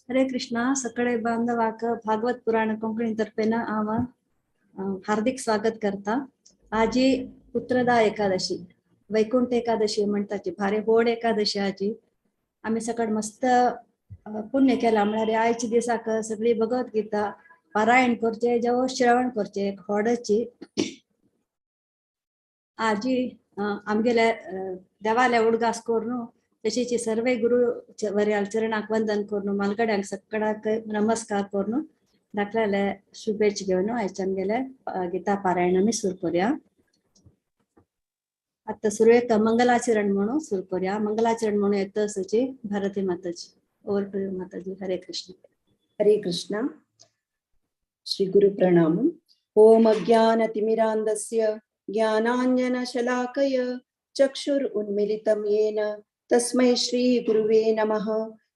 हरे कृष्णा. सगळे बांधवाक भागवत पुराण कोंकणी तर्फेन हांव हार्दिक स्वागत करता. आजी पुत्रदा एकादशी, वैकुंठ एकादशी म्हणटाची, भारी व्हड एकादशी आजी. आमी सकाळ मस्त पुण्य केला म्हळ्यार आयच्या दिसाक सगळी भगवत गीता पारायण करचे, जावं श्रवण करचे, एक व्हडची. आजी आमगेल्या देवाल्या उडगास करून, तशीच सर्वे गुरु वर्याल चरणाक वंदन करून, मालगड्यांक सगळ्याक नमस्कार करून, धाकल्याले शुभेच्छा घेवन आयच्या आमगेले गीता पारायण आमी सुरू करूया. आता सुरवेक मंगलाचरण म्हणून सुरू करूया. मंगलाचरण म्हणून येत Sachi Bharati Mataji. Over to you Mataji. Hare Krishna. Hare Krishna. Shri Guru प्रणाम. ओम अज्ञानतिमिरान्धस्य ज्ञानाञ्जनशलाकय चक्षुर् उन्मीलितं येन तस्मै श्री गुरुवे नमः.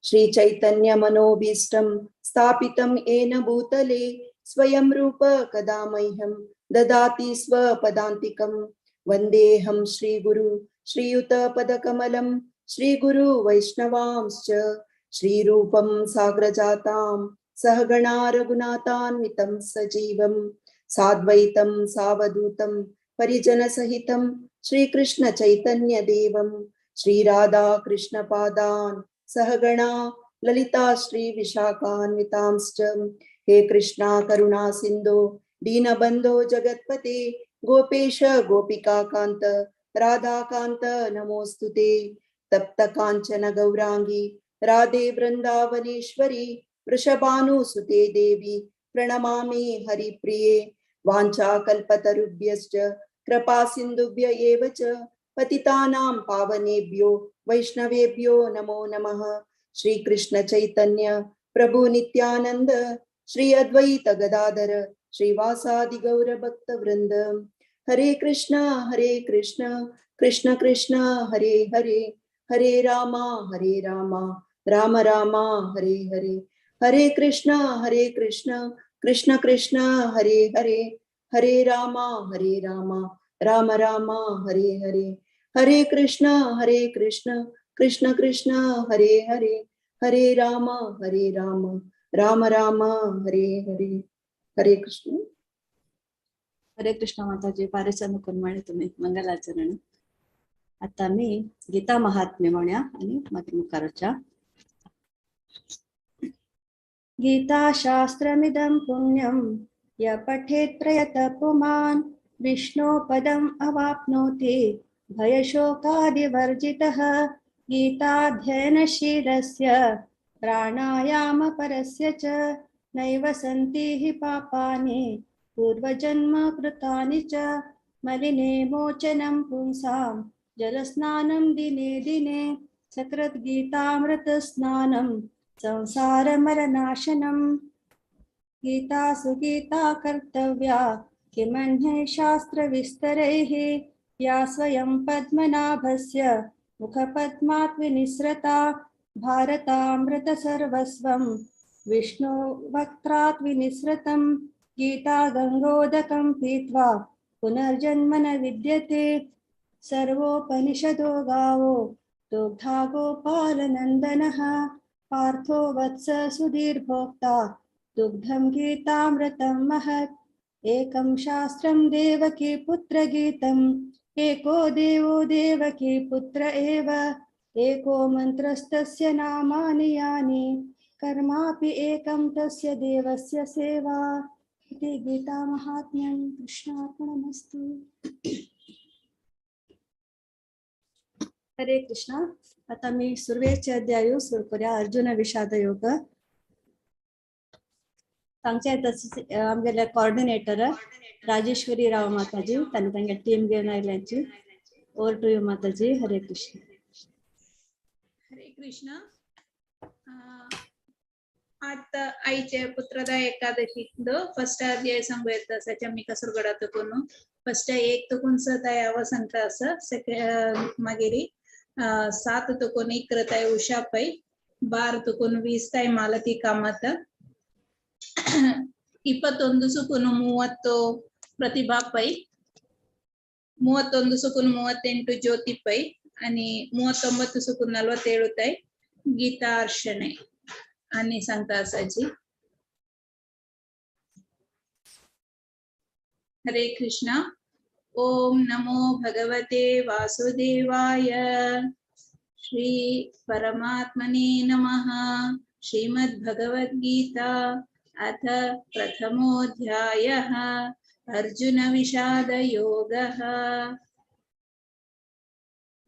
श्री चैतन्य मनोभीष्टं स्थापितं येन भूतले स्वयं रूप कदा मह्यं ददाति स्वपदान्तिकं. वन्देऽहं श्री गुरु श्रीयुत पदकमलं श्री गुरु वैष्णवांश्च. श्रीरूपं साग्रजातां सहगणा रघुनाथान्वितं सजीवं साद्वैतं सावधूतं परिजनसहितं श्रीकृष्ण चैतन्य देवं. श्री राधा कृष्ण पादान सहगणा ललिता श्री विशाखान्वितांश्च. हे कृष्णा करुणा सिंधो दीनबंधो जगत्पते गोपेश गोपिका कांत राधाकांत नमोस्तुते. तप्त कांचन गौरांगी राधे वृंदावनेश्वरी वृषभानुसुते देवी प्रणमामि हरिप्रिये. वाञ्छा कल्पतरुभ्यश्च कृपा सिन्धुभ्य एव च पतितानां पावनेभ्यो वैष्णवेभ्यो नमो नमः. श्री कृष्ण चैतन्य प्रभु नित्यानंद श्री अद्वैत गदाधर श्रीवासादि गौर भक्त वृंद. हरे कृष्णा हरे कृष्ण कृष्ण कृष्ण हरे हरे, हरे रामा हरे रामा राम रामा हरे हरे. हरे कृष्णा हरे कृष्ण कृष्ण कृष्ण हरे हरे, हरे रामा हरे रामा राम रामा हरे हरे. हरे कृष्णा हरे कृष्ण कृष्ण कृष्ण हरे हरे, हरे रामा हरे राम राम राम हरे हरे. हरे कृष्ण. हरे कृष्ण माताजी. फारच चंद करून म्हळें तुमी मंगलाचरण. आता आमी गीता महात्म्य म्हणया आनी मागीर मुखार वचया. गीता शास्त्रमिदं पुण्यं य पठेत् प्रयत पुमान् विष्णो पदम् अवाप्नोति भयशोकादिवर्जितः. गीताध्ययनशीलस्य प्राणायामपरस्य च नैव सन्ति हि पापानि पूर्वजन्म कृतानि च. मलिने मोचनं पुंसां जलस्नानं दिने दिने सकृत् गीतामृतस्नानं संसारमरनाशनम्. गीता सुगीता कर्तव्या किमन्यै शास्त्रविस्तरैः या स्वयं पद्मनाभस्य मुखपद्मात् विनिसृता. भारतामृत सर्वस्वं विष्णु वक्त्रात् विनिसृतं. गीता गंगोदकं पीत्वा पुनर्जन्म न विद्यते. सर्वोपनिषदो गावो दुग्धा गोपालनन्दनः. पार्थो वत्स सुधीर्भोक्ता दुग्धं गीतामृतं महत्. एकं शास्त्रं देवकी पुत्रगीतम् एको देवो देवकी पुत्र एव. एको मंत्रस्तस्य नामानि यानि कर्मापि एकं तस्य देवस्य सेवा. इति गीता महात्म्यं कृष्णार्पणमस्तु. हरे कृष्णा. आता मी सुरवेचे अध्याय सुरू करूया. अर्जुन विषाद योग. सांगचे तसेच आमगेले कॉर्डिनेटर राजेश्वरी राव माताजी तांणी तांगे टीम घेवन आयल्यांची. Over to you Mataji. Hare Krishna. Hare Krishna. आता आईचे पुत्रदा एकादशी फर्स्ट अध्याय सांगू येत असाच्या मी कसरगडा तुकून फर्स्ट एक तुकून सताय हांव सांगता आसा. मागीर 7 तुकून 11 ताय उषा पै, 12 तुकून 20 ताय मालती कामत, 21 सुकून 30 प्रतिभा पै, 31 सुकून 38 ज्योती पै आणि 39 सुकून 47 ताय गीता अर्शणे. आनी सांगता आसाची. हरे कृष्णा. ओम नमो भगवते वासुदेवाय. श्री परमात्मने नमः. श्रीमद्भगवद्गीता अथ प्रथमोऽध्यायः. अर्जुनविषादयोगः.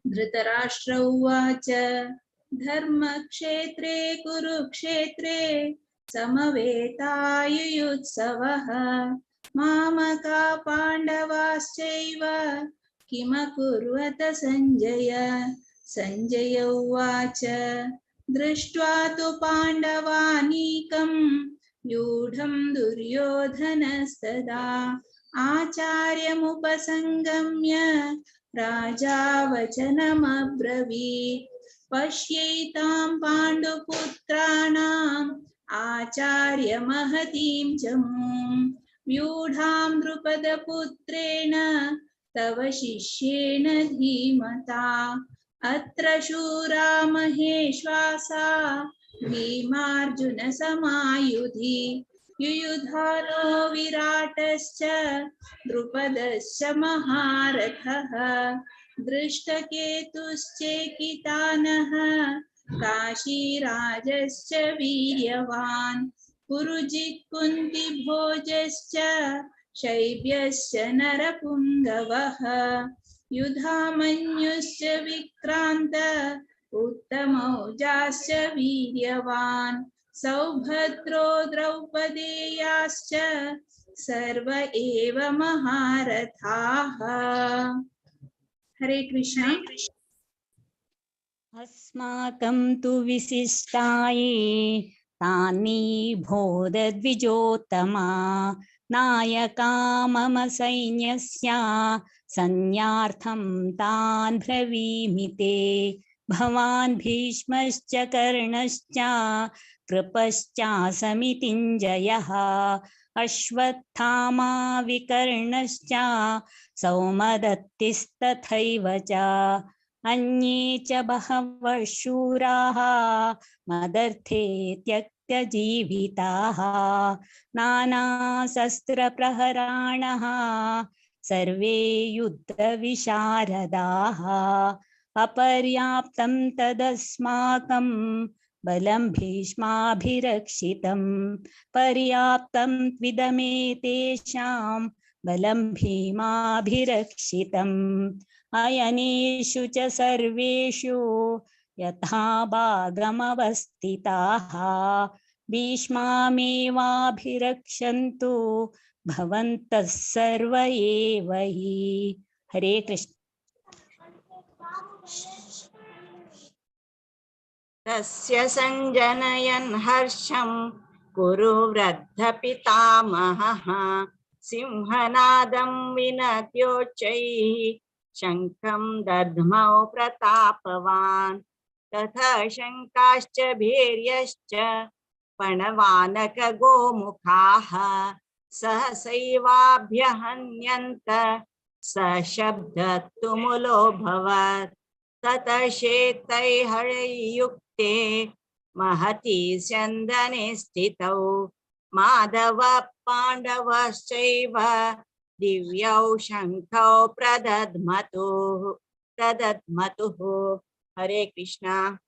धृतराष्ट्र उवाच. धर्मक्षेत्रे कुरुक्षेत्रे समवेतायुयुत्सवः. मामका पाण्डवाश्चैव किमकुर्वत संजय. संजय उवाच. दृष्ट्वा तु पाण्डवानीकं व्यूढं दुर्योधनस्तदा आचार्यमुपसंगम्य राजा वचनमब्रवीत्. पश्यैतां पाण्डुपुत्राणाम् आचार्यमहतीं च मूं व्यूढां द्रुपदपुत्रेण तव शिष्येण धीमता. अत्र शूरा महेश्वासा भीमार्जुन समायुधि युयुधानो विराटश्च द्रुपदश्च महारथः. दृष्टकेतुश्चेकितानः काशीराजश्च वीर्यवान्. पुरुजित् कुन्तिभोजश्च शैब्यश्च नरपुङ्गवः. युधामन्युश्च विक्रान्त उत्तमौजाश्च वीर्यवान्. सौभद्रो द्रौपदेयाश्च सर्व एव महारथाः. हरे कृष्ण. अस्माकं तु विशिष्टाये तानि बोधद्विजोत्तमा. नायका मम सैन्यस्य सैन्यार्थं तान् ब्रवीमि ते. भवान् भीष्मश्च कर्णश्च कृपश्चासमितिञ्जयः. अश्वत्थामा विकर्णश्च सौमदत्तिस्तथैव च. अन्ये च बहवः शूराः मदर्थे त्यक्तजीविताः. नानाशस्त्रप्रहराणः सर्वे युद्धविशारदाः. अपर्याप्तं तदस्माकं बलं भीष्माभिरक्षितं. पर्याप्तं त्विदमेतेषां बलं भीमाभिरक्षितम्. अयनेषु च सर्वेषु यथा भागमवस्थिताः. भीष्मामेवाभिरक्षन्तु भवन्तः सर्व एव हि. हरे कृष्ण. तस्य सञ्जनयन् हर्षं कुरु वृद्धपितामहः. सिंहनादं विनद्योच्चैः शङ्खं दध्मौ प्रतापवान्. तथा शङ्काश्च भैर्यश्च पणवानकगोमुखाः. सहसैवाभ्यहन्यन्त सशब्दतुमुलोऽभवत्. ततः शेतैर्हरैर्युक्ते महती स्यन्दने स्थितौ. माधव पाण्डवश्चैव दिव्यौ शङ्खौ प्रदध्मतुः. हरे कृष्णा.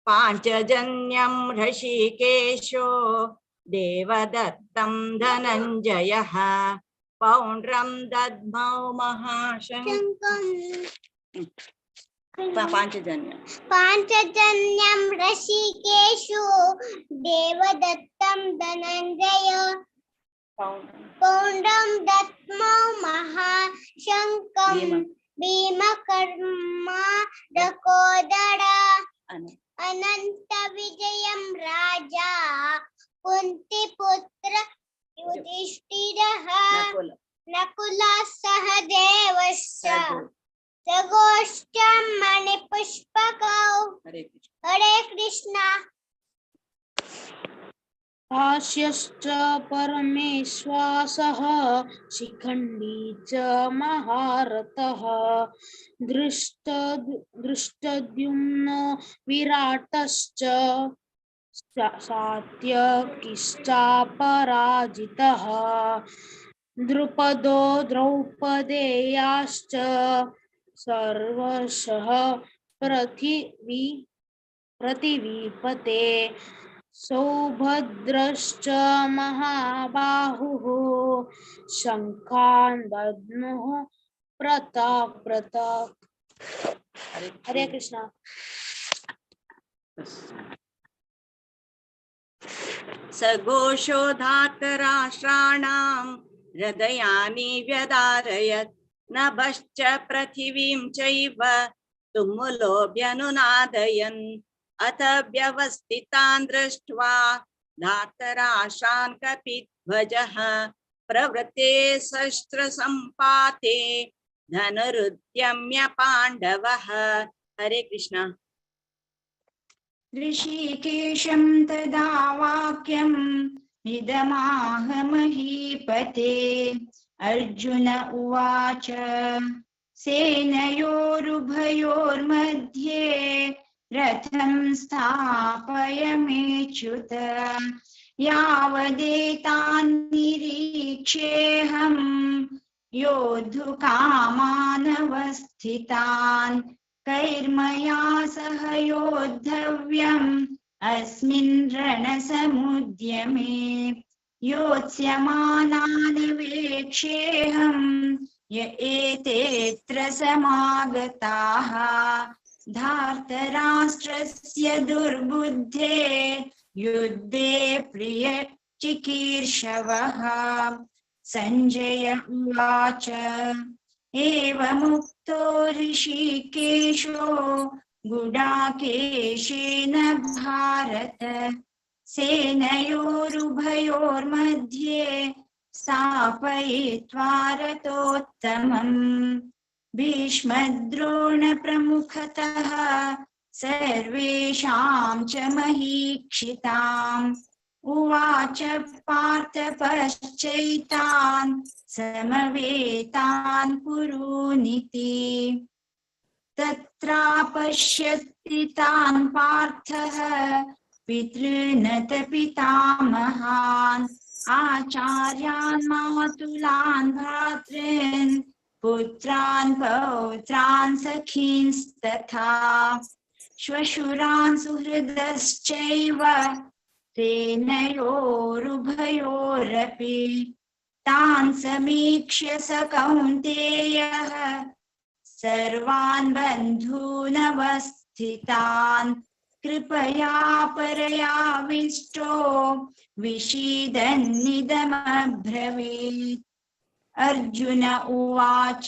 पाञ्चजन्यं हृषीकेशो देवदत्तं धनञ्जयः. पौण्ड्रं दध्मौ महाशङ्खं. पाञ्चजन्यं. पाञ्चजन्यं ऋषिकेशो देवदत्तं धनञ्जय. पौण्ड्रं दध्मौ महाशङ्खं. भीमकर्मा रकोदर. अनन्तविजयं राजा कुन्तीपुत्र युधिष्ठिरः. नकुलः सहदेवश्च सगोष्ठं मणिपुष्पकौ. हरे कृष्ण. हरे कृष्णा. काश्यश्च परमेश्वासः शिखण्डी च महारथः दृष्टद्युम्नो विराटश्च सात्यकिश्चापराजितः द्रुपदो द्रौपदेयाश्च सर्वशः पृथिवीपते सौभद्रश्च महाबाहुः शङ्खान् दद्मुः प्रताप प्रताप। हरे कृष्णा। सघोषो धातराष्ट्राणां हृदयानि व्यदारयत् नभश्च पृथिवीं चैव तुमुलोऽभ्यनुनादयन्। अथ व्यवस्थितान् दृष्ट्वा धातराष्ट्रान् कपिध्वजः प्रवृत्ते शस्त्रसम्पाते धनुरुद्यम्य पाण्डवः। हरे कृष्णा। ऋषिकेशं तदा वाक्यम् इदमाह महीपते। अर्जुन उवाच सेनयोरुभयोर्मध्ये रथं स्थापयमेच्युत यावदेतान् निरीक्षेऽहं योद्धुकामानवस्थितान् कैर्मया सह योद्धव्यम् अस्मिन् रणसमुद्यमे योत्स्यमानान् वेक्षेऽहं य एतेऽत्र समागताः धार्तराष्ट्रस्य दुर्बुद्धे युद्धे प्रियचिकीर्षवः। सञ्जय उवाच एवमुक्तो ऋषिकेशो गुडाकेशेन भारत सेनयोरुभयोर्मध्ये स्थापयित्वा रथोत्तमम् भीष्मद्रोणप्रमुखतः सर्वेषां च महीक्षिताम् उवाच पार्थ पश्चैतान् समवेतान् कुरूनिति। तत्रापश्यति तान् पार्थः पितॄनत पितामहान् आचार्यान् मातुलान् भ्रातॄन् पुत्रान् पौत्रान् सखींस्तथा श्वशुरान् सुहृदश्चैव सेनयोरुभयोरपि तान् समीक्ष्य स कौन्तेयः सर्वान् बन्धूनवस्थितान् कृपया परयाविष्टो विषीदन्निदमब्रवीत्। अर्जुन उवाच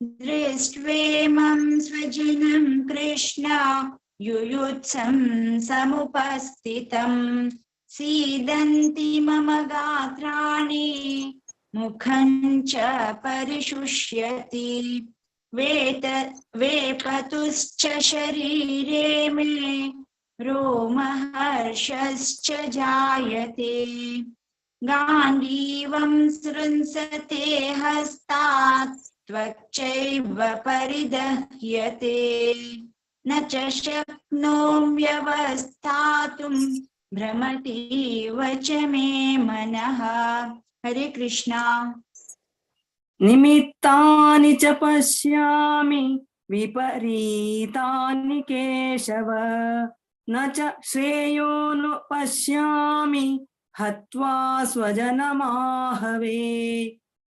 दृष्ट्वेमं स्वजनं कृष्ण युयुत्सं समुपस्थितं सीदन्ति मम गात्राणि मुखं च परिशुष्यति वेपतुश्च शरीरे मे रोमहर्षश्च जायते गाण्डीवं स्रंसते हस्तात् त्वच्चैव परिदह्यते न च शक्नोम्यवस्थातुं भ्रमतीव च मे मनः। हरे कृष्णा। निमित्तानि च पश्यामि विपरीतानि केशव न च श्रेयोनु पश्यामि हत्वा स्वजनमाहवे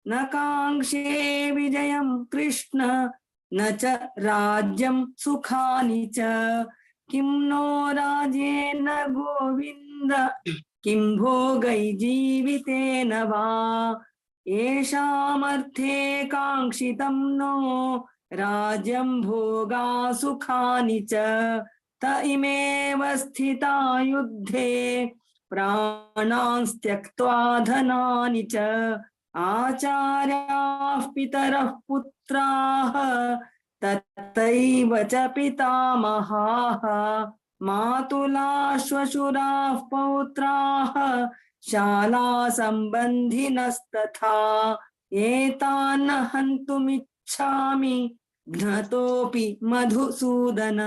न काङ्क्षे विजयं कृष्ण न च राज्यं सुखानि च किं नो राज्येन गोविन्द किं भोगै जीवितेन वा येषामर्थे काङ्क्षितं नो राज्यं भोगा सुखानि च त इमेव स्थिता युद्धे प्राणांस्त्यक्त्वा धनानि च आचार्याः पितरः पुत्राः तथैव च पितामहाः मातुला श्वशुराः पौत्राः शाला सम्बन्धिनस्तथा एतान् हन्तुमिच्छामि घ्नतोऽपि मधुसूदन।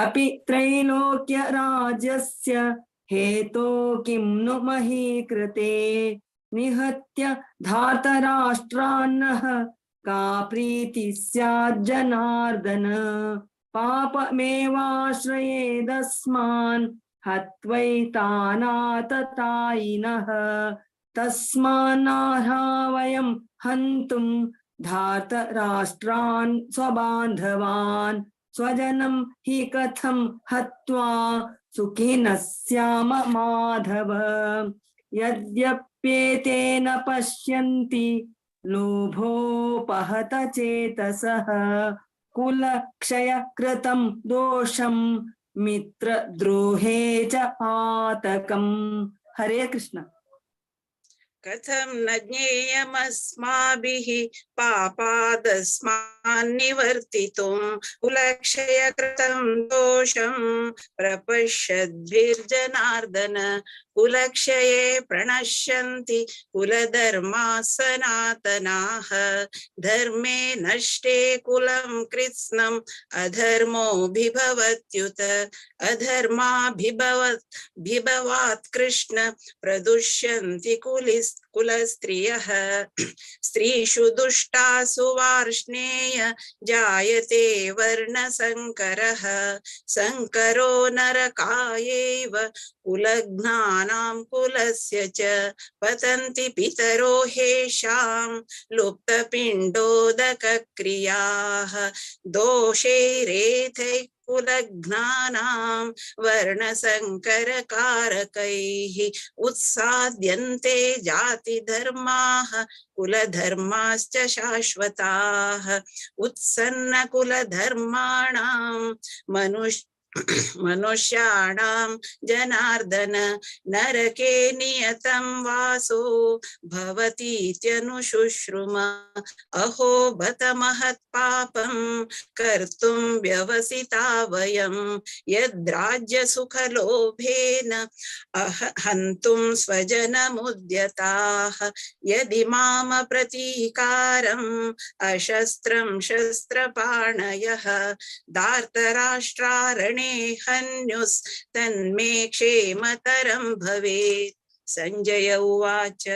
अपि त्रैलोक्यराज्यस्य हेतो किं नु महीकृते निहत्य धातराष्ट्रान्नः का प्रीतिः स्यात् जनार्दन। पापमेवाश्रयेदस्मान् हत्वैतानाततायिनः तस्मान्नार्हा वयं हन्तुं धार्तराष्ट्रान् स्वबान्धवान् स्वजनं हि कथं हत्वा सुखिनः स्याम माधव। यद्यप्येतेन पश्यन्ति लोभोपहत चेतसः कुलक्षयकृतं दोषं मित्रद्रोहे च पातकम्। हरे कृष्ण। कथं न ज्ञेयमस्माभिः पापादस्मान् निवर्तितुं कुलक्षयकृतं दोषं प्रपश्यद्भिर्जनार्दन। कुलक्षये प्रणश्यन्ति कुलधर्माः सनातनाः धर्मे नष्टे कुलं कृत्स्नम् अधर्मोऽभिभवत्युत अधर्माभिभवात् कृष्ण प्रदुष्यन्ति कुलस्त्रियः। स्त्रीषु दुष्टासु वार्ष्णेय जायते वर्णसंकरः संकरो नरकायैव कुलघ्नानां कुलस्य च पतन्ति पितरो हेषां लुप्तपिण्डोदकक्रियाः। दोषैरेतैः कुलघ्नानां वर्णसंकरकारकैः उत्साद्यन्ते जातिधर्माः कुलधर्माश्च शाश्वताः। उत्सन्नकुलधर्माणां मनुष्याणां जनार्दन नरके नियतं वासो भवतीत्यनुशुश्रुम। अहो बत महत्पापं कर्तुं व्यवसिता वयं यद्राज्यसुखलोभेन हन्तुं स्वजनमुद्यताः। यदि माम प्रतीकारम् अशस्त्रं शस्त्रपाणयः धार्तराष्ट्रारणे हन्युस्तन्मे क्षेमतरं भवेत्। संजय उवाच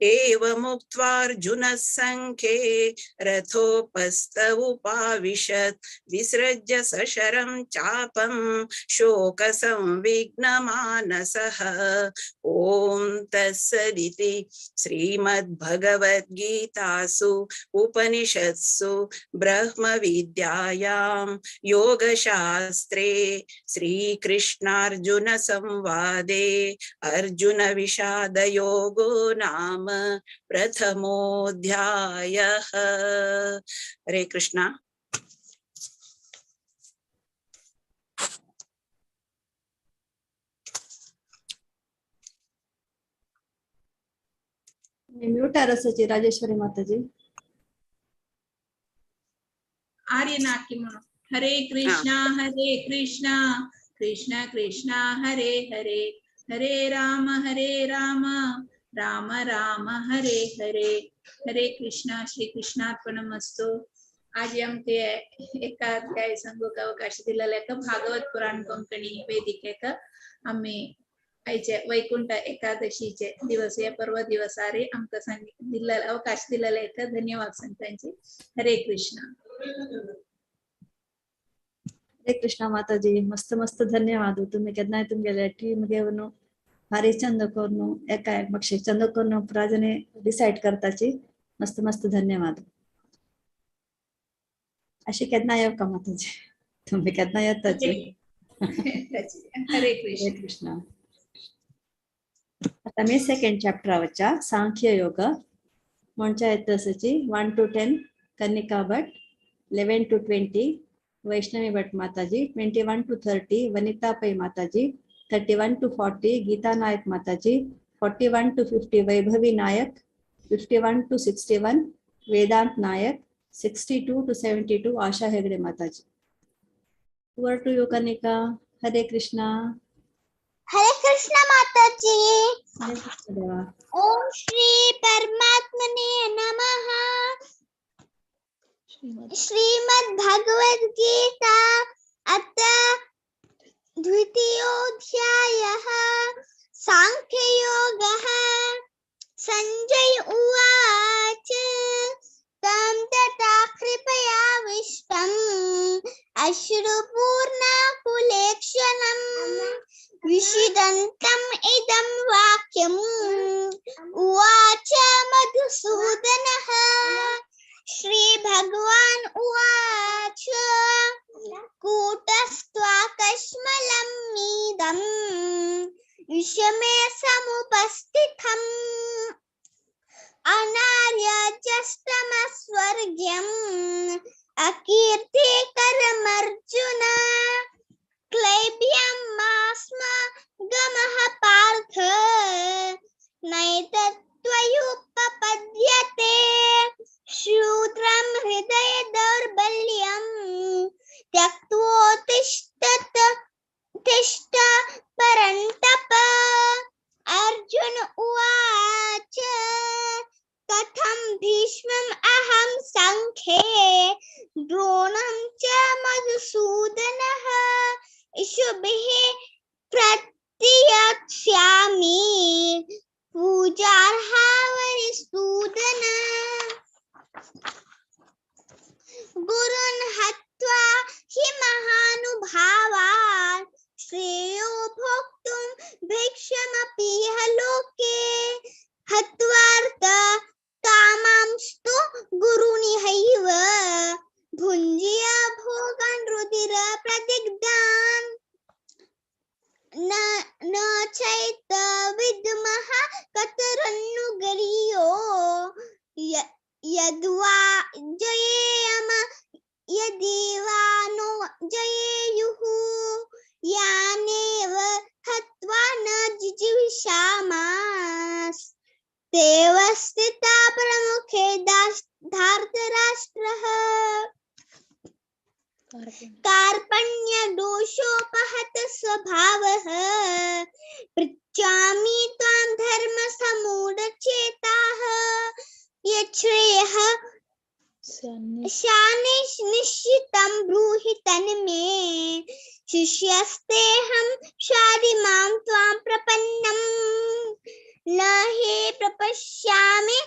एवमुक्त्वार्जुनः सङ्ख्ये रथोपस्थ उपाविशत् विसृज्य सशरं चापं शोकसंविघ्नमानसः। ॐ तत्सदिति श्रीमद्भगवद्गीतासु उपनिषत्सु ब्रह्मविद्यायां योगशास्त्रे श्रीकृष्णार्जुनसंवादे अर्जुन विषादयोगो नाम प्रथमोऽध्यायः। हरे कृष्णा। म्यूट आरसाची राजेश्वरी माताजी। आर्य नाकी म्हणून हरे कृष्णा हरे कृष्णा कृष्ण कृष्ण हरे हरे हरे राम राम राम हरे हरे। हरे कृष्णा। श्री कृष्णार्पणमस्तु। आज आमचे एका अध्याय सांगूक अवकाश दिलेला भागवत पुराण कोंकणी वेदिकेक आम्ही आयचे वैकुंठ एकादशीचे दिवस या पर्व दिवसारे आमकां दिल्ला अवकाश दिलेला एक धन्यवाद सांगतांचे। हरे कृष्ण। हरे कृष्ण माताजी, मस्त मस्त धन्यवाद। तुम्ही केन्नाय तुमगेले टीम घेवन भारी चंद करून एका मातशें चंद करून प्राजने डिसायड करताची। मस्त मस्त धन्यवाद। अशी केन्ना येवका माताजी, तुम्ही केन्ना येताची। हरे कृष्ण। हरे कृष्ण। आता मी सेकंड चॅप्टरावरच्या सांख्य योग म्हणच्या येतसची 1 to 10 Kanika Bhat, 11 to 20 Vaishnavi Bhat Mataji, 21 to 30 Vanita Pai Mataji, 31 to 40 Geeta Nayak Mataji, 41 to 50 Vaibhavi Nayak, 51 to 61 Vedant Nayak, 62 to 72 Asha Hegde Mataji. Over to you Kanika. हरे कृष्णा. हरे कृष्ण माताजी. हरे कृष्ण देवा. ओम श्री परमात्मने नमः. श्रीमद् भगवद गीता अथ द्वितीयोऽध्यायः सांख्ययोगः. संजय उवाच तं तथा कृपयाविष्टम् अश्रुपूर्णाकुलेक्षणं विषिदन्तम् इदं वाक्यम् उवाच मधुसूदनः. श्री भगवान् उवाच कूटस्त्वाकश्मलं मीदं विषमे समुपस्थितम् अनार्यजस्तमस्वर्ग्यम् अकीर्तिकरमर्जुन क्लैब्यं मा स्म गमः पार्थ नैतत्त्वयुपपद्यते. शूद्रं हृदय दौर्बल्यं त्यक्त्वोत्तिष्ठत तिष्ठ परन्तप. अर्जुन उवाच कथं भीष्मम् अहं सङ्ख्ये द्रोणं च मधुसूदनः इषुभिः प्रतियक्ष्यामि पूजार्हावरिसूदन. गुरुन् हत्वा हि महानुभावान् श्रेयो भोक्तुं भिक्षमपीह लोके. हत्वार्थ कामांस्तु गुरुनिहैव भुञ्जीय भोगान् रुधिर प्रदिग्धान्. न चैत विद्मः कतरन्नु गरीयो यद्वा जयेम यदि वा नो जयेयुः. यानेव हत्वा न जिजीविषामास् तेव स्थिता प्रमुखे धार्तराष्ट्रः. कार्पण्यदोषोपहत स्वभावः पृच्छामि त्वां धर्मसमूढचेताः यच्छ्रेयः निश्चितं ब्रूहि तन्मे. शिष्यस्तेऽहं शाधि मां त्वां प्रपन्नम् न हि प्रपश्यामि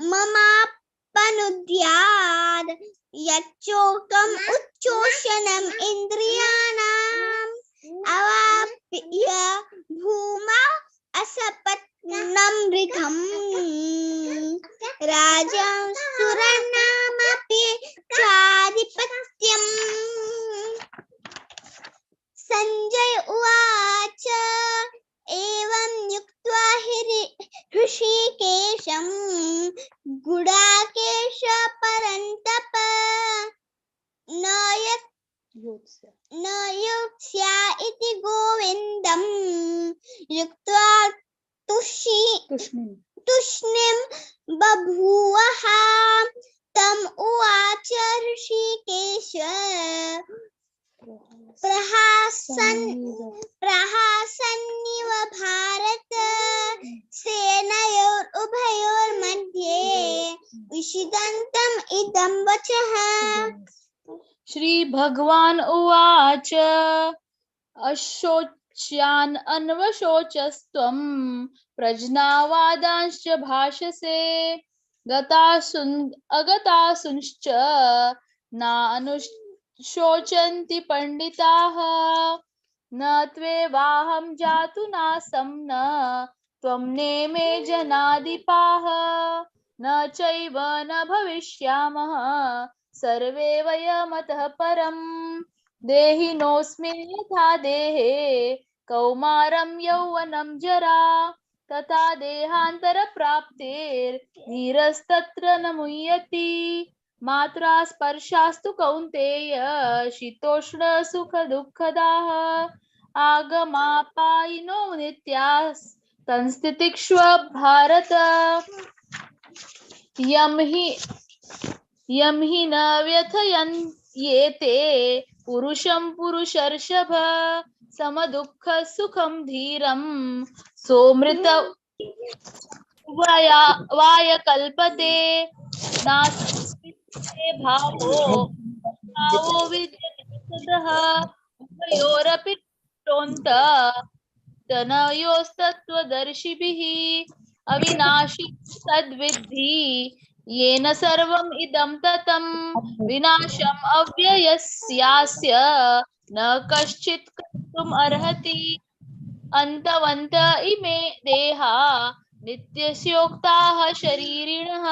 ममापनुद्याद् यच्चोकम् उच्चोषणम् इन्द्रियाणाम् अवाप्य भूमा असपत्नं मृगम् राजां सुरनामपि चाधिपत्यम्. संजय उवाच एवं युक्त्वा हृषीकेशं गुडाकेश परन्तप न योत्स्या इति गोविन्दं युक्त्वा तुष्णीं बभूवः. तम उवाच हृषीकेश प्रहासन्निव भारत सेनयोरुभयोर्मध्ये विषिदन्तम् इदं वचः. श्री भगवान उवाच अशोच्यान् अन्वशोचस्त्वं प्रज्ञावादांश्च भाषसे गतासुन् अगतासुंश्च नानुशोचन्ति पंडिताः. न त्वेवाहं जातु नासं न त्वं नेमे जनाधिपाः न चैव न भविष्यामः सर्वे वयमतः परम्. देहिनोऽस्मिन् यथा देहे कौमारं यौवनं जरा तथा देहान्तरप्राप्तेर्धीरस्तत्र न मुह्यति. मात्रा स्पर्शास्तु कौन्तेय शीतोष्ण सुख दुःखदाः आगमापायिनो नित्यास्तंस्थितिक्ष्व भारत. यम हि न व्यथयन्येते पुरुषं पुरुषर्षभ समदुःख सुखं धीरं सोमृत वाय कल्पते नास्ति भावो भावो विद्यते सदः उभयोरपि टोन्त तनयोस्तत्त्वदर्शिभिः अविनाशी तद्विद्धि येन सर्वम् इदं ततं विनाशम् अव्ययस्यास्य न कश्चित् कर्तुम् अर्हति। अन्तवन्त इमे देहा नित्यस्योक्ताः शरीरिणः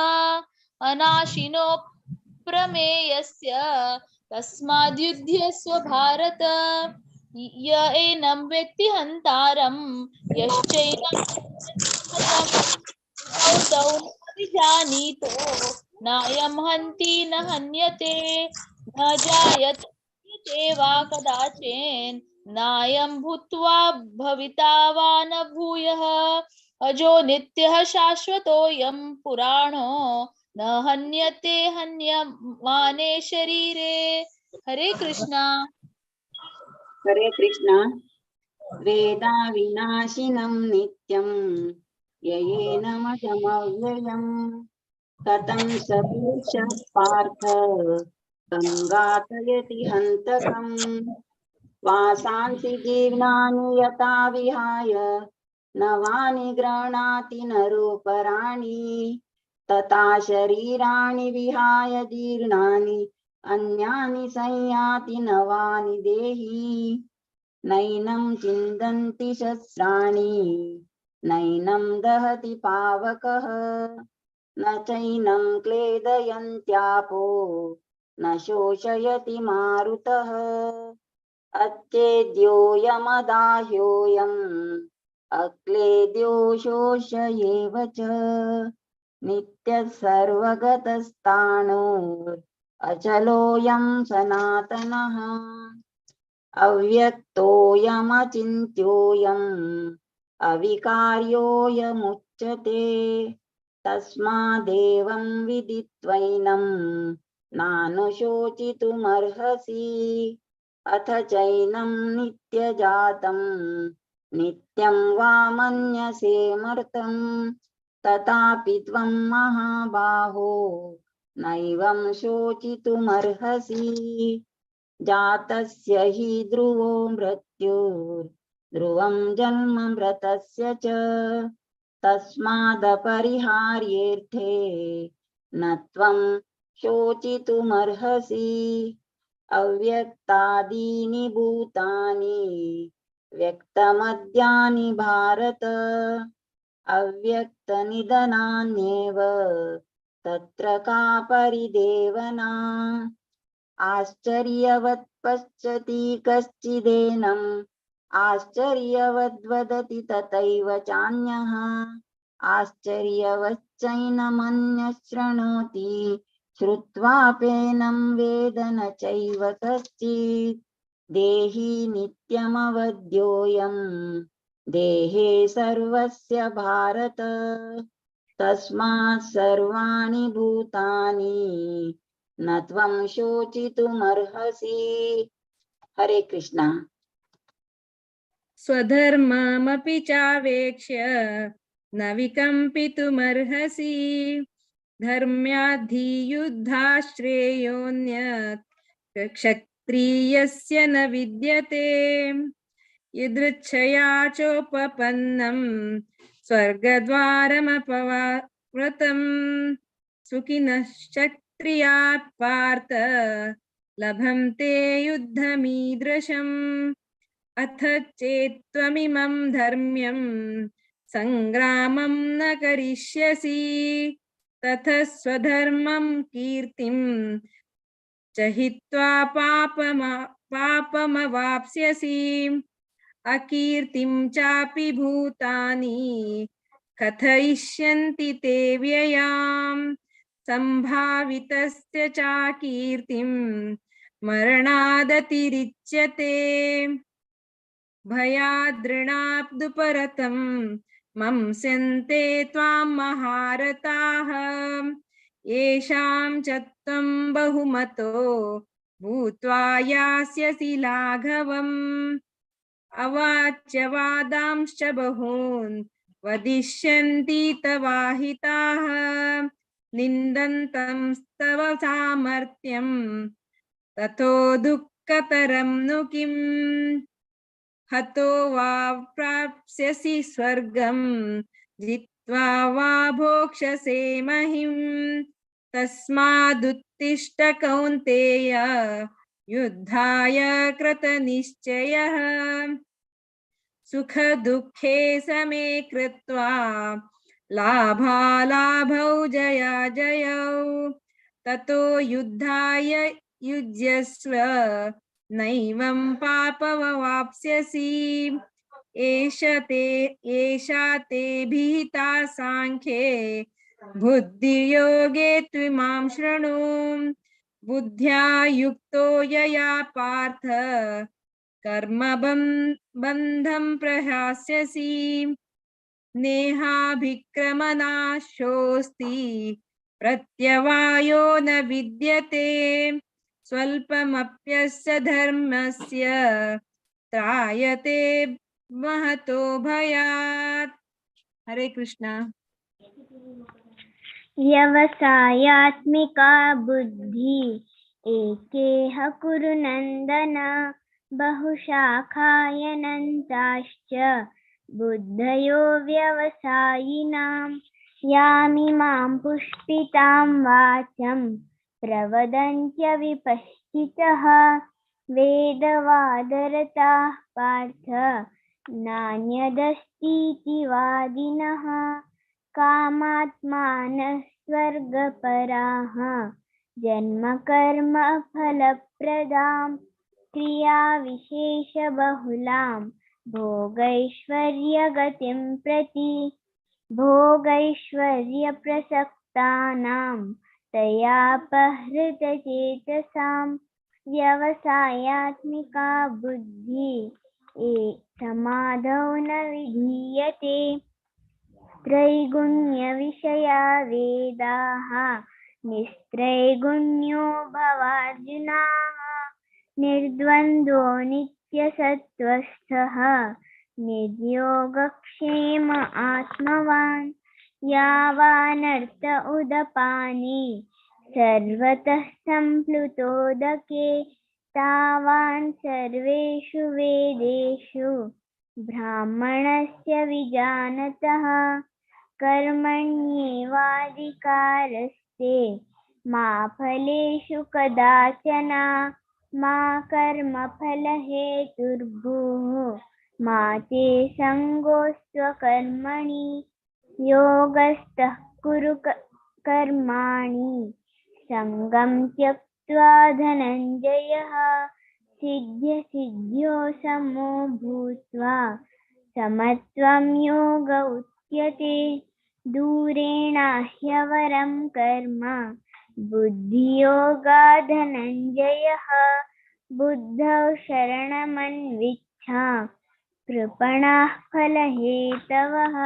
अनाशिनो प्रमेयस्य तस्माद्युध्यस्व भारत। य एनं वेत्ति हन्तारं यश्चैनं तौ विजानीतो नायं हन्ति न हन्यते न जायते वा कदाचेन् नायं भूत्वा भविता वा न भूयः। अजो नित्यः शाश्वतोऽयं पुराणो न हन्यते हन्यमाने शरीरे। हरे कृष्णा। हरे कृष्णा। वेदा विनाशिनं नित्यं ययेनमजमव्ययं कथं स पुरुषः पार्थ तं घातयति हन्तकम्। वासांसि जीर्णानि यथा विहाय नवानि गृह्णाति नरोपराणि तथा शरीराणि विहाय जीर्णानि अन्यानि संयाति नवानि देहि। नैनं छिन्दन्ति शस्त्राणि नैनं दहति पावकः न चैनं क्लेदयन्त्यापो न शोषयति मारुतः। अच्छेद्योऽयमदाह्योऽयम् अक्लेद्यो शोष एव च नित्यः सर्वगतस्थाणुरचलोऽयं सनातनः। अव्यक्तोऽयमचिन्त्योऽयम् अविकार्योऽयमुच्यते तस्मादेवं विदित्वैनं नानुशोचितुमर्हसि। अथ चैनं नित्यजातं नित्यं वा मन्यसे मर्तं तथापि त्वं महाबाहो नैवं शोचितुमर्हसि। जातस्य हि ध्रुवो मृत्युर्ध्रुवं जन्म मृतस्य च तस्मादपरिहार्येऽर्थे न त्वं शोचितुमर्हसि। अव्यक्तादीनि भूतानि व्यक्तमद्यानि भारत अव्यक्तनिधनान्येव तत्र का परिदेवना। आश्चर्यवत् पश्यति कश्चिदेनम् आश्चर्यवद्वदति तथैव चान्यः आश्चर्यवच्चैनमन्यः शृणोति श्रुत्वाप्येनं वेद न चैव कश्चित्। देहि नित्यमवद्योऽयं देहे सर्वस्य भारत तस्मात् सर्वाणि भूतानि न त्वं शोचितुमर्हसि। हरे कृष्णा। स्वधर्ममपि चावेक्ष्य न विकम्पितुमर्हसि धर्म्याद्धि युद्धाश्रेयोऽन्यत् क्षत्रियस्य न विद्यते। यदृच्छया चोपपन्नं स्वर्गद्वारमपवाव्रतं सुखिनः क्षत्रियाः पार्थ लभन्ते युद्धमीदृशम्। अथ चेत्त्वमिमं धर्म्यं संग्रामं न करिष्यसि ततः स्वधर्मं कीर्तिं च हित्वा पापमवाप्स्यसि। अकीर्तिं चापि भूतानि कथयिष्यन्ति ते व्ययां संभावितस्य चाकीर्तिं मरणादतिरिच्यते। भयादृणाब्दुपरतं मंस्यन्ते त्वां महारथाः येषां च त्वं बहुमतो भूत्वा यास्यसि लाघवम्। अवाच्य वादांश्च बहून् वदिष्यन्ति तवाहिताः निन्दन्तं तव सामर्थ्यं ततो दुःखतरं नु किम्। हतो वा प्राप्स्यसि स्वर्गं जित्वा वा भोक्ष्यसे महिं। तस्मादुत्तिष्ठ कौन्तेय युद्धाय कृतनिश्चयः। सुखदुःखे समे कृत्वा लाभालाभौ जयाजयौ ततो युद्धाय युज्यस्व नैवं पापमवाप्स्यसि। एषा ते भीता सांख्ये बुद्धियोगे त्विमां शृणु। बुद्ध्या युक्तो यया पार्थ कर्मबन्धं प्रहास्यसि। नेहाभिक्रमनाशोऽस्ति प्रत्यवायो न विद्यते। स्वल्पमप्यस्य धर्मस्य त्रायते महतो भयात्। हरे कृष्णा। व्यवसायात्मिका बुद्धि एकेह कुरु नन्दन बहुशाखायनन्ताश्च बुद्धयो व्यवसायिनां। यामिमां पुष्पितां वाचं प्रवदन्त्यविपश्चितः वेदवादरताः पार्थ नान्यदस्तीति वादिनः। कामात्मानः स्वर्गपराः जन्मकर्मफलप्रदां क्रियाविशेषबहुलां भोगैश्वर्यगतिं प्रति। भोगैश्वर्यप्रसक्तानां तयापहृतचेतसां व्यवसायात्मिका बुद्धि समाधौ न विधीयते। त्रैगुण्यविषया वेदाः निस्त्रैगुण्यो भवार्जुनाः। निर्द्वन्द्वो नित्यसत्त्वस्थः निर्योगक्षेम आत्मवान्। यावानर्थ उदपानि सर्वतः सम्प्लुतोदके तावान् सर्वेषु वेदेषु ब्राह्मणस्य विजानतः। कर्मण्येवाधिकारस्ते मा फलेषु कदाचन मा कर्मफलहेतुर्भूः मा ते सङ्गोऽस्त्वकर्मणि। योगस्थः कुरु कर्माणि सङ्गं त्यक्त्वा धनञ्जयः। सिद्ध्यसिद्ध्यो समो भूत्वा समत्वं योग उच्यते। दूरेणाह्यवरं कर्म बुद्धियोगा धनञ्जयः। बुद्धौ शरणमन्विच्छा कृपणाः फलहेतवः।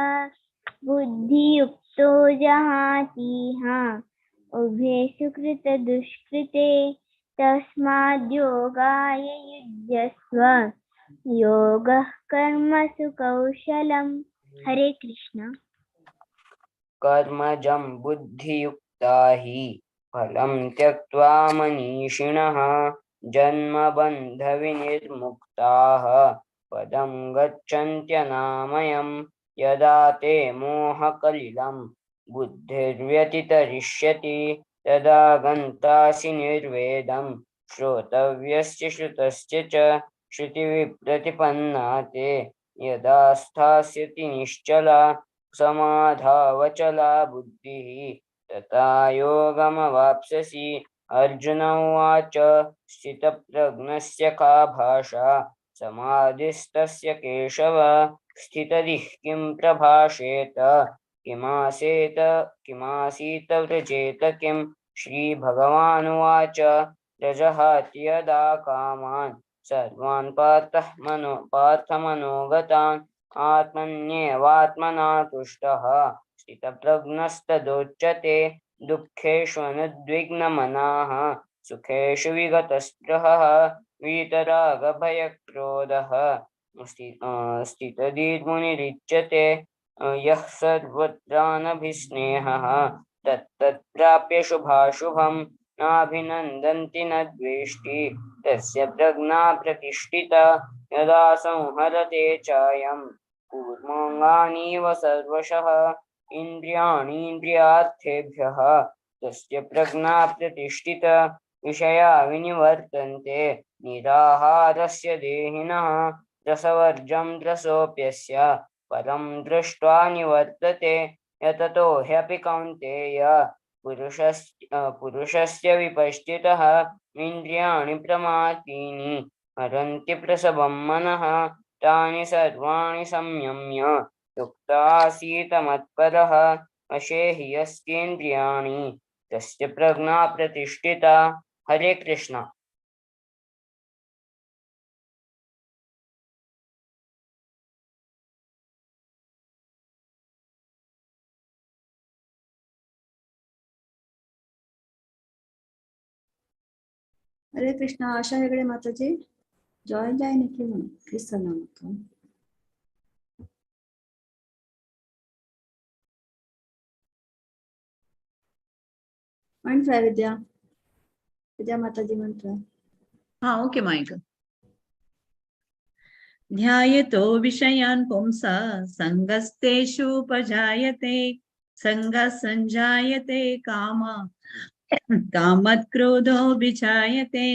बुद्धियुक्तो जहातीह उभे सुकृतदुष्कृते। तस्माद्योगाय युज्यस्व योगः कर्मसु कौशलम्। हरे कृष्ण। कर्मजं बुद्धियुक्ता हि फलं त्यक्त्वा मनीषिणः जन्मबन्धविनिर्मुक्ताः पदं गच्छन्त्यनामयम्। यदा ते मोहकलिलं बुद्धिर्व्यतितरिष्यति तदा गन्तासि निर्वेदं श्रोतव्यस्य श्रुतस्य च श्रुतिविप्रतिपन्ना ते। यदा स्थास्यति निश्चला समाधावचला बुद्धिः तथा योगमवाप्स्यसि। अर्जुन उवाच स्थितप्रज्ञस्य का भाषा समाधिस्तस्य केशव। स्थितदिः किं प्रभाषेत किमासेत किमासीत व्रजेत किम्। श्रीभगवानुवाच प्रजहाति यदा कामान् सर्वान् पार्थमनोगतान् आत्मन्येवात्मना तुष्टः स्थितप्रज्ञस्तदोच्यते। दुःखेष्वनुद्विग्नमनाः सुखेषु विगतस्पृहः वीतरागभयक्रोधः स्थितधीर्मुनिरुच्यते। यः सर्वत्रानभिस्नेहः तत्तत्प्राप्य शुभाशुभं नाभिनन्दन्ति न द्वेष्टि तस्य प्रज्ञा प्रतिष्ठिता। यदा संहरते चायं कूर्माङ्गानीव सर्वशः इन्द्रियाणीन्द्रियार्थेभ्यः तस्य प्रज्ञा प्रतिष्ठिता। विषया विनिवर्तन्ते निराहारस्य देहिनः रसवर्जं रसोऽप्यस्य परं दृष्ट्वा निवर्तते। यततो ह्यपि कौन्तेय पुरुषस्य विपश्चितः इन्द्रियाणि प्रमातीनि हरन्ति प्रसभं मनः तानि सर्वाणि संयम्य युक्तासीत मत्परः वशे हि यस्येन्द्रियाणि तस्य प्रज्ञा प्रतिष्ठिता। हरे कृष्ण। हरे कृष्ण। आशा हेगडे माताजी जॉईन जाय निखली म्हणून क्रिस्त नामक म्हणतोय विद्या विद्या माताजी म्हणतोय। हाँ ओके माइक। ध्यायतो विषयान् पुंसः संगस्तेषुपजायते संगः संजायते काम कामत् क्रोधो विजायते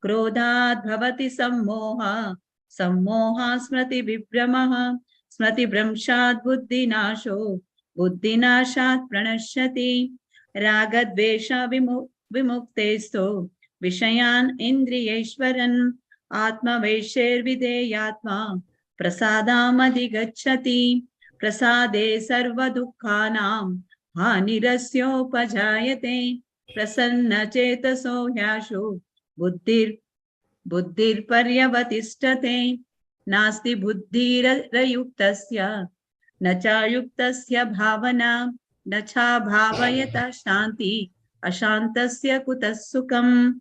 क्रोधात् भवति सम्मोहः सम्मोहात् स्मृति विभ्रमः स्मृतिभ्रंशात् बुद्धिनाशो बुद्धिनाशात् प्रणश्यति। रागद्वेष विमुक्तेस्तो विषयान् इन्द्रियैश्वरन् आत्मवैशेर्विधेयात्मा प्रसादामधिगच्छति। प्रसादे सर्वदुःखानां हानिरस्योपजायते। प्रसन्नचेतसो ह्याशु बुद्धिर्पर्यवतिष्ठते। नास्ति बुद्धिरयुक्तस्य न चायुक्तस्य भावना न चाभावयत शान्ति अशान्तस्य कुतः सुखम्।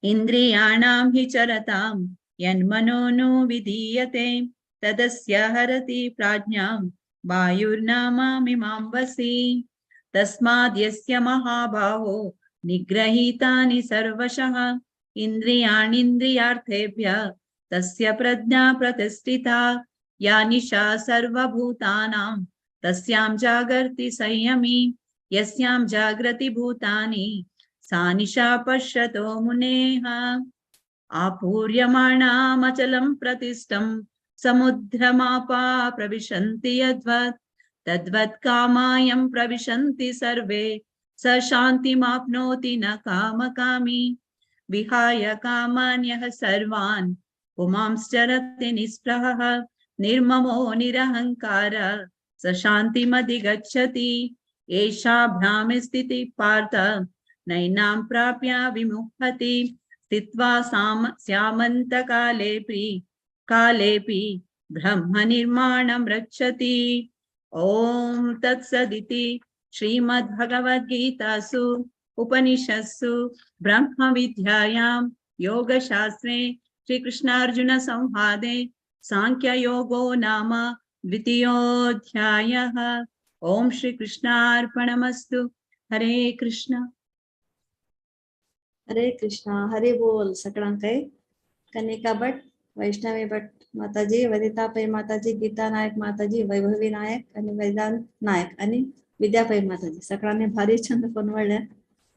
इन्द्रियाणां हि चरतां यन्मनो नो विधीयते तदस्य हरति प्राज्ञां वायुर्नामामिमां वसि। तस्माद् यस्य महाबाहो निग्रहीतानि सर्वशः इन्द्रियाणीन्द्रियार्थेभ्यः तस्य प्रज्ञा प्रतिष्ठिता। या निशा सर्वभूतानां तस्यां जागर्ति संयमी यस्यां जागृति भूतानि सा निशा पश्यतो मुनेः। आपूर्यमाणामचलं प्रतिष्ठं समुद्रमापा प्रविशन्ति यद्वत् तद्वत् कामायं प्रविशन्ति सर्वे स शान्तिमाप्नोति न कामकामी। विहाय कामान्यः सर्वान् पुमांश्चरति निःस्पृहः निर्ममो निरहंकार स शान्तिमधिगच्छति। एषा भ्रामस्थितिः पार्थ नैनां प्राप्य विमुह्यति। स्थित्वा स्यामन्तकालेऽपि कालेऽपि ब्रह्मनिर्माणं रक्षति। ॐ तत्सदिति श्रीमद्भगवद्गीतासु उपनिषत्सु ब्रह्मविद्यायां योगशास्त्रे श्रीकृष्णार्जुन संवादे सांख्ययोगो नाम द्वितीयोऽध्यायः। ॐ श्रीकृष्णार्पणमस्तु। हरे कृष्ण। हरे कृष्णा। हरे बोल सगळ्यांकाय। कनिका भट्ट, वैष्णवी भट्ट माताजी, वनिता पै माताजी, गीता नायक माताजी, वैभवी नायक आणि वेदांत नायक आणि विद्या पै माताजी सगळ्यांनी भारी छंद फोन वळल्या।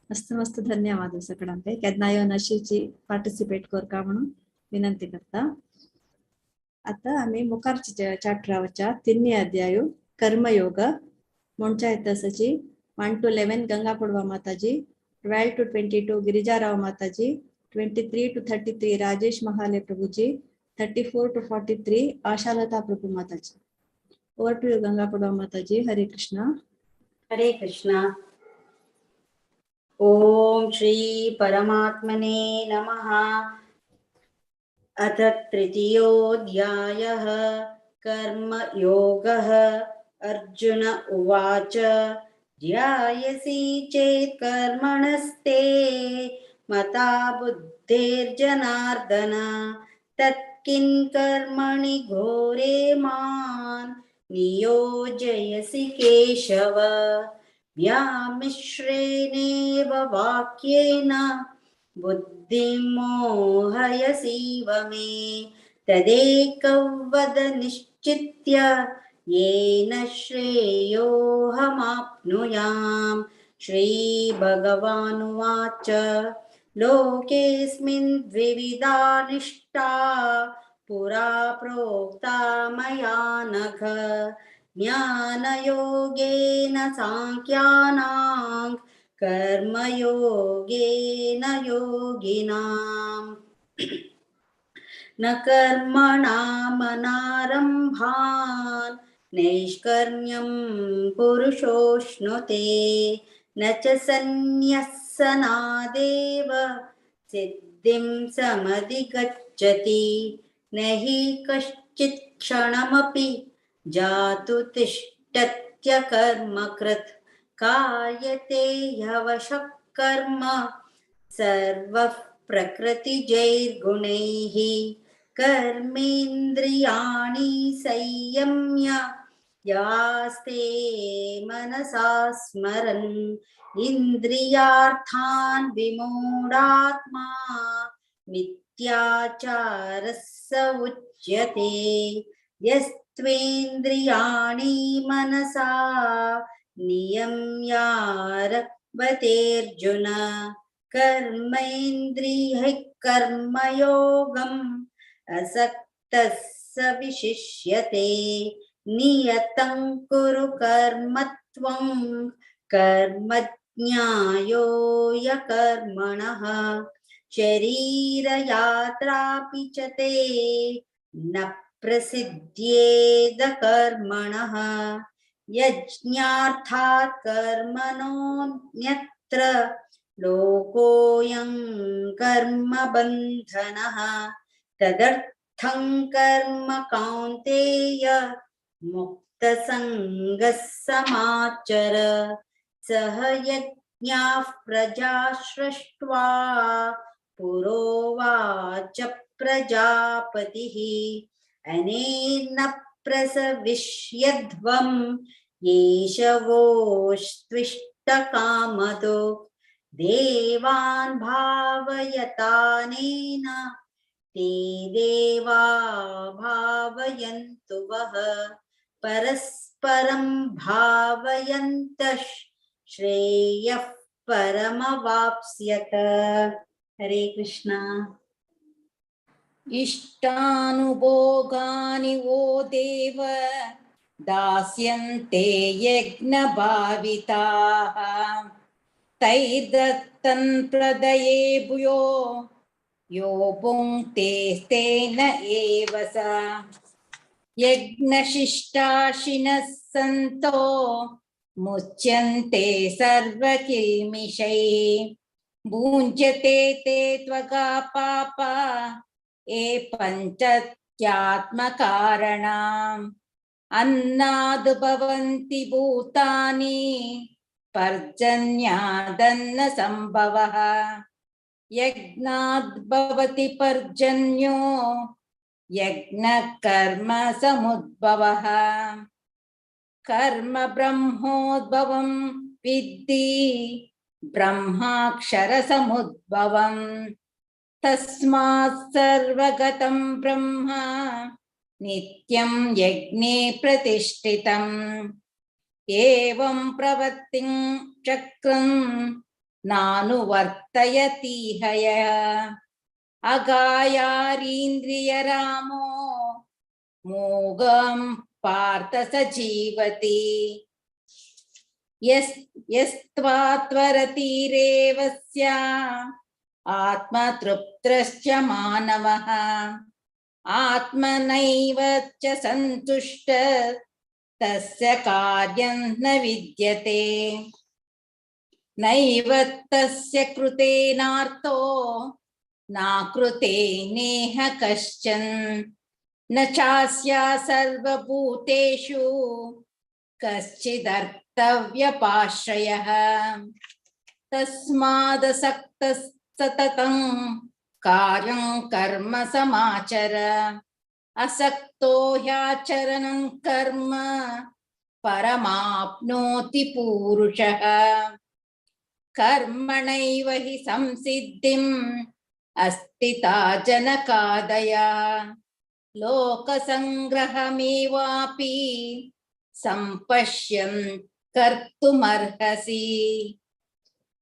मस्त मस्त धन्यवाद सगळ्यांकाय। केन्ना येवन अशीची पार्टिसिपेट करका म्हणून विनंती करता। आता आम्ही मुखारच्या चॅप्टराच्या तिन्ही अध्याय कर्मयोग म्हणच्या इतिहासाची 1 to 11 Ganga Padwa Mataji, 12 to 22 Girija Rao Mataji, 23 to 33 Rajesh Mahale Prabhuji, 34 to 43 Ashalata Prabhu Mataji. Over to you Ganga Padwa Mataji. Hare Krishna. Hare Krishna. Om Shri परमात्मने नमः। अथ तृतीयोऽध्यायः कर्मयोगः। अर्जुन उवाच ध्यायसि चेत् कर्मणस्ते मता बुद्धिर्जनार्दन तत्किं कर्मणि घोरे मान् नियोजयसि केशव व्यामिश्रेणेव वाक्येन बुद्धिं मोहयसीव मे तदेकं वद निश्चित्य येन श्रेयोऽहमाप्नुयाम्। श्रीभगवानुवाच लोकेऽस्मिन् द्विविधा निष्ठा पुरा प्रोक्ता मया नघ ज्ञानयोगेन साङ्ख्यानां कर्मयोगेन योगिनाम्। न कर्मणामनारम्भान् नैष्कर्म्यं पुरुषोऽश्नुते न च सन्न्यसनादेव सिद्धिं समधिगच्छति। न हि कश्चित् क्षणमपि जातु तिष्ठत्य कर्मकृत् कायते ह्यवशः कर्म सर्वः प्रकृतिजैर्गुणैः। कर्मेन्द्रियाणि संयम्य यास्ते मनसा स्मरन् इन्द्रियार्थान् विमूढात्मा मिथ्याचारः स उच्यते। यस्त्वेन्द्रियाणि मनसा नियम्यारभतेऽर्जुन कर्मेन्द्रियैः कर्मयोगम् असक्तः स विशिष्यते। नियतं कुरु कर्म त्वं कर्मज्ञायो यकर्मणः शरीरयात्रापि च ते न प्रसिद्ध्येद कर्मणः। यज्ञार्थात् कर्मणोऽन्यत्र लोकोऽयं कर्मबन्धनः तदर्थं कर्म कौन्तेय मुक्तसङ्गः समाचर। सह यज्ञाः प्रजा सृष्ट्वा पुरोवाच प्रजापतिः अनेन प्रसविष्यध्वं येषवोस्त्विष्टकामदो देवान् भावयतानेन ते देवा भावयन्तु वः। परस्परं भावयन्तः श्रेयः परमवाप्स्यत। हरे कृष्णा। इष्टानुभोगानि वो देव दास्यन्ते यज्ञभाविताः तैर्दत्तं प्रदये भूयो यो भुङ्क्तेस्तेन एव स। यज्ञशिष्टाशिनः सन्तो मुच्यन्ते सर्वकिल्बिषैः भुञ्जते ते त्वगा पापा ये पञ्चत्यात्मकारणाम्। अन्नाद् भवन्ति भूतानि पर्जन्यादन्न संभवः यज्ञाद् भवति पर्जन्यो यज्ञकर्म समुद्भवः। कर्म ब्रह्मोद्भवं विद्धि ब्रह्माक्षरसमुद्भवम् तस्मात् सर्वगतं ब्रह्म नित्यं यज्ञे प्रतिष्ठितम्। एवं प्रवृत्तिं चक्रं नानुवर्तयति हयः अगायारीन्द्रियरामो मोघं पार्थ स जीवति। यस्त्वात्वरतिरेव स्यात् आत्मतृप्तश्च मानवः आत्मनैव च सन्तुष्ट तस्य कार्यं न विद्यते। नैव तस्य कृतेनार्थो नाकृते नेह कश्चन न चास्य सर्वभूतेषु कश्चिदर्थव्यपाश्रयः। तस्मादसक्तः सततं कार्यं कर्म समाचर। असक्तो ह्याचरणं कर्म परमाप्नोति पुरुषः। कर्मणैव हि संसिद्धिम् अस्तिता जनकादया। लोकसंग्रहमेवापि संपश्यन् कर्तुमर्हसि।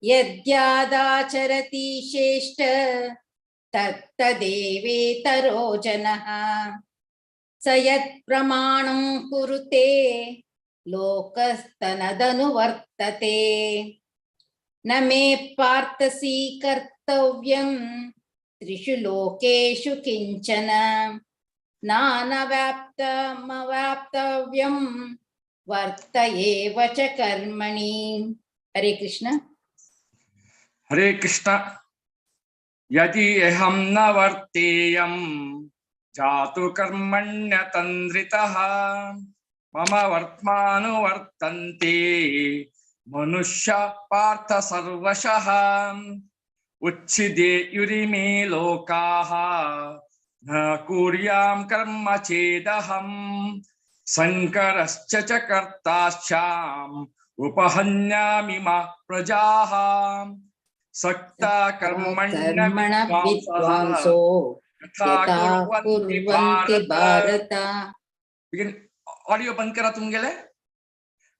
यद्यादाचरति श्रेष्ठ तत्तदेवेतरो जनः। स यत्प्रमाणं कुरुते लोकस्तनदनुवर्तते। न मे पार्थसि कर्तव्यं त्रिषु लोकेषु किंचन। नानव्याप्तमव्याप्तव्यं वर्त एव च कर्मणि। हरे कृष्ण। हरे कृष्ण। यदि अहं न वर्तेयं जातु कर्मण्यतन्द्रितः मम वर्त्मानुवर्तन्ते मनुष्य पार्थ सर्वशः। उच्छिदेयुरिमे लोकाः न कुर्यां कर्म चेदहं शङ्करश्च च कर्ताश्चाम् उपहन्यामि मा प्रजाः। सक्ता कर्मण्य विद्वांसो यथा कुर्वन्ति भारत। ऑडियो बंद करा तुमगेले।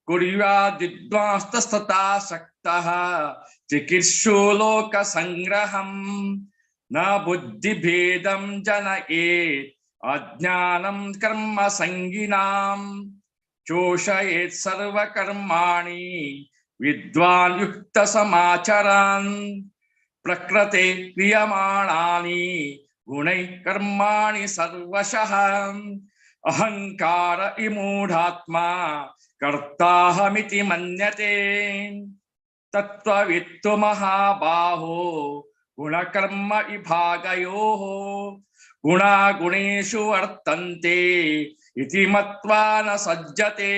कुर्याद्विद्वांस्तथा शक्तः चिकीर्षु लोकसंग्रहं न बुद्धिभेदं जनयेत् अज्ञानं कर्म संगिनां चोषयेत् सर्वकर्माणि विद्वान् युक्तसमाचरान्। प्रकृते क्रियमाणानि गुणैः कर्माणि सर्वशः। अहंकार इमूढात्मा कर्ताहमिति मन्यते। तत्त्ववित्तु महाबाहो गुणकर्म विभागयोः गुणागुणेषु वर्तन्ते इति मत्वा न सज्जते।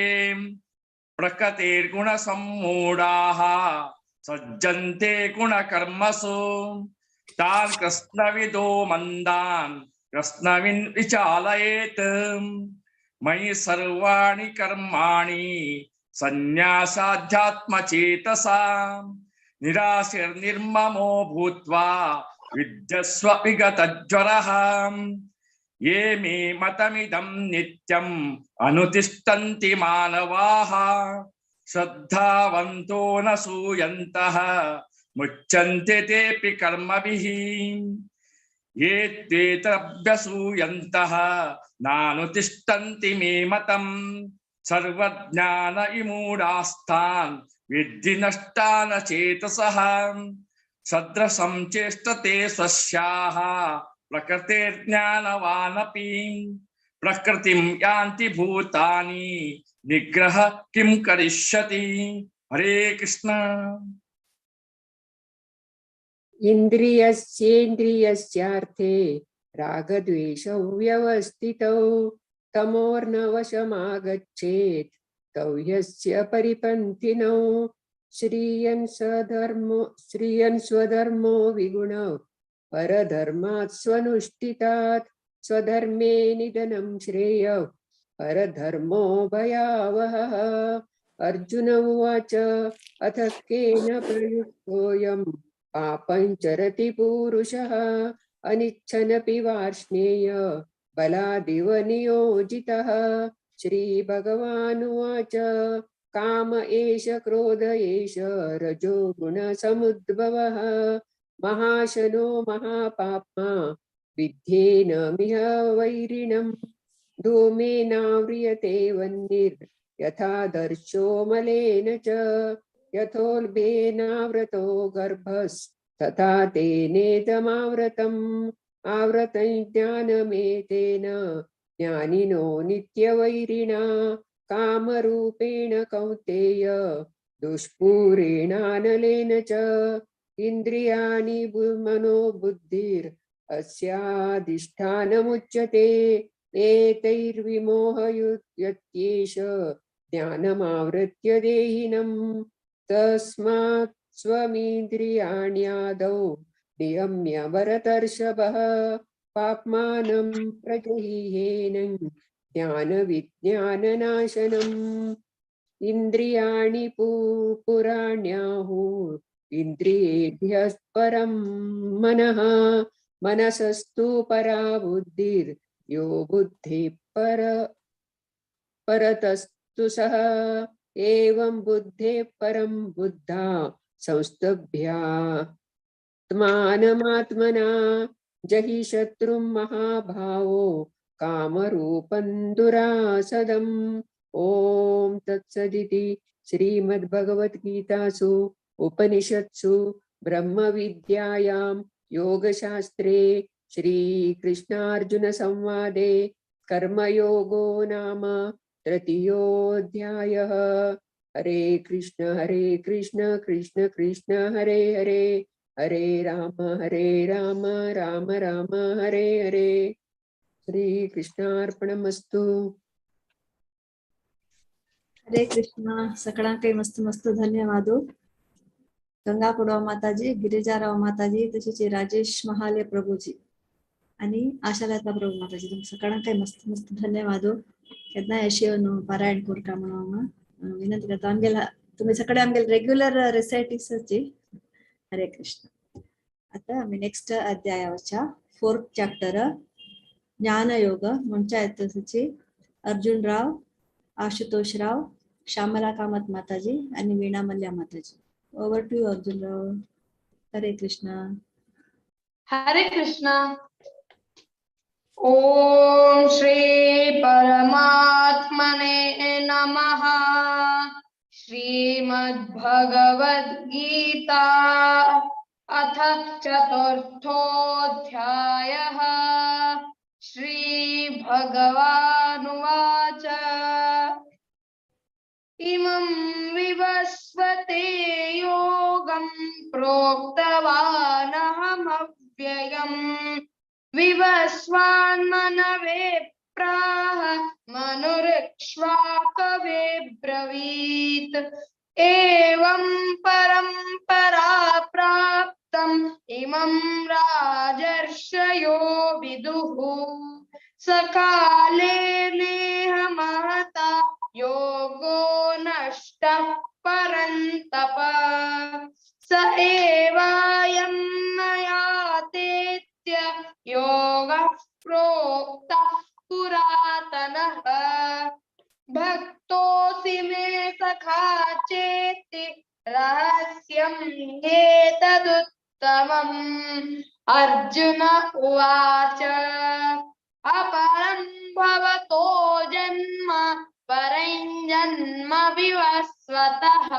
प्रकृतेर्गुणसम्मूढाः सज्जन्ते गुणकर्मसु। तान् कृत्स्नविदो मन्दान् कृत्स्नविन् विचालयेत्। मयि सर्वाणि कर्माणि सन्न्यासाध्यात्मचेतसा निराशिर्निर्ममो भूत्वा विद्यस्व विगतज्वरः। ये मे मतमिदं नित्यम् अनुतिष्ठन्ति मानवाः श्रद्धावन्तो न सूयन्तः मुच्यन्ते तेऽपि कर्मभिः। ये त्वेतरभ्यसूयन्तः नानुतिष्ठन्ति मे मतम् सर्वज्ञान इमूढास्तान् विद्धि नष्टान चेतसः। सदृशं चेष्टते स्वस्याः प्रकृतेर्ज्ञानवानपि। प्रकृतिं यान्ति भूतानि निग्रह किं करिष्यति। हरे कृष्ण। इन्द्रियस्येन्द्रियस्यार्थे रागद्वेषौ व्यवस्थितौ तमोर्नवशमागच्छेत् तौ ह्यस्य परिपन्थिनौ। श्रियन् स्वधर्मो विगुणौ परधर्मात् स्वनुष्ठितात् स्वधर्मे निधनं श्रेयः परधर्मो भयावहः। अर्जुन उवाच अथ केन प्रयुक्तोऽयं पापं चरति पुरुषः अनिच्छनपि वार्ष्णेय बलादिव नियोजितः। श्रीभगवानुवाच काम एष क्रोध एष रजो गुणसमुद्भवः महाशनो महापाप्मा विद्धेनमिह वैरिणम्। धूमेनाव्रियते वह्निर्यथा दर्शो मलेन च यथोल्बेनावृतो गर्भस्तथा तेनेदमावृतम्। आवृतं ज्ञानमेतेन ज्ञानिनो नित्यवैरिणा कामरूपेण कौन्तेय दुष्पूरेणानलेन च। इन्द्रियाणि मनो बुद्धिर् अस्याधिष्ठानमुच्यते। एतैर्विमोहयत्येष ज्ञानमावृत्य देहिनं। तस्मात् स्वमिन्द्रियाण्यादौ नियम्य भरतर्षभः पाप्मानं प्रजहिहेनं ज्ञानविज्ञाननाशनम्। इन्द्रियाणि पुराण्याहुः इन्द्रियेभ्यः परं मनः मनसस्तु परा बुद्धिर्यो बुद्धिः परतस्तु सः। एवं बुद्धेः परं बुद्धा संस्तभ्यात्मानमात्मना जहि शत्रुं महाभावो कामरूपं दुरासदम्। ॐ तत्सदिति श्रीमद्भगवद्गीतासु उपनिषत्सु ब्रह्मविद्यायां योगशास्त्रे श्रीकृष्णार्जुनसंवादे कर्मयोगो नाम तृतीयोऽध्यायः। हरे कृष्ण कृष्ण कृष्ण हरे हरे, हरे राम राम राम हरे हरे। श्रीकृष्णार्पणमस्तु। हरे कृष्ण। सगळ्यांक मस्त मस्त धन्यवाद। गंगा पुडवा माताजी, गिरिजाराव माताजी, तसेच राजेश महाले प्रभूजी आणि आशालता प्रभू माताजी, तुमकां सगळ्यांक मस्त मस्त धन्यवाद। केन्ना अशें येवन पारायण करता म्हणून हांव विनंती करता। आमगेला तुमी सगळे आमगेले रेग्युलर रेसायटीसाची। हरे कृष्ण। आता आमी नेक्स्ट अध्यायाच्या फोर्थ चॅप्टर ज्ञानयोग म्हणच्या येतची अर्जुन राव, आशुतोष राव, श्यामला कामत माताजी आणि Veena Mallya Mataji. Over to Arjun Rao. Hare Krishna. Hare Krishna. Om Shri परमात्मने नमः। श्रीमद्भगवद्गीता अथ चतुर्थोऽध्यायः। श्री भगवानुवाच। इमं विवस्वते योगं प्रोक्तवानहमव्ययम् विवस्वान्मनवे प्राह मनुरिक्ष्वाकवे ब्रवीत्। एवं परंपरा प्राप्तम् इमं राजर्षयो विदुः सकाले नेह महता योगो नष्टः परन्तप। स एवायं मया तेत्य योगः प्रोक्तः पुरातनः। भक्तोऽसि मे सखा चेति रहस्यं एतदुत्तमम्। अर्जुन उवाच। अपरं भवतो जन्म परं जन्म विवस्वतः।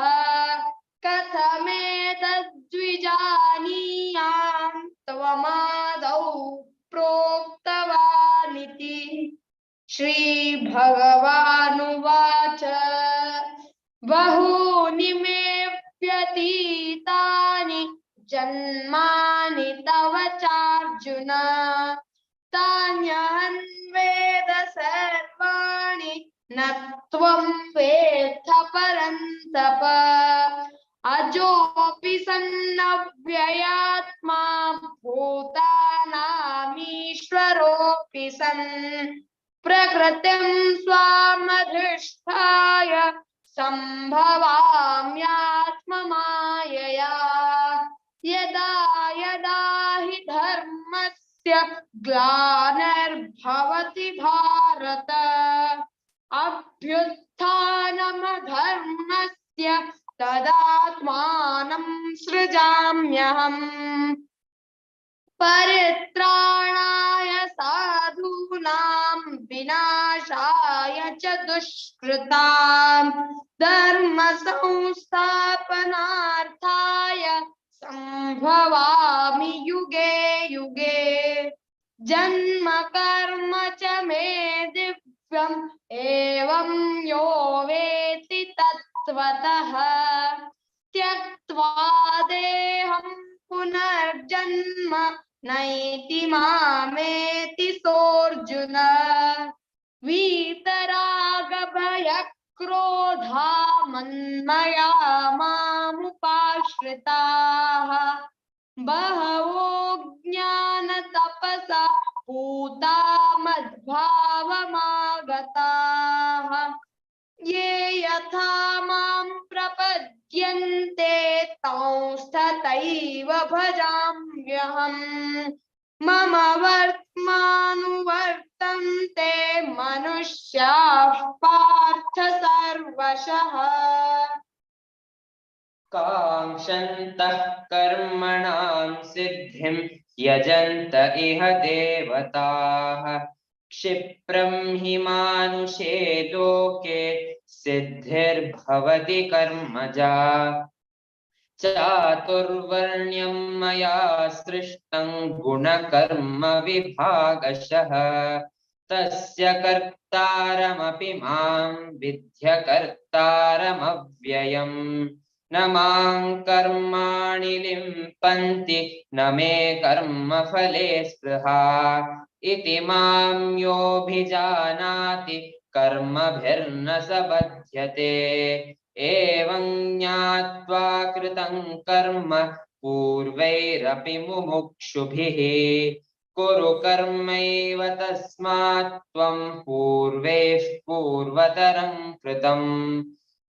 कथमेतद्विजानीयां त्वमादौ प्रोक्तवानिति। श्रीभगवानुवाच। बहूनि मे व्यतीतानि जन्मानि तव चार्जुन। तान्यहं वेद सर्वाणि न त्वं वेत्थ परन्तप। अजोऽपि सन्नव्ययात्मा भूतानामीश्वरोऽपि सन्। प्रकृतिं स्वामधिष्ठाय संभवाम्यात्ममायया। यदा यदा हि धर्मस्य ग्लानिर्भवति भारत। अभ्युत्थानमधर्मस्य तदात्मानं सृजाम्यहम्। परित्राणाय साधूनां विनाशाय च दुष्कृतां धर्म संस्थापनार्थाय संभवामि युगे युगे। जन्म कर्म च मे दिव्यम् एवं यो वेत्ति तत्त्वतः। त्यक्त्वा देहं पुनर्जन्म नैति मामेति सोऽर्जुन। वीतरागभयक्रोधा मन्मया मामुपाश्रिताः। बहवो ज्ञानतपसा पूता मद्भावमागताः। ये यथा मां प्रपद्यन्ते तांस्तथैव भजाम्यहम्। मम वर्त्मानुवर्तन्ते मनुष्याः पार्थ सर्वशः। काङ्क्षन्तः कर्मणां सिद्धिं यजन्त इह देवताः। क्षिप्रं हि मानुषे लोके सिद्धिर्भवति कर्मजा। चातुर्वर्ण्यं मया सृष्टं गुणकर्म विभागशः। तस्य कर्तारमपि मां विद्य कर्तारमव्ययम्। न मां कर्माणि लिम्पन्ति न मे कर्मफले स्पृहा। इति मां योऽभिजानाति कर्मभिर्न स बध्यते। एवं ज्ञात्वा कृतं कर्म पूर्वैरपि मुमुक्षुभिः। कुरु कर्मैव तस्मात् त्वं पूर्वैः पूर्वतरं कृतम्।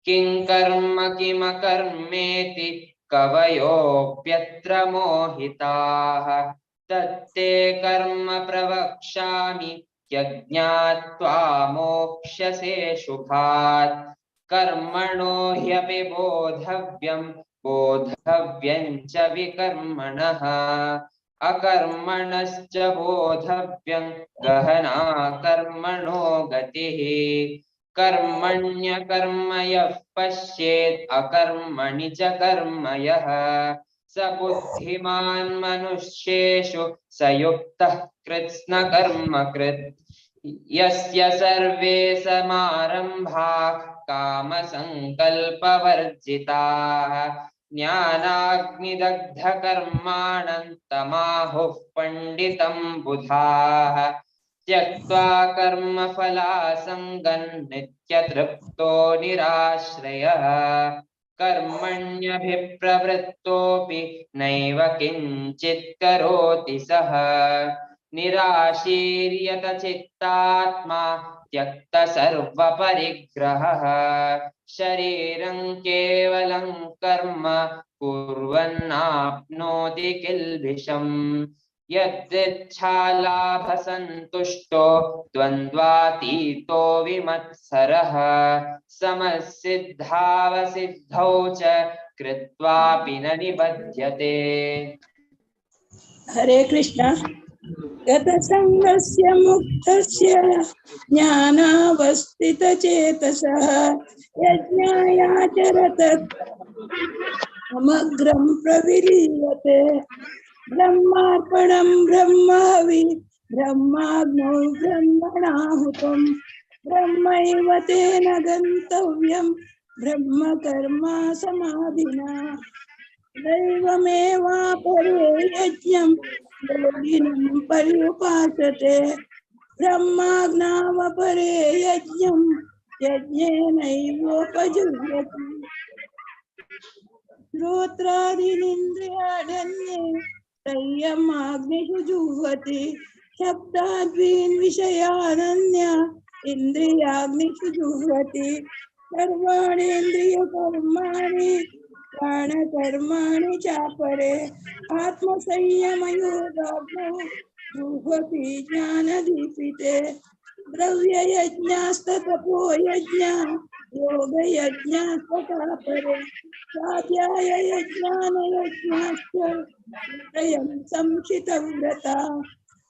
किं कर्म किमकर्मेति कवयोऽप्यत्र मोहिताः। तत्ते कर्म प्रवक्ष्यामि यज्ञात्वा मोक्ष्यसे शुभात्। कर्मणो ह्यपि बोधव्यं बोधव्यं च विकर्मणः। अकर्मणश्च बोधव्यं गहना कर्मणो गतिः। कर्मण्यकर्म यः पश्येत् अकर्मणि च कर्म यः। स बुद्धिमान् मनुष्येषु स युक्तः कृत्स्नकर्मकृत्। यस्य सर्वे समारम्भाः कामसङ्कल्पवर्जिताः। ज्ञानाग्निदग्धकर्माणं तमाहुः पण्डितं बुधाः। त्यक्त्वा कर्मफलासङ्गं नित्यतृप्तो निराश्रयः। कर्मण्यभिप्रवृत्तोऽपि नैव किञ्चित् करोति सः। निराशीर्यत चित्तात्मा त्यक्त सर्वपरिग्रहः। शरीरं केवलं कर्म कुर्वन्नाप्नोति किल्बिषम्। यदृच्छालाभसन्तुष्टो द्वन्द्वातीतो विमत्सरः। समसिद्धावसिद्धौ च कृत्वापि न निबध्यते। हरे कृष्ण। गतसङ्गस्य मुक्तस्य ज्ञानावस्थितचेतसः यज्ञायाचरत समग्रं प्रविलीयते। ब्रह्मार्पणं ब्रह्महवि ब्रह्माग्नौ ब्रह्मणाहुतं ब्रह्मैव तेन गन्तव्यं ब्रह्मकर्म समाधिना। दैवमेवापरे यज्ञं योगिनं पर्युपासते। ब्रह्माग्नावपरे यज्ञं यज्ञेनैवोपजुह्वति। श्रोत्रादीनिन्द्रियाण्यन्ये संयमाग्निषु जुह्वति। शब्दाद्वीन् विषयानन्य इन्द्रियाग्निषु जुह्वति। सर्वाणीन्द्रियकर्माणि प्राणकर्माणि चापरे आत्मसंयमयोगाग्नौ जुह्वति ज्ञानदीपिते। द्रव्ययज्ञास्ततपोयज्ञा योगयज्ञास्तथापरे स्वाध्याययज्ञानयज्ञाश्च त्रयं संशितव्रता।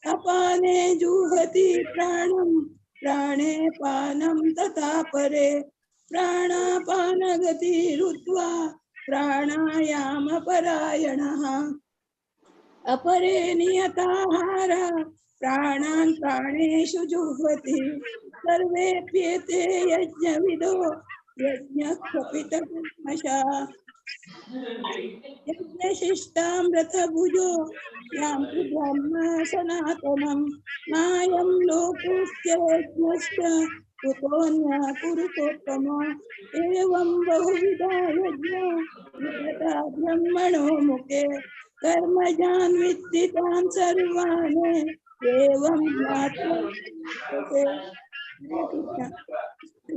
अपाने जुह्वति प्राणं प्राणे पानं तथा परे। प्राणापानगतिरुत्वा प्राणायामपरायणः। अपरे नियताहार प्राणान् प्राणेषु जुह्वति। सर्वेऽप्येते यज्ञविदो यज्ञक्षपितकल्मषा। यज्ञशिष्टामृतभुजो यान्ति ब्रह्म सनातनं। नायं लोकोऽस्य यज्ञश्च कुतोऽन्यः पुरुषोत्तमो। एवं बहुविधा यज्ञा विदता ब्रह्मणो मुखे। कर्मजान् विद्धि तान् सर्वान् एवं ज्ञात्वा।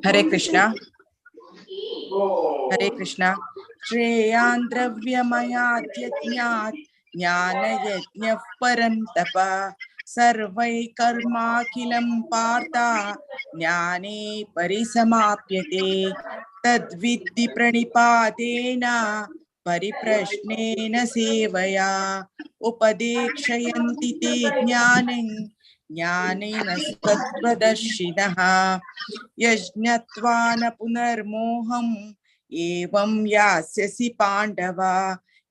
हरे कृष्णा। हरे कृष्णा। श्रेयान् द्रव्यमयात् यज्ञात् ज्ञानयज्ञः परं तप सर्वैः कर्माखिलं पार्थ ज्ञाने परिसमाप्यते तद्विद्धि प्रणिपातेन परिप्रश्नेन सेवया उपदेक्षयन्ति ते ज्ञानं ज्ञानेन तत्त्वदर्शिनः यज्ञत्वा न पुनर्मोहम् एवं यास्यसि पाण्डव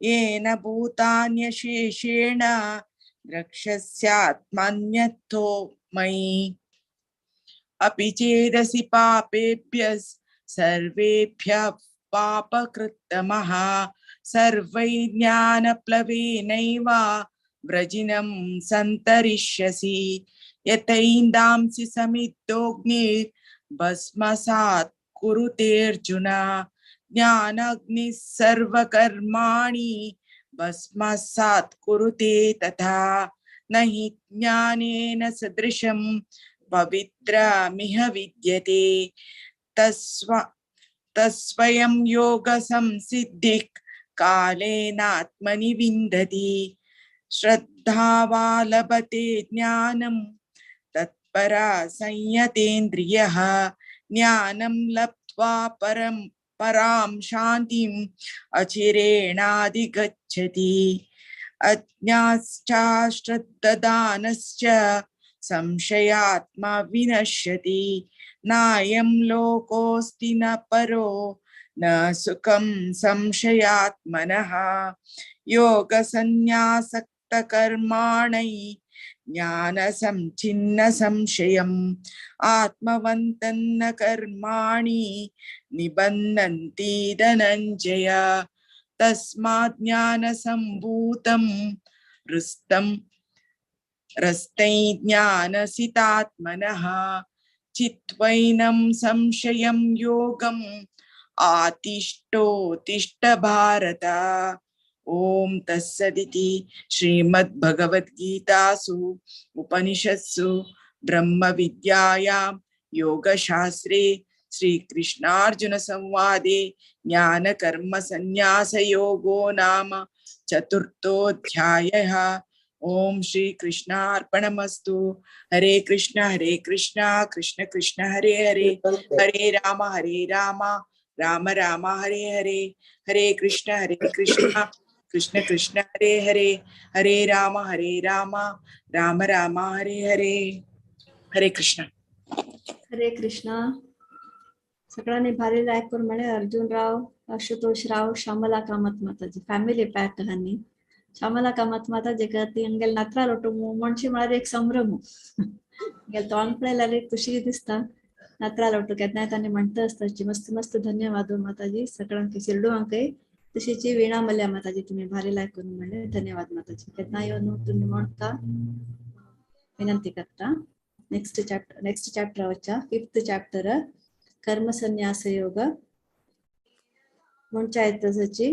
येन भूतान्यशेषेण द्रक्ष्यस्यात्मन्यथो मयि। अपि चेदसि पापेभ्यः सर्वेभ्यः पापकृत्तमः सर्वैर्ज्ञानप्लवेनैव व्रजिनं सन्तरिष्यसि यतैन्दांसि समिद्धोऽग्निर्भस्मसात् कुरुतेऽर्जुन ज्ञानाग्निः सर्वकर्माणि भस्मसात् कुरुते तथा न हि ज्ञानेन सदृशं पवित्रमिह विद्यते तस्वयं योगसंसिद्धिः कालेनात्मनि विन्दति श्रद्धावा लभते ज्ञानं तत्परा संयतेन्द्रियः ज्ञानं लब्ध्वा परं परां शान्तिम् अचिरेणाधिगच्छति। अज्ञाश्चाश्रद्ददानश्च संशयात्मा विनश्यति नायं लोकोऽस्ति न परो न सुखं संशयात्मनः। योगसन्न्यासक्तकर्माणि ज्ञानसंच्छिन्न संशयम् आत्मवन्तं न कर्माणि निबध्नन्ति धनञ्जय तस्मात् ज्ञानसम्भूतं हृस्तं रस्तै ज्ञानसितात्मनः चित्वैनं संशयं योगम् आतिष्ठोतिष्ठ भारत। ओम तत्सदिति श्रीमद्भगवद्गीतासु उपनिषत्सु ब्रह्मविद्यायां योगशास्त्रे श्रीकृष्णार्जुन संवादे ज्ञानकर्म संन्यासयोगो नाम चतुर्थोऽध्यायः। ओम श्री कृष्णार्पणमस्तु। हरे कृष्ण कृष्ण कृष्ण हरे हरे, हरे राम राम राम हरे हरे, हरे कृष्ण कृष्ण कृष्ण हरे हरे, हरे राम राम राम हरे हरे। हरे कृष्ण। हरे कृष्ण। सगळ्यांनी भारी लायक करून म्हणे अर्जुनराव, आशुतोष राव, श्यामला कामत माताजी फॅमिली पॅक हानी। श्यामला कामत माताजी ती अंगेल नातरा लोटू म्हणशी म्हळ्यार एक संभ्रम गेल तोंड पळयल्यार एक खुशी दिसता। नातरा लोटू केन्नाय तांणी म्हणटा आसता मस्त मस्त धन्यवाद माताजी सगळ्यांक शिरडूंकय तशीच वीणा मल्या माताजी तुम्ही भारी लायक करून म्हणले धन्यवाद माताजी। केन्ना येवन तुम्ही म्हणटा विनंती करता। नेक्स्ट चॅप्टर वच्चा फिफ्थ चॅप्टर कर्म संन्यास योग म्हणच्या तसची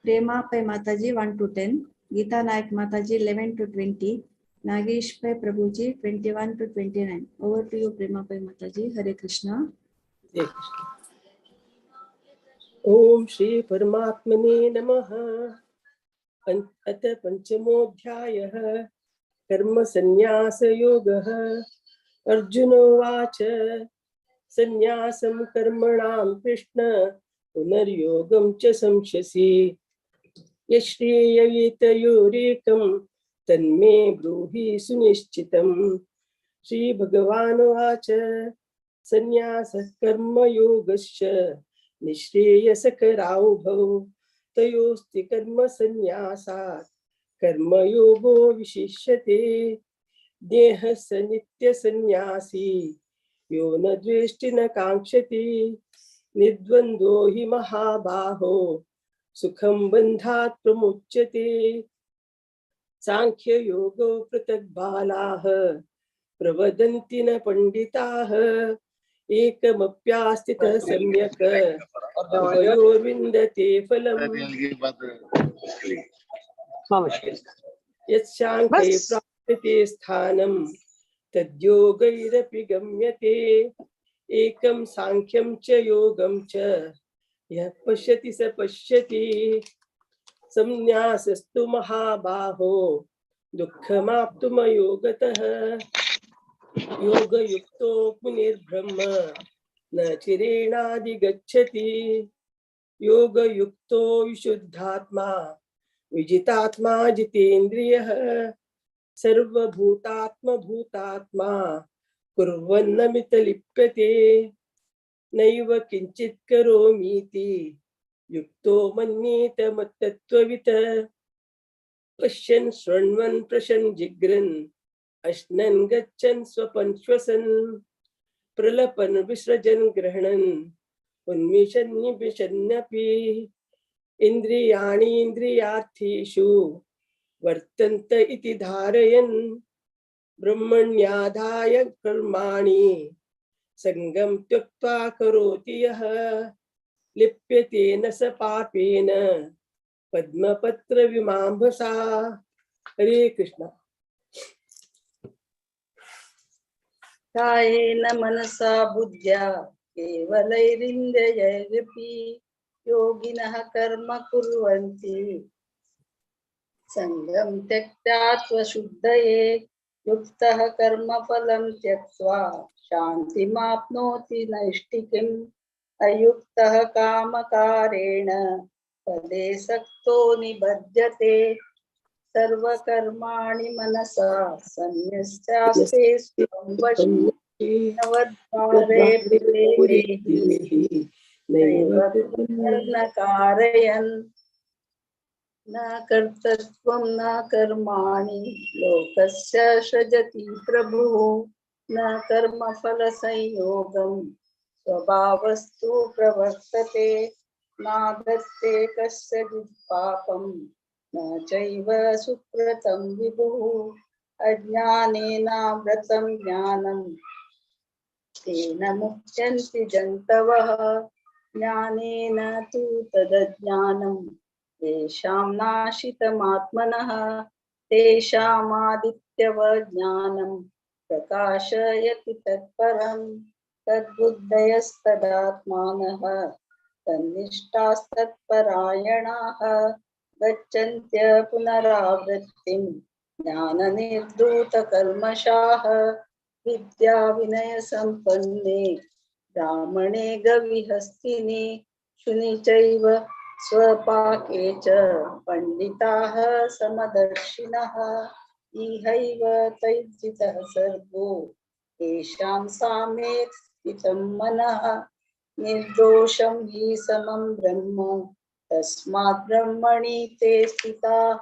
Prema Pai Mataji 1 to 10, Geeta Naik Mataji 11 to 20, Nagesh Pai Prabhuji 21 to 29. Over to you Prema Pai Mataji. Hare Krishna. Hare Krishna. Om Shri परमात्मने नमः। अथ पंचमोऽध्यायः कर्म संन्यास योगः। अर्जुन उवाच संन्यासं कर्मणां कृष्ण पुनर्योगं च संशसि यश्रेयवितयोरेकं तन्मे ब्रूहि सुनिश्चितम्। श्री भगवानुवाच संन्यासः कर्मयोगश्च निःश्रेयसकराउभौ तयोस्ति कर्म संन्यासात् कर्मयोगो विशिष्यते। देहः स नित्यसंन्यासी यो न द्वेष्टि न काङ्क्षति निर्द्वन्द्वो हि महाबाहो सुखं बन्धात् प्रमुच्यते। सांख्ययोगो पृथक् बालाः प्रवदन्ति न पण्डिताः एकमप्यास्थितः सम्यक् उभयोर्विन्दते फलम्। यत्शाङ्ख्यै प्राप्यते स्थानं तद्योगैरपि गम्यते। एकं सांख्यं च योगं च यः पश्यति स पश्यति। संन्यासस्तु महाबाहो दुःखमाप्तुमयोगतः। योगयुक्तो मुनिर्ब्रह्म न चिरेणाधिगच्छति। योगयुक्तो विशुद्धात्मा विजितात्मा जितेन्द्रियः। सर्वभूतात्मभूतात्मा कुर्वन्नमितलिप्यते। नैव किञ्चित् करोमीति युक्तो मन्येत मत्तत्त्ववित्। पश्यन् शृण्वन् प्रशन् जिघ्रन् अश्नन् गच्छन् स्वपन् श्वसन् प्रलपन् विसृजन् ग्रहणन् उन्मिषन् निमिषन्नपि इन्द्रियाणीन्द्रियार्थेषु वर्तन्त इति धारयन्। ब्रह्मण्याधाय कर्माणि संगं त्यक्त्वा करोति यः। लिप्यते न स पापेन पद्मपत्रविमाम्भसा। हरे कृष्ण। कायेन मनसा बुद्ध्या केवलैरिन्द्रियैरपि योगिनः कर्म कुर्वन्ति। संगं त्यक्त्वात्मशुद्धये युक्तः कर्मफलं त्यक्त्वा शान्तिमाप्नोति नैष्ठिकीम्। अयुक्तः कामकारेण फले सक्तो निबध्यते। सर्वकर्माणि मनसा संन्यस्यास्ते स्वं वशं नवद्वारे पुरे नैव न कारयन्। न कर्तृत्वं न कर्माणि लोकस्य सृजति प्रभुः। न कर्मफलसंयोगं स्वभावस्तु प्रवर्तते। नादत्ते कस्यचित् पापं न चैव सुकृतं विभुः। अज्ञानेनावृतं ज्ञानं तेन मुच्यन्ति जन्तवः। ज्ञानेन तु तदज्ञानं तेषां नाशितमात्मनः। तेषामादित्यवज्ञानं प्रकाशयति तत्परं। तद्बुद्धयस्तदात्मानः तन्निष्ठास्तत्परायणाः। गच्छन्त्य पुनरावृत्तिं ज्ञाननिर्धूतकल्मषाः। विद्याविनयसम्पन्ने ब्राह्मणे गविहस्तिनि शुनि चैव स्वपाके च पण्डिताः समदर्शिनः। इहैव तैर्जितः सर्गो येषां सामे स्थितं मनः। निर्दोषं हि समं ब्रह्म तस्मात् ब्रह्मणि ते स्थिताः।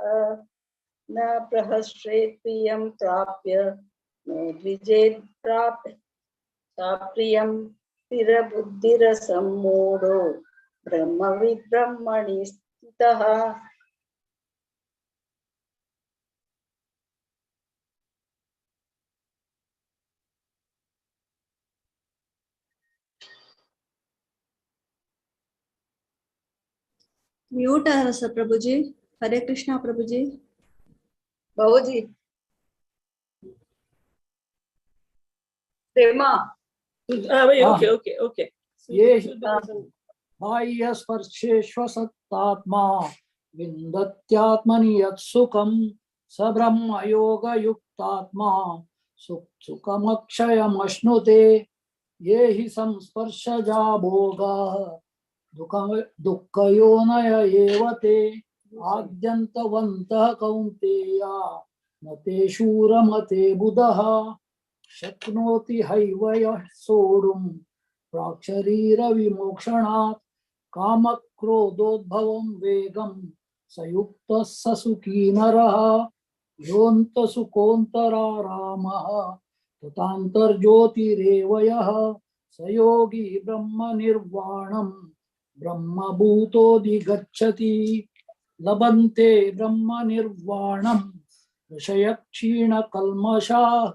न प्रहस्येत् प्रियं प्राप्य नो द्विजेत् प्राप्य प्रियं स्थिरबुद्धिरसम्मूढो ब्रह्मविद् ब्रह्मणि स्थितः। म्यूट आहे सर प्रभुजी। हरे कृष्णा प्रभुजी। भाऊजी प्रेमा। Okay okay okay. ये बाह्य स्पर्शेष्वसक्तात्मा विन्दत्यात्मनि यत्सुखं स ब्रह्म योगयुक्तात्मा सुखमक्षयमश्नुते। ये हि संस्पर्शजा भोगाः दुःखयोनय एव ते। आद्यन्तवन्तः कौन्तेय न ते शूरमते बुधः। शक्नोति हैव यः सोढुं प्राक्शरीरविमोक्षणात्। कामक्रोधोद्भवं वेगं स युक्तः स सुखी नरः। योऽन्तसुकोऽन्तरारामः तथान्तर्ज्योतिरेव यः स योगी ब्रह्मनिर्वाणं ब्रह्मभूतोऽधिगच्छति। लभन्ते ब्रह्मनिर्वाणं ऋषयक्षीणकल्मषाः।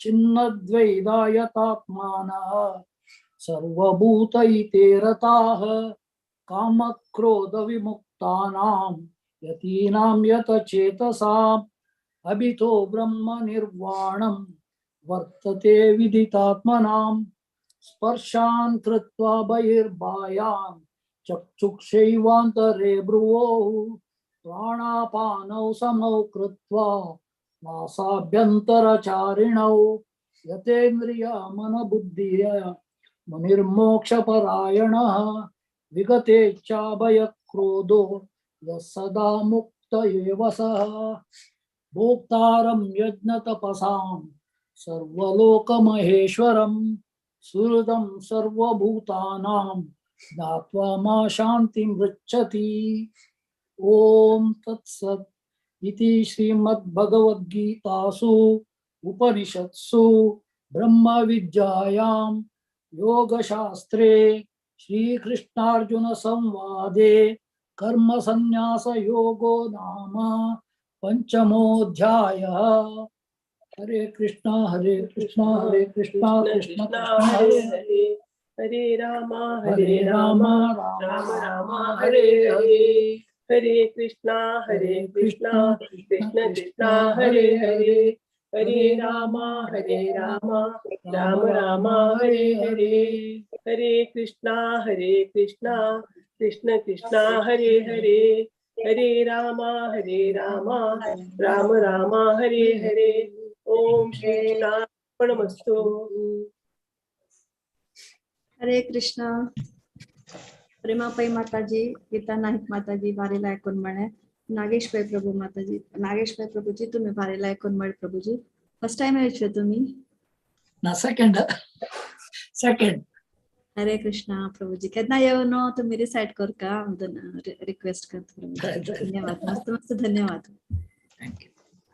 छिन्नद्वैधायतात्मानः सर्वभूतैते रताः। कामक्रोधविमुक्तानां यतीनां यतचेतसाम् अभितो ब्रह्मनिर्वाणं वर्तते विदितात्मनां स्पर्शान् कृत्वा बहिर्बाह्यान् चक्षुषैवान्तरे ब्रुवोः प्राणापानौ समौ कृत्वा नासाभ्यन्तरचारिणौ यतेन्द्रिय मनबुद्धिय मुनिर्मोक्षपरायणः विगतेच्छाभयक्रोधो यः सदा मुक्त एव सः। भोक्तारं यज्ञतपसां सर्वलोकमहेश्वरं सुहृदं सर्वभूतानां ज्ञात्वा मा शान्तिं पृच्छति। ॐ तत्सत् इति श्रीमद्भगवद्गीतासु उपनिषत्सु ब्रह्मविद्यायां योगशास्त्रे श्रीकृष्णार्जुनसंवादे कर्मसन्न्यासयोगो नाम पंचमोऽध्यायः। हरे कृष्णा हरे कृष्णा हरे कृष्णा कृष्ण कृष्ण हरे हरे हरे राम हरे राम राम राम हरे हरे हरे कृष्णा हरे कृष्णा कृष्ण कृष्णा हरे हरे हरे राम हरे राम राम राम हरे हरे हरे कृष्णा हरे कृष्णा कृष्ण कृष्णा हरे हरे हरे राम हरे राम राम राम हरे हरे। ओम श्री कृष्णार्पणमस्तु। हरे कृष्णा। प्रेमा पै माताजी, गीता नाईक माताजी भारी ऐकून म्हणे, नागेश पै प्रभू माताजी, नागेश पै प्रभूजी तुम्ही भारी ऐकून म्हणे प्रभूजी। फर्स्ट टाइम येयचे तुम्ही ना? Second second. हरे कृष्णा प्रभूजी, केन्ना येवन तुम्ही रिसाइट करका रिक्वेस्ट करता प्रभूजी। धन्यवाद, मस्त मस्त धन्यवाद।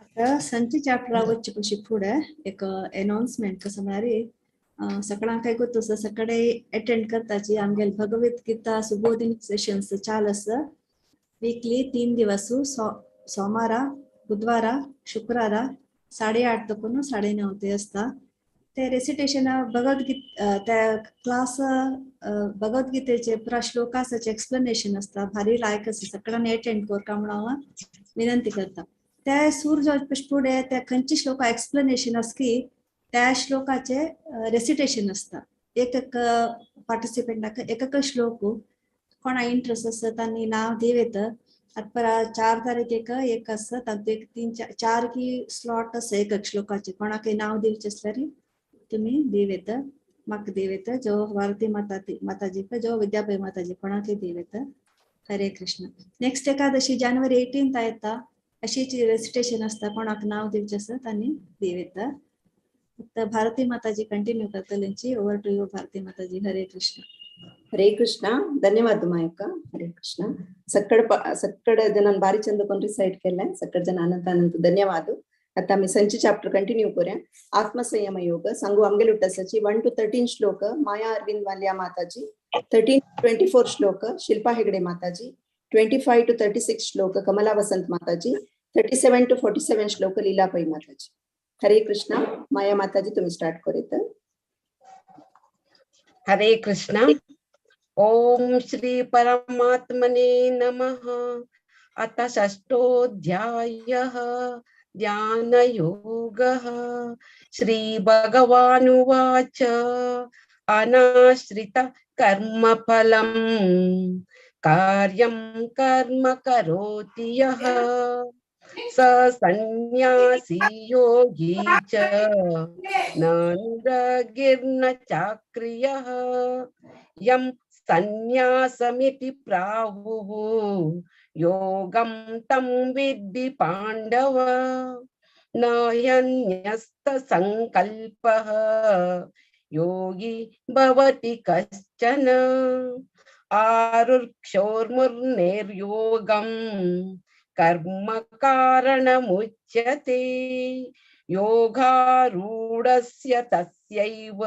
आता संची चॅप्टरा वच्चे पशी फुडें एक अनाउन्समेंट कसं म्हळ्यार सगळ्यांक ऐकूत आसा, सगळे अटेंड करताची आमगेले भगवत गीता सुबोधिनी सेशन्स चालू आसा वीकली 3 दिवस, सोमारा, बुधवारा, शुक्रारा 8:30 तकून 9:30 ते आसता। ते रेसिटेशन भगवद्गीता त्या क्लास भगवद्गीतेचे पुरा श्लोकाचे एक्सप्लेनेशन आसता, भारी लायक आसा, सगळ्यांनी अटेंड करका म्हणून हांव विनंती करता। त्या सूर जावचे फुडें त्या खंयचे श्लोका एक्सप्लेनेशन आसा की त्या श्लोकाचे रेसिटेशन आसता। एक एक पार्टिसिपेंटाक एक एक श्लोक कोणा इंट्रस्ट आसा तांणी नांव दिव येता। आतां परत 4 तारीख एक आसा, तातूंत एक 3 4 की स्लॉट आसा एक एक श्लोकाचे, कोणाकय नांव दिवचें आसल्यार तुमी दिव येता, म्हाका दिव येता, जो भारती माता माताजीक, जो विद्यापय माताजी, कोणाकय दिव येता। हरे कृष्ण। नेक्स्ट एकादशी जानेवारी 18 येता, अशीच रेसिटेशन आसता, कोणाक नांव दिवचें आसा तांणी दिव येता। भारती माताजी कंटिन्यू करतलेंची। Over to you Bharati Mataji. Hare Krishna. Hare Krishna. धन्यवाद मायका। हरे कृष्ण। सक्कड सक्कड जनान बारी चंद कोण रिसाइट केलाय, सक्कड जन अनंत अनंत धन्यवाद। आता आम्ही संची चॅप्टर कंटिन्यू करूया। आत्मसंयम योग सांगू आमगेले उट्टासाची 1 to 13 श्लोक माया अरविंद वालिया माताजी, 13 to 24 श्लोक शिल्पा हेगडे माताजी, 25 to 36 श्लोक कमला वसंत माताजी, 37 to 47 श्लोक लीला पै माताजी। हरे कृष्णा। माया माताजी तुम्ही स्टार्ट करूयात। हरे कृष्णा। ओम श्री परमात्मने नमः। अथ षष्ठोऽध्यायः ध्यानयोगः। श्री भगवानुवाच अनाश्रित कर्मफलं कार्यं कर्म करोति यः स सन्न्यासी योगी च नानुरागिर्न चाक्रियः यं सन्न्यासमिति प्राहुः योगं तं विद्धि पाण्डव न ह्यन्यस्त संकल्पः योगी भवति कश्चन। आरुक्षोर्मुर्निर्योगं कर्म कारणमुच्यते योगारूढस्य तस्यैव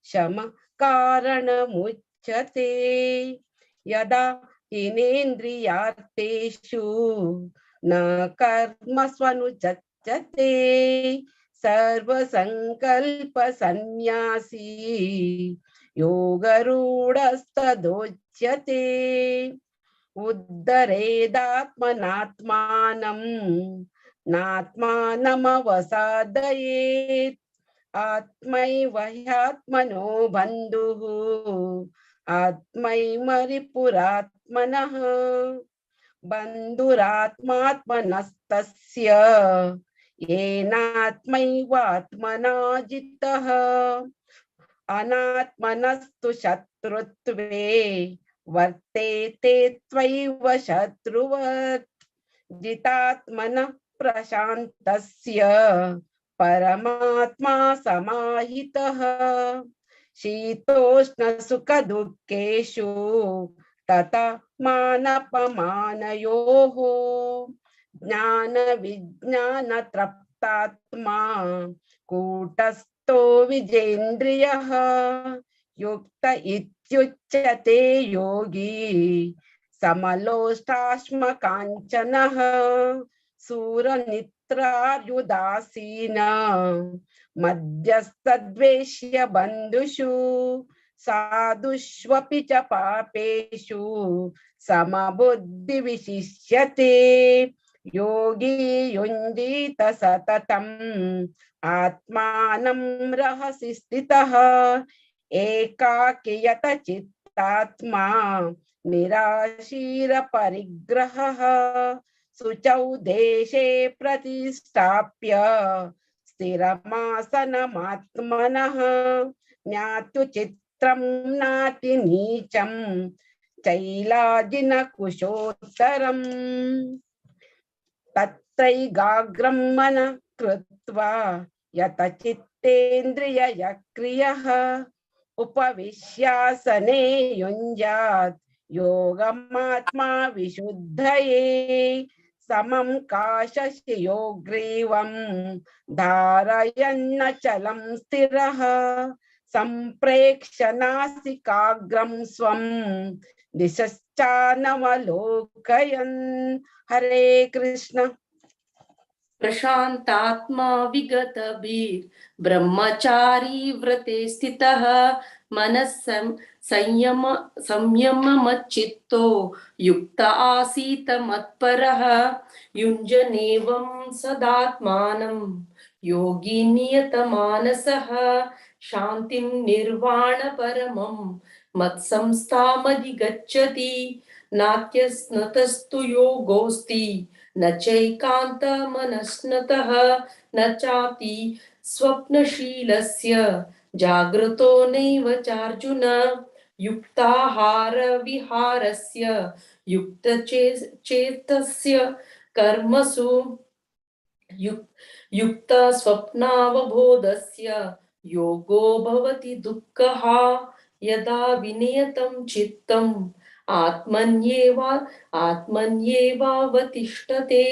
शम कारणमुच्यते। यदा हिनेन्द्रियार्थेषु न कर्म स्वनुचच्यते सर्वसंकल्प संन्यासी योगरूढस्तदोच्यते। उद्धरेदात्मनात्मानं नात्मानमवसादयेत्। आत्मैव ह्यात्मनो बन्धुः आत्मैमरिपुरात्मनः बन्धुरात्मात्मनस्तस्य येनात्मैवात्मना जितः। अनात्मनस्तु शत्रुत्वे वर्तेते त्वैव शत्रुवत्। जितात्मनः प्रशान्तस्य परमात्मा समाहितः। शीतोष्ण सुख दुःखेषु तथा मानपमानयोः ज्ञान विज्ञान तृप्तात्मा कूटस्थो विजेन्द्रियः युक्त इत्युच्यते योगी समलोष्टाश्म काञ्चनः सूरनित्रार्युदासीन मध्यस्तद्वेष्य बन्धुषु साधुष्वपि च पापेषु समबुद्धिविशिष्यते। योगी युञ्जीत सततम् आत्मानं रहसि स्थितः एकाकियत चित्तात्मा निराशीर परिग्रहः शुचौ देशे प्रतिष्ठाप्य स्थिरमासनमात्मनः ज्ञातु चित्रं नाति नीचं चैलाजिनकुशोत्तरम्। तत्रैगाग्रं मनः कृत्वा यत चित्तेन्द्रियक्रियः उपविश्यासने युञ्जात् योगमात्मा विशुद्धये। समं काशशियोग्रीवं धारयन्नचलं स्थिरः संप्रेक्ष्य नासिकाग्रं स्वं दिशश्चानवलोकयन्। हरे कृष्ण। प्रशान्तात्मा विगतभिर् ब्रह्मचारी व्रते स्थितः मनः संयम संयममच्चित्तो युक्त आसीत मत्परः। युञ्जनेवं सदात्मानं योगी नियतमानसः शान्तिं निर्वाणपरमं मत्संस्थामधिगच्छति। नात्यस्नतस्तु योगोऽस्ति न चैकान्तमनस्नतः न चापि स्वप्नशीलस्य जाग्रतो नैव चार्जुन। युक्ताहार विहारस्य युक्तचेतस्य कर्मसु युक्त स्वप्नावबोधस्य योगो भवति दुःखः। यदा विनियतं चित्तम् आत्मन्येवावतिष्ठते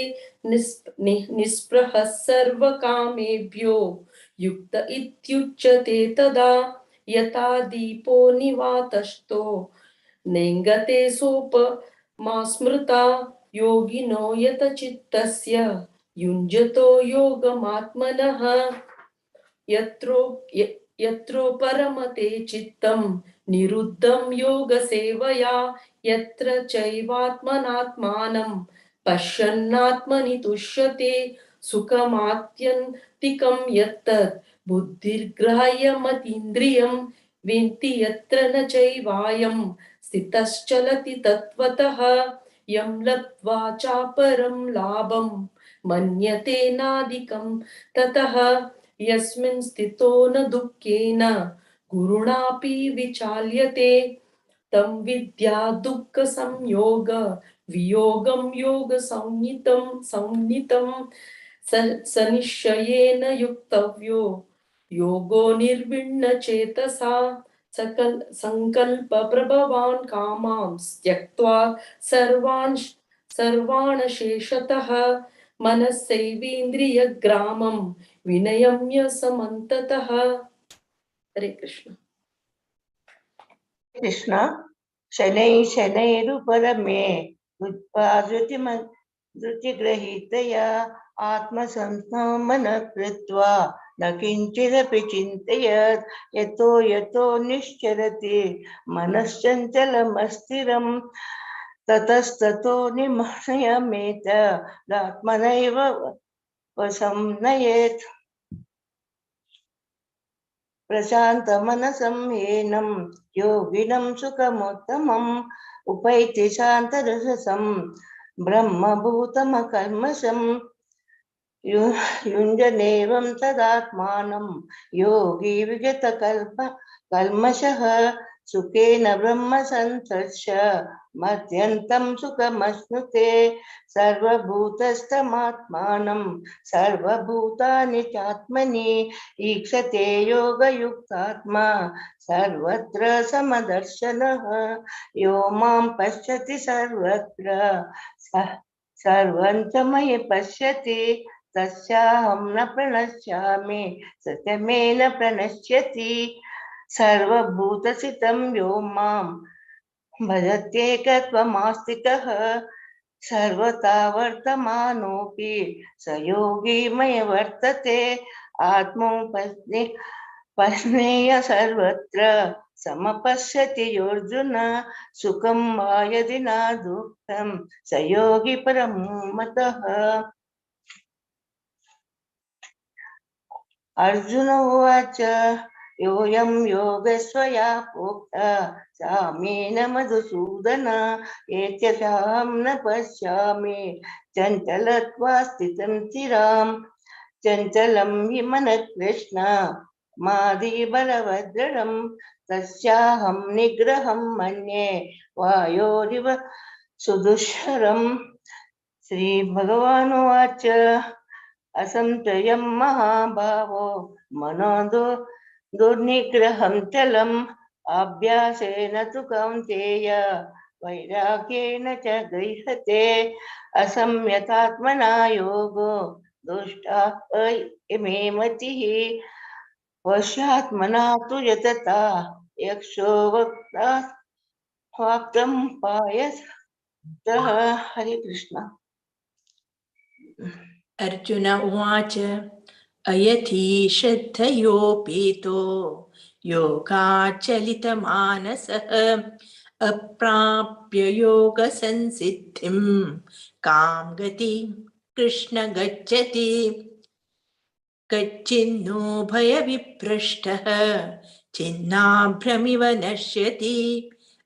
निस्पृहः सर्वकामेभ्यो युक्त इत्युच्यते तदा। यथा दीपो निवातस्तो नेङ्गते सोपमा स्मृता योगिनो यत चित्तस्य युञ्जतो योगमात्मनः। यत्रो परमते चित्तं निरुद्धं योगसेवया यत्र चैवात्मनात्मानं पश्यन्नात्मनि तुष्यते। सुखमात्यन्तिकं यत्तत् बुद्धिर्ग्राह्यमतीन्द्रियं वेन्ति यत्र न चैवायं स्थितश्चलति तत्त्वतः। यं लब्ध्वा चापरं लाभं मन्यते नाधिकं ततः। यस्मिन् स्थितो न दुःखेन गुरुणापि विचाल्यते तं विद्या दुःख संयोग वियोगं योग संज्ञितं संज्ञितं सनिश्चयेन युक्तव्यो योगो निर्विण्ण चेतसा। सकल संकल्प प्रभवान् कामांस् त्यक्त्वा सर्वान् सर्वाणशेषतः मनस्सैवेन्द्रियग्रामं विनयम्य समन्ततः। हरे कृष्ण। कृष्ण। शनैः शनैरुपरमे धृतिगृहीतया आत्मसंस्थं मनः कृत्वा न किञ्चिदपि चिन्तयत्। यतो यतो निश्चरति मनश्चञ्चलमस्थिरं ततस्ततो निमयमेत आत्मनैव वशं नयेत्। प्रशान्तमनसं येनं योगिनं सुखमुत्तमम् उपैति शान्तरसं ब्रह्मभूतमकल्मषं युञ्जनेवं तदात्मानं योगी विगतकल्प कल्मषः सुखेन ब्रह्म संसर्ष मत्यन्तं सुखमश्नुते। सर्वभूतस्थमात्मानं सर्वभूतानि चात्मनि ईक्षते योगयुक्तात्मा सर्वत्र समदर्शनः। यो मां पश्यति सर्वत्र सर्वं च मयि पश्यति तस्याहं न प्रणश्यामि सत्यमेन प्रणश्यति। सर्वभूतसितं यो मां भजत्येकत्वमास्तिकः सर्वथा वर्तमानोऽपि स योगी मयि वर्तते। आत्मोपस्ने पश्नेय सर्वत्र समपश्यति योऽर्जुन सुखं वा यदि न दुःखं स योगी परमो मतः। अर्जुन उवाच योऽयं योगस्वया प्रोक्तः सामेन मधुसूदन एत्यशाहं न पश्यामि चञ्चलत्वा स्थितं चिरां चञ्चलं हि मनः कृष्ण मादिबलवद्रं तस्याहं निग्रहं मन्ये वायोरिव सुदुष्करम्। श्रीभगवानुवाच असंशयं महाभावो मनो दुर्निग्रहं चलम् अभ्यासेन तु कौन्तेय वैराग्येण च गृह्यते। असंयतात्मना योगो दुष्टा इमे मतिः वश्यात्मना तु यतता यक्षो वक्ता वाक्तं पायसः। हरे कृष्ण। अर्जुन उवाच अयथि श्रद्धयोपेतो योगाचलितमानसः अप्राप्य योगसंसिद्धिं कां गतिं कृष्ण गच्छति। कच्चिन्नो भयविभ्रष्टः छिन्नाभ्रमिव नश्यति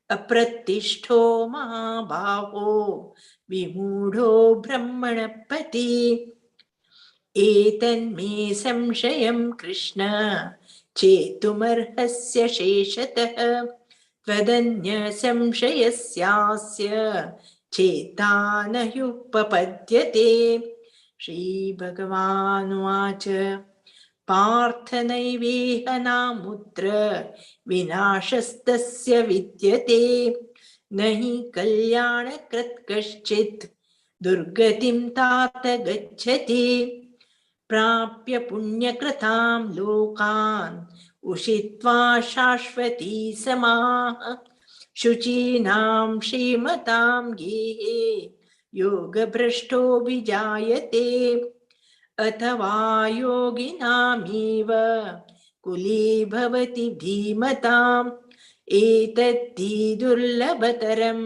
अप्रतिष्ठो महाबाहो विमूढो ब्रह्मणपति। एतन्मे संशयं कृष्ण चेतुमर्हस्य शेषतः त्वदन्य संशयस्यास्य चेता न ह्युपपद्यते। श्रीभगवानुवाच पार्थ नैवेह नामुत्र विनाशस्तस्य विद्यते न हि कल्याणकृत् कश्चित् दुर्गतिं तात गच्छति। प्राप्य पुण्यकृतां लोकान् उषित्वा शाश्वती समाः शुचीनां श्रीमतां गेहे योगभ्रष्टोऽभिजायते। अथवा योगिनामेव कुले भवति धीमताम् एतद्धि दुर्लभतरं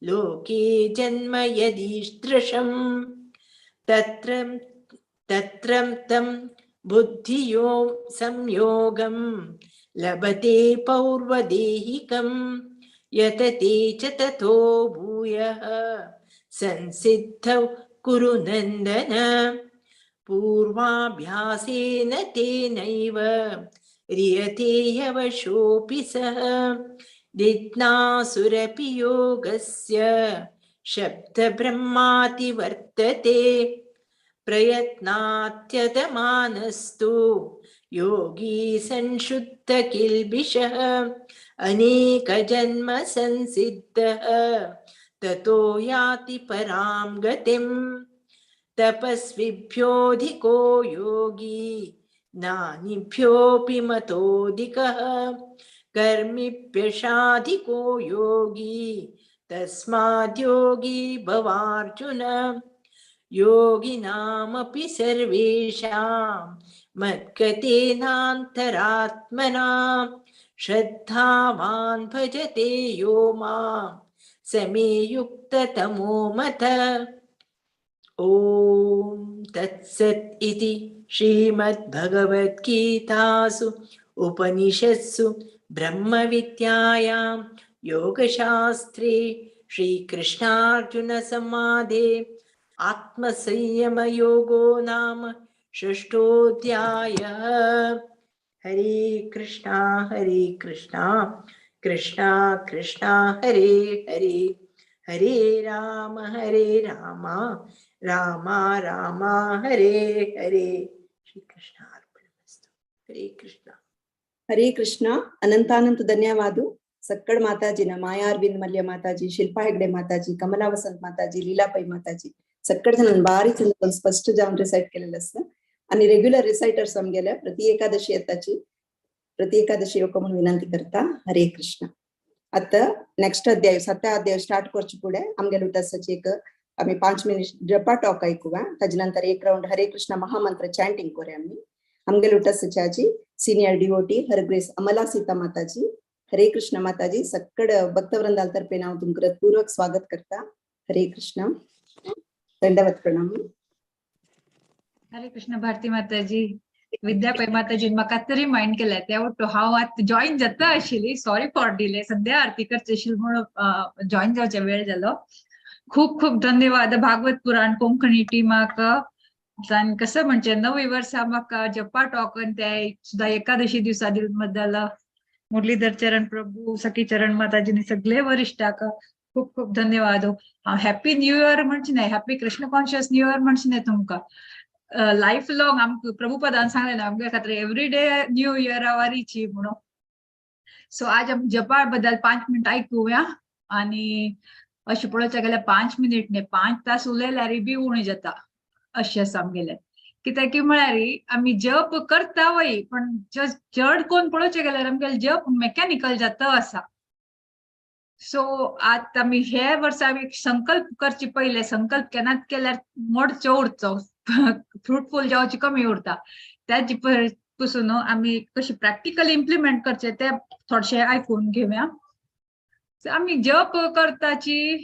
लोके जन्म यदीदृशम्। तत्र तत्र तं बुद्धियो संयोगं लभते पौर्वदेहिकं यतते च ततो भूयः संसिद्धौ कुरु नन्दन। पूर्वाभ्यासेन तेनैव ह्रियते ह्यवशोऽपि सः जिज्ञासुरपि योगस्य शब्दब्रह्माति वर्तते। प्रयत्नात्यतमानस्तु योगी संशुद्धकिल्बिषः अनेकजन्म संसिद्धः ततो याति परां गतिम्। तपस्विभ्योऽधिको योगी ज्ञानिभ्योऽपि मतोऽधिकः कर्मिभ्यशाधिको योगी तस्माद्योगी भवार्जुन। योगिनामपि सर्वेषां मद्गतेनान्तरात्मना श्रद्धावान् भजते यो मां स मे युक्ततमो मतः। ॐ तत्सत् इति श्रीमद्भगवद्गीतासु उपनिषत्सु ब्रह्मविद्यायां योगशास्त्रे श्रीकृष्णार्जुनसंवादे आत्मसंयमयोगो नाम षष्ठोऽध्यायः। हरे कृष्णा हरे कृष्णा कृष्णा कृष्णा हरे हरे, हरे राम हरे राम राम राम हरे हरे। श्री कृष्णार्पणमस्तु। हरे कृष्णा। हरे कृष्ण। अनंतानंत धन्यवाद सक्कड माताजीना, माया अरविंद मल्य माताजी, शिल्पा हेगडे माताजी, कमला वसंत माताजी, लीला पै माताजी, सक्कड जणांनी बारीक चंद स्पष्ट जावन रिसाइट केलेलं असतं आणि रेग्युलर रिसाइटर्स आमगेल्या प्रति एकादशी येताची प्रति एकादशी योग म्हणून विनंती करता। हरे कृष्ण। आता नेक्स्ट अध्याय सातव्या अध्याय स्टार्ट करचे पुढे आमगेल्या उटासाची एक आम्ही 5 मिनिट जपा टॉक ऐकूया, ताजे नंतर एक राउंड हरे कृष्ण महामंत्र चॅन्टिंग करूया आम्ही। आमगेल्या उटासाची आजी senior devotee her grace Amala Sita Mataji. Hare Krishna Mataji, सक्कड भक्तवृंदाल तर्फे नाव तुमकं पूर्वक स्वागत करता। हरे कृष्ण। दंडवत प्रणाम। हरे कृष्ण भारती माताजी, विद्या पै माताजी म्हाका तरी रिमायंड केलें ते वट्टू हांव आतां जॉईन जाता आशिल्ली, सॉरी फॉर डिले, सद्या आरती करची आशिल्ली म्हणून जॉईन जावचे वेळ जालो। खूप खूप धन्यवाद भागवत पुराण कोंकणी टिमाक। आनी कसं म्हणजे नवी वर्सा म्हाका जप्पा टॉक ते सुद्धा एकादशी दिवसा मदल मुरलीधर चरण प्रभू, सखी चरण माताजीनी सगळे वरिष्ठाक खूप खूप धन्यवाद। हांव हॅपी न्यू इयर म्हणचे न्हय, happy Krishna conscious new year म्हणचे न्हय तुमकां, लायफ लॉंग आमकां प्रभुपदान सांगलें ना आमगे खातीर एवरी डे न्यू इयर वारीची म्हणून। सो आज आमी जपा बद्दल 5 मिनट आयकुया आनी अशें पळोवच्या गेल्यार 5 मिनट न्हय 5 तास उलयल्यार बी उणें जाता अशें आसा आमगेलें। कित्याक की म्हळ्यार आमी जप करता वय पण चड कोण पळोवचें गेल्यार आमगेलें जप मेकॅनिकल जाता आसा। सो आतां आमी हे वर्सा एक संकल्प करचे पयले, संकल्प केन्नाच केल्यार मोडचो उरचो, फ्रुटफूल जावची कमी उरता, त्याचे पसून आमी कशी प्रॅक्टिकली इम्प्लिमेंट करचे ते थोडशे आयकून घेवया। आमी जप करताची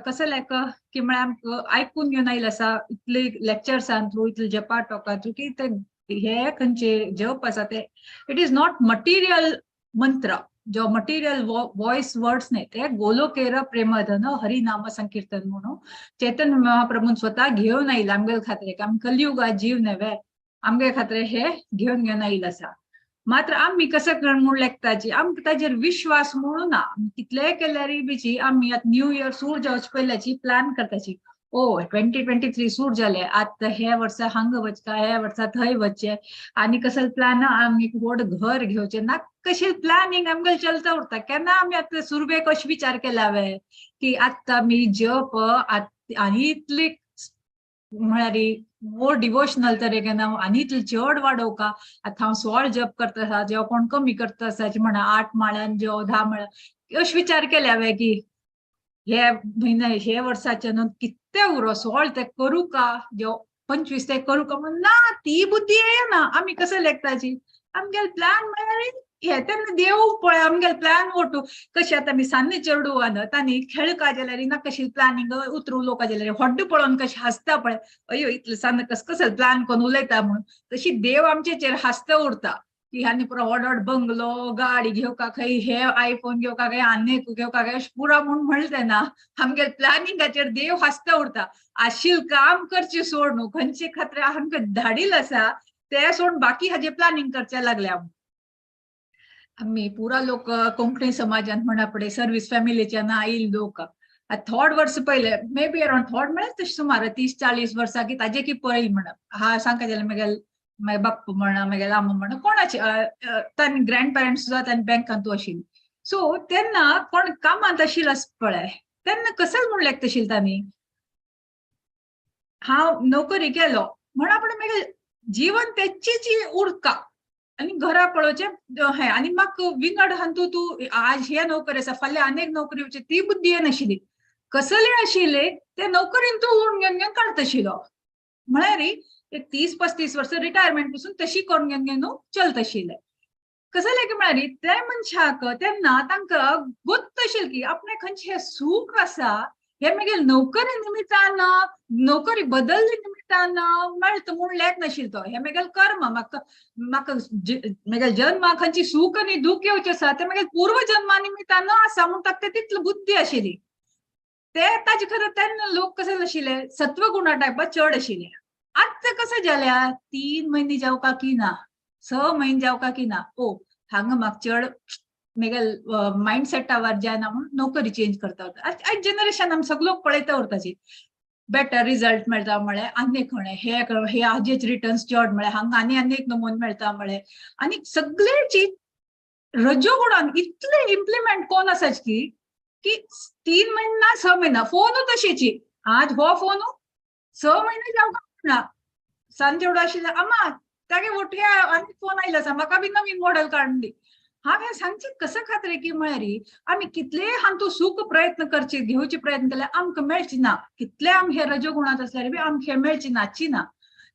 कसं लायक की म्हळ्यार आमकां आयकून घेवन आयिल्लें आसा इतले लेक्चर्सान थ्रू, इतले जपा टॉका थ्रू की ते हे खंयचे जप आसा ते it is not material मंत्र, जो मटेरियल वॉयस वर्ड्स न्हय, ते गोलोकेर प्रेमधन हरिनाम संकीर्तन म्हणून चैतन्य महाप्रभून स्वतः घेवन आयिल्लें आमगेले खातीर, आमी कलियुगा जीव न्हय आमगे खातीर हे घेवन घेवन आयिल्लें आसा। मात्र आमी कसं म्हूण लेखताची आमकां ताजेर विश्वास म्हणून ना, कितलेय केल्यार बीची आमी आतां न्यू इयर सूर जावचे पयल्याची प्लॅन करताची, ओ 2023 सूर जाले आतां हे वर्सा हांगा वचका, हे वर्सा थंय वचचें आनी कसले प्लॅन आमी एक व्हड घर घेवचें ना, कशें प्लॅनिंग आमगेलें चलता उरता। केन्ना आमी आतां सुरवेक अशें विचार केला वे की आतां आमी जप आनी इतली म्हळ्यार मोर डिवोशनल तरेन आनी इतलें चड वाडोवका, आतां हांव 16 जप करता आसा, जेव कोण कमी करता आसा म्हणा 8 माळ्यान जेव 10 माळ्यान, अशें विचार केल्या वे की हे म्हयन्या हे वर्साचे न्हू कितें उरो 16 ते करूं का, जेव 25 ते करूं का म्हणून ना, ती बुद्धी येना। आमी कसं लेखताची आमगेले प्लॅन म्हळ्यार हे तेन्ना देव पळय आमगेले प्लॅन वटू कशें आतां आमी सान्नी चेडूं न्हय तांणी खेळका जाल्यार ना कशी प्लॅनिंग उतरूं लोकां जाल्यार हड्ड पळोवन कशें हांसता पळय, अयो इतलें सान्न कस कसं प्लॅन करून उलयता म्हणून, तशी देव आमचेर हांसता उरता की आनी पुरो व्हड व्हड बंगलो गाडी घेवका खंय, हे आयफोन घेवका काय आनी घेवका काय अशें पुरो म्हूण म्हणलें तेन्ना आमगेले प्लॅनिंगाचेर देव हांसता उरता। आशील काम करचें सोड न्हू, खंयचे खातीर आमकां धाडील आसा ते सोड बाकी हाजें प्लॅनिंग करचें लागल्या। आमी पुरा लोक कोंकणी समाजान म्हणा पळय सर्वीस फॅमिलीच्यान आयिल्ले लोक, आतां थोड वर्स पयले मे बी अरावंड थोड म्हळ्यार तशें सुमार 30-40 वर्सां की ताजे की पळयल म्हणा, हा सांगता जाल्यार म्हगेले मागीर बाप्पा म्हणा म्हगेले आमो म्हणा कोणाचे तांणी ग्रँड पेरंट्स सुद्दां तांणी बँकांत आशिल्ली, सो तेन्ना कोण कामांत आशिल्लो आसता पळय तेन्ना कसं म्हूण लेखता आशिल्लें तांणी, हांव नोकरी केलो म्हणा पण मागीर जीवन तेचीच उरका आनी घरा पळोवचें हें आनी म्हाका विंगड हातूंत तूं आज हे नोकरी आसा फाल्यां आनी एक नोकरी वचची ती बुद्धी येनाशिल्ली, कसले आशिल्ले ते नोकरीन तूं उरून घेवन घेवन काडता आशिल्लो, म्हळ्यार एक 30-35 वर्सां रिटायरमेंट पसून तशी करून घेवन घेवन चलता आशिल्लें। कसं की म्हळ्यार ते मनशाक तेन्ना तांकां गोत्त आशिल्लें की आपणें खंयचें सूख आसा हे मागीर नोकरी निमित्तान, नोकरी बदलली निमित्तान मेळटा म्हूण लेख नाशिल्लो तो. हे मागीर कर्म, म्हाका म्हाका मागीर जन्मा खंयची सूख आनी दुःख येवचें आसा ते मागीर पूर्व जन्मा निमित्तान आसा म्हूण ताका ते तितली बुद्धी आशिल्ली. ते ताजे खातीर तेन्ना लोक कशे आशिल्ले, सत्वगुणा टायपा चड आशिल्ले. आतां कशें जाल्या, 3 म्हयने जावका की ना, 6 म्हयने जावका की ना, ओ हांगा म्हाका चड मेगेल मायंड सेटावर जायना म्हूण नोकरी चेंज करता उरता. आयज जनरेशन आमी सगळो पळयता उरताची, बेटर रिजल्ट मेळटा म्हळें आनी खंय हे हे हाजेच रिटर्न्स चड म्हळें, हांगा आनी आनी एक नमून मेळटा म्हळें. आनी सगळेची रजोगुणान इतले इम्प्लिमेंट कोण आसाच की की 3 म्हयने ना 6 म्हयना फोनू तशीची, आज हो फोनू 6 म्हयने जावंक ना, सांजे एवढो आशिल्ले आमा तागे वटया आनी फोन आयलो आसा म्हाका बी नवीन मॉडल काडून दी. हांवें सांगचें कसं खातीर की म्हळ्यार आमी कितले हांतू सुख प्रयत्न करचे घेवचे प्रयत्न केल्यार आमकां मेळची ना, कितले आमी हे रजोगुणांत आसल्यार बी आमकां हें मेळची नाची ना.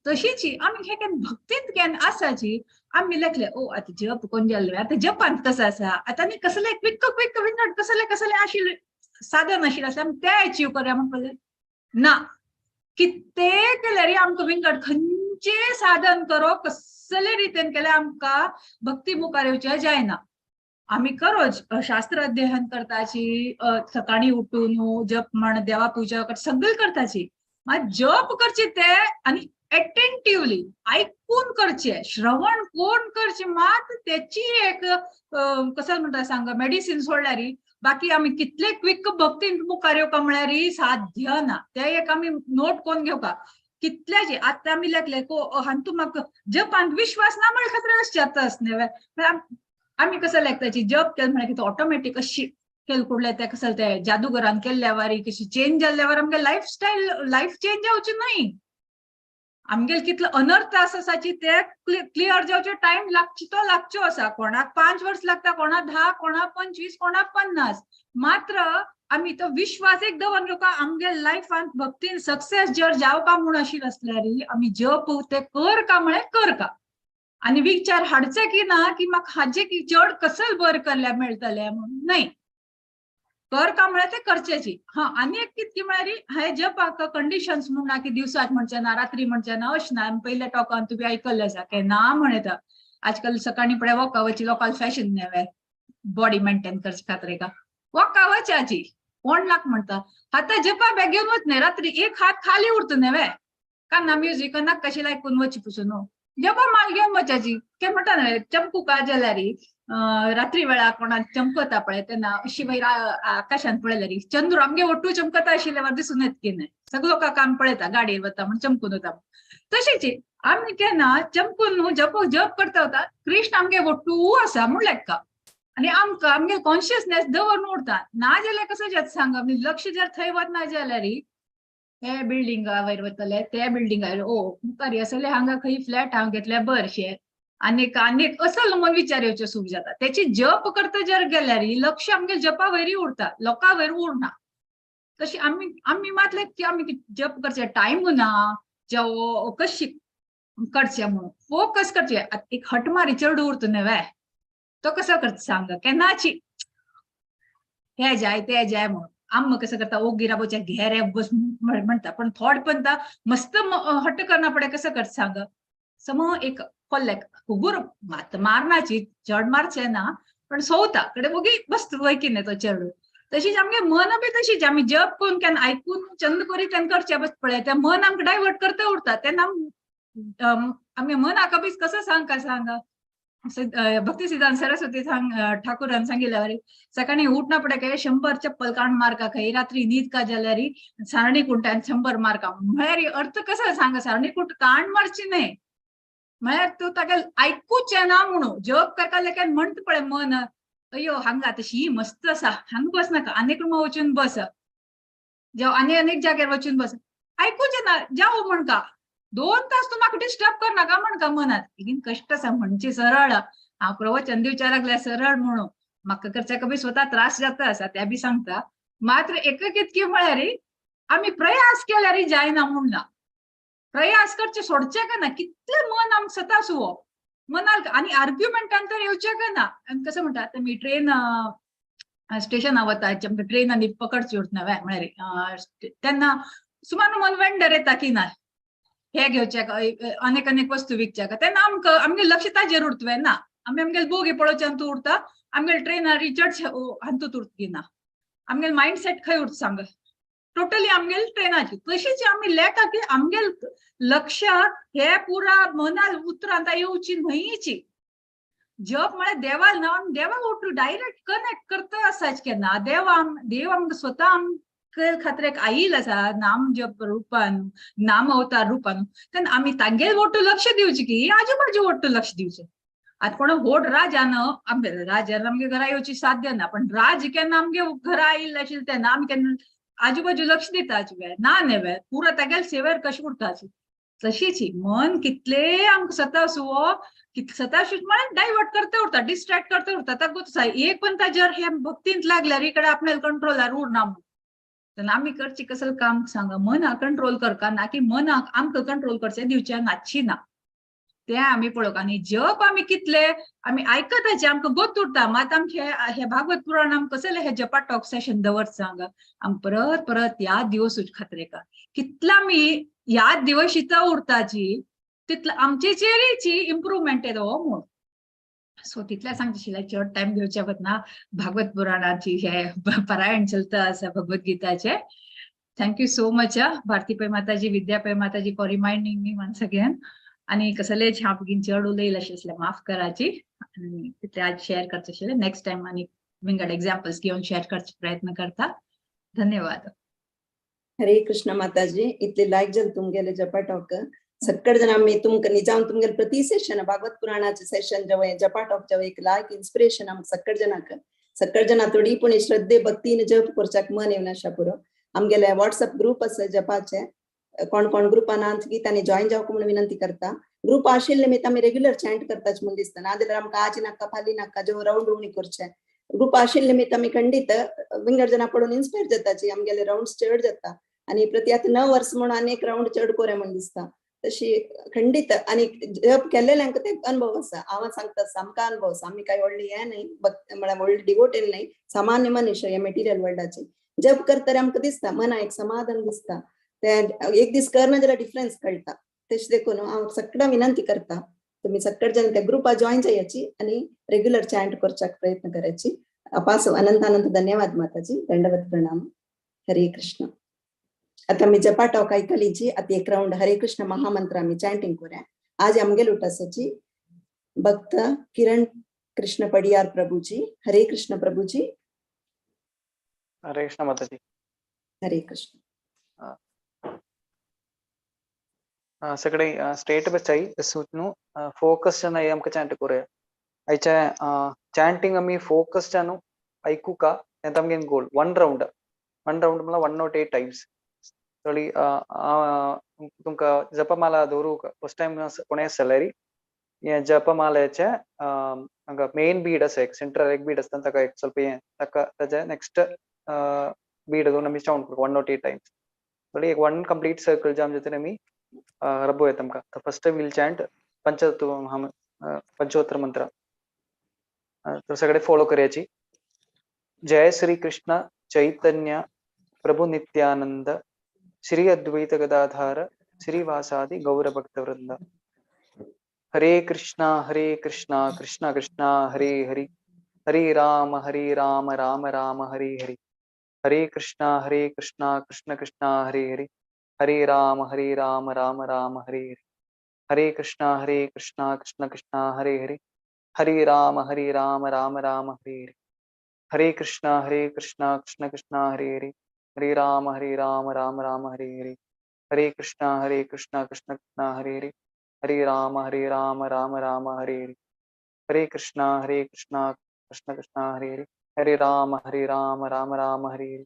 तशीच आमी हे केन्ना भक्तींत केन्ना आसाची आमी लेखले ओ आतां जप कोण जाल्ले, आतां जपांत कसं आसा, आतां आनी कसले क्विक क्विक विंगड कसले कसले आशिल्ले साधन आशिल्ले आसल्यार आमी ते अचीव करया म्हणपाक ना. कितें केल्यार आमकां विंगड खंयचें साधन करो कसले रितीन केल्यार आमकां भक्ती मुखार येवचें जायना. आमी करोच शास्त्र अध्ययन करताची, सकाळी उठून जप म्हण देवा पुजा कर सगळें करताची, मात जप करचे ते आनी एटेंटिवली आयकून करचे, श्रवण कोण करचे, मात त्याची एक कसं म्हणटा सांग मेडिसिन सोडल्यार बाकी आमी कितले क्विक भक्तीन मुखार येवका म्हळ्यार साध्य ना. ते एक आमी नोट कोण घेवका कितल्याचे आतां आमी लेखले को हांतू म्हाका जपांत विश्वास ना म्हळ्यार खातीर अशें जाता आसने. आमी कसं लेखताची जप केलें म्हळ्यार कितें ऑटोमॅटीक अशी केल कुडले ते कसं ते जादूगरान केल्ल्या वारी कशी चेंज जाल्ल्या वारी आमगे लायफस्टायल लायफ चेंज जावची न्हय, आमगेल कितलो अनर्थ आसा साची ते क्लियर जावचे टायम लागची तो लागचो आसा. कोणाक 5 वर्स लागता, कोणाक 10, कोणाक 25, कोणाक 50. मात्र आमी तो विश्वास एक दवर घेवका आमगे लायफान भक्तीन सक्सेस जर जावका म्हूण आशिल्लें आसल्यार आमी जप ते कर का म्हळ्यार कर का, आनी विचार हाडचे की ना की म्हाका हाजे की चड कसल बरें करल्यार मेळटलें म्हणून न्हय, कर का म्हळ्यार ते करचेची. हा आनी एक कितकी म्हळ्यार हे जपाक कंडिशन्स म्हूण ना की दिवसाक म्हणचें ना रात्री म्हणचें ना अशें ना. पयल्या टॉकान तुमी आयकल्लें आसा केन्ना म्हणटा आजकाल सकाळी पळय वॉका वची लोकांक फॅशन न्हय बॉडी मेंटेन करचे खातीर का वॉका वचाची कोण लाक म्हणटा आतां जपा बॅग घेवन वच न्हय, रात्री एक हात खाली उरता न्हय कान्ना म्युजीक नाका कशी आयकून वची पसून न्हू जपा माल घेवन वचाची. ते म्हणटा न्हय चमकू का जाल्यार रात्री वेळा कोणाक चमकता पळय तेन्ना अशी वयर आकाशान पळयल्यार चंद्र आमगे ಒಟ್ಟು चमकता आशिल्ले वर दिसून येत की न्हय, सगळे लोक काम पळयता गाडयेर वता म्हण चमकून वता. तशेंच आमी केन्ना चमकून न्हू जप जप करता वता कृष्ण आमगे ಒಟ್ಟು आसा म्हूण लेखका आनी आमकां आमगे कॉन्शियसनेस दवरून उरता. ना जाल्यार कसं जाता सांग, आमी लक्ष जर थंय वतना जाल्यार हे बिल्डिंगा वयर वतले ते बिल्डिंगा ओ मुखार आसले हांगा खंय फ्लॅट हांव घेतले बरशे आनीक आनीक असल म्हूण विचार येवचे सुरू जाता. त्याची जप करता जर गेल्यार लक्ष आमगे जपा वयरी उरता, लोकां वयर उरना. तशी आमी आमी मात की आमी जप करचे टायम ना जेव कशी करचे म्हणून फोकस करचे. एक हटमारी चेडू उरता न्हय तो कसो करता सांग, केन्नाची हे जाय ते जाय म्हणून आम कसं करता ओगी राबोच्या घेरे बस म्हणटा, पण थोड पण मस्त हट करना पडे कसं करता सांग. सम एक कोल्लेक हुगूर मात मारनाची चड मारचे ना पण सोवता कडे ओगी बस वयकी न्हय तो चेडू. तशीच आमगे मन बी तशीच आमी जप करून केन्ना आयकून चंद करी तेन्ना करचे बस पळय ते मन आमकां डायवर्ट करता उरता तेन्ना आमगे मन आका बी कसं सांग का सांगा. भक्ती सिद्धांत सरस्वती ठाकूरान सांगितल्यावर सकाळी उठना पडे काय 100 चप्पल काढून मारका खाई, रात्री न्हीद का जाल्यार सारणी कुंटान 100 मारका. म्हळ्यार अर्थ कसो सांग, सारणी कुंट काण मारची न्हय म्हळ्यार तूं ताका आयकूचें ना म्हणून जप करता लेखन म्हणटा पळय मन अयो हांगा तशी मस्त आसा हांगा बस नाका आनीक रुमा वचून बस, जावं आनी अनेक जाग्यार वचून बस, आयकूचें ना जावं म्हणका 2 तास तूं म्हाका डिस्टर्ब करनाका म्हणका मनात. बेगीन कश्ट आसा म्हणचे सरळ हांव प्रवचन दिवच्या लागल्या सरळ म्हणून म्हाका करच्याक बी स्वता त्रास जाता आसा त्या बी सांगता. मात्र एक कितकी म्हळ्यार आमी प्रयास केल्यार जायना म्हूण ना, प्रयास करचे सोडचे का ना, कितले मन आमकां सता सुवो मनाक आनी आर्ग्युमेंटान तर येवचें ना. कसं म्हणटा आतां मी ट्रेन स्टेशना वता, आमकां ट्रेन आनी पकडची उरतना म्हळ्यार तेन्ना सुमार मन वेंडर येता की ना हे घेवचे अनेक अनेक वस्तू विकच्या तेन्ना आमकां आमगे लक्ष ताजेर उरतलें ना. आमी आमगेले बोगी पळोवचे हातूंत उरता, आमगेले ट्रेनार चडशे हातूंत उरतली ना. आमगेले मायंडसेट खंय उरता सांग, टोटली आमगेले ट्रेनाची. तशीच आमी लेखा की आमगेले लक्ष हे पुरा मनार उतरां येवची न्हयची. जप म्हळ्यार देवाल ना आमी देवाक उठू डायरेक्ट कनेक्ट करता आसाच केन्ना. देव देव आमकां स्वता आमकां खातीर एक आईल आसा नाम जप रुपान, नाम अवतार रुपान. तेन्ना आमी तांगेर वट्टू लक्ष दिवचें की आजू बाजू वट्टू लक्ष दिवचें. आतां कोण व्हड राजान आमगे राजान आमगे घरा येवची साध्य ना, पण राज केन्ना आमगे घरा आयिल्ले आशिल्ले तेन्ना आमी केन्ना आजू बाजू लक्ष दिताच ना न्हय, पुरा तागेले सेवेर कशें उरताची. तशीच मन कितले आमकां सतासुवो सताश म्हळ्यार डायवर्ट करता उरता, डिस्ट्रॅक्ट करता उरता. ताका एक पण ताजेर हे भक्तींत लागल्यार इकडे आपल्याला कंट्रोलार उरना म्हणून. तेन्ना आमी करची कसलें काम सांगा, मनाक कंट्रोल करका ना की मनाक आमकां कंट्रोल करचें दिवचें नाचची ना, तें आमी पळोवंक. आनी जप आमी कितले आमी आयकताचे आमकां गोत उरता, मात आमचे हे भागवत पुराण आमकां कसलें हे जपा टॉक सेशन दवर सांगा आमकां परत परत याद दिवसूच खात्रेका कितला आमी याद दिवशिता उरताची तितला आमचेचेरची इम्प्रुवमेंट येता हो म्हूण. सो तितल्या सांगचे आशिल्लें, चड टायम घेवचे वतना भागवत पुराणाची हे पारायण चलता आसा भगवत गीताचे. Thank you so much Bharati Pai Mataji, Vidya Pai Mataji for reminding me once again. आनी कसलेच हांव बेगीन चड उलयलें अशें आसल्यार माफ कराची. आनी तितलें आज शेअर करचें आशिल्लें. नेक्स्ट टायम आनी विंगड एग्जाम्पल्स घेवन शेअर करचे प्रयत्न करता. धन्यवाद. हरे कृष्ण माताजी. इतले लायक जालें तुमगेले जपा टॉक. सक्कड जण आमी तुमकां निजाम तुमगेले प्रति सेशन भागवत पुराणाचे सेशन जवळ जपा टॉक जवळ एक लायक इन्स्पिरेशन आमकां सक्कड जणांक. सक्कड जणां थोडी पूण श्रद्धे भक्तीन जप करच्याक मन येवन आशा पुरो. आमगेले व्हॉट्सअप ग्रुप आसा जपाचे, कोण कोण ग्रुपान आहात की तांणी जॉईन जावंक म्हणून विनंती करता. ग्रुप आशिल्ले निमित्त आमी रेग्युलर चॅन्ट करताच म्हूण दिसता, ना जाल्यार आमकां आज नाका फाल्यां नाका जो रावंड उणी करचे. ग्रुप आशिल्ले निमित्त आमी खंडीत विंगड जणां पळोवन इन्स्पायर जाताची, आमगेले रावंड्स चड जाता. आनी प्रति आतां 9 वर्स म्हणून आनी एक रावंड चड कोरे म्हूण दिसता. तशी खंडीत आनी जप केल्ल्यांक ते अनुभव आसा. हांव सांगता आमकां अनुभव आसा, आमी काय व्हडली हें न्हय म्हळ्यार व्हडली डिवोटेड न्हय, सामान्य मनुष्य ह्या मेटिरियल वर्ल्डाचे. जप करतरे आमकां दिसता मना एक समाधान दिसता, ते एक दीस करना जाल्यार डिफरन्स कळटा. तशें देखून हांव सगळ्यां विनंती करता तुमी सगळे जण त्या ग्रुपा जॉईन जायाची आनी रेग्युलर चॅन्ट करच्याक प्रयत्न करायची. अपास अनंत अनंत धन्यवाद माताजी. दंडवत प्रणाम. हरे कृष्ण. आता मी जपा टॉक ऐकलीची. आता एक राऊंड हरे कृष्ण महामंत्र आम्ही चॅन्टिंग करूया. आज आमगेल उठासाची भक्त किरण कृष्ण पडियार प्रभूजी. हरे कृष्ण प्रभूजी. हरे कृष्ण माताजी. हरे कृष्ण. सगळे स्टेट बचाई सूचनु फोकस जन आमकां चॅन्ट करूया. आयच्या चॅन्टिंग आमी फोकस जानु ऐकूका तें आमगे गोल. वन राउंड वन राउंड म्हणल्यार 108 टायम्स. थोडी तुमकां जपमाला दवरूंक फर्स्ट टायम कोणें आसल्यार हें जपमालेचें हांगा मेन बीड आसा, एक सेंट्रल एक बीड आसता ताका एक ಸ್ವಲ್ಪ हें ताका ताजें नेक्स्ट बीड दोन आमी चाउंट करता 108 टायम्स. थोडी एक वन कंप्लीट सर्कल जाम जातकीर आमी रब्बो येता आमकां. फर्स्ट वील चॅन्ट पंचतत्व पंचोत्तर मंत्र. तर सगळे फॉलो करायची. जय श्री कृष्ण चैतन्य प्रभु नित्यानंद श्री अद्वैत गदाधार श्रीवासादि गौर भक्त वृंद. हरे कृष्णा कृष्णा कृष्णा हरे हरे, हरे राम राम राम हरे हरे. हरे कृष्णा कृष्ण कृष्णा हरे हरे, हरे राम राम राम हरे हरे. हरे कृष्णा कृष्ण कृष्णा हरे हरे, हरे राम राम राम हरे हरे. हरे कृष्णा कृष्ण कृष्णा हरे हरे, हरे राम राम राम हरे हरे. हरे कृष्णा कृष्ण कृष्णा हरे हरे, हरे राम राम राम हरे हरे. हरे कृष्णा कृष्ण कृष्णा हरे हरे, हरे राम राम राम हरे हरे.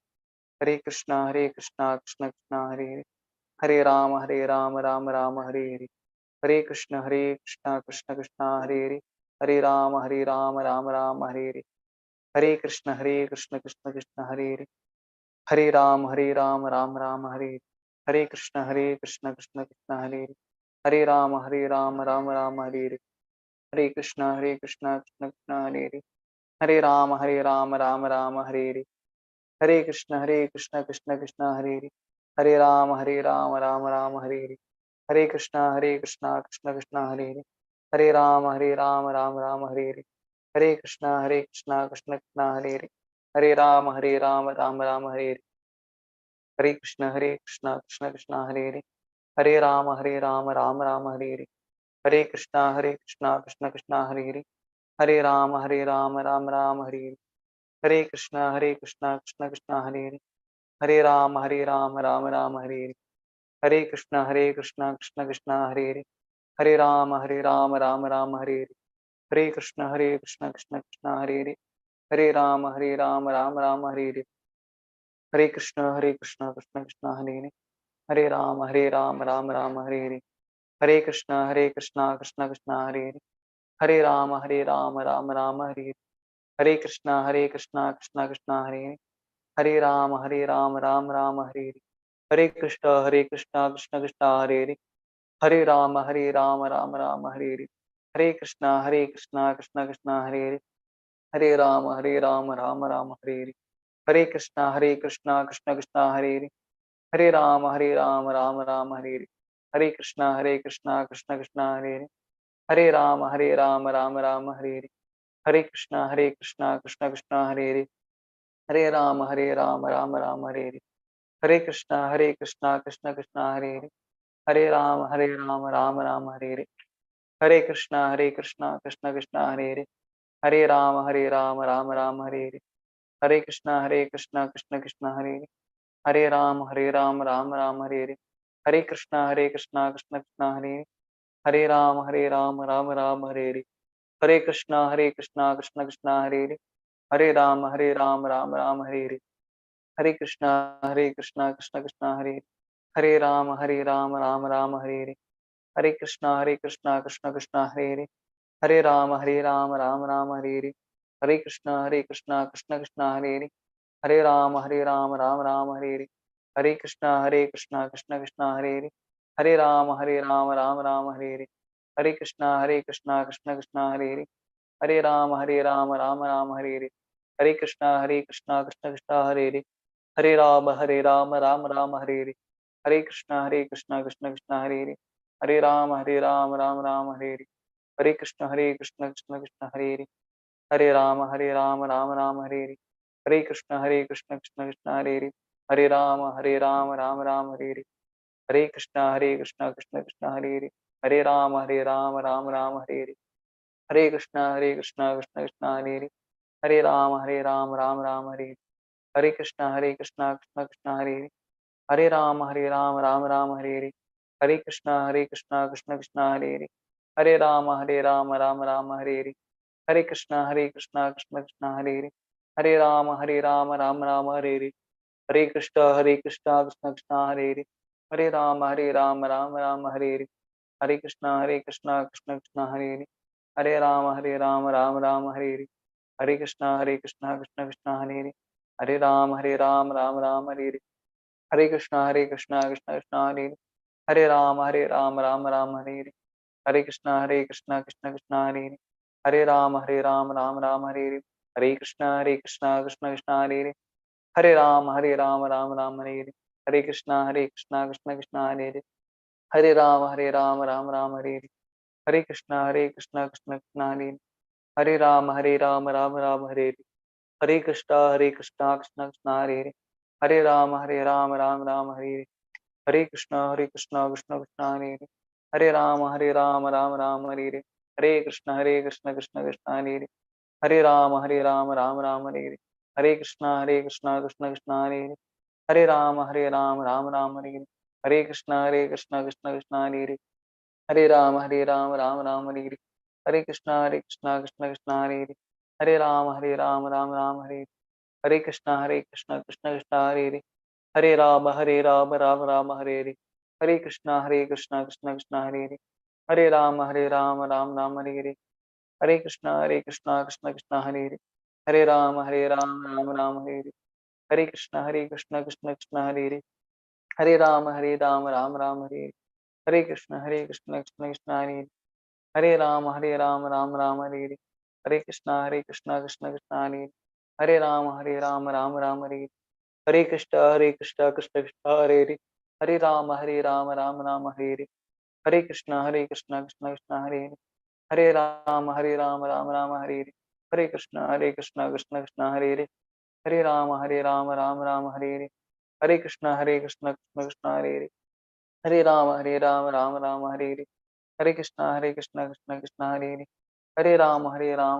हरे कृष्णा कृष्ण कृष्णा हरे हरे, हरे राम राम राम हरे हरे. हरे कृष्णा कृष्ण कृष्णा हरे हरे, हरे राम राम राम हरे हरे. हरे कृष्ण कृष्ण कृष्ण हरे हरे, हरे राम राम राम हरे हरे. हरे कृष्ण कृष्ण कृष्ण हरे हरे, हरे राम राम राम हरे हरे. हरे कृष्णा हरे कृष्णा कृष्ण कृष्णा हरे हरे, हरे राम राम राम हरे हरे। हरे कृष्ण कृष्ण कृष्ण हरे हरे, हरे राम राम राम हरे हरे। हरे कृष्णा कृष्ण कृष्ण हरे हरे, हरे राम राम राम हरे हरे। हरे कृष्णा कृष्ण कृष्ण हरे हरे, हरे राम राम राम हरे हरे। हरे कृष्ण कृष्ण कृष्ण हरे हरे, हरे राम राम राम हरे हरे। हरे कृष्णा कृष्ण कृष्ण हरे हरे, हरे राम राम राम हरे हरे। हरे कृष्णा कृष्ण कृष्ण हरे हरे, हरे राम राम राम हरे हरे। हरे कृष्णा कृष्ण कृष्ण हरे हरे, हरे राम राम राम हरे हरे। हरे कृष्ण कृष्ण कृष्ण हरे हरे, हरे राम राम राम हरे हरे। हरे कृष्ण कृष्ण कृष्ण हरे हरे, हरे राम राम राम हरे हरे। हरे कृष्ण कृष्ण कृष्ण हरे हरे, हरे राम राम राम हरे हरे। हरे कृष्णा कृष्ण कृष्ण हरे हरे, हरे राम राम राम हरे हरे। हरे कृष्णा कृष्ण कृष्ण हरे हरे, हरे राम राम राम हरे हरे। हरे कृष्णा कृष्ण कृष्ण हरे हरे, हरे राम राम राम हरे हरे। हरे कृष्णा कृष्ण कृष्ण हरे हरे, हरे राम राम राम हरे हरे। हरे कृष्णा कृष्ण कृष्ण हरे हरे, हरे राम राम राम हरे हरे। हरे कृष्णा कृष्ण कृष्ण हरे हरे, हरे राम राम राम हरे हरे। हरे कृष्णा कृष्ण कृष्ण हरे हरे, हरे राम राम राम हरे हरे। हरे कृष्णा कृष्ण कृष्ण हरे हरे, हरे राम राम राम हरे हरे। हरे कृष्णा कृष्ण कृष्ण हरे हरे, हरे राम राम राम हरे हरे। हरे कृष्णा कृष्ण कृष्ण हरे हरे, हरे राम राम राम हरे हरे। हरे कृष्णा कृष्ण कृष्ण हरे हरे, हरे राम राम राम हरे हरे। हरे कृष्णा कृष्ण कृष्ण हरे हरे, हरे राम राम राम हरे हरे। हरे कृष्णा कृष्ण कृष्ण हरे हरे, हरे राम राम राम हरे हरे। हरे कृष्णा कृष्ण कृष्ण हरे हरे, हरे राम राम राम हरे हरे। हरे कृष्णा कृष्ण कृष्ण हरे हरे, हरे राम राम राम हरे हरे। हरे कृष्णा कृष्ण कृष्ण हरे हरे, हरे राम राम राम हरे हरे। हरे कृष्णा कृष्ण कृष्ण हरे हरे, हरे राम राम राम हरे हरे। हरे कृष्णा कृष्ण कृष्ण हरे हरे, हरे राम राम राम हरे हरे। हरे कृष्ण कृष्ण कृष्ण हरे हरे, हरे राम राम राम हरे हरे। हरे कृष्ण कृष्ण कृष्ण हरे हरे, हरे राम राम राम हरे हरे। हरे कृष्णा कृष्ण कृष्ण हरे हरे, हरे राम राम राम हरे हरे। हरे कृष्णा कृष्ण कृष्ण हरे हरे, हरे राम राम राम हरे हरे। हरे कृष्णा कृष्ण कृष्ण हरे हरे, हरे राम राम राम हरे हरे। हरे कृष्णा कृष्ण कृष्ण हरे हरे, हरे राम राम राम हरे हरे। हरे कृष्णा कृष्ण कृष्ण हरे हरे, हरे राम राम राम हरे हरे। हरे कृष्णा कृष्ण कृष्ण हरे हरे, हरे राम राम राम हरे हरे। हरे कृष्णा कृष्ण कृष्ण हरे हरे, हरे राम राम राम हरे हरे। हरे कृष्णा कृष्ण कृष्ण हरे हरे, हरे राम राम राम हरे हरे। हरे कृष्णा कृष्ण कृष्ण हरे हरे, हरे राम राम राम हरे हरे। हरे कृष्णा कृष्ण कृष्ण हरे हरे, हरे राम राम राम हरे हरे। हरे कृष्णा कृष्ण कृष्ण हरे हरे, हरे राम राम राम हरे हरे। हरे कृष्णा कृष्ण कृष्ण हरे हरे, हरे राम राम राम हरे हरे। हरे कृष्णा कृष्ण कृष्ण हरे हरे, हरे राम राम राम हरे हरे। हरे कृष्णा कृष्ण कृष्ण हरे हरे, हरे राम राम राम हरे हरे। हरे कृष्णा कृष्ण कृष्ण हरे हरे, हरे राम राम राम हरे हरे। हरे कृष्णा कृष्ण कृष्ण हरे हरे, हरे राम राम राम हरे हरे। हरे कृष्णा कृष्ण कृष्ण हरे हरे, हरे राम राम राम हरे हरे। हरे कृष्णा कृष्ण कृष्ण हरे हरे, हरे राम राम राम हरे हरे। हरे कृष्णा कृष्ण कृष्ण हरे हरे, हरे राम राम राम हरे हरे। हरे कृष्णा कृष्ण कृष्ण हरे हरे, हरे राम राम राम हरे हरे। हरे कृष्णा कृष्ण कृष्ण हरे हरे, हरे राम राम राम हरे हरे। हरे कृष्णा कृष्ण कृष्ण हरे हरे, हरे राम राम राम हरे हरे। हरे कृष्णा कृष्ण कृष्ण हरे हरे, हरे राम राम राम हरे हरे। हरे कृष्णा कृष्ण कृष्ण हरे हरे, हरे राम राम राम हरे हरे। हरे कृष्णा कृष्णा कृष्णा हरे हरे। हरे राम राम राम हरे हरे। हरे कृष्णा कृष्ण कृष्ण हरे हरे। हरे राम राम राम हरे हरे। हरे कृष्णा कृष्ण कृष्ण हरे हरे। हरे राम राम राम हरे हरे। हरे कृष्णा कृष्ण कृष्ण हरे हरे। हरे राम राम राम हरे हरे। हरे कृष्णा कृष्ण कृष्ण हरे हरे। हरे राम राम राम हरे हरे। हरे कृष्णा कृष्ण कृष्ण हरे हरे। हरे राम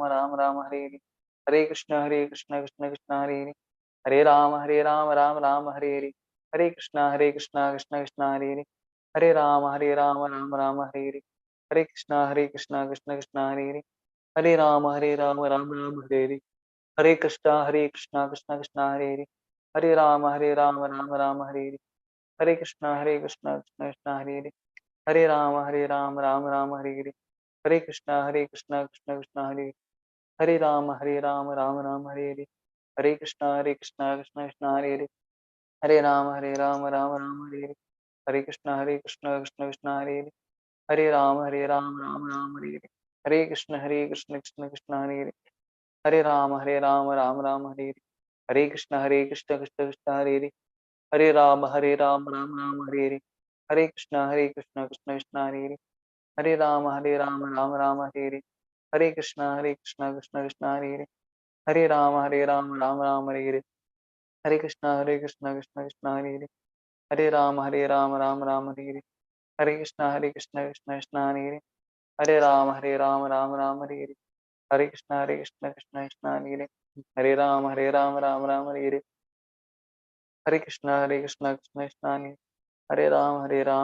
राम राम हरे हरे। हरे कृष्णा कृष्ण कृष्ण हरे हरे। हरे राम राम राम हरे हरे। हरे कृष्णा कृष्ण कृष्ण हरे हरे। हरे राम राम राम हरे हरे। हरे कृष्णा कृष्ण कृष्ण हरे हरे। हरे राम राम राम हरे हरे। हरे कृष्णा कृष्ण कृष्ण हरे हरे। हरे राम राम राम हरे हरे। हरे कृष्णा कृष्ण कृष्ण हरे हरे। हरे राम राम राम हरे हरे। हरे कृष्णा कृष्ण कृष्ण हरे हरे। हरे राम राम राम हरे हरे। हरे कृष्णा कृष्ण कृष्ण हरे हरे। हरे राम राम राम हरे हरे। हरे कृष्णा कृष्ण कृष्ण हरे हरे। हरे राम राम राम हरे हरे। हरे कृष्ण कृष्ण कृष्ण हरे हरे। हरे राम राम राम हरे हरे। हरे कृष्ण कृष्ण कृष्ण हरे हरे। हरे राम राम राम हरे हरे। हरे कृष्णा कृष्ण कृष्ण हरे हरे। हरे राम राम राम हरे हरे। हरे कृष्णा कृष्ण कृष्ण हरे हरे। हरे राम राम राम हरे हरे। हरे कृष्णा कृष्ण कृष्ण हरे हरे। हरे राम राम राम हरे हरे। हरे कृष्णा कृष्ण कृष्ण हरे हरे। हरे राम राम राम हरे हरे। हरे कृष्णा कृष्ण कृष्ण हरे हरे। हरे राम राम राम हरे हरे। हरे कृष्णा कृष्ण कृष्ण हरे हरे। राम राम राम हरे हरे। कृष्णा कृष्ण कृष्ण हरे हरे। राम राम राम हरे हरे। कृष्णा कृष्ण कृष्ण हरे हरे। हरे राम राम राम हरे हरे। हरे कृष्णा कृष्ण कृष्ण हरे हरे। राम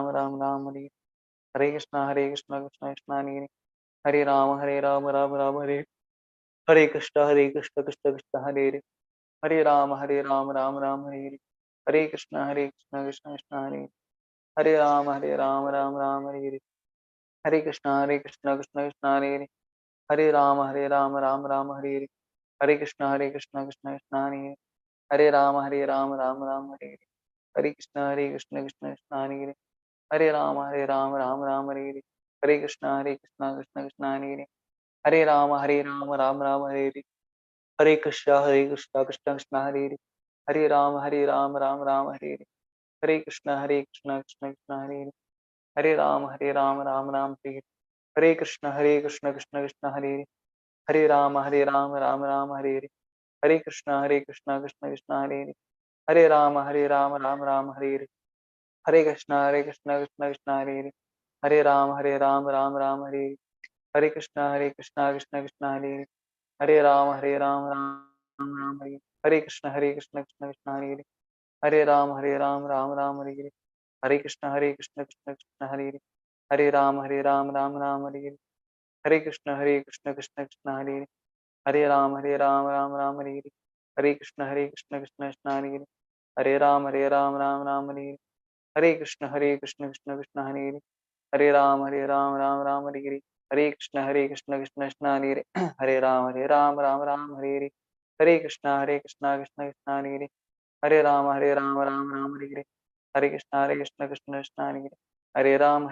राम राम हरे हरे। हरे कृष्णा कृष्ण कृष्ण हरे हरे। हरे राम राम राम हरे हरे। हरे कृष्णा कृष्ण कृष्ण हरे हरे। हरे राम राम राम हरे हरे। हरे कृष्णा कृष्ण कृष्ण हरे हरे। हरे राम राम राम हरे हरे। हरे कृष्णा कृष्ण कृष्ण हरे हरे। हरे राम राम राम हरे हरे। हरे कृष्णा कृष्ण कृष्ण हरे हरे। हरे राम राम राम हरे हरे। हरे कृष्णा कृष्ण कृष्ण हरे हरे। हरे राम राम राम हरे हरे। हरे कृष्णा कृष्ण कृष्ण हरे हरे। हरे राम राम राम हरे हरे। हरे कृष्णा कृष्ण कृष्ण हरे हरे। हरे राम राम राम हरे हरे। हरे कृष्णा कृष्ण कृष्ण हरे हरे। हरे राम राम राम हरे हरे। हरे कृष्णा कृष्ण कृष्ण हरे हरे। हरे राम राम राम हरे हरे। कृष्ण कृष्ण कृष्ण हरे हरे। हरे राम राम राम हरे हरे। हरे कृष्ण कृष्ण कृष्ण हरे हरे। हरे राम राम राम हरे हरे। हरे कृष्ण कृष्ण कृष्ण हरे हरे। हरे राम राम राम हरे हरे। हरे कृष्ण कृष्ण कृष्ण हरे हरे। हरे राम राम राम हरे हरे। हरे कृष्ण कृष्ण कृष्ण हरे हरे। हरे राम राम राम हरे हरे। हरे कृष्ण कृष्ण कृष्ण हरे हरे। हरे राम राम राम हरे हरे। हरे कृष्णा कृष्ण कृष्ण हरे हरे। हरे राम राम राम हरे हरे। हरे कृष्णा कृष्ण कृष्ण हरे हरे। हरे राम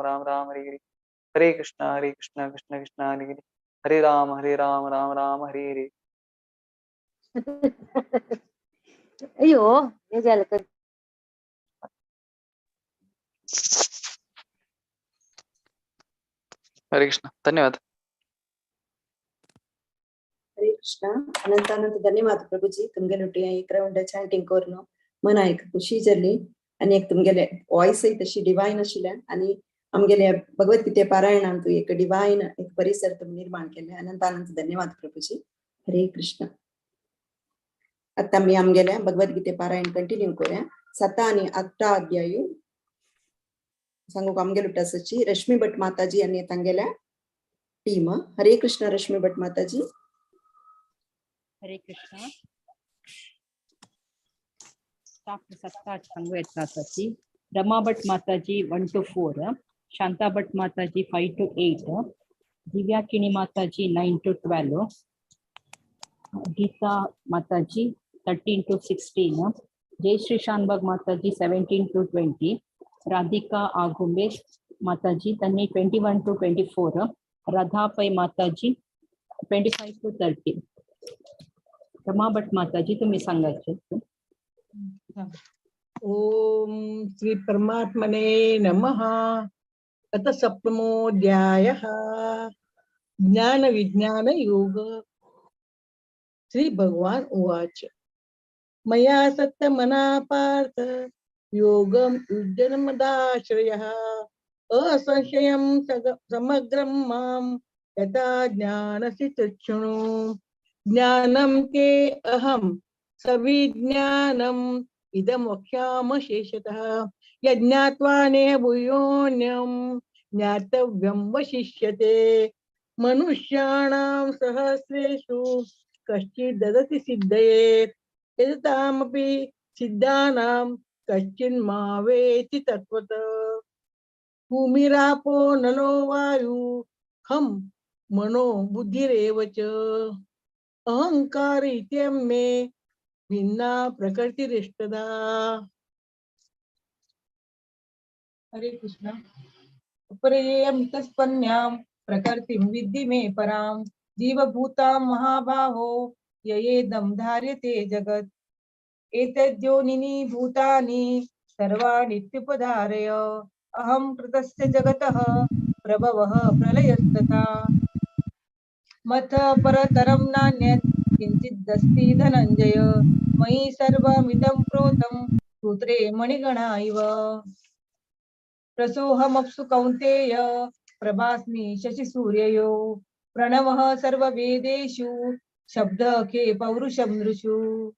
राम राम हरे हरे। हरे कृष्णा कृष्ण कृष्ण हरे हरे। हरे राम राम राम हरे हरे। अयो हे झालं तर। हरे कृष्ण, धन्यवाद। हरे कृष्णा, अनंत अनंत धन्यवाद प्रभुजी। तुमगेले एक राउंड चॅन्टिंग करून मना एक खुशी जाली आणि एक तुमगेले वॉइसय तशी डिवाइन आशिल्ल्यान आणि आमगेले भगवद्गीते पारायणान तू एक डिवाइन एक परिसर तुम्ही निर्माण केले। अनंत अनंत धन्यवाद प्रभुजी। हरे कृष्ण। आता मी आमगेले भगवद्गीते पारायण कंटिन्यू करूया। 7 आणि 8 अध्याय सांगू आमगेले उठासाची रश्मी भट माताजी आणि तांगेल्या टीम। हरे कृष्ण रश्मी भट माताजी। हरे कृष्ण। 7 सांगू येता आसाची Rama Bhat Mataji 1 to 4, Shanta Bhat Mataji 5 to 8, Divya Kini Mataji 9 to 12, Geeta Mataji 13 to 16, Jayashree Shanbhag Mataji 17 to 20, Radhika Agumbe Mataji त्यांनी 21 to 24, Radha Pai Mataji 25 to 30. Rama Bhat Mataji तुम्ही सांगायचे. ओम श्री परमात्मने नमः. अथ सप्तमोऽध्यायः. ज्ञान विज्ञान योग. श्री भगवान उवाच. मया सत्तमना पार्थ योगं युज्यन्मदाश्रयः असंशयं समग्रं मां यथा ज्ञानसि तच्छृणु. ज्ञानं ते अहं सविज्ञानम् इदं वक्ष्यामि शेषतः. यज्ञात्वा नेह भूयोऽन्यं ज्ञातव्यं वशिष्यते. मनुष्याणां सहस्रेषु कश्चित् ददति सिद्धये यदतामपि सिद्धानां कश्चिन्मा वेति तत्त्वतः. भूमिरापो नलो वायु खं मनो बुद्धिरेव च अहंकार इत्यं मे भिन्ना प्रकृतिरिष्टदा. हरे कृष्ण. अपरेयं तस्पन्यां प्रकृतिं विद्धि मे परां जीवभूतां महाबाहो ययेदं धार्यते जगत्. एतद्योनिनि भूतानि सर्वाणीत्युपधारय अहं कृतस्य जगतः प्रभवः प्रलयस्तथा. मथ परतरं नान्यत् किञ्चिदस्ति धनञ्जय मयि सर्वमिदं प्रोतं सूत्रे मणिगणा इव. रसोऽहमप्सु कौन्तेय प्रभास्मि शशिसूर्ययो प्रणवः सर्ववेदेषु शब्दखे पौरुषं नृषु.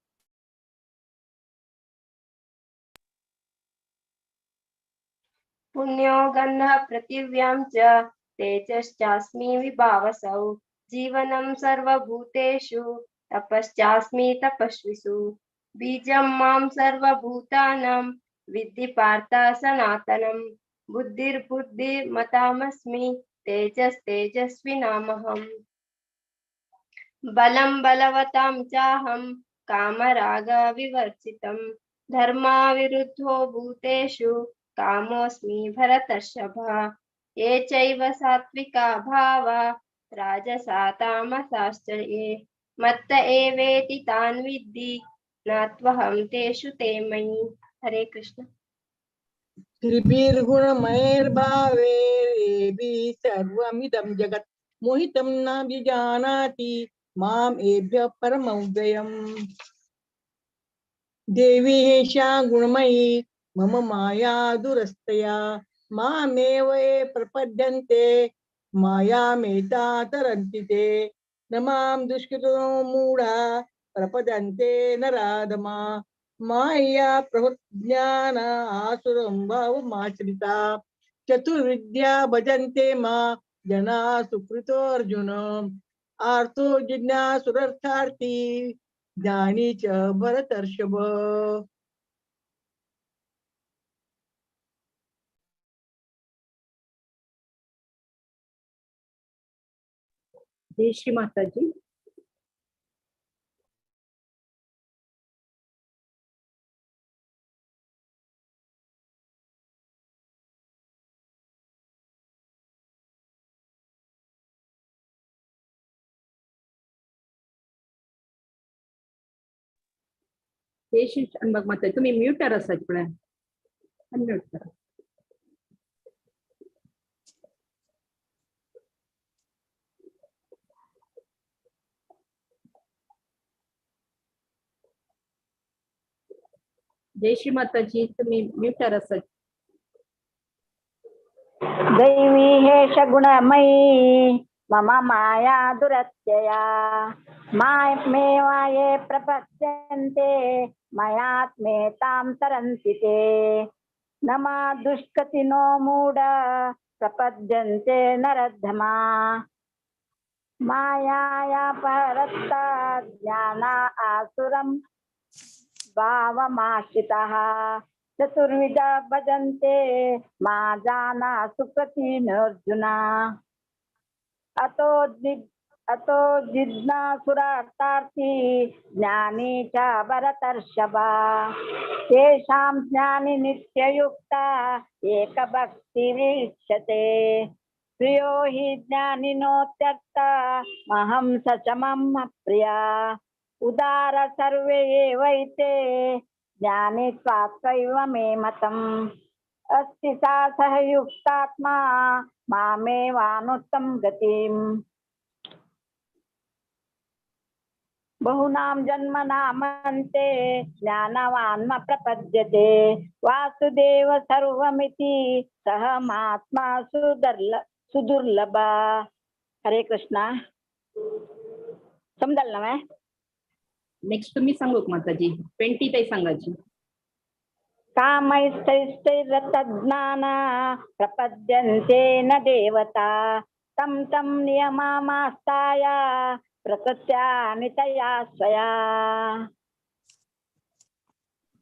पुण्यो गन्धः पृथिव्यां च तेजश्चास्मि विभावसौ जीवनं सर्वभूतेषु तपश्चास्मि तपस्विषु. बीजं मां सर्वभूतानां विद्धि पार्थ सनातनं बुद्धिर्बुद्धिमतामस्मि तेजस्तेजस्विनामहम्. बलं बलवतां चाहं कामरागविवर्जितं धर्माविरुद्धो भूतेषु कामोऽस्मि भरतर्षभ. ये चैव सात्विका भावा राजसा तामसाश्च ये मत्त एवेति तान् विद्धि न त्वहं तेषु ते मयि. हरे कृष्ण. त्रिभिर्गुणमयैर्भावैरेभिः सर्वमिदं जगत् मोहितं न विजानाति माम् एभ्यः परमव्ययम्. देवी एषा गुणमयी मम माया दुरस्तया मामेव ये प्रपद्यन्ते मायामेता तरन्ति ते. न मां दुष्कृतिनो मूढा प्रपद्यन्ते नराधमा माया प्रहृज्ञान आसुरं भावमाश्रिता. चतुर्विद्या भजन्ते मा जना सुकृतो अर्जुन आर्तो जिज्ञासुरर्थार्थी ज्ञानी च भरतर्षभ. जय श्री माताजी. जय श्री अनबाग माता, तुम्ही म्यूटर असात पण अनम्यूट करा. जय श्री माताजी, तुम्ही म्यूटर असात. दैवी हेष गुणमयी मम माया दुरत्यया मामेवा ये प्रपद्यन्ते मयात्मेतां तरन्ति ते. न मा दुष्कृतिनो मूढ प्रपद्यन्ते नरधमा मायाया परत्ता ज्ञाना आसुरं भावमाश्रितः. चतुर्विधा भजन्ते मा जाना सुकृतिनोऽर्जुन. अतो अतो जिज्ञासुरार्थार्थी ज्ञानी च भरतर्षभा। तेषां ज्ञानी नित्ययुक्ता एकभक्तिरीक्षते। प्रियो हि ज्ञानिनोत्यर्थमहं स च मम प्रिया। उदार सर्वे एवैते ज्ञानी त्वात्वैव मे मतम्। अस्ति सा सहयुक्तात्मा मामेवानुत्तम गतिम्। बहुनां जन्मनामन्ते ज्ञानवान् म प्रपद्यते। वासुदेव सर्वमिति सह महात्मा सुदुर्लभा। हरे कृष्णा। समजलं ना मैं? नेक्स्ट तुम्ही सांगू का माताजी? 20 ताई सांगायची। कामैस्तैस्तैरतज्ञाना प्रपद्यन्ते न देवता। तं तं नियमामास्ताय प्रकृत्या नितया स्वया।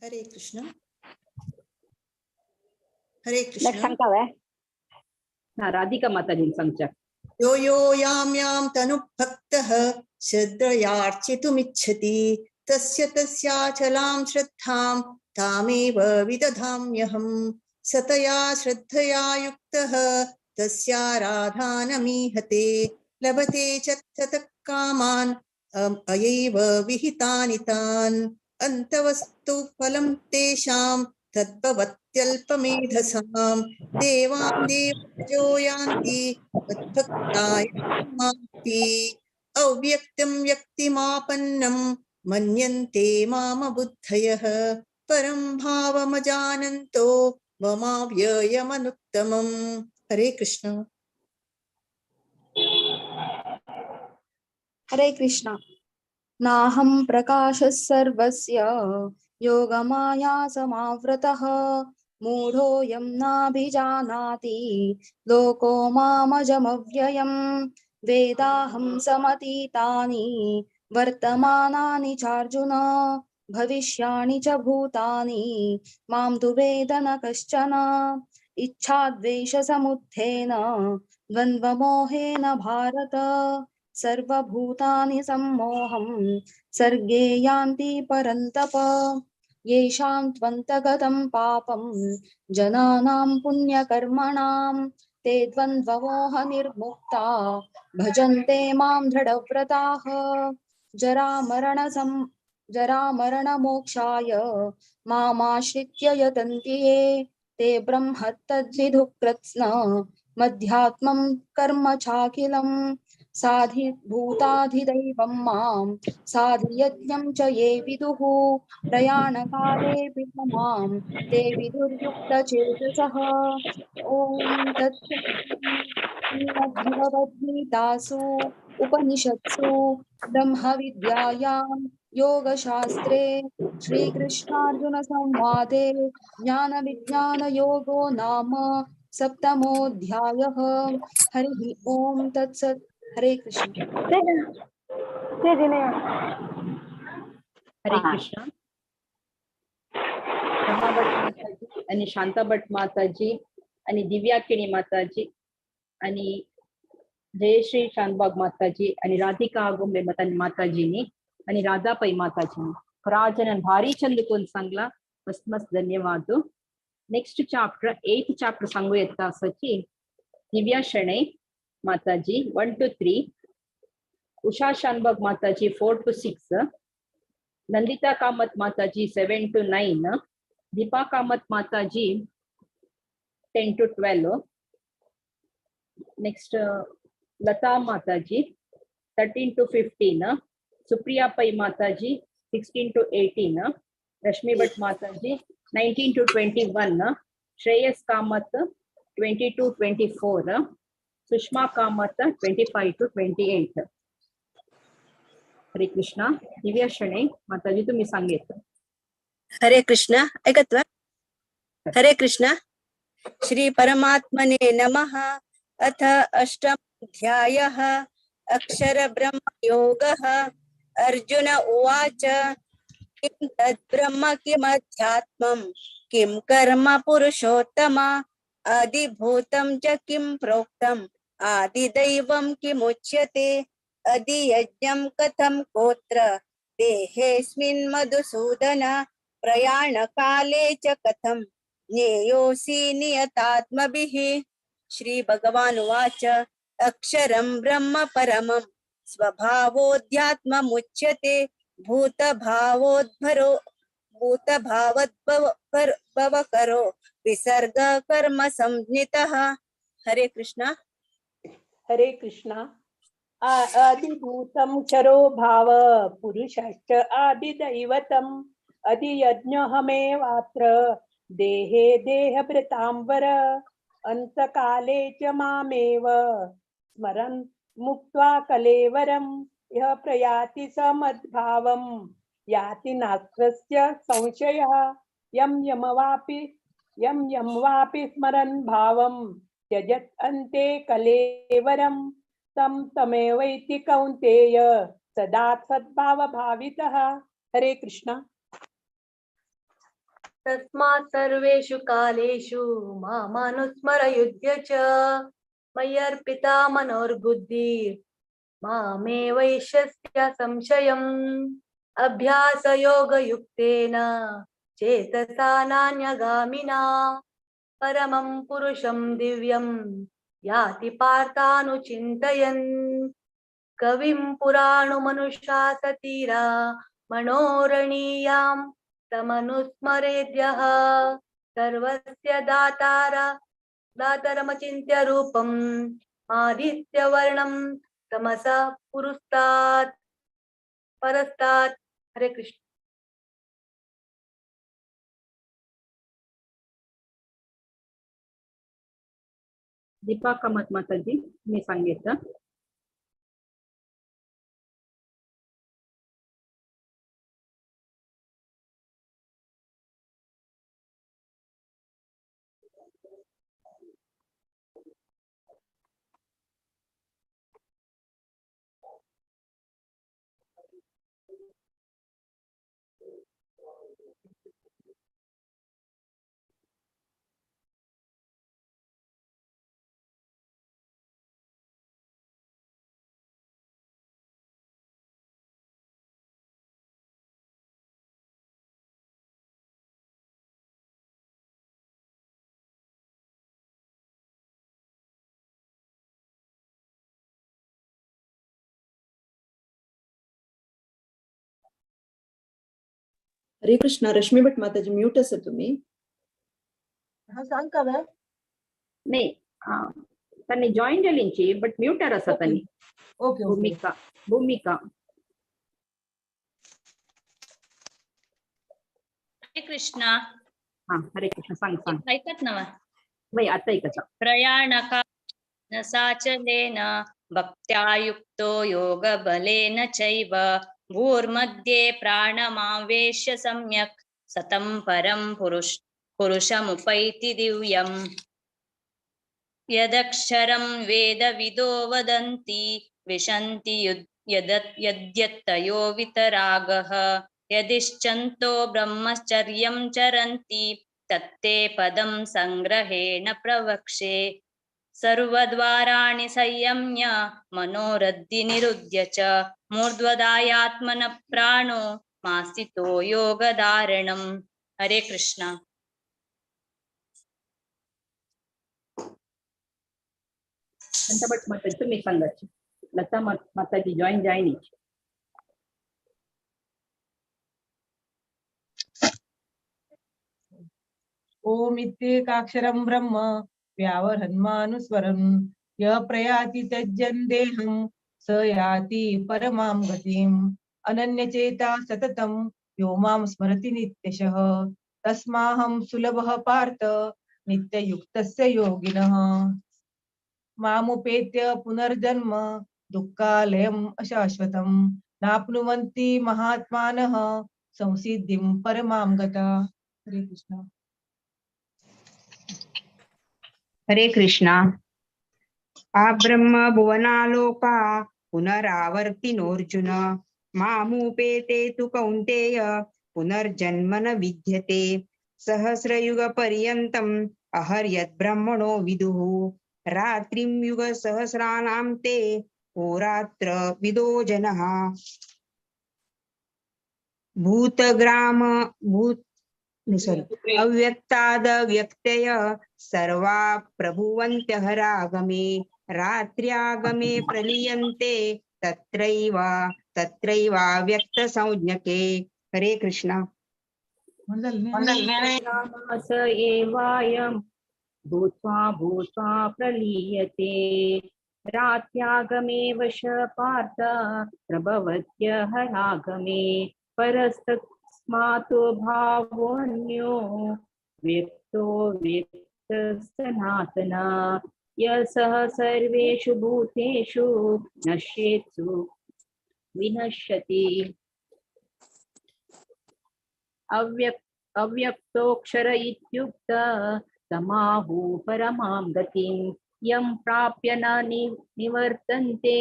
हरे कृष्ण। हरे नेक्स्ट कृष्ण। सांगता व्हय? हा, राधिका माताजी सांगच्या। यो यो यां यां तनुभक्तः श्रद्धयार्चितुमिच्छति तस्य तस्याचलां श्रद्धां तामेव विदधाम्यहम्। सतया श्रद्धया युक्तः तस्याराधानमीहते। लभते च ततः कामान् अयैव विहितानि तान्। अन्तवस्तु फलं तेषां तद्भवत्यल्पमेधसां। देवान् देवो यान्ति तद्भक्ताय मान्ति। अव्यक्तं व्यक्तिमापन्नं मन्यन्ते मामबुद्धयः। परं भावमजानन्तो ममाव्ययमनुत्तमम्। हरे कृष्ण। हरे कृष्ण। नाहं प्रकाशः सर्वस्य योगमाया समावृतः। मूढोऽयं नाभिजानाति लोको मामजमव्ययम्। वेदाहं समतीतानि वर्तमानानि चार्जुन। भविष्याणि च भूतानि मां तु वेद न कश्चन। इच्छाद्वेषसमुत्थेन द्वन्द्वमोहेन भारत। सर्वभूतानि सम्मोहं सर्गे यान्ति परन्तप। येषां त्वन्तगतं पापं जनानां पुण्यकर्मणां ते द्वन्द्वमोह निर्मुक्ता भजन्ते मां दृढव्रताः। जरामरणमोक्षाय मामाश्रित्य यतन्ति ये ते ब्रह्म तद्विदुः कृत्स्न मध्यात्मं कर्म चाखिलम्। साधिभूताधिदैवं मां साधियज्ञं च ये विदुः। प्रयाणकालेऽपि मां ते विदुर्युक्तचेतसः। ॐ तत्सत्। श्रीमद्भगवद्गीतासु उपनिषत्सु ब्रह्मविद्यायां योगशास्त्रे श्रीकृष्णार्जुनसंवादे ज्ञानविज्ञानयोगो नाम सप्तमोऽध्यायः। हरिः ॐ तत्सत्। हरे कृष्ण। हरे कृष्ण। रमा भट माताजी आणि शांता भट माताजी आणि दिव्या किणी माताजी आणि जयश्री शानबाग माताजी आणि राधिका आगुंबे माताजीनी आणि राधा पै माताजीनी राजन भारी चंद कोण सांगला मस्त मस्त धन्यवाद। नेक्स्ट चॅप्टर 8th chapter सांगू येता असची दिव्या शणै माताजी 1 to 3, Usha Shanbhag Mataji 4 to 6, Nandita Kamath Mataji 7 to 9, Deepa Kamath Mataji 10 to 12, next Lata Mataji 13 to 15, Supriya Pai Mataji 16 to 18, Rashmi Bhat Mataji 19 to 21, Shreyas Kamath 20 to 24, Sushma Kamath 25 to 28. Hare Krishna. Divya Shanai Mataji तुम्ही सांगितलं। हरे कृष्ण। ऐकत्वा हरे कृष्ण। श्री परमात्मने नमः। अथ अष्टमोऽध्यायः। अक्षर ब्रह्म योगः। अर्जुन उवाच। किं तद् ब्रह्म किमध्यात्मं किं कर्म पुरुषोत्तम। आदिभूतं च किं प्रोक्तम् आदिदैवं किमुच्यते। अधियज्ञं कथं कोत्र देहेऽस्मिन् मधुसूदन प्रयाणकाले च कथं ज्ञेयोऽसि नियतात्मभिः। श्री भगवानुवाच अक्षरं ब्रह्म परमं स्वभावोऽध्यात्ममुच्यते भूतभावोद्भरो भूतभावद्भवकरो विसर्ग कर्म संज्ञितः। हरे कृष्णा। हरे कृष्णा। आदिभूतं क्षरो भाव पुरुषश्च आदिदैवतम् अधियज्ञहमेवात्र देहे देहभृतां वर अन्तकाले च मामेव स्मरन् मुक्त्वा कलेवरं यः प्रयाति स मद्भावं याति नात्रस्य संशयः। यं यं वापि स्मरन् भावं त्यजत् अन्ते कलेवरं तं तमेवैति कौन्तेय सदा सद्भावभावितः। हरे कृष्णा। तस्मात् सर्वेषु कालेषु मामनुस्मर युध्य च मय्यर्पिता मनोर्बुद्धिर् मामे वैश्यस्य संशयम्। अभ्यासयोगयुक्तेन चेतसा नान्यगामिना परमं पुरुषं दिव्यं याति पार्थानुचिन्तयन्। कविं पुराणमनुशासतीरा मनोरणीयां तमनुस्मरेद्यः सर्वस्य दातारमचिन्त्य रूपम् आदित्यवर्णं तमसा पुरस्तात् परस्तात्। हरे कृष्ण। दीपा कामत माताजी मी सांगितलं। हरे कृष्णा। रश्मी भट माताजी म्यूट असा तुम्ही। हा सांग का वे? नाही त्यांनी जॉईन जालींची बट म्यूटर असा त्यांनी। ओके भूमिका भूमिका। हरे कृष्णा। हा हरे कृष्णा। सांग सांग। ऐकत ना वय आता ऐकत। प्रयाणका साचलेन भक्त्या युक्तो योगबलेन चैव भूर्मध्ये प्राणमावेश्य सम्यक् सतं परं पुरुषमुपैति दिव्यम्। यदक्षरं वेदविदो वदन्ति विशन्ति यद्यत्तयो वितरागः यदिश्चन्तो ब्रह्मचर्यं चरन्ति तत्ते पदं संग्रहेण प्रवक्षे। सर्वद्वाराणि संयम्य मनोरद्धि निरुध्य च मूर्ध्वदायात्मन प्राणो मासितो योगधारणम्। हरे कृष्णा। शांताभट माताजी तुम्ही सांगायची। लता माताजी जॉईन जायनी। ओम इत्येकाक्षरं ब्रह्म व्यावहन्मानुस्वरं यः प्रयाति त्यजन् देहं स याति परमां गतिम्। अनन्यचेता सततं यो मां स्मरति नित्यशः तस्माहं सुलभः पार्थ नित्ययुक्तस्य योगिनः। मामुपेत्य पुनर्जन्म दुःखालयम् अशाश्वतं नाप्नुवन्ति महात्मानः संसिद्धिं परमां गता। हरे कृष्णा। हरे कृष्णा। आब्रह्म भुवनालोका पुनरावर्तिनोऽर्जुन मामुपेते तु कौन्तेय पुनर्जन्म न विद्यते। सहस्रयुगपर्यन्तम् अहर्यद्ब्रह्मणो विदुः रात्रिं युगसहस्राणां ते होरात्र विदो जनः। भूतग्राम भूत सॉरी अव्यक्ताद व्यक्तय सर्वा प्रभुवन्त्यहरागमे रात्र्यागमे प्रलीयन्ते तत्रैव तत्रैवाव्यक्त संज्ञके। हरे कृष्णा। स एवायं भूत्वा भूत्वा प्रलीयते रात्यागमे वश पार्थ प्रभवत्य हरागमे परस्तस्मात् भावोऽन्यो व्यक्तो व्यक्तसनातना यः सर्वेषु भूतेषु नश्येत्सु विनश्यति। अव्यक्तोक्षर इत्युक्त तमाहु परमां गतिं यं प्राप्य न निवर्तन्ते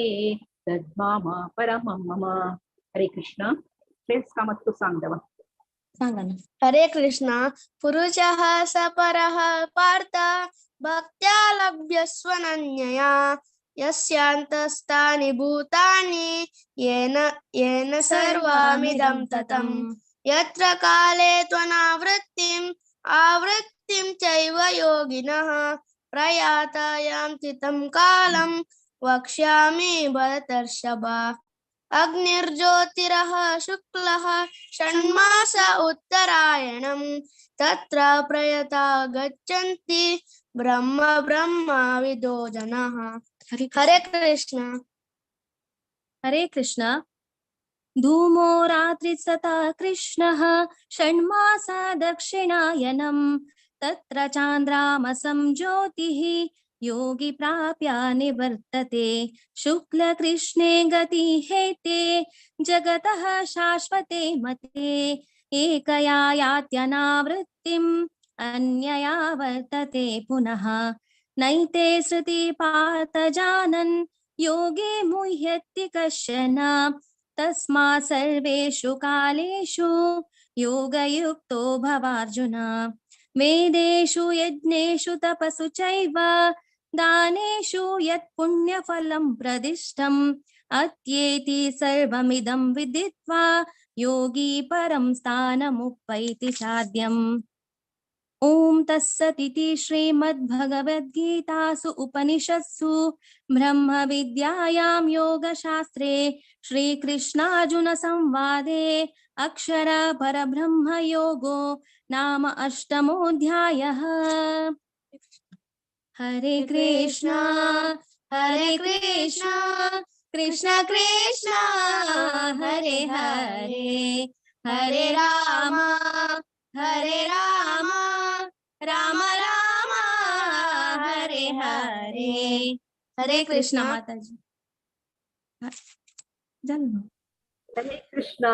तद्माम परमं मम। हरे कृष्ण। कामत सांग सांगा ना। हरे कृष्ण। पुरुषः स परः पार्थ भक्त्या लभ्यस्वनन्यया यस्यान्तस्तानि भूतानि येन येन सर्वमिदं ततम् यत्र काले त्वनावृत्तिम् आवृत्तिं चैव योगिनः प्रयाता यान्ति तं कालं वक्ष्यामि भरतर्षभ। अग्निर्ज्योतिरः शुक्लः षण्मास उत्तरायणं तत्र प्रयता गच्छन्ति ब्रह्म ब्रह्मविदो जनाः। हरे कृष्ण। हरे कृष्ण। धूमो रात्रिसता कृष्णः षण्मासा दक्षिणायनं तत्र चान्द्रामसं ज्योतिः योगी प्राप्य निवर्तते। शुक्लकृष्णे गति हेते जगतः शाश्वते मते एकया यात्यनावृत्तिम् अन्यया वर्तते पुनः। नैते श्रुति पार्थ जानन् योगे मुह्यति कश्चन तस्मात् सर्वेषु कालेषु योगयुक्तो भवार्जुन। वेदेषु यज्ञेषु तपसु चैव दानेषु यत्पुण्यफलं प्रदिष्टम् अत्येति सर्वमिदं विदित्वा योगी परं स्थानमुपैति चाद्यम्। ॐ तत्सदिति श्रीमद्भगवद्गीतासु उपनिषत्सु ब्रह्मविद्यायां योगशास्त्रे श्रीकृष्णार्जुनसंवादे अक्षर परब्रह्मयोगो नाम अष्टमोऽध्यायः। हरे कृष्णा हरे कृष्णा कृष्ण कृष्ण हरे हरे हरे राम हरे राम राम राम हरे हरे। हरे कृष्ण माताजी। हरे कृष्ण।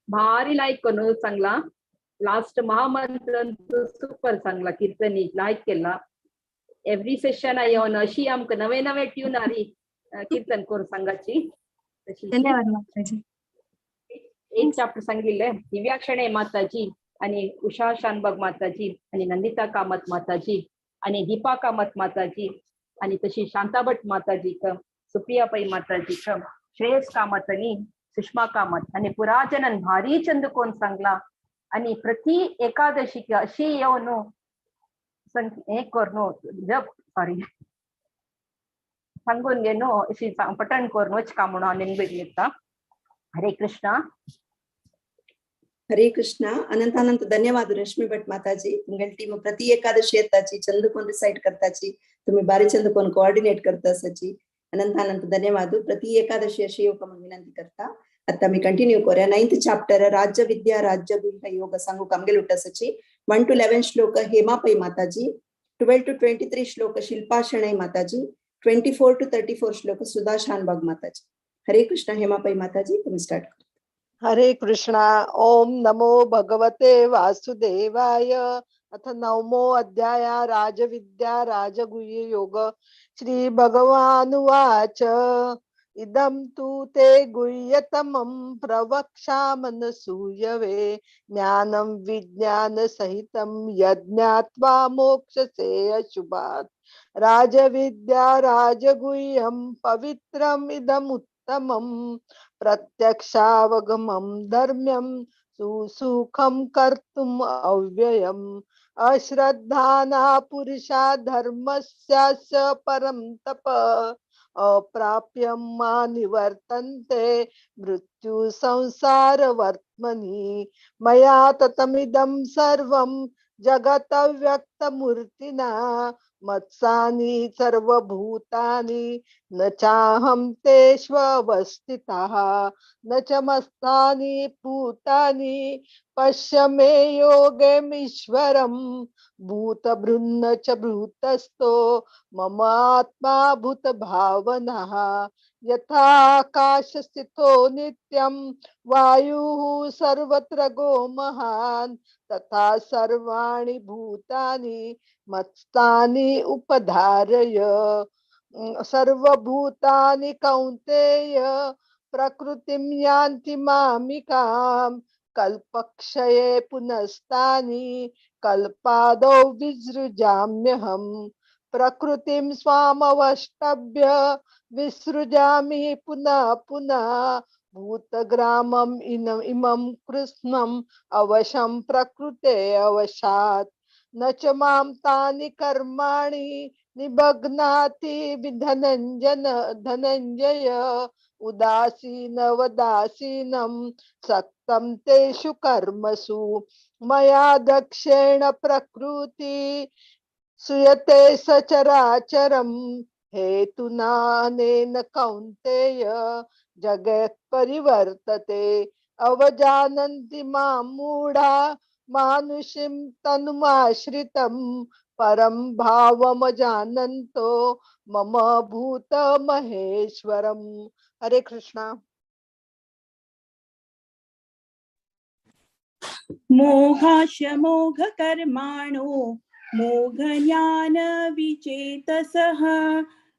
भारी लायक करून सांगला लास्ट महामंत्र सुपर सांगला कीर्तनी लायक केला। एव्हरी सेशन येवन अशी आमकां नवे नवे ट्यून हारी कीर्तन करून सांगाची। धन्यवाद माताजी। एक चॅप्टर सांगिल्ले दिव्या क्षणे माताजी आणि उषा शानबाग माताजी आणि नंदिता कामत माताजी आणि दीपा कामत माताजी आणि तशी शांता भट माताजी सुप्रिया पै माताजी श्रेयस कामत आणि सुषमा कामत आणि पुराजनन भारी चंद कोण सांगला आणि प्रति एकादशी अशी येवन हे करून जप सॉरी सांगून घेनो अशी पठण करून वच का म्हणून हांव नेमकें. हरे कृष्णा। हरे कृष्णा। अनंत अनंत धन्यवाद रश्मी भट माताजी। तुमगेली टीम प्रति एकादशी येताची चंद कोण रिसाइट करताची तुम्ही बारी चंद कोण कोऑर्डिनेट करता सची अनंत अनंत धन्यवाद। प्रति एकादशी अशी येवका म्हणून विनंती करता। आता मी कंटिन्यू करूया। 9th chapter राज्य विद्या राज्य गुह्य योग सांगू कामगेल उठासची 1 to 11 श्लोक हेमा पै माताजी, 12 to 23 श्लोक शिल्पा शणै माताजी, 24 to 34 श्लोक सुधा शानबाग माताजी। हरे कृष्णा। हेमा पै माताजी तुम्ही स्टार्ट करा। हरे कृष्णा। ओम नमो भगवते वासुदेवाय। अथ नवमो अध्याय राजविद्या राजगुह्य योग। श्री भगवानुवाच इदं तु ते गुह्यतमं प्रवक्ष्यामनसूयवे ज्ञानं विज्ञान सहितं यज्ञात्वा मोक्षसे अशुभात्। राजविद्या राजगुह्यं पवित्रम् इदमुत्तमं प्रत्यक्षावगमं धर्म्यं सुसुखं कर्तुम् अव्ययम्। अश्रद्धाना पुरुषा धर्मस्यास्य परं तप अप्राप्यं मा निवर्तन्ते मृत्यु संसारवर्त्मनि। मया ततमिदं सर्वं जगतव्यक्तमूर्तिना मत्सानि सर्वभूतानि न चाहं तेष्वस्थितः न च मत्स्थानि भूतानि पश्य मे योगमीश्वरं भूतभृन्न च भूतस्थो ममात्मा भूतभावनः। यथाकाशस्थितो नित्यं वायुः सर्वत्र गो महान् तथा सर्वाणि भूतानि मत्स्थानि उपधारय। सर्वभूतानि कौन्तेय प्रकृतिं यान्ति मामिकां कल्पक्षये पुनस्तानि कल्पादौ विसृजाम्यहम्। प्रकृतिं स्वामवष्टभ्य विसृजामि पुनः पुनः भूतग्रामम् इमं कृत्स्नम् अवशं प्रकृते अवशात्। न च मां तानि कर्माणि निबध्नाति धनञ्जय उदासीनवदासीनं सक्तं तेषु कर्मसु। मया दक्षेण प्रकृति सुयते सचराचरं हेतुनानेन कौन्तेय जगत् परिवर्तते। अवजानन्ति मां मूढा मानुषीं तनुमाश्रितं परं भावमजानन्तो मम भूतमहेश्वरम्। हरे कृष्णा। मोहाश मोघकर्माणो मोघज्ञानविचेतसः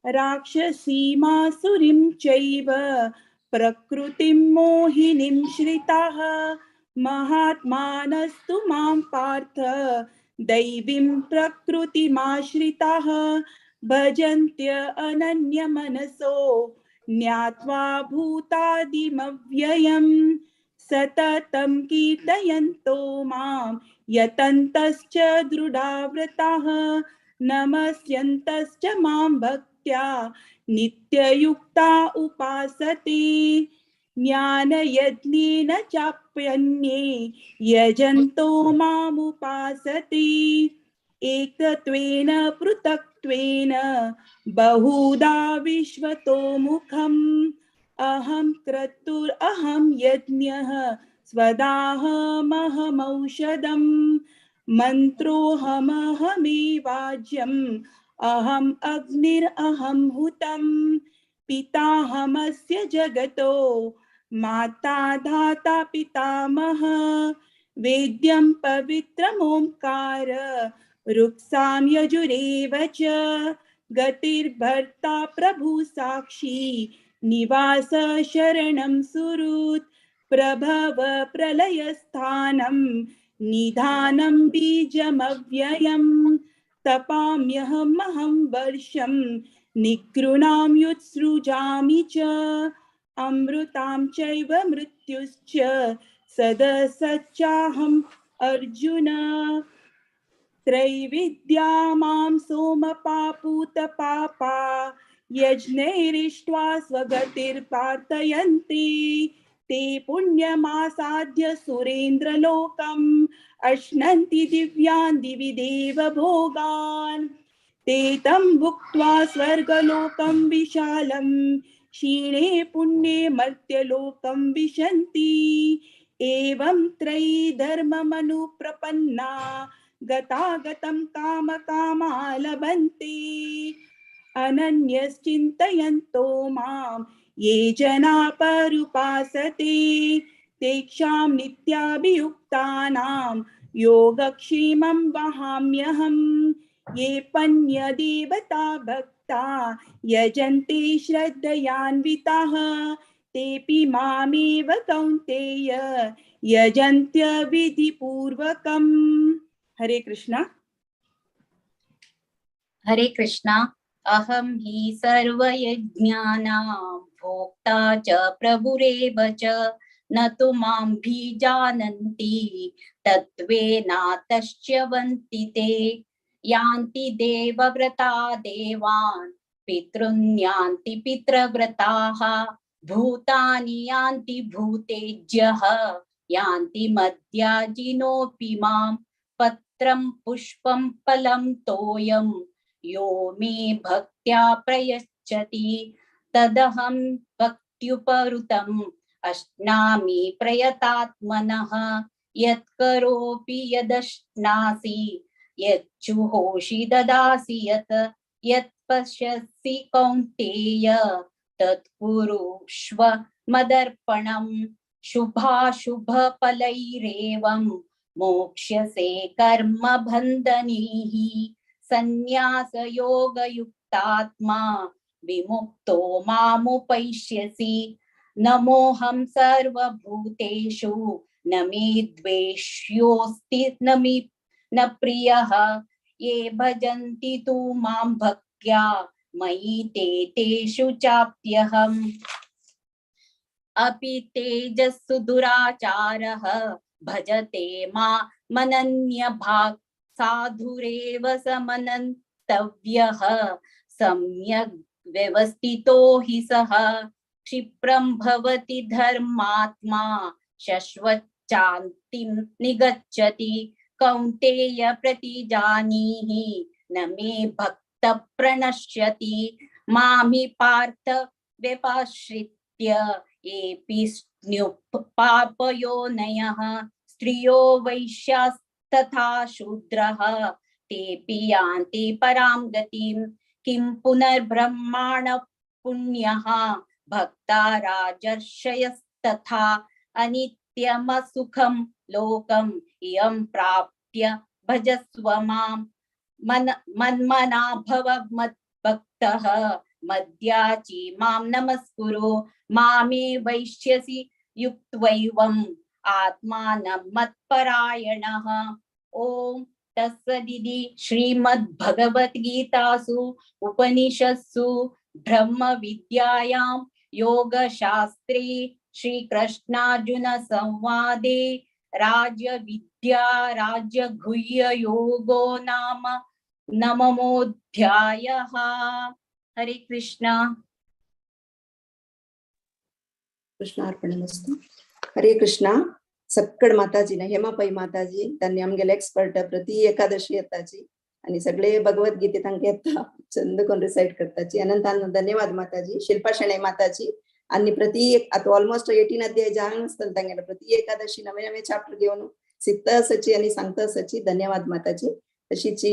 राक्षसीमासुरीं चैव प्रकृतिं मोहिनीं श्रिताः। महात्मानस्तु मां पार्थ दैवीं प्रकृतिमाश्रिताः भजन्त्य अनन्यमनसो ज्ञात्वा भूतादिमव्ययम् सततं कीर्तयन्तो मां यतन्तश्च दृढाव्रताः नमस्यन्तश्च मां भक्त्या नित्ययुक्ता उपासते। ज्ञानयज्ञेन चाप्यन्ये यजन्तो मामुपासते एकत्वेन पृथक्त्वेन बहुधा विश्वतो मुखम्। अहं क्रतुरहं यज्ञः स्वदाहमहमौषधं मन्त्रोऽहमहमेवाज्यम् अहम् अग्निरहं हुतं पिताहमस्य जगतो माता धाता पितामह। वेद्यं पवित्रमोंकार ऋक्साम यजुरेव च गतिर्भर्ता प्रभु साक्षी निवास शरणं सुहृत् प्रभव प्रलयस्थानं निधानं बीजमव्ययं तपाम्यहमहं वर्षं निगृह्णाम्युत्सृजामि च अमृतां चैव मृत्युश्च सदसच्चाहम् अर्जुन। त्रैविद्या मां सोमपापूतपापा यज्ञैरिष्ट्वा स्वगतिर्प्रार्थयन्ति ते पुण्यमासाद्य सुरेन्द्रलोकम् अश्नन्ति दिव्यान् दिवि देवभोगान्। ते तं भुक्त्वा स्वर्गलोकं विशालं क्षीणे पुण्ये मर्त्यलोकं विशन्ति। एवं त्रयी धर्ममनुप्रपन्ना गतागतं कामकामा लभन्ते। अनन्यश्चिन्तयन्तो मां ये जना परुपासते तेषां नित्याभियुक्तानां योगक्षेमं वहाम्यहम्। ये पन्यदेवता भक्ता यजन्ते श्रद्धयान्विताः तेऽपि मामेव कौन्तेय यजन्त्य विधिपूर्वकम्। हरे कृष्णा। हरे कृष्णा। अहं हि सर्वयज्ञानां भोक्ता च प्रभुरेव च, न तु मां भिजानन्ति तत्त्वेनातश्च्यवन्ति ते। यान्ति देवव्रता देवान् पितृन्यान्ति पितृव्रताः, भूतानि यान्ति भूतेज्यः यान्ति मद्याजिनोऽपि मां। पत्रं पुष्पं फलं तोयं यो मे भक्त्या प्रयच्छति, तदहं भक्त्युपहृतम् अश्नामि प्रयतात्मनः। यत्करोपि यदश्नासि यच्जुहोषि ददासि यत्, यत् पश्यसि कौन्तेय तत्कुरुष्व मदर्पणम्। शुभाशुभफलैरेवं मोक्ष्यसे कर्मबन्धनैः। सन्न्यासयोगयुक्तात्मा विमुक्तो मामुपैष्यसि। न मोहं सर्वभूतेषु न मे द्वेष्योऽस्ति न मे न प्रियः। ये भजन्ति तु मां भक्त्या मयि ते तेषु चाप्यहम्। अपि तेजस्सु दुराचारः भजते मा मनन्यभाक्, साधुरेव समनन्तव्यः सम्यग् व्यवस्थितो हि सः। क्षिप्रं भवति धर्मात्मा शश्वच्चान्तिं निगच्छति। कौन्तेय प्रतिजानीहि न मे भक्त प्रणश्यति। मामि पार्थ व्यपाश्रित्य येऽपि स्युः पापयोनयः, स्त्रियो वैश्यास्तथा शूद्रः तेऽपि यान्ति परां गतिं। किं पुनर्ब्रह्माणः पुण्यः भक्ता राजर्षयस्तथा। अनित्यमसुखं लोकम् इयं प्राप्य भजस्व मां। मन्मना भव मद्भक्तः मद्याची मां नमस्कुरु। मामे वैश्यसि युक्त्वैवम् आत्मानं मत्परायणः। ॐ तत्सदिति श्रीमद्भगवद्गीतासु उपनिषत्सु ब्रह्मविद्यायां योगशास्त्रे श्रीकृष्णार्जुन संवादे राजविद्या राजगुह्ययोगो नाम नवमोऽध्यायः। हरे कृष्णा। कृष्णार्पणमस्तु। हरे कृष्णा। सक्कड माताजी ना हेमा पै माताजी त्यांनी आमगेले एक्सपर्ट प्रति एकादशी येताची आणि सगळे भगवद्गीते तांकां येता चंद कोण रिसायट करताची। अनंत अनंत धन्यवाद माताजी। शिल्पा शणै माताजी आणि प्रति आता ऑलमोस्ट 18 अध्याय जाण आसतले तांगेले, प्रति एकादशी नवे नवे चॅप्टर घेवन शिकता आसाची आणि सांगता आसाची। धन्यवाद माताजी। तशीची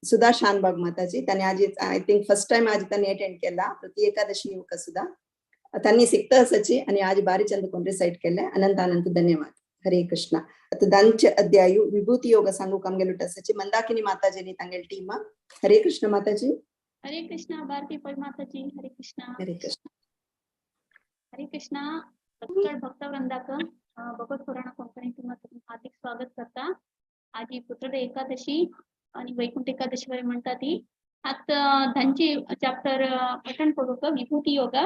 सुधा शानबाग माताजी त्यांनी आज I think first time आज त्यांनी अटेंड केला प्रति एकादशी येवका सुद्धा त्यांनी शिकता आसाची आणि आज बारी चंद कोण रिसायट केले। अनंत अनंत धन्यवाद। हरे कृष्णा। आता दांचे अध्यायु विभूती योग सांगू आमगेले आसाची मंदाकिनी माताजी तांगेले टीम। हरे कृष्ण माताजी। हरे कृष्णा भारती पै माताजी। हरे कृष्णा। हरे कृष्ण। हरे कृष्णा। सगळ भक्तवृंदाक भगवत पुराण कोंकणी टीमातून हार्दिक स्वागत करता। आज ही पुत्रद एकादशी आणि वैकुंठ एकादशी वरे म्हणतात ती। आत धांची चॅप्टर पठण करूक विभूती योग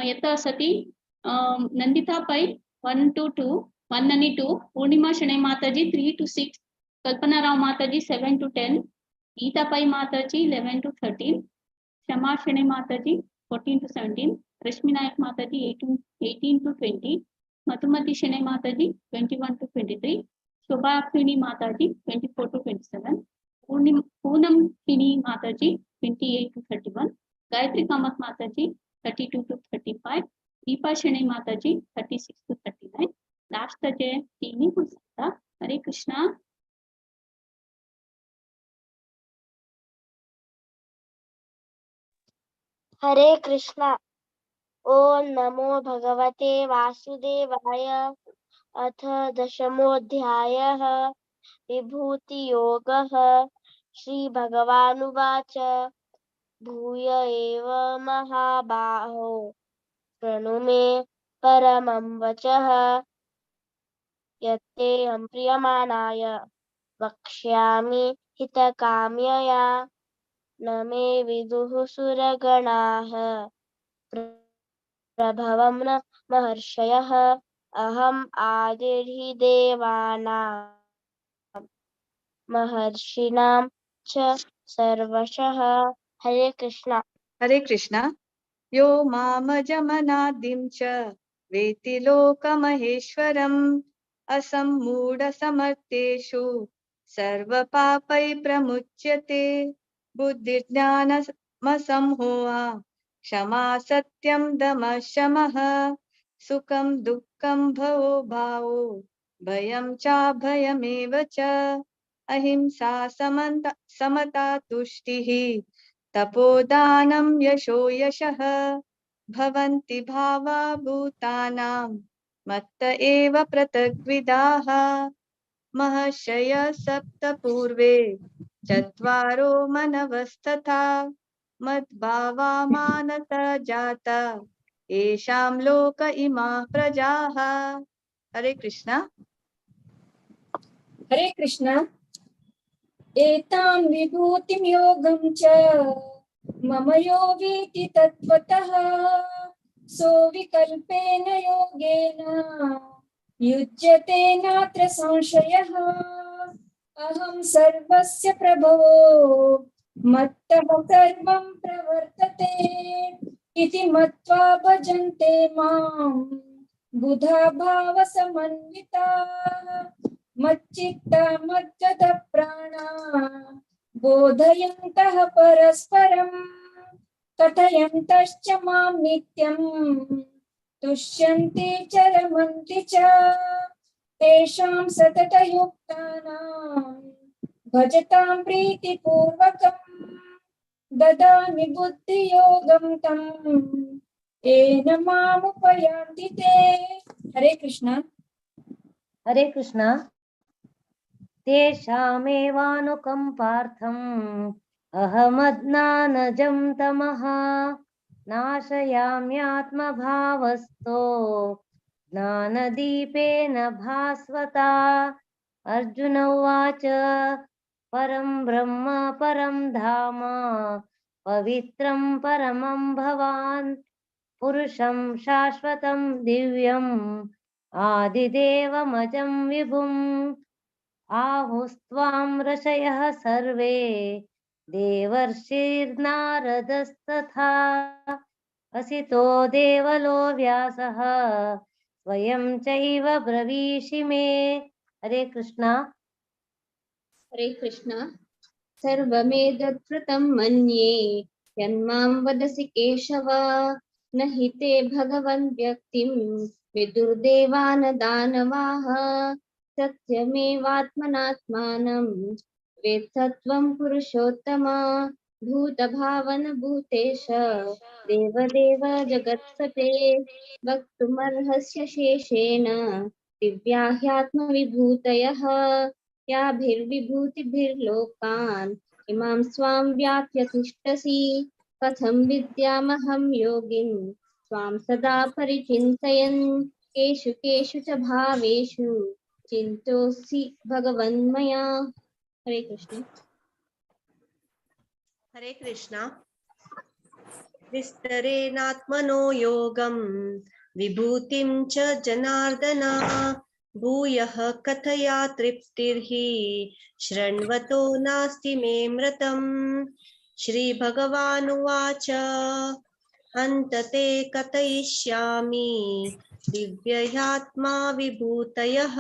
येता आसा ती नंदिता पै 1 to 2, 1 आणि 2, पूर्णिमा शणै माताजी 3 to 6, Kalpana Rao Mataji 7 to 10, Gita Pai Mataji 11 to 13, Kshama Shenoy Mataji 14 to 17, Rashmi Nayak Mataji 18 to 20, Madhumati Shenoy Mataji 21 to 23, Shobha Khini Mataji 24 to 27, Poonam Khini Mataji 28 to 31, Gayatri Kamath Mataji 32 to 35, Deepa Shenoy Mataji 36 to 39। Last जे तिन्ही सांगता। हरे कृष्णा। हरे कृष्णा। ओम नमो भगवते वासुदेवाय। अथ दशमोऽध्यायः विभूतियोगः। श्री भगवानुवाच। भूय एव महाबाहो शृणु मे परमं वचः। यत्तेऽहं प्रियमाणाय वक्ष्यामि हितकाम्यया न मे विदुः सुरगणाः प्रभवं न महर्षयः। अहम् आदिर्हि देवानां महर्षीणां च सर्वशः। हरे कृष्णा। हरे कृष्णा। यो मामजमनादिं च वेति लोकमहेश्वरम् असम्मूढसमर्थेषु सर्वपापैः प्रमुच्यते। बुद्धिर्ज्ञानमसंहोहा क्षमा सत्यं दमः शमः सुखं दुःखं भवो भावो भयं चाभयमेव च अहिंसा समता तुष्टिः तपोदानं यशो यशः भवन्ति भावा भूतानां मत्त एव पृथग्विदाः। महर्षय सप्त पूर्वे चत्वारो मनवस्तथा मद्भावा मानस जाता येषां लोक इमा प्रजाः। हरे कृष्णा। हरे कृष्णा। एतां विभूतिं योगं च मम यो वेति तत्त्वतः सोऽविकल्पेन योगेन युज्यते नात्र संशयः। अहं सर्वस्य प्रभवो मत्तः सर्वं प्रवर्तते इति मत्वा भजन्ते मां बुधा भावसमन्विताः। मच्चित्ता मद्गतप्राणा बोधयन्तः परस्परं कथयन्तश्च मां नित्यं तुष्यन्ति च रमन्ति च। तेषां सततयुक्तानां भजतां प्रीतिपूर्वकं ददामि बुद्धियोगं तं येन मामुपयान्ति ते। हरे कृष्णा। हरे कृष्णा। तेषामेवानुकम्पार्थम् अहमज्ञानजं तमः नाशयाम्यात्मभावस्तो ज्ञानदीपेन भास्वता। अर्जुन उवाच परं ब्रह्म परं धाम पवित्रं परमं भवान् पुरुषं शाश्वतं दिव्यम् आदिदेवमजं विभुम्। आहुस्त्वां ऋषयः सर्वे देवर्षिर्नारदस्तथा असितो देवलो व्यासः स्वयं चैव ब्रवीषि मे। हरे कृष्णा। हरे कृष्णा। सर्वमेतद्वृतं मन्ये यन्मां वदसि केशव न हि ते भगवन् व्यक्तिं विदुर्देवान दानवाः। सत्यमेवात्मनात्मानं वेत्थत्वं पुरुषोत्तम भूतभावन भूतेश देवदेव जगत्पते। वक्तुमर्हस्य शेषेण दिव्या ह्यात्मविभूतयः याभिर्विभूतिभिर्लोकान् इमां स्वां व्याप्य तिष्ठसि। कथं विद्यामहं योगिन् त्वां सदा परिचिन्तयन् केषु केषु च भावेषु चिन्तोऽसि भगवन्मया। हरे कृष्ण। हरे कृष्णा। विस्तरेणात्मनो योगं विभूतिं च जनार्दन भूयः कथया तृप्तिर्हि शृण्वतो नास्ति मे मृतम्। श्री भगवानुवाच हन्त ते कथयिष्यामि दिव्ययात्मा विभूतयः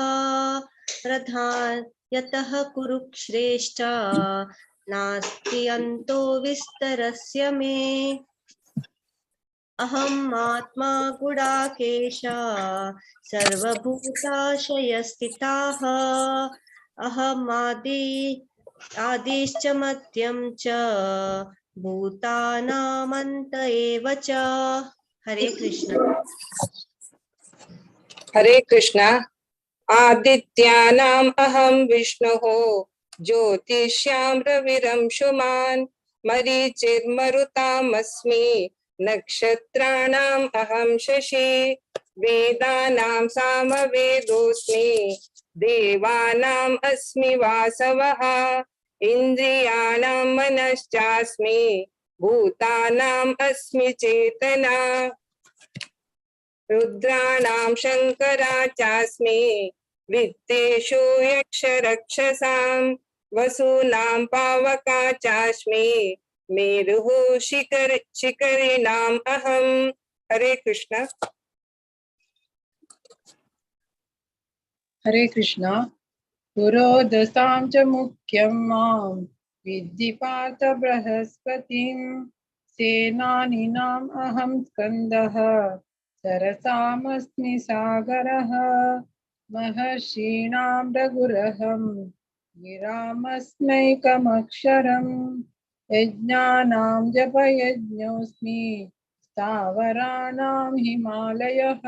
प्रधान यतः कुरुश्रेष्ठ नास्ति अन्तो विस्तरस्य मे। अहम् आत्मा गुडाकेश सर्वभूताशयस्थिताः अहम् आदिश्च मध्यं च भूतानामन्त एव च। हरे कृष्ण। हरे कृष्ण। आदित्यानाम् अहं विष्णुः ज्योतिष्यां रविरंशुमान् मरीचिर्मरुतामस्मि नक्षत्राणाम् अहं शशि वेदानां सामवेदोऽस्मि देवानाम् अस्मि वासवः इन्द्रियाणां मनश्चास्मि भूतानाम् अस्मि चेतना। रुद्राणां शङ्करा चास्मि वित्तेषु यक्षरक्षसां वसूनां पावका चास्मि मेरुः शिखरिणाम् अहम्। हरे कृष्ण। हरे कृष्ण। पुरोधसां च मुख्यं मां विद्धि पार्थ बृहस्पतिं सेनानीनाम् अहं स्कन्दः सरसामस्मि सागरः महर्षीणां रघुरहं गिरामस्मैकमक्षरं यज्ञानां जपयज्ञोऽस्मि स्थावराणां हिमालयः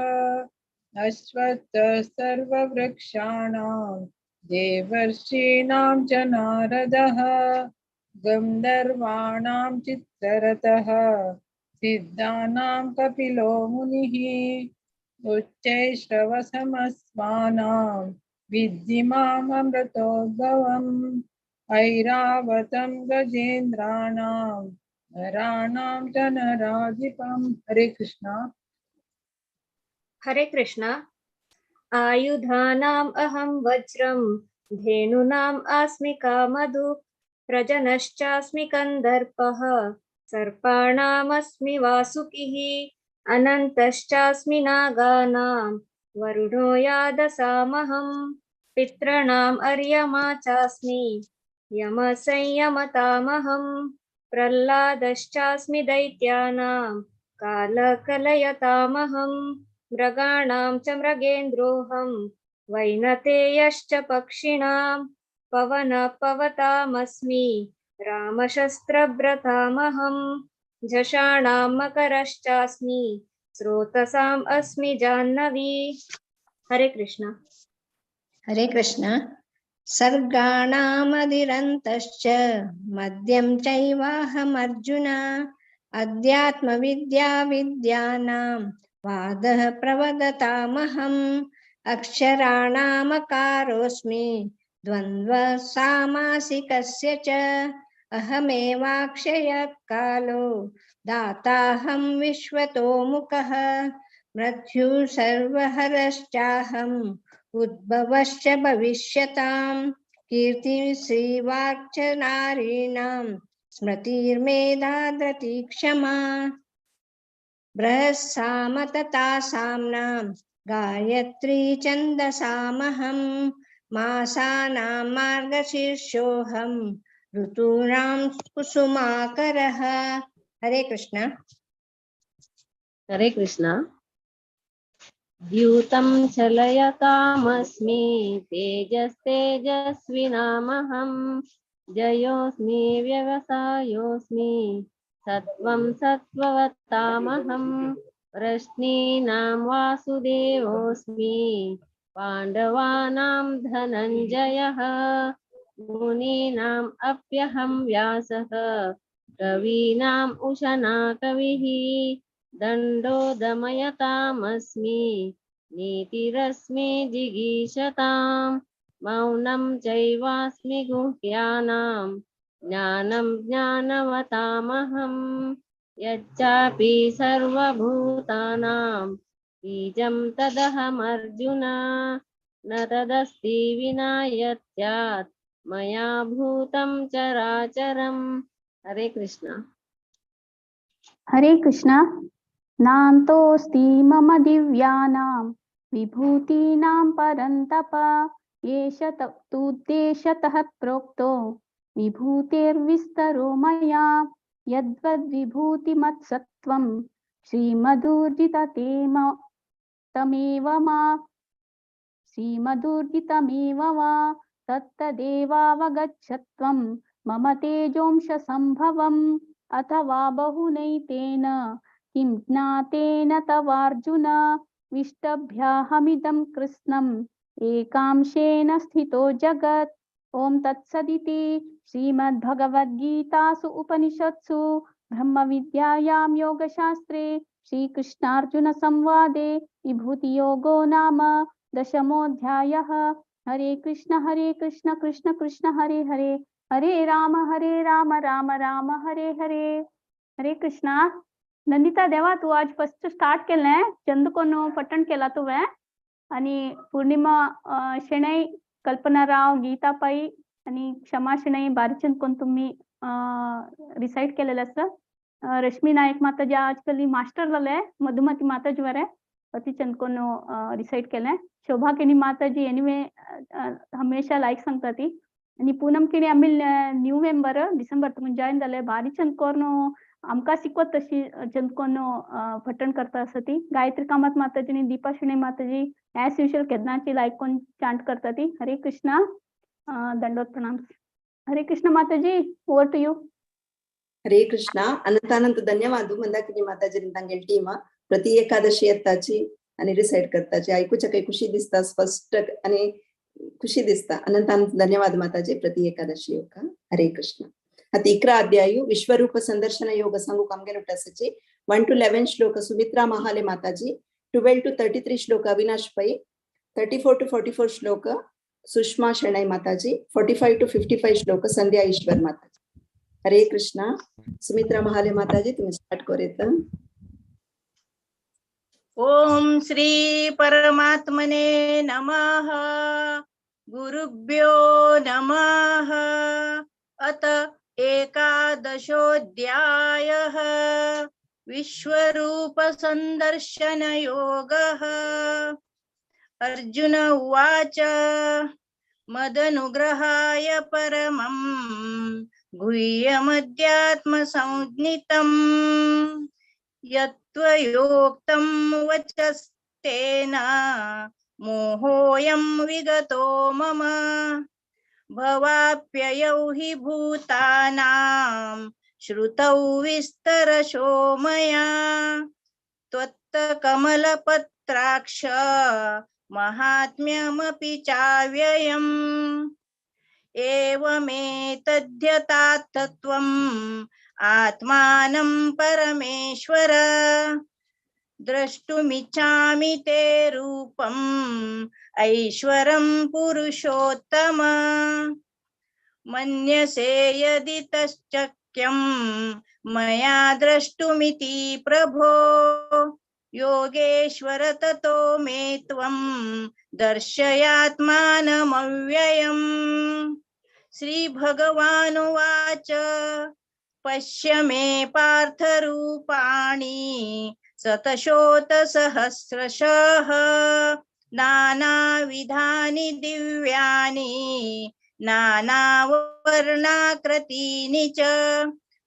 अश्वत्थः सर्ववृक्षाणां देवर्षीणां च नारदः गन्धर्वाणां चित्ररथः सिद्धानां कपिलो मुनिः उच्चैश्रवसमस्वानां विद्धि माममृतोद्भवम् ऐरावतं गजेन्द्राणां नराणां च नराधिपम्। हरे कृष्णा। हरे कृष्णा। आयुधानाम् अहं वज्रं धेनूनाम् अस्मि कामधु प्रजनश्चास्मि कन्दर्पः सर्पाणामस्मि वासुकिः अनन्तश्चास्मि नागानां वरुणो यादसामहं पितॄणाम् अर्यमा चास्मि यमसंयमतामहं प्रह्लादश्चास्मि दैत्यानां कालकलयतामहं मृगाणां च मृगेन्द्रोऽहं वैनतेयश्च पक्षिणां पवनपवतामस्मि रामशस्त्रभृतामहं झषाणां मकरश्चास्मि स्रोतसाम् अस्मि जाह्नवी। हरे कृष्ण। हरे कृष्ण। सर्गाणामधिरन्तश्च मद्यं चैवाहमर्जुन अध्यात्मविद्या विद्यानां वादः प्रवदतामहम् अक्षराणामकारोऽस्मि द्वन्द्वः सामासिकस्य च अहमेवाक्षयः कालो दाताहं विश्वतोमुखः मृत्युः सर्वहरश्चाहम् उद्भवश्च भविष्यतां कीर्तिं श्रीवाक्च नारीणां स्मृतिर्मेधा धृतिः क्षमा बृहस्साम तथा साम्नां गायत्री छन्दसामहं मासानां मार्गशीर्षोऽहं ऋतूनां कुसुमाकरः। हरे कृष्ण। हरे कृष्ण। द्यूतं चलयतामस्मि तेजस्तेजस्विनामहं जयोऽस्मि व्यवसायोऽस्मि सत्वं सत्त्ववतामहं वृष्णीनां वासुदेवोऽस्मि पाण्डवानां धनञ्जयः मुनीनाम् अप्यहं व्यासः कवीनाम् उशना कविः दण्डो दमयतामस्मि नीतिरस्मि जिगीषतां मौनं चैवास्मि गुह्यानां ज्ञानं ज्ञानवतामहं यच्चापि सर्वभूतानां बीजं तदहमर्जुन न तदस्ति विना यत् स्यात् मया भूतं चराचरम्। हरे कृष्ण। हरे कृष्ण। नान्तोऽस्ति मम दिव्यानां विभूतीनां परन्तप एष तूद्देशतः प्रोक्तो विभूतेर्विस्तरो मया यद्वद्विभूतिमत्सत्त्वं श्रीमदूर्जिततेम तमेव मा श्रीमदूर्जितमेव वा तत्तदेवावगच्छत्वं मम तेजोंशसम्भवम् अथवा बहुनैतेन किं ज्ञातेन तवार्जुन विष्टभ्याहमिदं कृत्स्नम् एकांशेन स्थितो जगत्। ॐ तत्सदिति श्रीमद्भगवद्गीतासु उपनिषत्सु ब्रह्मविद्यायां योगशास्त्रे श्रीकृष्णार्जुनसंवादे विभूतियोगो नाम दशमोऽध्यायः। हरे कृष्ण कृष्ण कृष्ण हरे हरे, हरे राम राम राम हरे हरे। हरे कृष्णा। नंदिता देवा, तूं आज फर्स्ट स्टार्ट केलें, चंद कोन्न पठण केला तुवें आनी पूर्णिमा शेणै, कल्पना राव, गीता पै आनी क्षमा शेणै बारीक चंद कोन्न तुमी रिसायट केलेलें आसा। रश्मी नायक माताजी आजकल मास्टर जाले, मधुमती माताजी बरें अति चंद कोन्न रिसायट केलें। शोभा केणी माताजी एनिवे हमेशा लायक सांगता ती। आनी पूनम केणी आमी न्यू मेंबर डिसेंबर तुमी जॉयन जाले, बारीक चंद कोन्न आमकां शिकवत तशी चंद कोन्न पठण करता आसा ती। गायत्री कामत माताजी आनी दीपा शेणै माताजी एज युजल केन्नाची लायक कोन्न चांट करता ती। हरे कृष्णा। दंडवत प्रणाम। Hare Krishna Mataji, over to you. Hare Krishna. अनंत अनंत धन्यवाद मंदाकिनी माताजी तांगेली टीम प्रति एकादशी येताची आणि रिसाइट करताची ऐकूच्या काही खुशी दिसता, स्पष्ट आणि खुशी दिसता। अनंत अनंत धन्यवाद माताजी प्रति एकादशी योग। हरे कृष्ण। आता 11 अध्याय विश्वरूप संदर्शन योग सांगू कामगेल उठासाची 1 to 11 श्लोक सुमित्रा महाले माताजी, 12 to 33 श्लोक अविनाश पै, 34 to 44 श्लोक सुषमा शेणै माताजी, 45 to 55 श्लोक संध्या ईश्वर माताजी। हरे कृष्णा। सुमित्रा महाले माताजी तुम्ही स्टार्ट करेत। ओम श्री परमात्मने नमः। गुरुभ्यो नमः। अत एकादशोऽध्यायः विश्वरूप संदर्शन योगः। अर्जुन उवाच मदनुग्रहाय परमं गुह्यमध्यात्म संज्ञितं यत्त्वयोक्तं वचस्तेन मोहोऽयं विगतो मम। भवाप्ययौ हि भूतानां श्रुतौ विस्तरशो मया त्वत्तकमलपत्राक्ष महात्म्यमपि चाव्ययम्। एवमेतद्यथातत्त्वम् आत्मानं परमेश्वर द्रष्टुमिच्छामि ते रूपम् ऐश्वरं पुरुषोत्तम। मन्यसे यदि तच्चक्यं मया द्रष्टुमिति प्रभो योगेश्वर ततो मे त्वं दर्शयात्मानमव्ययम्। श्री भगवानुवाच पश्य मे पार्थरूपाणि शतशोतसहस्रशः नानाविधानि दिव्यानि नानावर्णाकृतीनि च।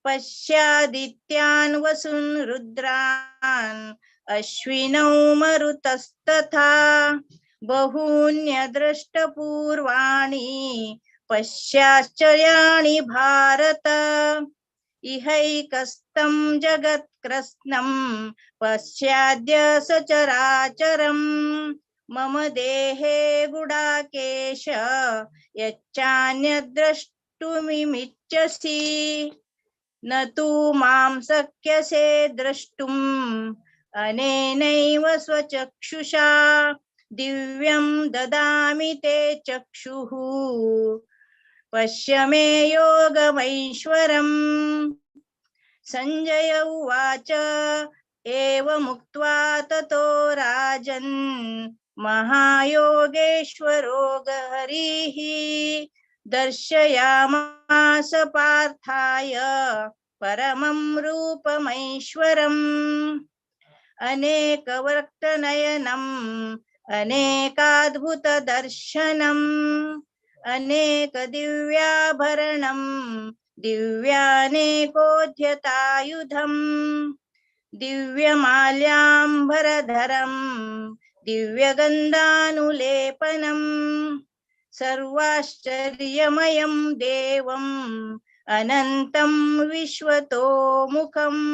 पश्यादित्यान् वसून् रुद्रान् अश्विनौ मरुतस्तथा बहून्यदृष्टपूर्वाणि पश्याश्चर्याणि भारत। इहैकस्तं जगत्कृत्स्नं पश्याद्य सचराचरं मम देहे गुडाकेश यच्चान्यद्रष्टुमिच्छसि न तु मां शक्यसे द्रष्टुम् अनेनैव स्वचक्षुषा दिव्यं ददामि ते चक्षुः पश्य मे योगमैश्वरम्। संजय उवाच एवमुक्त्वा ततो राजन् महायोगेश्वरो हरिः दर्शयामास पार्थाय परमं रूपमैश्वरम्। अनेकवर्तनयनम् अनेकाद्भुतदर्शनम् अनेकदिव्याभरणं दिव्यानेकोद्यतायुधम् दिव्यमाल्याम्बरधरं दिव्यगन्धानुलेपनं सर्वाश्चर्यमयं देवम् अनन्तं विश्वतोमुखम्।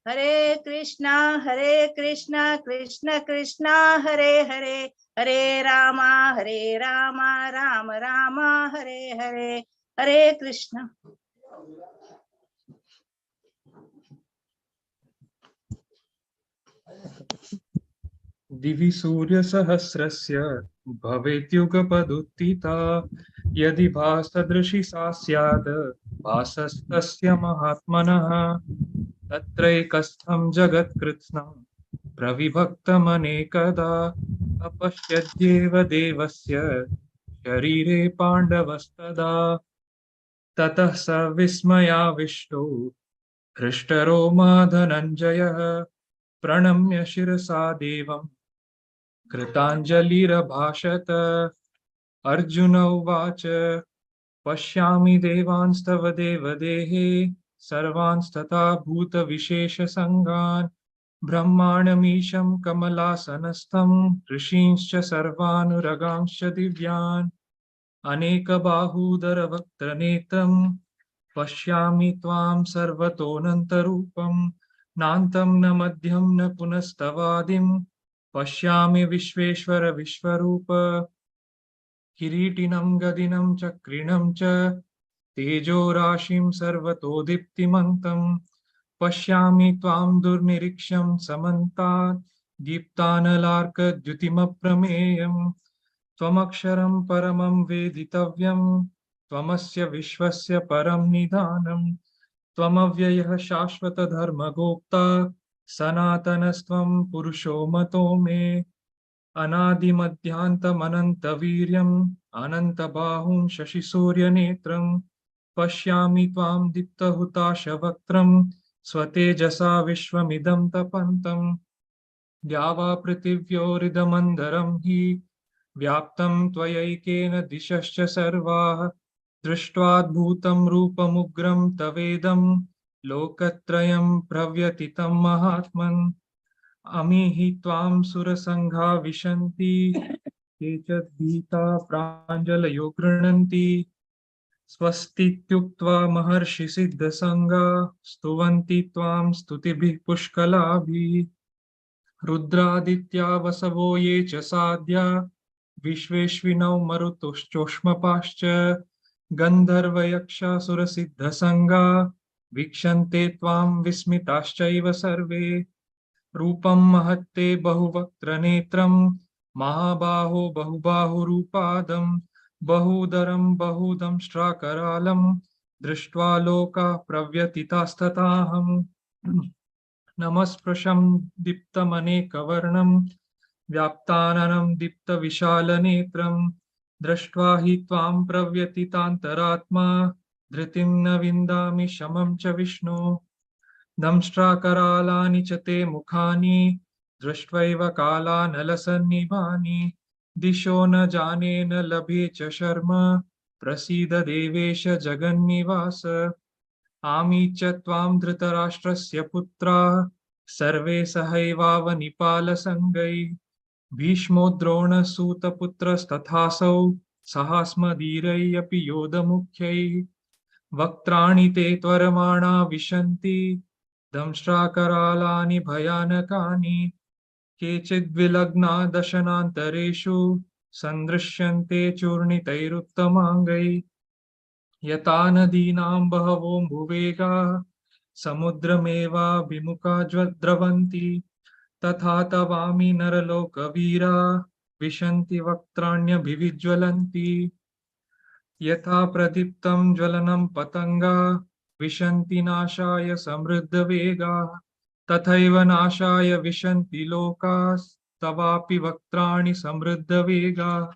हरे कृष्णा कृष्ण कृष्णा हरे हरे, हरे रामा राम राम हरे हरे। हरे कृष्णा। दिवि सूर्यसहस्रस्य भवेद्युगपदुत्थिता। यदि भासदृशी सा स्याद् भासस्तस्य महात्मनः। तत्रैकस्थं जगत्कृत्स्नं प्रविभक्तमनेकदा अपश्यद्येव देवस्य शरीरे पाण्डवस्तदा। ततः स विस्मयाविष्टो हृष्टरोमा धनञ्जयः प्रणम्य शिरसा देवं कृताञ्जलिरभाषत। अर्जुन उवाच, पश्यामि देवांस्तव देवदेहे सर्वांस्तथा भूतविशेषसङ्गान् ब्रह्माणमीशं कमलासनस्थं ऋषींश्च सर्वानुरगांश्च दिव्यान् अनेकबाहूदरवक्त्रनेत्रं पश्यामि त्वां सर्वतोऽनन्तरूपं नान्तं न मध्यं न पुनस्तवादिं पश्यामि विश्वेश्वर विश्वरूप। किरीटिनं गदिनं चक्रिणं च तेजोराशिं सर्वतो दीप्तिमन्तं पश्यामि त्वां दुर्निरीक्ष्यं समन्तात् दीप्तानलार्कद्युतिमप्रमेयं। त्वमक्षरं परमं वेदितव्यं त्वमस्य विश्वस्य परं निधानं त्वमव्ययः शाश्वतधर्मगोप्ता सनातनस्त्वं पुरुषो मतो मे। अनादिमध्यान्तमनन्तवीर्यम् अनन्तबाहुं शशिसूर्यनेत्रं पश्यामि त्वां दीप्तहुताशवक्त्रं स्वतेजसा विश्वमिदं तपन्तं। द्यावा पृथिव्योरिदमन्दरं हि व्याप्तं त्वयैकेन दिशश्च सर्वाः। दृष्ट्वाद्भुतं रूपमुग्रं तवेदं लोकत्रयं प्रव्यतितं महात्मन्। अमीहि त्वां सुरसङ्घा विशन्ति केचिद्भीता प्राञ्जलयो गृह्णन्ति। स्वस्तीत्युक्त्वा महर्षिसिद्धसङ्गा स्तुवन्ति त्वां स्तुतिभिः पुष्कलाभिः। रुद्रादित्या वसवो ये च साध्या विश्वेश्विनौ मरुतोश्चोष्मपाश्च गन्धर्वयक्षासुरसिद्धसङ्गा वीक्षन्ते त्वां विस्मिताश्चैव सर्वे। रूपं महत्ते बहुवक्त्रनेत्रं महाबाहो बहुबाहुरूपादं बहूदरं बहुदंष्ट्राकरालं दृष्ट्वा लोकाः प्रव्यतितास्तथाहम्। नमस्पृशं दीप्तमनेकवर्णं व्याप्ताननं दीप्तविशालनेत्रं दृष्ट्वा हि त्वां प्रव्यतितान्तरात्मा धृतिं न विन्दामि शमं च विष्णो। दंष्ट्राकरालानि च ते मुखानि दृष्ट्वैव कालानलसन्निभानि दिशो न जाने न लभे च शर्म प्रसीद देवेश जगन्निवास। आमी च त्वां धृतराष्ट्रस्य पुत्राः सर्वे सहैवावनिपालसङ्गैः भीष्मो द्रोणसूतपुत्रस्तथासौ सहास्मदीरैरपि योधमुख्यैः। वक्त्राणि ते त्वरमाणा विशन्ति दंष्ट्राकरालानि भयानकानि केचिद्विलग्ना दशनान्तरेषु सन्दृश्यन्ते चूर्णितैरुत्तमाङ्गैः। यथा नदीनां बहवोऽम्बुवेगाः समुद्रमेवाभिमुखा द्रवन्ति तथा तवामि नरलोकवीरा विशन्ति वक्त्राण्यभिविज्वलन्ति। यथा प्रदीप्तं ज्वलनं पतङ्गा विशन्ति नाशाय समृद्धवेगाः तथैव नाशाय विशन्ति लोकास्तवापि वक्त्राणि समृद्धवेगाः।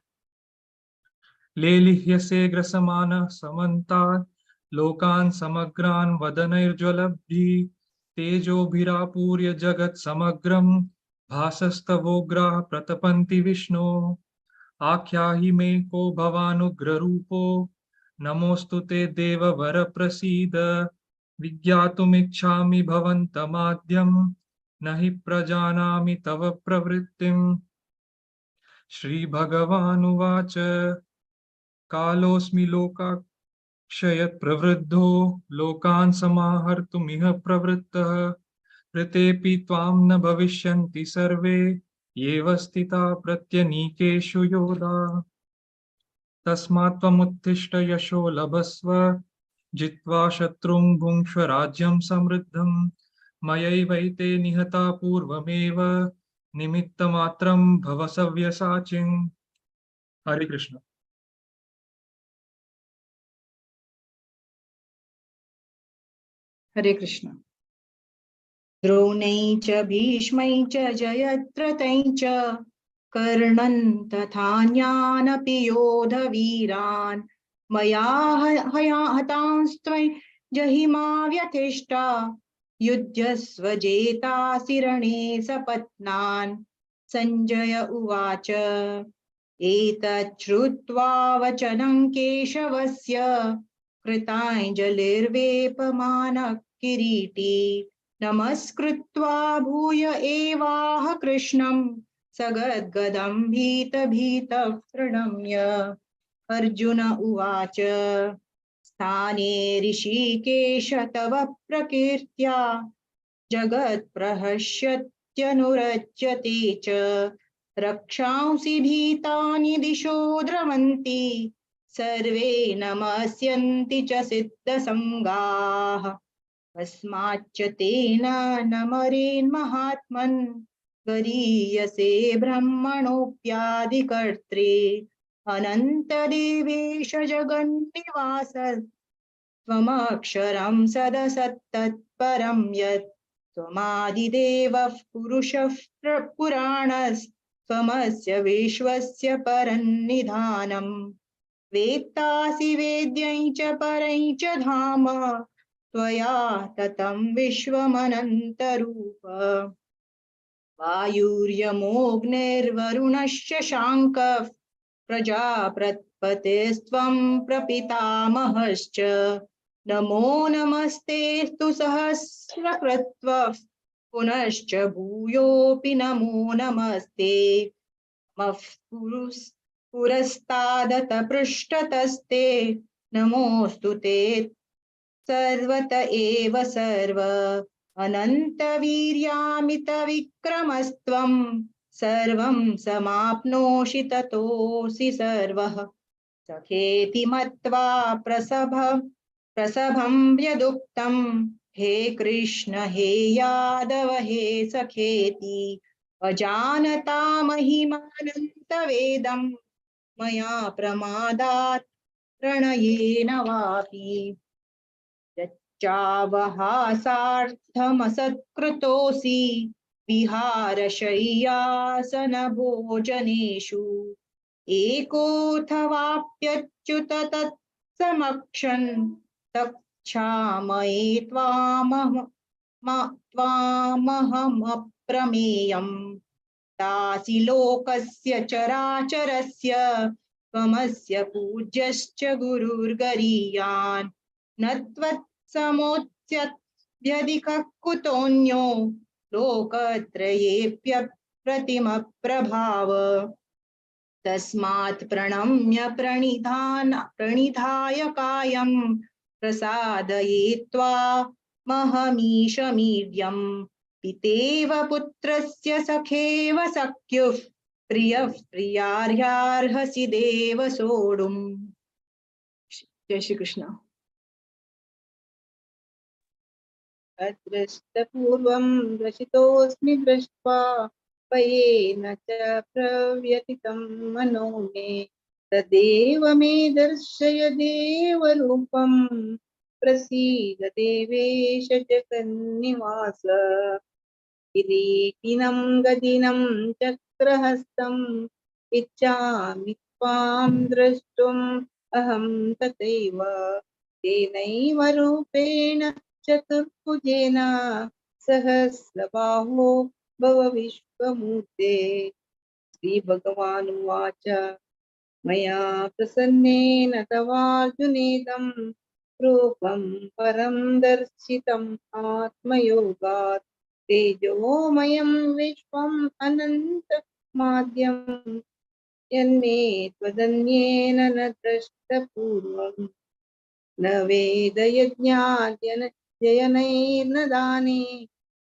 लेलिह्यसे ग्रसमानः समन्तात् लोकान् समग्रान् वदनैर्ज्वलब्धिः तेजोभिरापूर्य जगत्समग्रं भासस्तवोग्राः प्रतपन्ति विष्णो। आख्याहि मे को भवानुग्ररूपो नमोऽस्तु ते देववर प्रसीद। विज्ञातुमिच्छामि भवन्तमाद्यं न हि प्रजानामि तव प्रवृत्तिम्। श्रीभगवानुवाच, कालोऽस्मि लोकाक्षयत् प्रवृद्धो लोकान् समाहर्तुमिह प्रवृत्तः। ऋतेऽपि त्वां न भविष्यन्ति सर्वे येव स्थिता प्रत्यनीकेषु योधा। तस्मात् त्वमुत्तिष्ठ यशो लभस्व जित्वा शत्रुं भुङ्क्ष्व राज्यं समृद्धं। मयैवैते निहता पूर्वमेव निमित्तमात्रं भव सव्यसाचिन्। Hare Krishna. Hare Krishna. द्रोणै च भीष्मै च जयद्रथै च कर्णन् तथान्यानपि योधवीरान् मया हतांस्त्वयि जहि मा व्यथिष्ठा युध्यस्व जेतासि रणे सपत्नान्। संजय उवाच एतच्छ्रुत्वा वचनं केशवस्य कृताञ्जलिर्वेपमानः किरीटी नमस्कृत्वा भूय एवाह कृष्णं सगद्गदं भीतभीतः प्रणम्य। अर्जुन उवाच स्थाने ऋषिकेश तव प्रकीर्त्या जगत्प्रहस्यत्यनुरज्यते च रक्षांसि भीतानि दिशो द्रवन्ति सर्वे नमस्यन्ति च सिद्धसङ्गाः। कस्माच्च तेन नमरेन्महात्मन् गरीयसे ब्रह्मणोऽप्यादिकर्त्रे अनन्तदेवेश जगन्निवास त्वमक्षरं सदसत्तत्परं यत् त्वमादिदेवः पुरुषः पुराणस्त्वमस्य विश्वस्य परन्निधानम्। वेत्तासि वेद्यं च परं च धाम त्वया ततं विश्वमनन्तरूप। वायुर्यमोऽग्निर्वरुणश्च शाङ्कः प्रजापतिस्त्वं प्रपितामहश्च। नमो नमस्तेऽस्तु सहस्रकृत्वः पुनश्च भूयोऽपि नमो नमस्ते। नमः पुरस्तादत पृष्ठतस्ते नमोऽस्तु ते सर्वत एव सर्व। अनन्तवीर्यामितविक्रमस्त्वं सर्वं समाप्नोषि ततोऽसि सर्वः। सखेति मत्वा प्रसभं यदुक्तं हे कृष्ण हे यादव हे सखेति। अजानता महिमानन्तवेदं मया प्रमादात् प्रणयेन वापि। यच्चावहासार्थमसत्कृतोऽसि विहारशय्यासनभोजनेषु एकोऽथवाप्यच्युत तत्समक्षन् तक्षामये त्वामहमप्रमेयम्। तासि लोकस्य चराचरस्य त्वमस्य पूज्यश्च गुरुर्गरीयान्। न त्वत्समोऽस्त्यभ्यधिकः कुतोऽन्यो लोकत्रयेऽप्यप्रतिमप्रभाव। तस्मात् प्रणम्य प्रणिधाय कायं प्रसादये त्वामहमीशमीड्यं। पितेव पुत्रस्य सखेव सख्युः प्रियः प्रियार्हार्हसि देव सोढुम्। जय श्री कृष्ण। अदृष्टपूर्वं ग्रसितोऽस्मि दृष्ट्वा भयेन च प्रव्यथितं मनो मे। तदेव मे दर्शय देवरूपं प्रसीद देवेश जगन्निवास। किरीटिनं गदिनं चक्रहस्तम् इच्छामि त्वां द्रष्टुम् अहं तथैव। तेनैव रूपेण चतुर्भुजेन सहस्रबाहो भव विश्वमूर्ते। श्रीभगवानुवाच मया प्रसन्नेन तवार्जुनेदं रूपं परं दर्शितम् आत्मयोगात्। तेजोमयं विश्वम् अनन्तमाद्यं यन्मे त्वदन्येन न दृष्टपूर्वम्। न वेदयज्ञाद्यन जयनैर्न दाने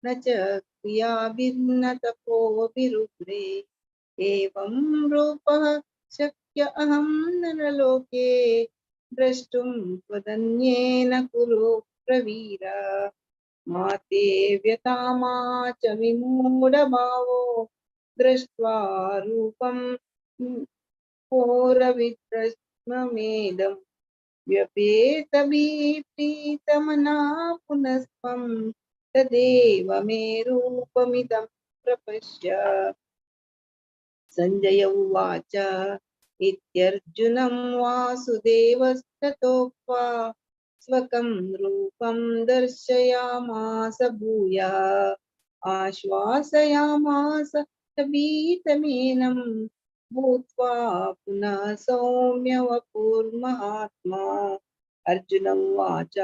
न च क्रियाभिर्न तपोभिरुग्रे। एवं रूपः शक्य अहं नरलोके द्रष्टुं त्वदन्येन कुरु प्रवीर। मा ते व्यथा मा च विमूढभावो दृष्ट्वा रूपं वपुरविद्रश्ममेदं व्यपेतभिप्रीतमना पुनस्त्वं तदेव मे रूपमिदं प्रपश्य। संजय उवाच इत्यर्जुनं वासुदेवस्ततोक्त्वा स्वकं रूपं दर्शयामास भूयः आश्वासयामास भीतमेनं भूत्वा पुनः सौम्य वपुर्महात्मा। अर्जुन उवाच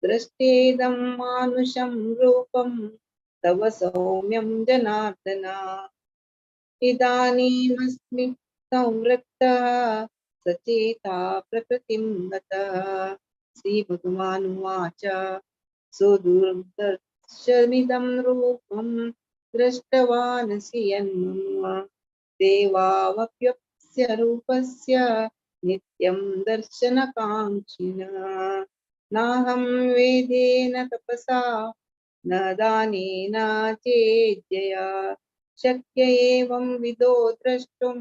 दृष्टेदं मानुषं रूपं तव सौम्यं जनार्दन इदानीमस्मि संवृत्तः सचेता प्रकृतिं गतः। श्रीभगवानुवाच सुदुर्दर्शमिदं रूपं दृष्टवानसि यन्मम देवावप्यस्य रूपस्य नित्यं दर्शनकाङ्क्षिणः। नाहं वेदेन तपसा न दानेन चेज्जया शक्य एवं विदो द्रष्टुं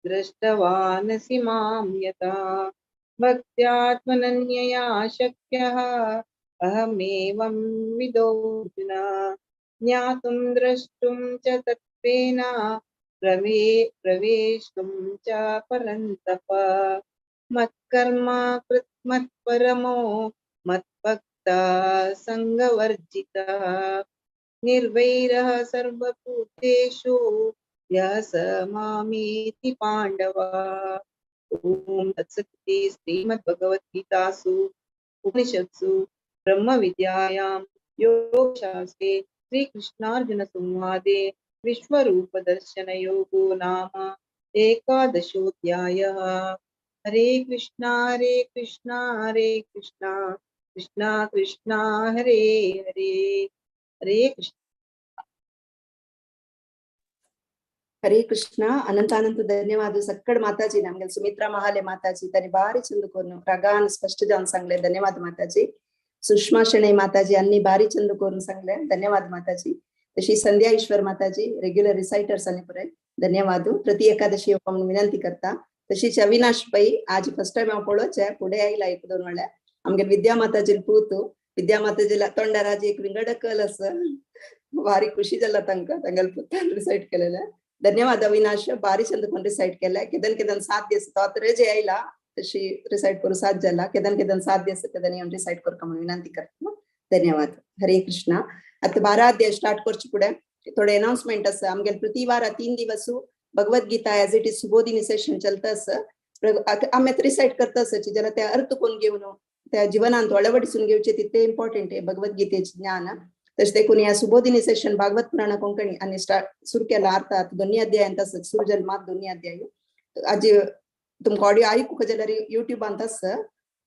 दृष्टवानसि मां यथा। भक्त्यात्मनन्यया शक्यः अहमेवं विदोऽर्जुन ज्ञातुं द्रष्टुं च तत्त्वेन प्रवेष्टुं च परन्तप। मत्कर्म कृत मत्परमो मत्भक्तः सङ्गवर्जितः निर्वैरः सर्वभूतेषु यः स मामेति पाण्डव। ॐ तत्सदिति श्रीमद्भगवद्गीतासु उपनिषत्सु ब्रह्मविद्यायां योगशास्त्रे श्रीकृष्णार्जुनसंवादे विश्वरूपदर्शनयोगो नाम एकादशोऽध्यायः। हरे कृष्णा हरे कृष्णा हरे कृष्णा कृष्णा कृष्णा हरे हरे। हरे कृष्ण हरे कृष्ण। अनंत अनंत धन्यवाद सक्कड माताजी नमगे सुमित्रा महाले माताजी तनी भारी चंद कोरून रागान स्पष्ट जावन सांगले धन्यवाद माताजी। सुषमा शणै माताजी अन्नी भारी चंद कोरून सांगले धन्यवाद माताजी। तशी संध्या ईश्वर माताजी रेग्युलर रिसाइटर्स आणि पुरे धन्यवाद। प्रति एकादशी येवपाक म्हणून विनंती करता। तशीच अविनाश पै आज फर्स्ट टाइम हांव पळोवचें फुडें आयला एक दोन वेळा आमगे विद्या माताजी पूत विद्या माताजीला तोंडार आज एक विंगड कल आसा भारी खुशी जाला तांकां तांगेले पुतान रिसाइट केलेले धन्यवाद अविनाश भारी चंद कोण रिसाइट केले। केदन केदन 7 दिवस तो आतां रजे आयला तशी रिसाइट करू 7 जाला केदन केदन 7 दिवस केदन येवन रिसाइट करका म्हणून विनंती करता धन्यवाद। हरे कृष्णा। आता 12 अध्याय स्टार्ट करचे फुडें थोडे अनाउन्समेंट आसा। आमगेले प्रति वारा 3 दिवस Bhagavad Gita as it is Subodhini session चलता आसा। आमी आतां रिसाइट करता आसा जाल्यार ते अर्थ कोण घेवन त्या जिवनांत अळवडिसून घेवचे तितलें इम्पॉर्टंट आहे भगवद्गीतेचें ज्ञान। तशें देखून ह्या सुबोधिनी सेशन भागवत पुराण कोंकणी आनी स्टार्ट सुरू केला अर्थात दोन्ही अध्यायांत आसा सुरू जाले मात दोन्ही अध्याय आज तुमकां ऑडियो आयकूंक जाल्यार युट्यूबांत आसा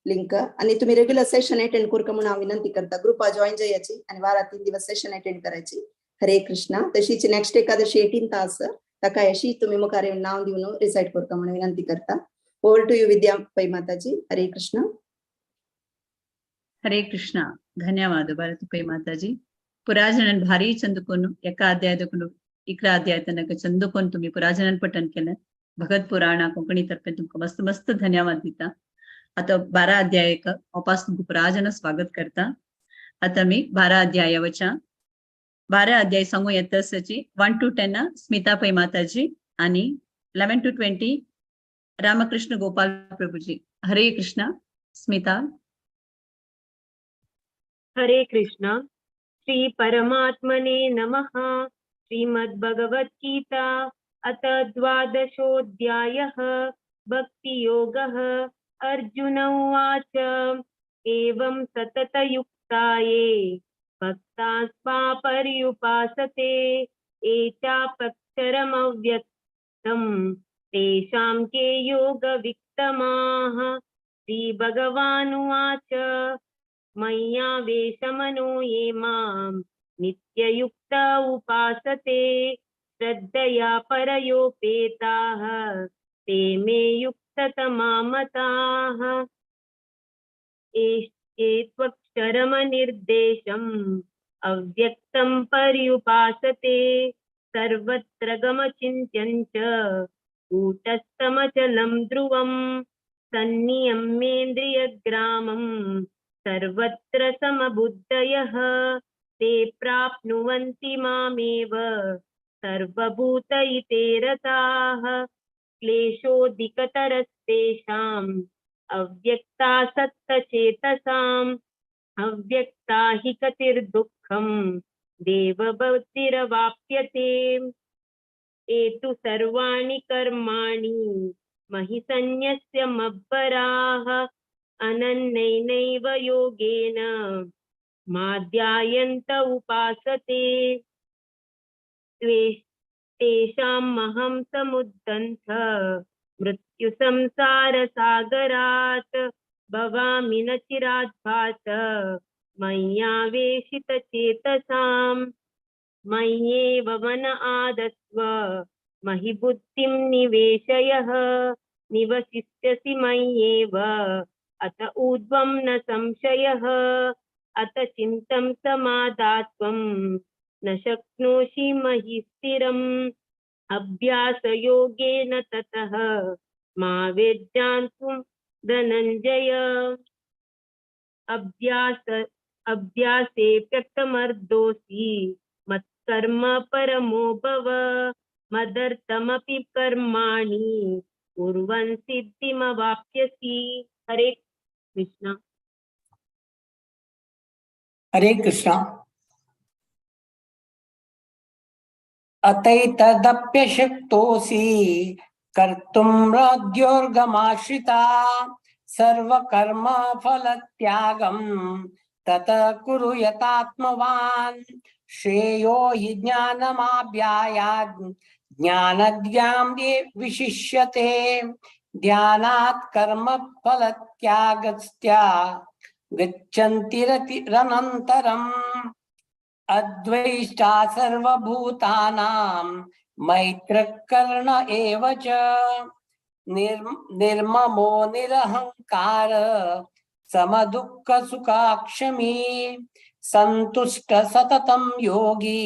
लिंक आणि तुम्ही रेग्युलर सेशन अटेंड करका म्हणून हांव विनंती करता। ग्रुपा जॉईन जायाची आणि वारा 3 दिवस सेशन अटेंड करायची। हरे कृष्णा। तशीच नेक्स्ट एकादशी 18 आसा ताका अशी तुम्ही मुखार येवन नांव दिवन रिसाइट करका म्हणून विनंती करता। Over to you Vidya Pai Mataji. Hare Krishna. Hare Krishna. ಧನ್ಯವಾದ ಭಾರತಿ ಪೈ ಮಾತಾಜಿ. पुराजनान भारी चंदकोन एका अध्याय 11 अध्याय तनक चंदकोन तुम्ही पुराजनान पठन केलं भगत पुराणा कोंकणी तर्फे तुमका मस्त मस्त धन्यवाद दिता। आता 12 अध्याय वापस तुमका पुराजन स्वागत करता। आता मी 12 अध्यायावच्या 12 अध्याय सांगू येत आसाची 1 to 10 Smita Pai Mataji आणि 11 to 20 Ramakrishna Gopal Prabhuji. Hare Krishna. Smita. Hare Krishna. Shri परमात्मने नमः। श्रीमद्भगवद्गीता अथ द्वादशोऽध्यायः भक्तियोगः। अर्जुन उवाच एवं सततयुक्ताये भक्तास्मा पर्युपासते एचापक्षरमव्यक्तं तेषां के योगवित्तमाः। श्रीभगवानुवाच मय्यावेशमनो ये मां नित्ययुक्त उपासते श्रद्धया परयोपेताः ते मे युक्ततमा मताः। एत्वक्षरमनिर्देशम् अव्यक्तं पर्युपासते सर्वत्र गमचिन्त्यं च कूटस्थमचलं ध्रुवं सन्नियम्येन्द्रियग्रामं सर्वत्र समबुद्धयः ते प्राप्नुवन्ति मामेव सर्वभूत इते रताः। क्लेशोऽधिकतरस्तेषाम् अव्यक्ता सत्तचेतसाम् अव्यक्ता हि गतिर्दुःखं देवभक्तिरवाप्यते। एतु सर्वाणि कर्माणि महि सन्न्यस्य मब्बराः अनन्यैनैव योगेन माध्यायन्त उपासते। तेषामहं समुद्धन्त मृत्युसंसारसागरात् भवामि न चिरात् भात मय्यावेशितचेतसाम्। मय्येव मन आदस्व महि बुद्धिं निवेशयः निवसिष्यसि मय्येव अत ऊर्ध्वं न संशयः। अत चिन्तं समादात्वं न शक्नोषि मयि स्थिरम्। अभ्यासयोगेन ततः मा वेद्यान्तुं धनञ्जय। अभ्यासे व्यक्तमर्दोऽसि मत्कर्म परमो भव। मदर्थमपि कर्माणि कुर्वन् सिद्धिमवाप्स्यसि। हरे कृष्ण। हरे कृष्ण। अतैतदप्यशक्तोऽसि कर्तुं राज्योर्गमाश्रिता सर्वकर्म फलत्यागं तत कुरु यतात्मवान्। श्रेयो हि ज्ञानमाभ्यायात् ज्ञानज्ञां ये विशिष्यते। ध्यानात् कर्म फलत्यागस्त्या गच्छन्ति रतिरनन्तरम्। अद्वैष्टा सर्वभूतानां मैत्रकर्ण एव च। निर्ममो निरहंकार समदुःखसुखाक्षमी। संतुष्ट सततं योगी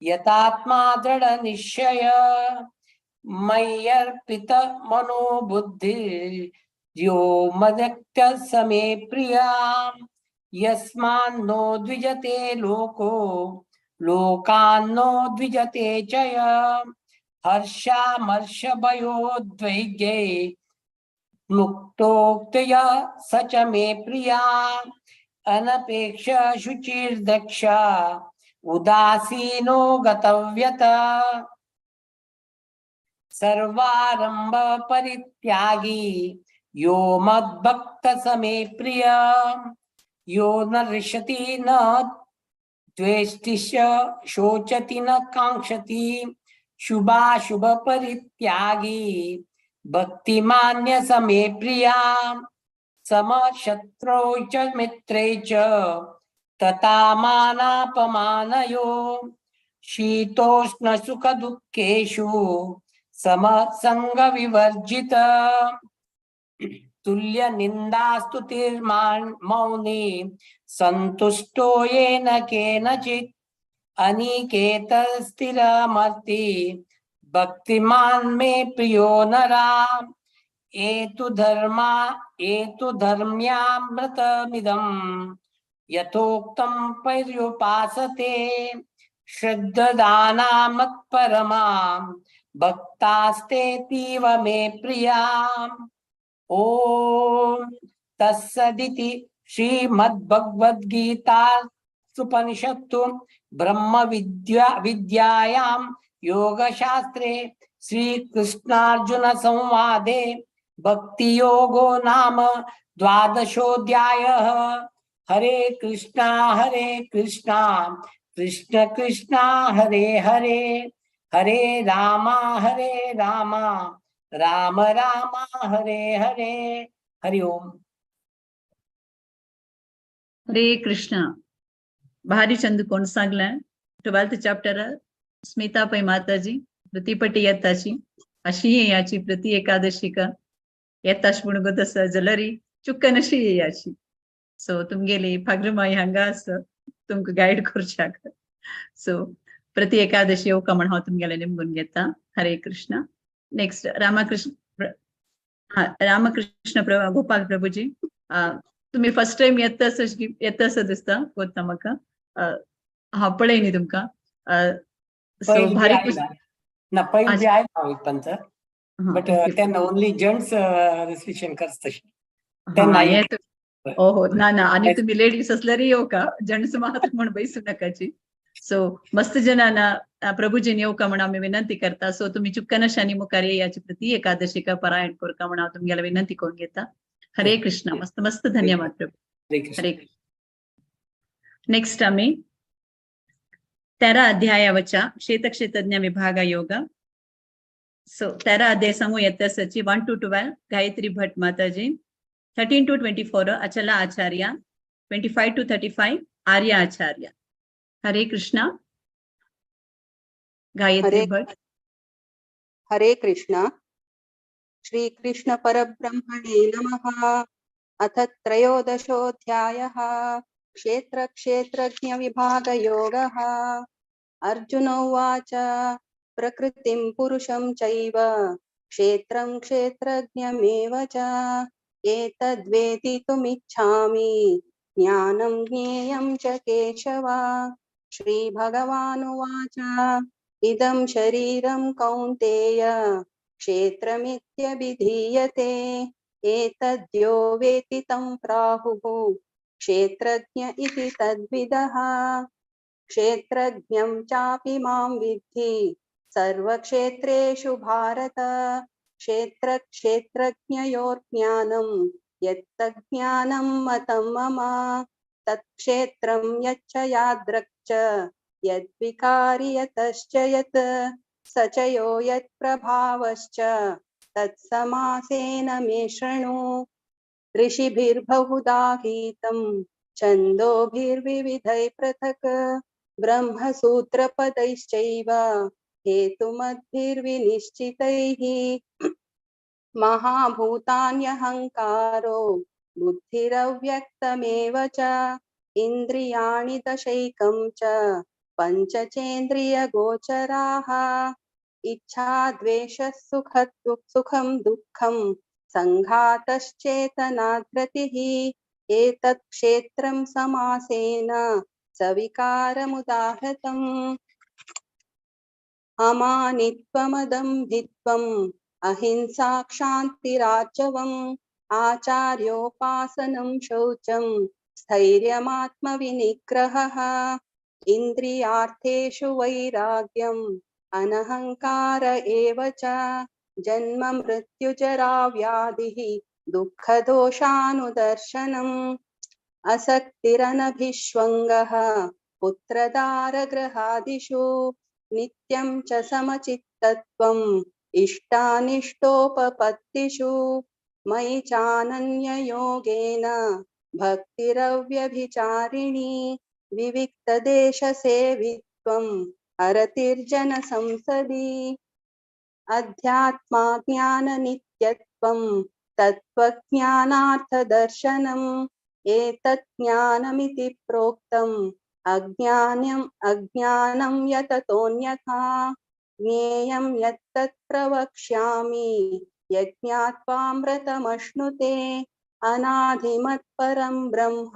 यतात्मा दृढ़निश्चय। मय्यर्पित मनोबुद्धिर्यो मदक्त समे प्रिया। यस्मान्नो द्विजते लोको लोकान्नो द्विजते च यः। हर्षामर्षभयोद्वेगै मुक्तोक्तया स च मे प्रिया। अनपेक्ष शुचिर्दक्ष उदासीनो गतव्यत। सर्वारंभ परित्यागी यो मद्भक्त समे प्रिय। यो न हृष्यति न द्वेष्टि शोचति न कांक्षति। शुभाशुभ परित्यागी भक्तिमान्य समे प्रिया। समशत्रौ च मित्रे च तथा मानापमानयो। शीतोष्ण सुख दुःखेषु समसंग विवर्जित। तुल्य निंदास्तुतिर्मान मौनी संतुष्टो येन केनचित्। अनिकेत स्थिरमर्ति भक्तिमान मे प्रियो नरा। एतु धर्मा एतु धर्म्यामृतमिदं यथोक्तं पर्युपासते। श्रद्धानामत्परमां भक्तास्तेतीव मे प्रिया। ॐ तत्सदिति श्रीमद्भगवद्गीतासुपनिषत्सु ब्रह्म विद्यायां योगशास्त्रे श्रीकृष्णार्जुन संवादे भक्तियोगो नाम द्वादशोऽध्यायः। हरे कृष्णा कृष्ण कृष्णा हरे हरे, हरे रामा राम राम हरे हरे। हरि ओम। हरे कृष्णा। भारी चंद कोण सांगला 12th chapter Smita Pai Mataji प्रतिपटी येताची अशी याची प्रति एकादशी का येताश म्हणून तसं जलरी चुक्कन अशी याची. सो तुमगेली फागरमाई हांगा आसा तुमकां गायड करच्याक. सो प्रति एकादशी येवका म्हण हांव तुमगेले निमगून घेता. हरे कृष्णा. नेक्स्ट रामकृष्ण, रामकृष्ण गोपाल प्रभुजी, तुम्ही फर्स्ट टाइम येता येता असं दिसता कोत्ता म्हाका. हांव पळय न्ही तुमकां. सो पयलीं बी भारी आयला ना, पयलीं बी आयला हांव एक पंच, बट तेन्ना ओनली जेंट्स रिस्ट्रिक्शन करता तशें तेन्ना. हा, हो, ना ना, आणि तुम्ही लेडीज असल्यार येवका, जेंट्स मात्र म्हण बैसू नकाची. सो मस्त जणांना प्रभुजीन येवका म्हण आमी विनंती करता. सो तुम्ही चुक्कनशानी मुखार याची प्रति एकादशीका पारायण करका म्हण हांव तुमगेला विनंती करून घेता. हरे कृष्णा. मस्त मस्त धन्यवाद प्रभू. हरे कृष्ण. नेक्स्ट आमी 13 अध्यायावच्या क्षेत्र क्षेत्रज्ञ विभाग योग. सो 13 अध्याय सांगू येता सची 1 to 12 Gayatri Bhatt Mataji, 13 to 24 Achala Acharya, 25 to 35 Arya Acharya. Hare Krishna. Gayatri Bhatt. Hare Krishna. Shri Krishna परब्रह्मणे नमः. अथ त्रयोदशोऽध्यायः क्षेत्र क्षेत्रज्ञ विभाग योगः. अर्जुन उवाच, प्रकृतिं पुरुषं चैव क्षेत्रं क्षेत्रज्ञमेव च एतद्वेदितुमिच्छामि ज्ञानं ज्ञेयं च केशव. श्री भगवानुवाच, इदं शरीरं कौन्तेय क्षेत्रमित्यभिधीयते एतद्यो वेति तं प्राहुः क्षेत्रज्ञ इति तद्विदः. क्षेत्रज्ञं चापि मां विद्धि सर्वक्षेत्रेषु भारत क्षेत्र क्षेत्रज्ञयोर्ज्ञानं यत्तज्ज्ञानं मतं मम. तत्क्षेत्रं यच्च यादृक् च यद्विकारि यतश्च यत् स च यो यत्प्रभावश्च तत्समासेन मे शृणु. ऋषिभिर्बहुधा गीतं छन्दोभिर्विविधैः पृथक् ब्रह्मसूत्रपदैश्चैव हेतुमद्भिर्विनिश्चितैः. महाभूतान्यहङ्कारो बुद्धिरव्यक्तमेव च इन्द्रियाणि दशैकं च पञ्चचेन्द्रियगोचराः. इच्छा द्वेषः सुखं दुःखं सङ्घातश्चेतना धृतिः एतत् क्षेत्रं समासेन सविकारमुदाहृतम्. अमानित्वमदम्भित्वम् अहिंसा क्षान्तिरार्जवम् आचार्योपासनं शौचं स्थैर्यमात्मविनिग्रहः. इन्द्रियार्थेषु वैराग्यम् अनहङ्कार एव च जन्म मृत्युजरा व्याधिः दुःखदोषानुदर्शनम्. असक्तिरनभिष्वङ्गः पुत्रदारगृहादिषु नित्यं च समचित्तत्वम् इष्टानिष्टोपपत्तिषु. मयि चानन्ययोगेन भक्तिरव्यभिचारिणी विविक्तदेशसेवित्वम् अरतिर्जनसंसदि. अध्यात्मा ज्ञाननित्यत्वं तत्त्वज्ञानार्थदर्शनम् एतत् ज्ञानमिति प्रोक्तम् अज्ञानम् अज्ञानं यततोऽन्यथा. ज्ञेयं यत्तत् प्रवक्ष्यामि यज्ञात्वामृतमश्नुते. अनादिमत्परं ब्रह्म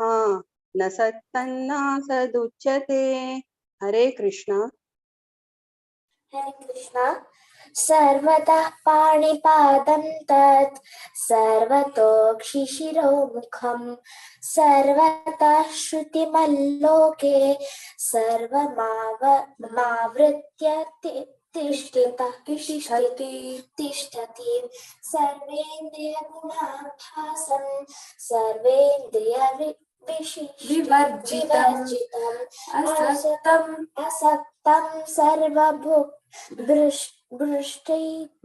न सत्तन्नासदुच्यते. हरे कृष्णा. हरे कृष्णा. सर्वतः पाणिपादं तत् सर्वतोक्षिशिरोमुखं सर्वतः श्रुतिमल्लोके सर्वमावृत्य तिष्ठति. सर्वेन्द्रियगुणाभासं सर्वेन्द्रियविवर्जितम् असक्तं सर्वभुक्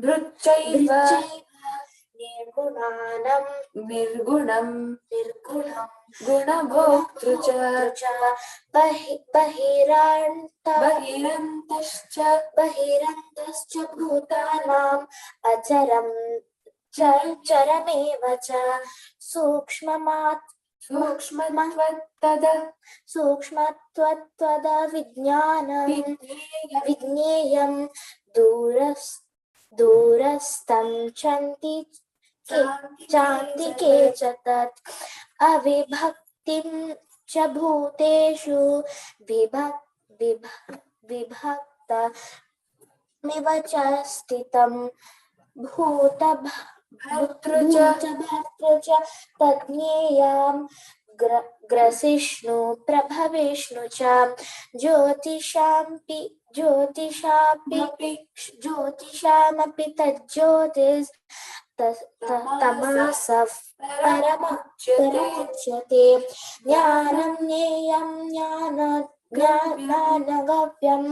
भृच्चैव निर्गुणानं निर्गुणं निर्गुणं गुणभोक्तृ च बहिरन्तश्च भूतानाम् अचरं चरमेव च सूक्ष्मत्वत्तद विज्ञानं विज्ञेयं दूरस्थं चन्ति चान्तिके च तत् अविभक्तिं च भूतेषु विभक्तमिव च स्थितं भूतभर्तृ च तज्ज्ञेयां ग्रसिष्णु प्रभविष्णु च ज्योतिषामपि तज्ज्योतिस् तमासः परमुच्यते ज्ञानं ज्ञेयं ज्ञानगव्यं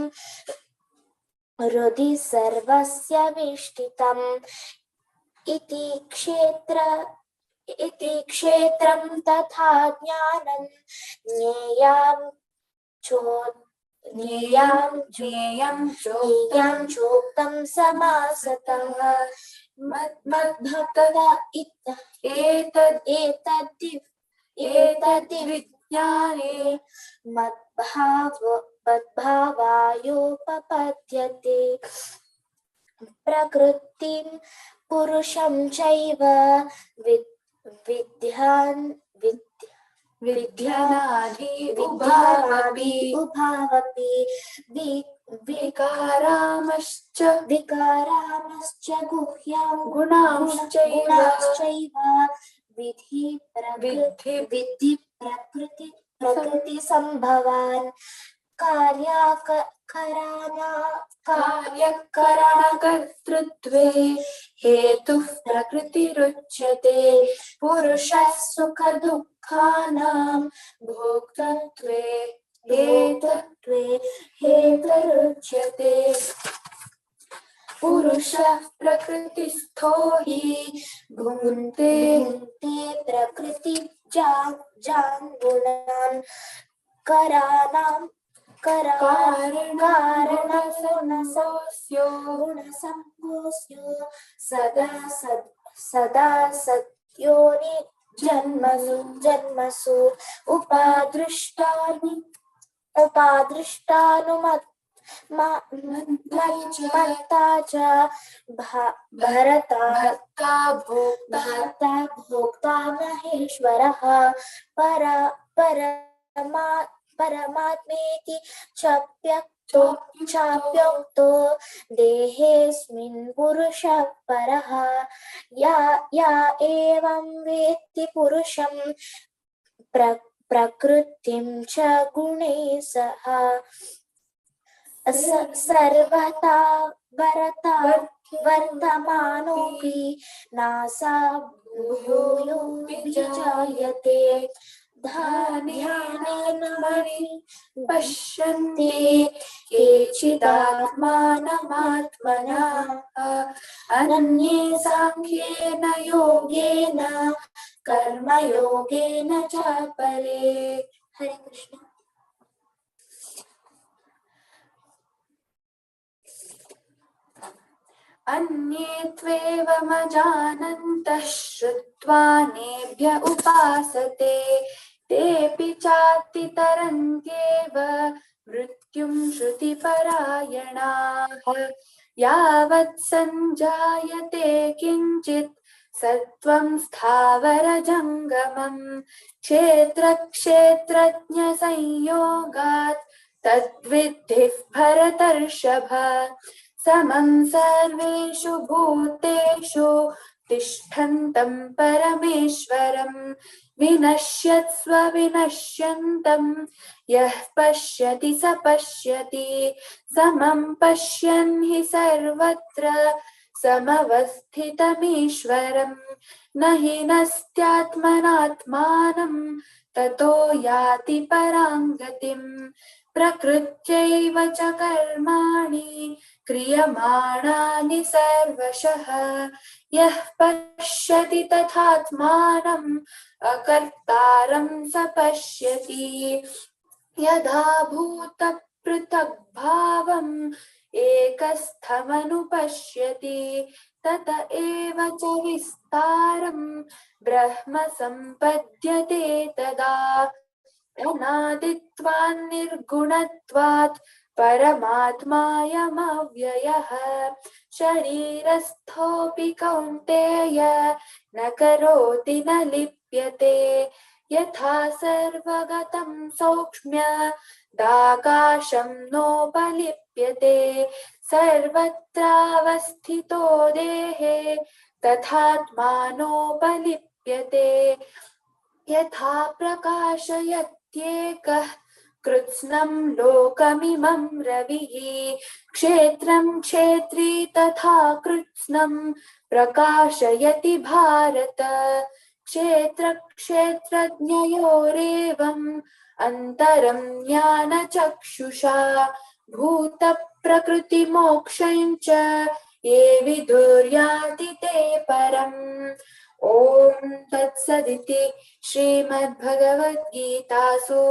हृदि सर्वस्य विष्ठितम् इति क्षेत्रं तथा ज्ञानं ज्ञेयां चोक्तं समासतः मद्भक्तः एतद्विज्ञाने मद्भावायोपपद्यते प्रकृतिं पुरुषं चैव विद्यानादि उभावपि विकारामश्च गुह्यां गुणांश्चैव विधि प्रकृति संभवान् कार्यकरणकर्तृत्वे हेतुः प्रकृतिरुच्यते पुरुषः सुखदुःखानां भोक्तृत्वे हेतुरुच्यते पुरुषः प्रकृतिस्थो हि भुङ्क्ते प्रकृति गुणान् कराणां गुणसङ्गोऽस्यो सदा सद्योनि जन्मसु उपादृष्टानुमत्ता च भर्ता भोक्ता महेश्वरः परमात्मेति चाप्योक्तो देहेऽस्मिन् पुरुषः परः या एवं वेत्ति पुरुषं प्रकृतिं च गुणैः सह सर्वथा वर्तमानोऽपि नासा भूयोऽपि जायते ध्यानेन पश्यन्ति केचिदात्मानमात्मना अन्ये साङ्ख्येन योगेन कर्मयोगेन च परे। हरे कृष्ण। अन्ये त्वेवमजानन्तः श्रुत्वा नेभ्य उपासते तेऽपि चातितरन्त्येव मृत्युं श्रुतिपरायणाः। यावत् सञ्जायते किञ्चित् सत्त्वं स्थावरजङ्गमं क्षेत्रक्षेत्रज्ञसंयोगात् तद्विद्धिः भरतर्षभ। समं सर्वेषु भूतेषु तिष्ठन्तं परमेश्वरं विनश्यत्स्व विनश्यन्तं यः पश्यति स पश्यति। समं पश्यन् हि सर्वत्र समवस्थितमीश्वरं न हि नस्त्यात्मनात्मानं ततो याति परां गतिम्। प्रकृत्यैव च कर्माणि क्रियमाणानि सर्वशः यः पश्यति तथात्मानम् अकर्तारं स पश्यति। यदा भूतपृथग्भावम् एकस्थमनुपश्यति तत एव च विस्तारं ब्रह्म सम्पद्यते तदा। अनादित्वान् निर्गुणत्वात् परमात्मायमव्ययः। शरीरस्थोऽपि कौन्तेय न करोति न लिप्यते। यथा सर्वगतं सौक्ष्म्यदाकाशं नोपलिप्यते। सर्वत्रावस्थितो देहे तथात्मानोपलिप्यते। यथा प्रकाशयत्येकः कृत्स्नं लोकमिमं रविः। क्षेत्रं क्षेत्री तथा कृत्स्नं प्रकाशयति भारत। क्षेत्रक्षेत्रज्ञयोरेवम् अन्तरं ज्ञानचक्षुषा भूतप्रकृतिमोक्षं च ये विदुर्याति ते परम्। ॐ तत्सदिति श्रीमद्भगवद्गीतासु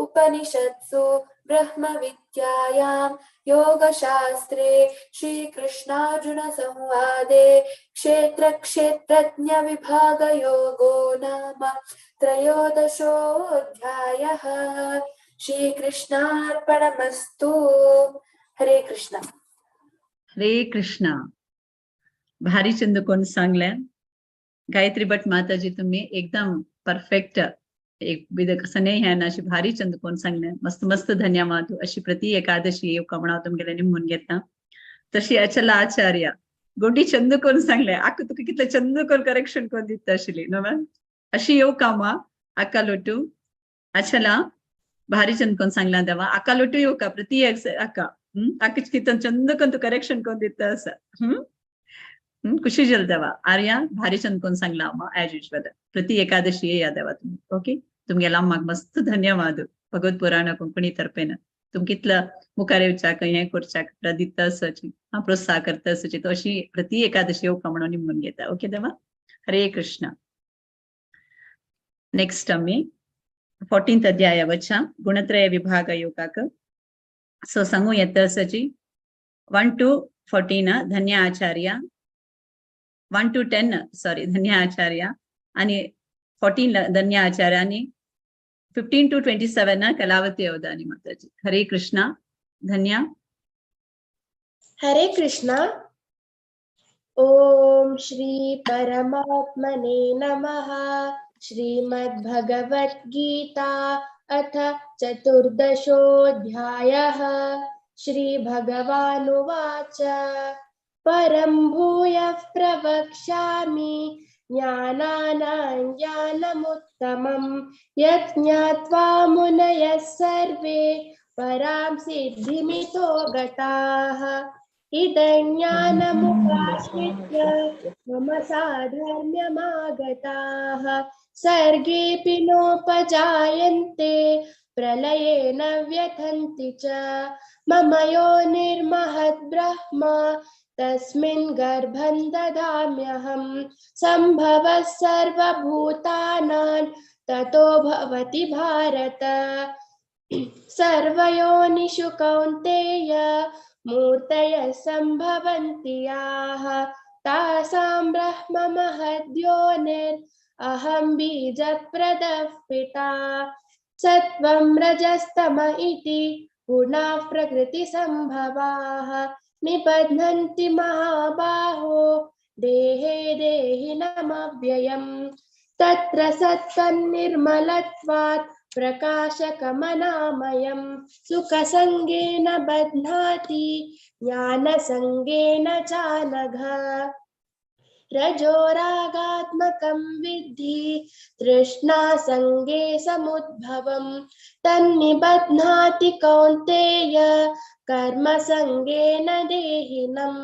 उपनिषत्सु ब्रह्मविद्यायां योगशास्त्रे श्रीकृष्णार्जुनसंवादे क्षेत्रक्षेत्रज्ञविभागयोगो नाम त्रयोदशोऽध्यायः। श्रीकृष्णार्पणमस्तु। हरे कृष्ण। हरे कृष्ण। भारी चंद कोण सांगल्या गायत्री भट माताजी, तुम्ही एकदम परफेक्ट एक सने ह्यान अशी भारी चंद कोण सांगले, मस्त मस्त धन्यवाद। अशी प्रति एकादशी येवका म्हणून हांव तुमगेले निमून घेता। तशी अचला आचार्य गोटी चंद कोण सांगले, आका तुका कितले चंद कोण करेक्शन कोण दिता आशिल्ली न्हू मॅम। अशी येवका मा आका लोटू अचला भारी चंद कोण सांगला देवा आका लोटू येवका प्रति आका आका कितन चंद कोण तू करेक्शन कोण दिता आसा। खुशी जल देवा आर्या भारी चंद कोण सांगला अम्मा एज युजल प्रति एकादशी या देवा तुम्ही। ओके, तुमगेला अम्माक मस्त धन्यवाद। भगवत पुराण कोंकणी तर्फेन तुम कितला मुखार येवच्याक हें करच्याक प्रदिता आसाची हा प्रोत्साह करता आसाची, तो अशी प्रति एकादशी येवका म्हणून निमून घेता। ओके देवा, हरे कृष्ण। नेक्स्ट आमी 14th अध्याय वचा गुणत्रय विभाग योगाक। सो सांगू येता आसाची 1 to 14 धन्य आचार्य, 1 to 10 sorry धन्य आचार्य आणि 14 धन्य आचार्य आणि 15 to 27 Kalavati Avadhani Mataji. Hare Krishna. Dhanya. Hare Krishna. Om Shri परमात्मने नमः। श्रीमद्भगवद्गीता अथ चतुर्दशोऽध्यायः। श्री भगवानुवाच। परं भूयः प्रवक्ष्यामि ज्ञानानां ज्ञानमुत्तमं यत् ज्ञात्वा मुनयः सर्वे परां सिद्धिमितो गताः। इदं ज्ञानमुपाश्रित्य मम साधर्म्यमागताः। सर्गेऽपि नोपजायन्ते प्रलये न व्यथन्ति च। मम योनिर्महद्ब्रह्म तस्मिन् गर्भं ददाम्यहं। सम्भवः सर्वभूतानां ततो भवति भारत। सर्वयोनिषु कौन्तेय मूर्तयः सम्भवन्ति याः। तासां ब्रह्म महद्योनिर् अहं बीजप्रदः पिता। सत्त्वं रजस्तम इति गुणाः प्रकृतिसम्भवाः। निबध्नन्ति महाबाहो देहे देहिनमव्ययम्। तत्र सत्त्वं निर्मलत्वात् प्रकाशकमनामयं। सुखसङ्गेन बध्नाति ज्ञानसङ्गेन चानघ। रजोरागात्मकं विद्धि तृष्णासङ्गे समुद्भवं। तन्निबध्नाति कौन्तेय कर्मसङ्गेन देहिनं।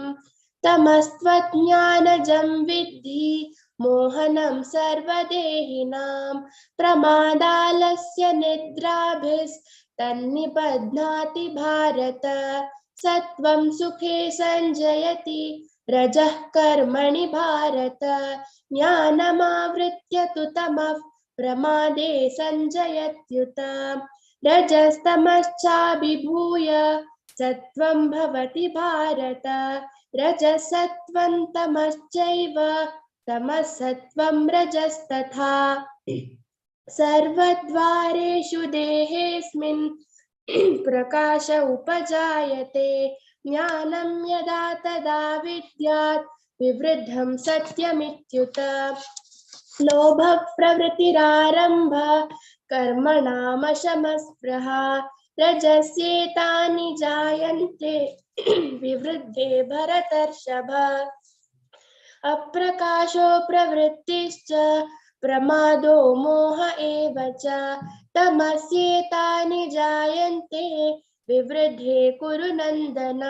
तमस्त्वज्ञानजं विद्धि मोहनं सर्वदेहिनां। प्रमादालस्य निद्राभिस्तन्निबध्नाति भारत। सत्त्वं सुखे सञ्जयति रजः कर्मणि भारत। ज्ञानमावृत्य तु तमः प्रमादे सञ्जयत्युत। रजस्तमश्चाभिभूय सत्त्वं भवति भारत। रजसत्त्वं तमश्चैव तमसत्त्वं रजस्तथा। सर्वद्वारेषु देहेऽस्मिन् प्रकाश उपजायते। ज्ञानं यदा तदा विद्यात् विवृद्धं सत्यमित्युत। लोभः प्रवृत्तिरारम्भ कर्मणामशमस्पृहा रजस्येतानि जायन्ते विवृद्धे भरतर्षभ। अप्रकाशो प्रवृत्तिश्च प्रमादो मोह एव च तमस्येतानि जायन्ते विवृद्धे कुरु नन्दन।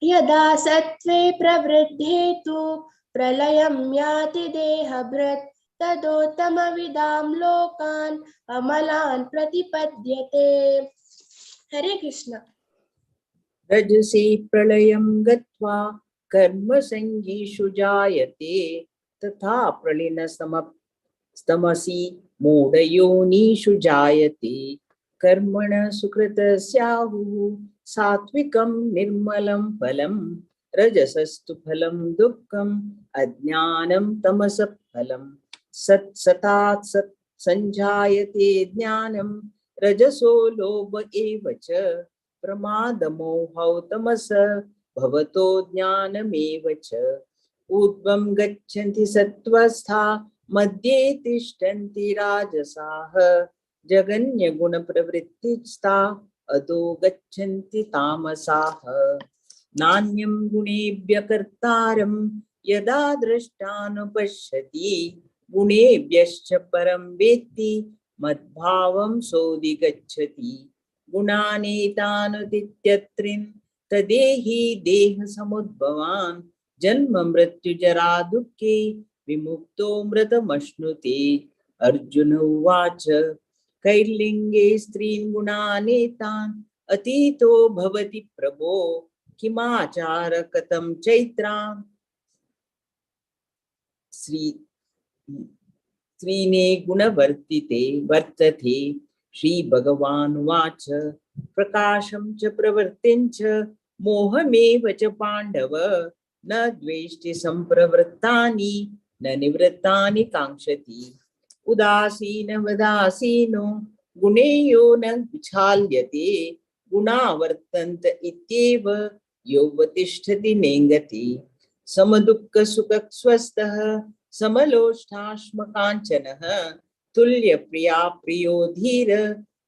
यदा सत्त्वे प्रवृद्धे तु प्रलयं याति देहभृत् तदोत्तमविदां लोकान् अमलान् प्रतिपद्यते। हरे कृष्ण। रजसि प्रलयं गत्वा कर्मसङ्गीषु जायते तथा प्रलीनस्तमसि मूढयोनिषु जायते। कर्मण सुकृतस्याहुः सात्विकं निर्मलं फलं रजसस्तु फलं दुःखम् अज्ञानं तमसः फलं। सत्सतात् सत् संजायते ज्ञानं रजसो लोभ एव च प्रमादमोहौ तमस भवतो ज्ञानमेव च। ऊर्ध्वं गच्छन्ति सत्त्वस्था मध्ये तिष्ठन्ति राजसाः जघन्यगुणप्रवृत्तिस्ता अधो गच्छन्ति तामसाः। नान्यं गुणेभ्य कर्तारं यदा द्रष्टानुपश्यति गुणेभ्यश्च परं वेत्ति मद्भावं सोऽधिगच्छति। गुणानेतानुदित्यत्रिन् तदेहि देहसमुद्भवान् जन्म मृत्युजरा दुःखे विमुक्तो मृतमश्नुते। अर्जुन उवाच कैर्लिङ्गे स्त्रीन् गुणानेतान् अतीतो भवति प्रभो किमाचार कथं चैत्रां स्त्रीने गुणवर्तिते वर्तते। श्री भगवानुवाच प्रकाशं च प्रवृत्तिं च मोहमेव च पाण्डव न द्वेष्टि संप्रवृत्तानि न निवृत्तानि काङ्क्षति। उदासीनवदासीनो गुणेयो न विचाल्यते गुणावर्तन्त इत्येव योऽवतिष्ठति नेङ्गति। समदुःखसुखस्वस्थः समलोष्टाश्मकाञ्चनः तुल्यप्रिया प्रियो धीर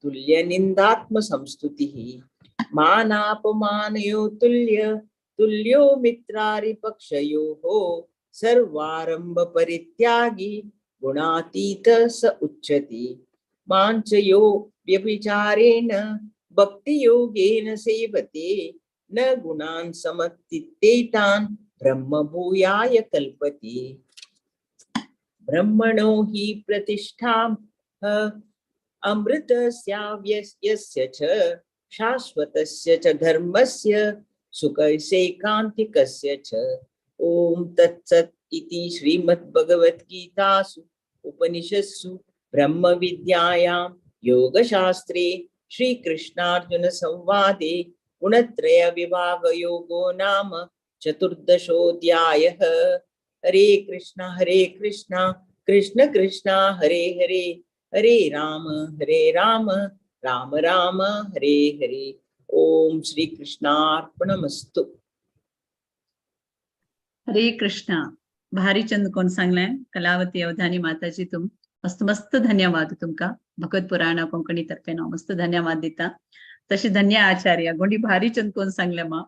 तुल्यनिन्दात्मसंस्तुतिः। मानापमानयो तुल्य तुल्यो मित्रारिपक्षयोः सर्वारम्भपरित्यागी गुणातीत स उच्यते। मां च यो व्यभिचारेण भक्तियोगेन सेवते न गुणान् समतीत्येतान् ब्रह्मभूयाय कल्पते। ब्रह्मणो हि प्रतिष्ठां अमृतस्याव्यस्य च शाश्वतस्य च धर्मस्य सुखस्यैकान्तिकस्य च। ॐ तत्सत् इति श्रीमद्भगवद्गीतासु उपनिषत्सु ब्रह्मविद्यायां योगशास्त्रे श्रीकृष्णार्जुनसंवादे गुणत्रयविभागयोगो नाम चतुर्दशोऽध्यायः। हरे कृष्णा कृष्ण कृष्ण हरे हरे, हरे राम राम राम हरे हरे। ओम श्री कृष्णार्पणमस्तु। हरे कृष्णा। भारी चंद कोण सांगलाय कलावती अवधानी माताजी तुम मस्त मस्त धन्यवाद तुमका भगवत पुराण कोंकणी तर्फे हांव मस्त धन्यवाद दिता। तशें धन्य आचार्य गोंडी भारी चंद कोण सांगले मा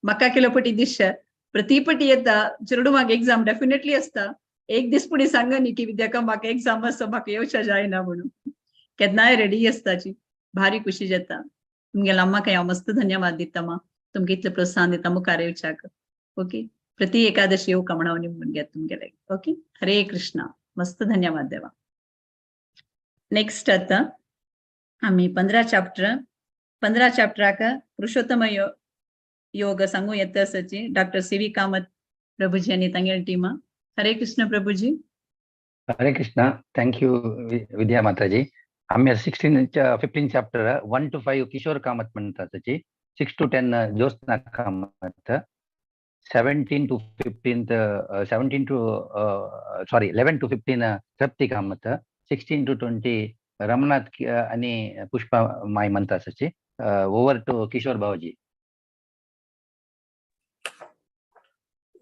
म्हाका केलो पटी दिश्य प्रतिपटी येता चेडूं म्हाका एग्जाम डेफिनेटली आसता एक दीस पुणी सांग न्ही की विद्याका म्हाका एग्जाम आसा म्हाका येवच्या जायना म्हणून केन्नाय रेडी आसताची भारी खुशी जाता तुमगेल्या अम्माक हांव मस्त धन्यवाद दिता मा तुमकां इतलें प्रोत्साहन दिता मुखार येवच्याक। ओके प्रति एकादशी येवका म्हणून हांव निमून घेता तुमगेले। ओके हरे कृष्णा मस्त धन्यवाद देवा। नेक्स्ट आता आमी 15 चॅप्टर 15 चॅप्टराक पुरुषोत्तम योग सांगू येता आसाची डॉक्टर सी व्ही कामत प्रभुजी आनी तांगेली टीमा। हरे कृष्ण प्रभुजी। हरे Krishna. Thank you Vidya Mataji. आम्ही 15 चॅप्टर 1 to 5 Kishore Kamat म्हणतात त्याची, 6 to 10 Jyotsna Kamat, 11 to 15 Tripti Kamat, 16 to 20 Ramnath आनी पुष्पा माय मंत्रासाची. ओवर टू किशोर भावजी.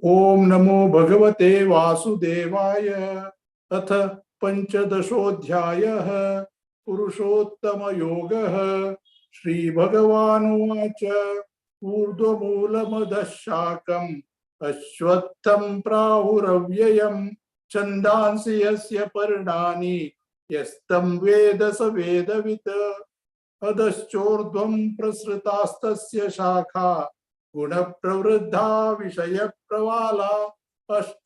ओम नमो भगवते वासुदेवाय. अथ पंचदशोऽध्यायः पुरुषोत्तमयोगः. श्री भगवानुवाच. ऊर्ध्वमूलमधः शाकम् अश्वत्थं प्राहुरव्ययं छन्दांसि यस्य पर्णानि यस्तं वेद स वेदवित्. अधश्चोर्ध्वं प्रसृतास्तस्य शाखा गुणप्रवृद्धा विषयप्रवाला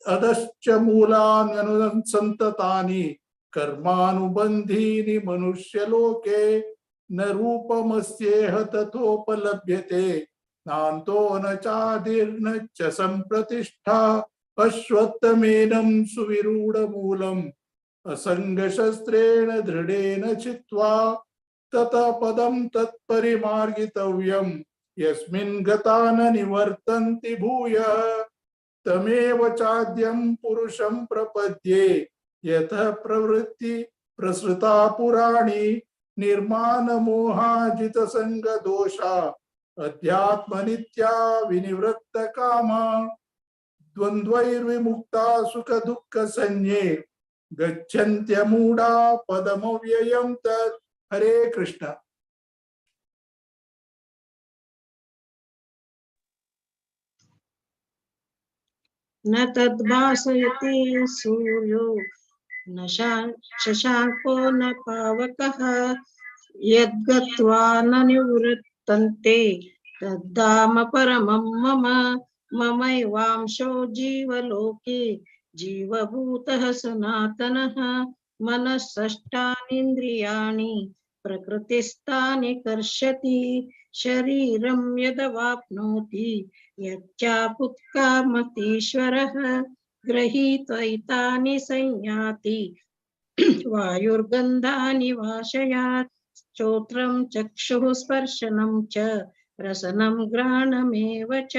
अधश्च मूलान्यनुसन्ततानि कर्मानुबन्धीनि मनुष्यलोके. न रूपमस्येह तथोपलभ्यते नान्तो न चादिर्न च संप्रतिष्ठा. अश्वत्थमेनं सुविरूढमूलम् असङ्गशस्त्रेण दृढेन छित्त्वा ततः पदं तत्परिमार्गितव्यम् यस्मिन् गता न निवर्तन्ति भूयः. तमेव चाद्यं पुरुषं प्रपद्ये यतः प्रवृत्ति प्रसृता पुराणी. निर्माणमोहाजितसङ्गदोषा अध्यात्मनित्या विनिवृत्तकामा. द्वन्द्वैर्विमुक्ता सुखदुःखसंज्ञे गच्छन्त्यमूढा पदमव्ययं तत्. हरे कृष्ण. न तद्भासयति सूर्यो न शशाङ्को न पावकः. यद्गत्वा न निवृत्तन्ते तद्धाम परमं मम. ममैवांशो जीवलोके जीवभूतः सनातनः. मनःषष्ठानीन्द्रियाणि प्रकृतिस्थानि कर्षति. शरीरं यदवाप्नोति यच्चापुत्कामतीश्वरः. गृहीत्वैतानि संयाति वायुर्गन्धानि वाशयात्. श्रोत्रं चक्षुः स्पर्शनं च रसनं घ्राणमेव च.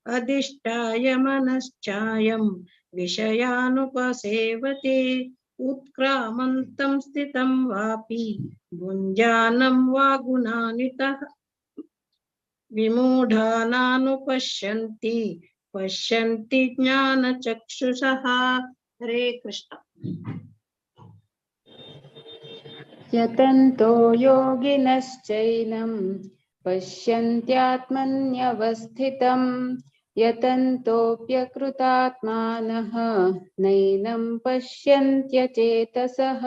अधिष्ठाय मनश्चायं विषयानुपसेवते. उत्क्रामन्तं स्थितं वापि भुञ्जानं वा गुणान्वितः. विमूढानानुपश्यन्ति पश्यन्ति ज्ञानचक्षुषः. हरे कृष्ण. यतन्तो योगिनश्चैनं पश्यन्त्यात्मन्यवस्थितं. यतन्तोऽप्यकृतात्मानः नैनं पश्यन्त्यचेतसः.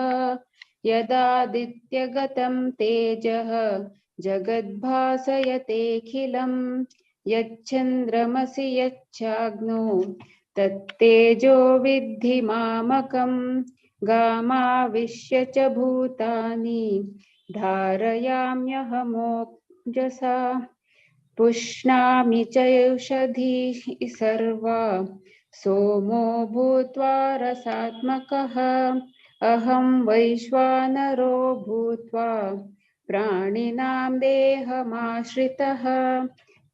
यदादित्यगतं तेजः जगद्भासयतेऽखिलं. यच्चन्द्रमसि यच्चाग्नौ तत्तेजो विद्धि मामकं. गामाविश्य च भूतानि धारयाम्यहमोजसा. पुष्णामि च औषधीः सर्वा सोमो भूत्वा रसात्मकः. अहं वैश्वानरो भूत्वा प्राणिनां देहमाश्रितः.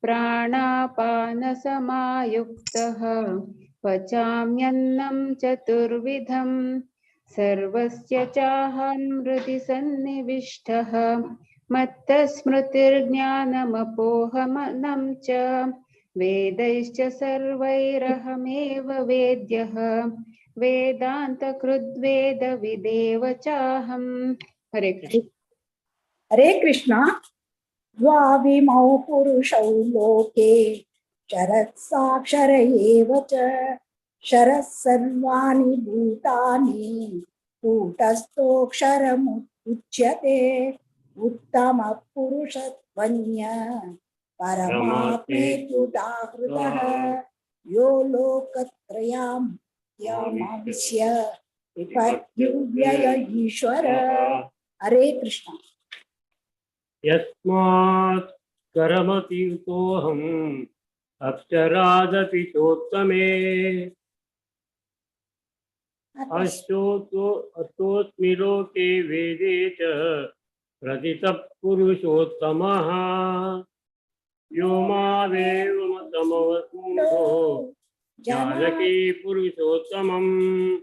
प्राणापानसमायुक्तः पचाम्यन्नं चतुर्विधं. सर्वस्य चाहं हृदि सन्निविष्टः. मत्तस्मृतिर्ज्ञानमपोहमनं च वेदैश्च सर्वैरहमेव वेद्यः. वेदान्तकृद्वेदविदेव चाहं. हरे कृष्ण. हरे कृष्ण. द्वाविमौ पुरुषौ लोके शरत्साक्षर एव च. शरः सर्वाणि भूतानि कूटस्थोऽक्षरमुच्यते. उत्तमः पुरुषत्वन्य परमात्मेत्युदाहृतः. यो लोकत्रयां यमाविश्य विपत्युव्यय ईश्वर. हरे कृष्ण. यस्मात् करमतीतोऽहम् अक्षरादपि चोत्तमे. अस्तोऽस्मि लोके वेदे च प्रथितः पुरुषोत्तमः. यो मामेव मतमवमूढो जानकी पुरुषोत्तमं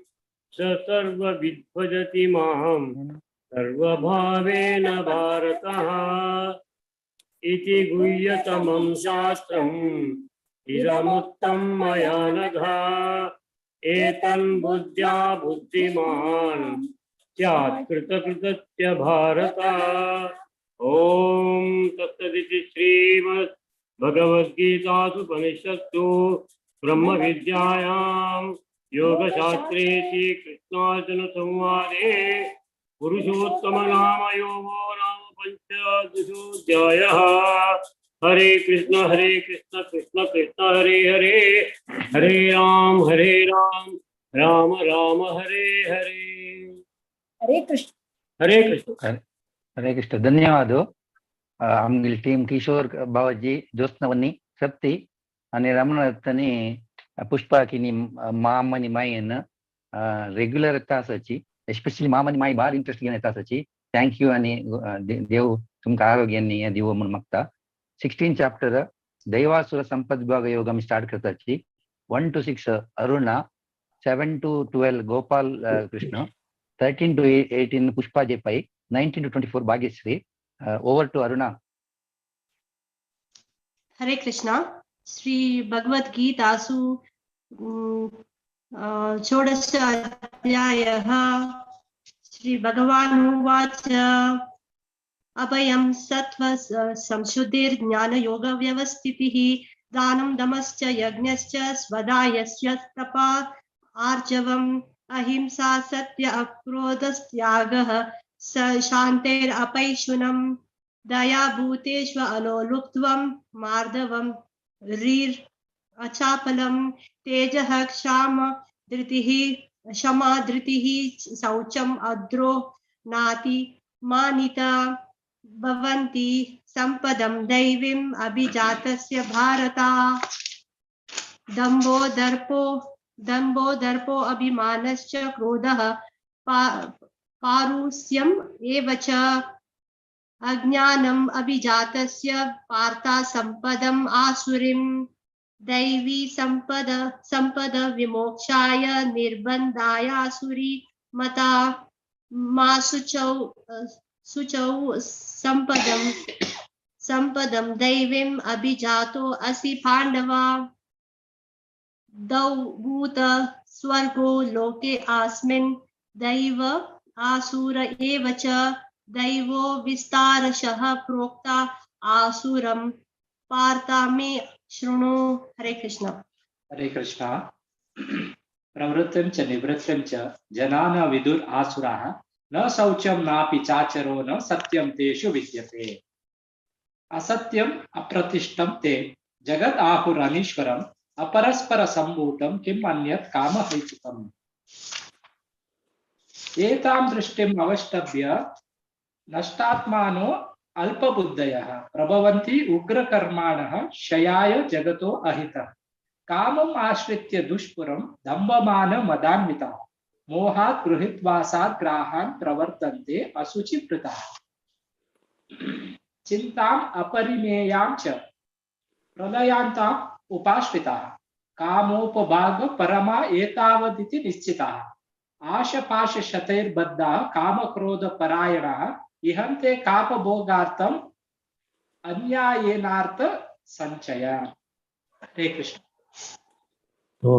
स सर्वविद्भजति मां सर्वभावेन भारतः इति गुह्यतमं शास्त्रम् इदमुक्तं मया नघ एतं बुद्ध्या बुद्धिमान् स्यात् कृतकृतस्य भारत। ॐ तत्सदिति श्रीमद् भगवद्गीतासु उपनिषत्सु ब्रह्मविद्यायां योगशास्त्रे श्रीकृष्णार्जुनसंवादे पुरुषोत्तमनामयोगो नाम पञ्चदशोऽध्यायः। हरे कृष्ण कृष्ण कृष्ण हरे हरे, हरे राम राम राम हरे हरे। हरे कृष्ण। हरे कृष्ण। हरे कृष्ण। धन्यवाद आमगेली टीम किशोर बाबाजी, ज्योत्स्नावन्नी, सप्ती आणि रमणाथ आणि पुष्पा किनी माम आणि माईन रेग्युलर येता आसाची, एस्पेशली माम आणि माई भार इंट्रस्ट घेवन येता आसाची। Thank you आणि देव तुमकां आरोग्य आनी हें दिवो म्हूण मागता। 16 चॅप्टर दैवासुर संपद विभाग योग आमी start करताची। 1 to 6 Aruna, 7 to 12 Gopal Krishna, 13 to 18 Pushpa J Pai, 19 to 24 Bhagyashree. Over to Aruna. Hare Krishna. Shri Bhagavad गीतासु षोडश अध्यायः। श्री भगवान् उवाच अभयं सत्व संशुद्धिर्ज्ञानयोग व्यवस्थितिः दानं दमश्च यज्ञश्च स्वदायस्य तपा आर्जवम् अहिंसा सत्य अक्रोधस्त्यागः शान्तेरपैशुनं दया भूतेष्व अलोलुप्त्वं मार्दवं रीर अचापलं तेजः क्षाम धृतिः क्षमा धृतिः शौचम् अद्रो नाति मानिता भवन्ति संपदं दैवीम् अभिजातस्य भारता। दम्भो दर्पो अभिमानश्च क्रोधः पारुष्यम् एव च अज्ञानम् अभिजातस्य पार्था संपदम् आसुरीं दैवी संपद विमोक्षाय निर्बन्धाय आसुरी मता मा शुचौ शुचौ संपदं दैवीम् अभिजातो असि पाण्डवा। दौ भूत स्वर्गो लोके आस्मिन् दैव आसुर एव च दैवो विस्तारशः प्रोक्ता आसुरं पार्था मे शृणु। हरे कृष्ण। हरे कृष्ण। प्रवृत्तिं च निवृत्तिं च जना न विदुर आसुराः न शौचं नापि चाचरो न सत्यं तेषु विद्यते। असत्यम् अप्रतिष्ठं ते जगत् आहुरनीश्वरम् अपरस्पर संभूतं किम् अन्यत् कामहेतुकम्। एतां दृष्टिम् अवष्टभ्य नष्टात्मानो अल्पबुद्धयः प्रभवन्ति उग्रकर्माणः क्षयाय जगतो अहितः। कामम् आश्रित्य दुष्पुरं दम्भमान मदान्वितः मोहात् गृहीत्वासात् ग्राहान् प्रवर्तन्ते अशुचिवृताः। चिन्ताम् अपरिमेयां च प्रलयान्ताम् उपाश्रिताः कामोपभाग परमा एतावदिति निश्चिताः। आशपाशशतैर्बद्धाः कामक्रोधपरायणाः इहन्ते कापभोगार्थम् अन्यायेनार्थ संचय। हरे कृष्ण। तो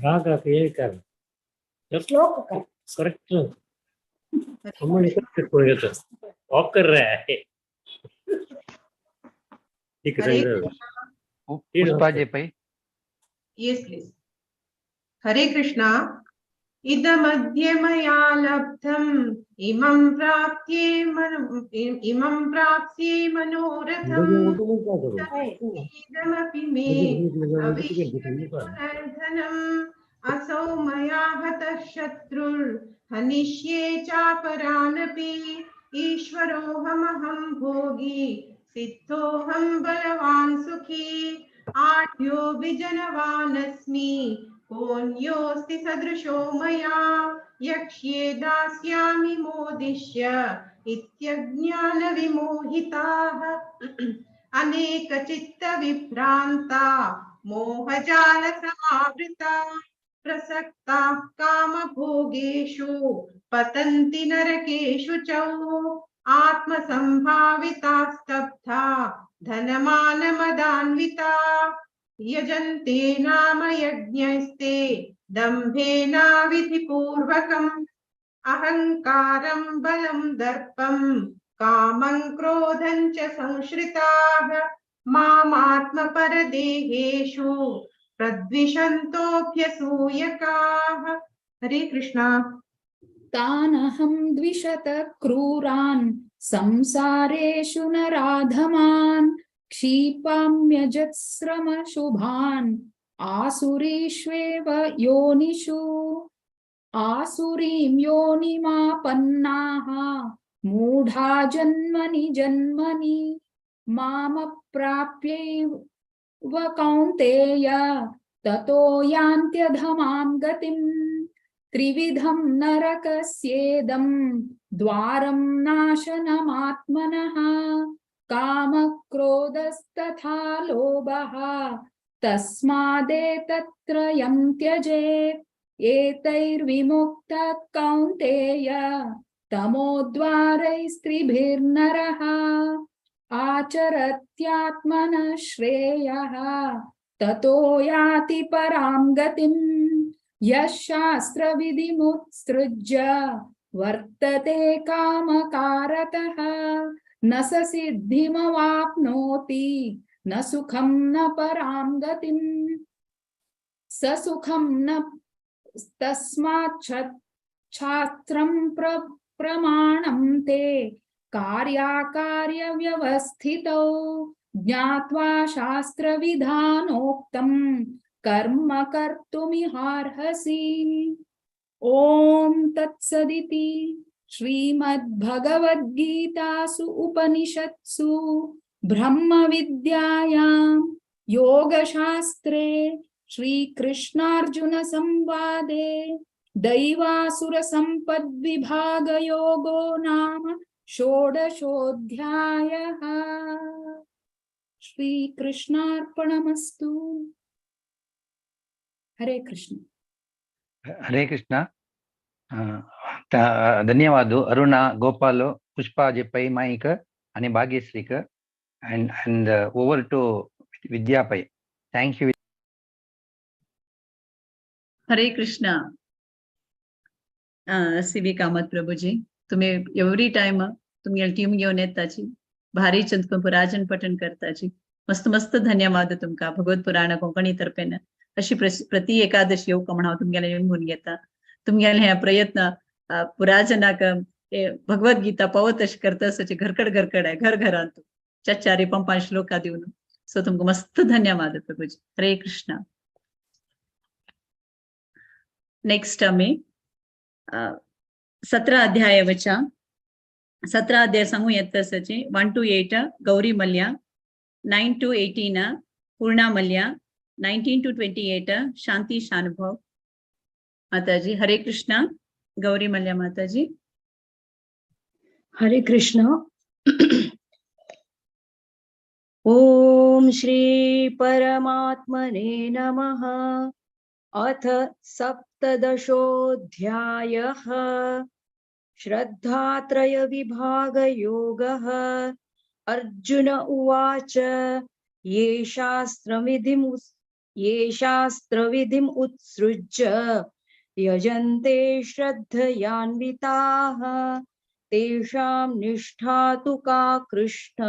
राग ये कर श्लोक कर करेक्ट ऑफ कर रहा है। ठीक है। Pushpa J Pai. Yes please. Hare Krishna. इदमद्य मया लब्धम् इमं प्राप्स्ये मनोरथम् इदमपि मे भविष्यति पुनर्धनम् असौ मया हतः शत्रुर्हनिष्ये चापरानपि ईश्वरोऽहमहं भोगी सिद्धोऽहं बलवान् सुखी आढ्यो विजनवानस्मि कोऽन्योऽस्ति सदृशो मया यक्ष्ये दास्यामि मोदिष्य इत्यज्ञानविमोहिताः। अनेकचित्तविभ्रान्ता मोहजालसमावृता प्रसक्ताः कामभोगेषु पतन्ति नरकेषु च। आत्मसंभाविता स्तब्धा धनमानमदान्विता यजन्ते नाम यज्ञैस्ते दम्भेनाविधिपूर्वकम् अहङ्कारं बलं दर्पं कामं क्रोधं च संश्रिताः मामात्मपरदेहेषु प्रद्विषन्तोऽभ्यसूयकाः। हरे कृष्णा। तानहं द्विषत क्रूरान् संसारेषु नराधमान् क्षिपाम्यजस्रमशुभान् आसुरीष्वेव योनिषु। आसुरीं योनिमापन्नाः मूढा जन्मनि जन्मनि मामप्राप्यैव कौन्तेय ततो यान्त्यधमां गतिम्। त्रिविधं नरकस्येदं द्वारं नाशनमात्मनः कामक्रोधस्तथा लोभः तस्मादेतत्त्रयं त्यजेत्। एतैर्विमुक्तः कौन्तेय तमोद्वारैस्त्रिभिर्नरः आचरत्यात्मनः श्रेयः ततो याति परां गतिम्। यः शास्त्रविधिमुत्सृज्य वर्तते कामकारतः न स सिद्धिमवाप्नोति न सुखं न परां गतिम्। स सुखं न तस्मात् छात्रं प्रमाणं ते कार्याकार्यव्यवस्थितौ ज्ञात्वा शास्त्रविधानोक्तं कर्म कर्तुमिहार्हसि। ॐ तत्सदिति श्रीमद्भगवद्गीतासु उपनिषत्सु ब्रह्मविद्यायां योगशास्त्रे श्रीकृष्णार्जुन संवादे दैवासुरसम्पद्विभागयोगो नाम षोडशोऽध्यायः। श्रीकृष्णार्पणमस्तु। हरे कृष्ण। हरे कृष्ण। धन्यवाद अरुणा, गोपाल, पुष्पा पै माईक आणि भाग्यश्रीक and over to Vidya Pai. Thank you. Hare Krishna. C V Kamat Prabhuji, तुम्ही एव्हरी टाइम तुमगे टीम घेवन येताची, भारी चंद पुराजन पठन करताची. मस्त मस्त धन्यवाद तुमका. भगवत पुराण कोंकणी तर्फेन अशी प्रति एकादशी येवका म्हण हांव तुमगेले विंगून घेता. तुमगेले हे प्रयत्न पुराजनाक भगवद्गीता पावत अशें करता आसचे घरकड घरकड आहे घर घरांत चार चारी पंपां श्लोका दिवन. सो तुमकां मस्त धन्यवाद प्रभुजी. हरे कृष्णा. नेक्स्ट आमी 17 अध्याय वचा. 17 अध्याय सांगू येता आसाची 1 to 8 Gauri Mallya, 9 to 18 Purna Mallya, 19 to 28 Shanti Shanubhav Mataji. Hare Krishna. Gauri Mallya Mataji. Hare Krishna. Om Shri परमात्मने नमः। अथ सप्तदशोऽध्यायः। श्रद्धात्रयविभागयोगः। अर्जुन उवाच ये शास्त्रविधिम् उत्सृज्य यजन्ते श्रद्धयान्विताः तेषां निष्ठा तु का कृष्ण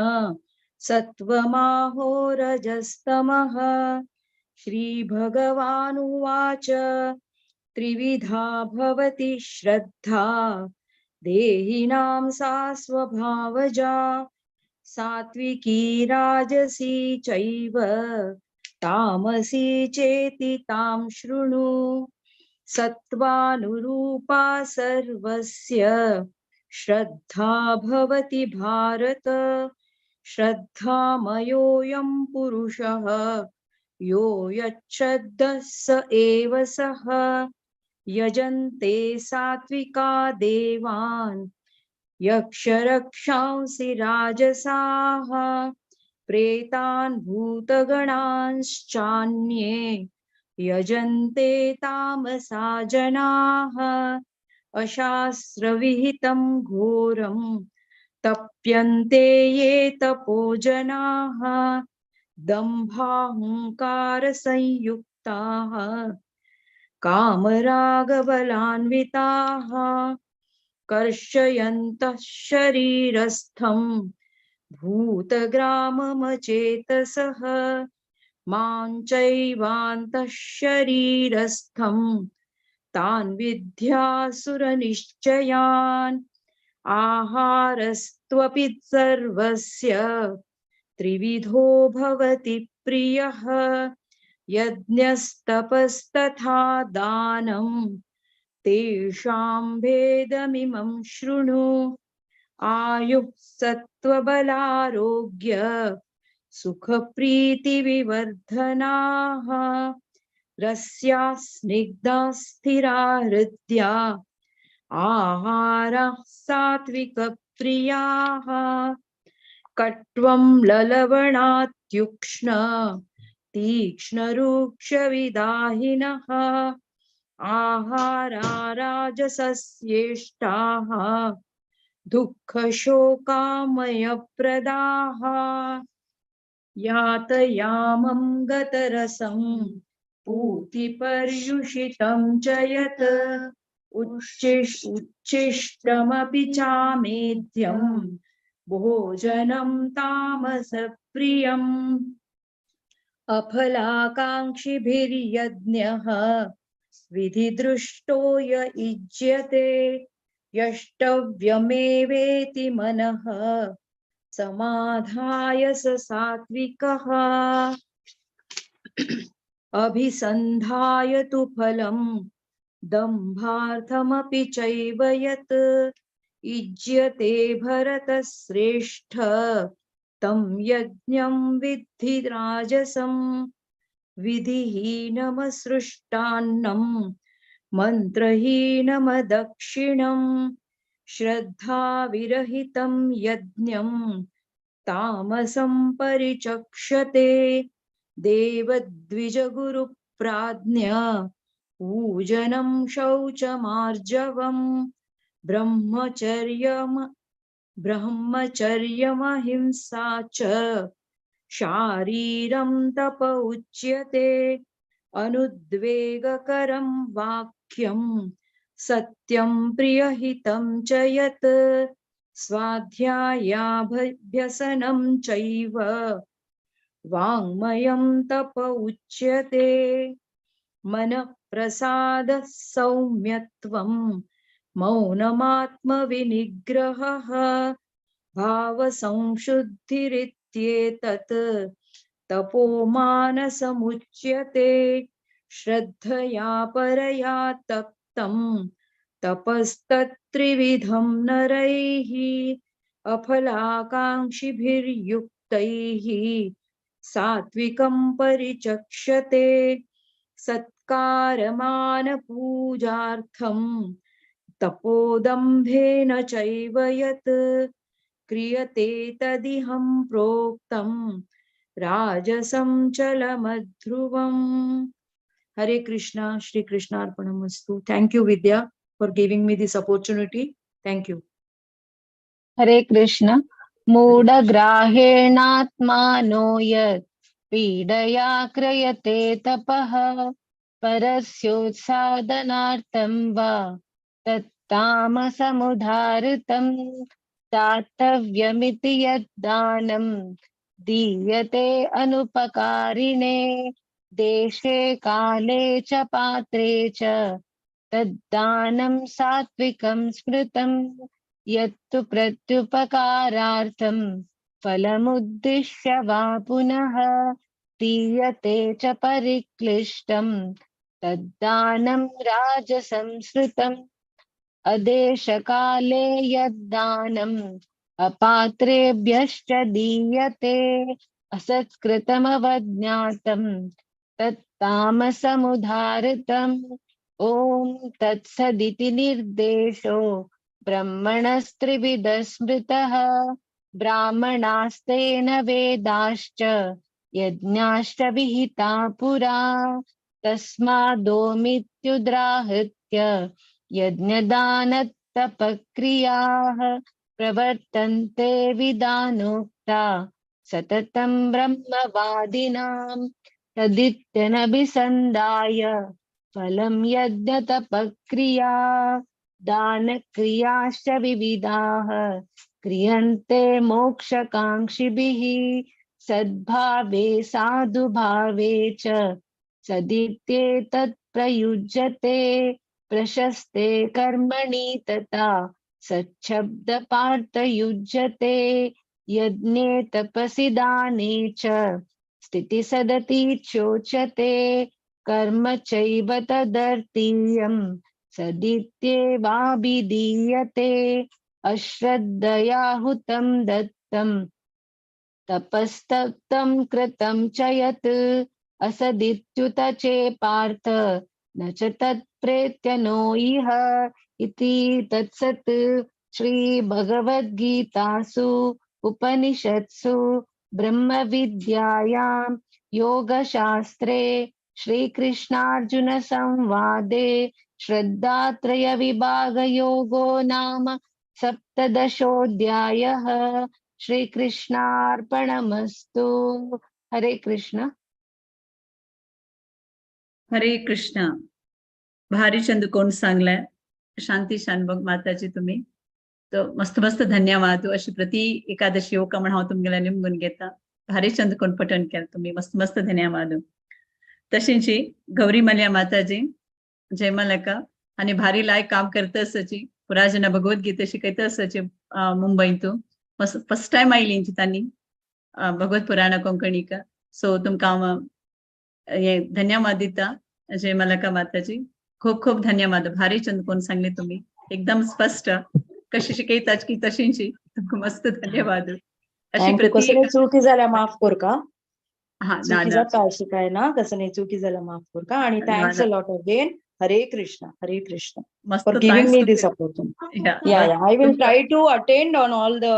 सत्त्वमाहो रजस्तमः। श्रीभगवानुवाच त्रिविधा भवति श्रद्धा देहिनां सा स्वभावजा सात्विकी राजसी चैव तामसी चेति तां शृणु। सत्त्वानुरूपा सर्वस्य श्रद्धा भवति भारत श्रद्धामयोऽयं पुरुषः यो यच्छ्रद्धः स एव सः। यजन्ते सात्विका देवान् यक्षरक्षांसि राजसाः प्रेतान् भूतगणांश्चान्ये यजन्ते तामसा जनाः। अशास्त्रविहितं घोरं तप्यन्ते ये तपो जनाः। दम्भाहङ्कारसंयुक्ताः कामरागबलान्विताः कर्षयन्तः शरीरस्थं भूतग्राममचेतसः। मां चैवान्तः शरीरस्थं तान् विद्यासुरनिश्चयान्। आहारस्त्वपि सर्वस्य त्रिविधो भवति प्रियः। यज्ञस्तपस्तथा दानं तेषां भेदमिमं शृणु। आयुः सत्त्वबलारोग्य सुखप्रीतिविवर्धनाः। रस्या स्निग्धा स्थिरा हृद्या आहाराः सात्विकप्रियाः। कट्वं ललवणात्युक्ष्ण तीक्ष्णरूक्षविदाहिनः। आहारा राजसस्येष्टाः दुःखशोकामयप्रदाः। यातयामं गतरसं पूतिपर्युषितं च यत्। उच्छिष्टमपि चामेध्यं भोजनं तामसप्रियम्। अफलाकाङ्क्षिभिर्यज्ञः विधिदृष्टो य इज्यते। यष्टव्यमेवेति मनः समाधाय स सात्विकः। अभिसन्धाय तु फलं दम्भार्थमपि चैव यत्। इज्यते भरतश्रेष्ठ तं यज्ञं विद्धि राजसं। विधिहीनमसृष्टान्नं मन्त्रहीनमदक्षिणं श्रद्धाविरहितं यज्ञं तामसं परिचक्षते। देवद्विजगुरुप्राज्ञ पूजनं शौचमार्जवं ब्रह्मचर्यमहिंसा च शारीरं तप उच्यते। अनुद्वेगकरं वाक्यं सत्यं प्रियहितं च यत्। स्वाध्यायाभ्यसनं चैव वाङ्मयं तप उच्यते। मनःप्रसादः सौम्यत्वं मौनमात्मविनिग्रहः। भावसंशुद्धिरित्येतत् तपो मानसमुच्यते। श्रद्धया परया तप्तं तपस्तत्त्रिविधं नरैः। अफलाकाङ्क्षिभिर्युक्तैः सात्विकं परिचक्षते। सत्कारमानपूजार्थं तपोदम्भेन चैव यत्। क्रियते तदिहं प्रोक्तं राजसं चलमध्रुवम्। Hare Krishna, Shri Krishnarpanamastu. Thank you, Vidya, for giving me this opportunity. Thank you. Hare Krishna. मूढग्राहेणात्मानो यत् पीडया क्रियते तपः। परस्योत्सादनार्थं वा तत्तामसमुदाहृतं। दातव्यमिति यद्दानं दीयते अनुपकारिणे। देशे काले च पात्रे च तद्दानं सात्विकं स्मृतं। यत्तु प्रत्युपकारार्थं फलमुद्दिश्य वा पुनः दीयते च परिक्लिष्टं तद्दानं राजसंस्मृतम्। अदेशकाले यद्दानम् अपात्रेभ्यश्च दीयते। असत्कृतमवज्ञातं तत्तामसमुदाहृतम्। ॐ तत्सदिति निर्देशो ब्रह्मणस्त्रिविधः स्मृतः। ब्राह्मणास्तेन वेदाश्च यज्ञाश्च विहिता पुरा। तस्मादोमित्युद्राहृत्य यज्ञदानतपक्रियाः प्रवर्तन्ते विधानोक्ता सततं ब्रह्मवादिनां तदित्यनभिसन्धाय फलं यज्ञतपक्रिया दानक्रियाश्च विविधाः क्रियन्ते मोक्षकाङ्क्षिभिः सद्भावे साधुभावे च सदित्येतत् प्रयुज्यते प्रशस्ते कर्मणि तथा सच्छब्दपार्थयुज्यते यज्ञे तपसि दाने च स्थितिसदति चोच्यते कर्म चैव तदर्थीयं सदित्येवाभिधीयते अश्रद्धया हुतं दत्तं तपस्तप्तं कृतं च यत् असदित्युत चे पार्थ न च तत्प्रेत्य नो इह इति तत्सत् श्री भगवद्गीतासु उपनिषत्सु ब्रह्मविद्यायां योगशास्त्रे श्रीकृष्णार्जुन संवादे श्रद्धात्रय विभागयोगो नाम सप्तदशोऽध्यायः। श्रीकृष्णार्पणमस्तु। हरे कृष्ण। हरे कृष्ण। भारी चंद कोण सांगलाय शांती शानभोग माताजी तुम्ही तो मस्त मस्त धन्यवाद। अशी प्रति एकादशी येवका म्हण हांव तुमगेल्या निमगून घेता। भारी चंद कोण पठण केलें तुम्ही मस्त मस्त धन्यवाद। तशेंच गौरी मल्या माताजी जयमालका आणि भारी लायक काम करता आसाची पुराजना भगवद्गीता शिकयता आसाची मुंबईंतू मस्त फर्स्ट टायम आयली तांणी भगवत पुराण कोंकणीक। सो तुमकां हांव हे धन्यवाद दिता जयमालका माताजी। खूप खूप धन्यवाद। भारी चंद कोण सांगले तुम्ही एकदम स्पष्ट कशी शिकयता की तशींची तुमकां मस्त धन्यवाद। अशी प्रति चुकी जाल्यार माफ कर का हा चुकी जाता अशी काय ना कसं नाही चुकी जाल्यार माफ कर का। आणि thanks a lot again. Hare Krishna Hare Krishna for giving me this opportunity. Yeah yeah I will try to attend on all the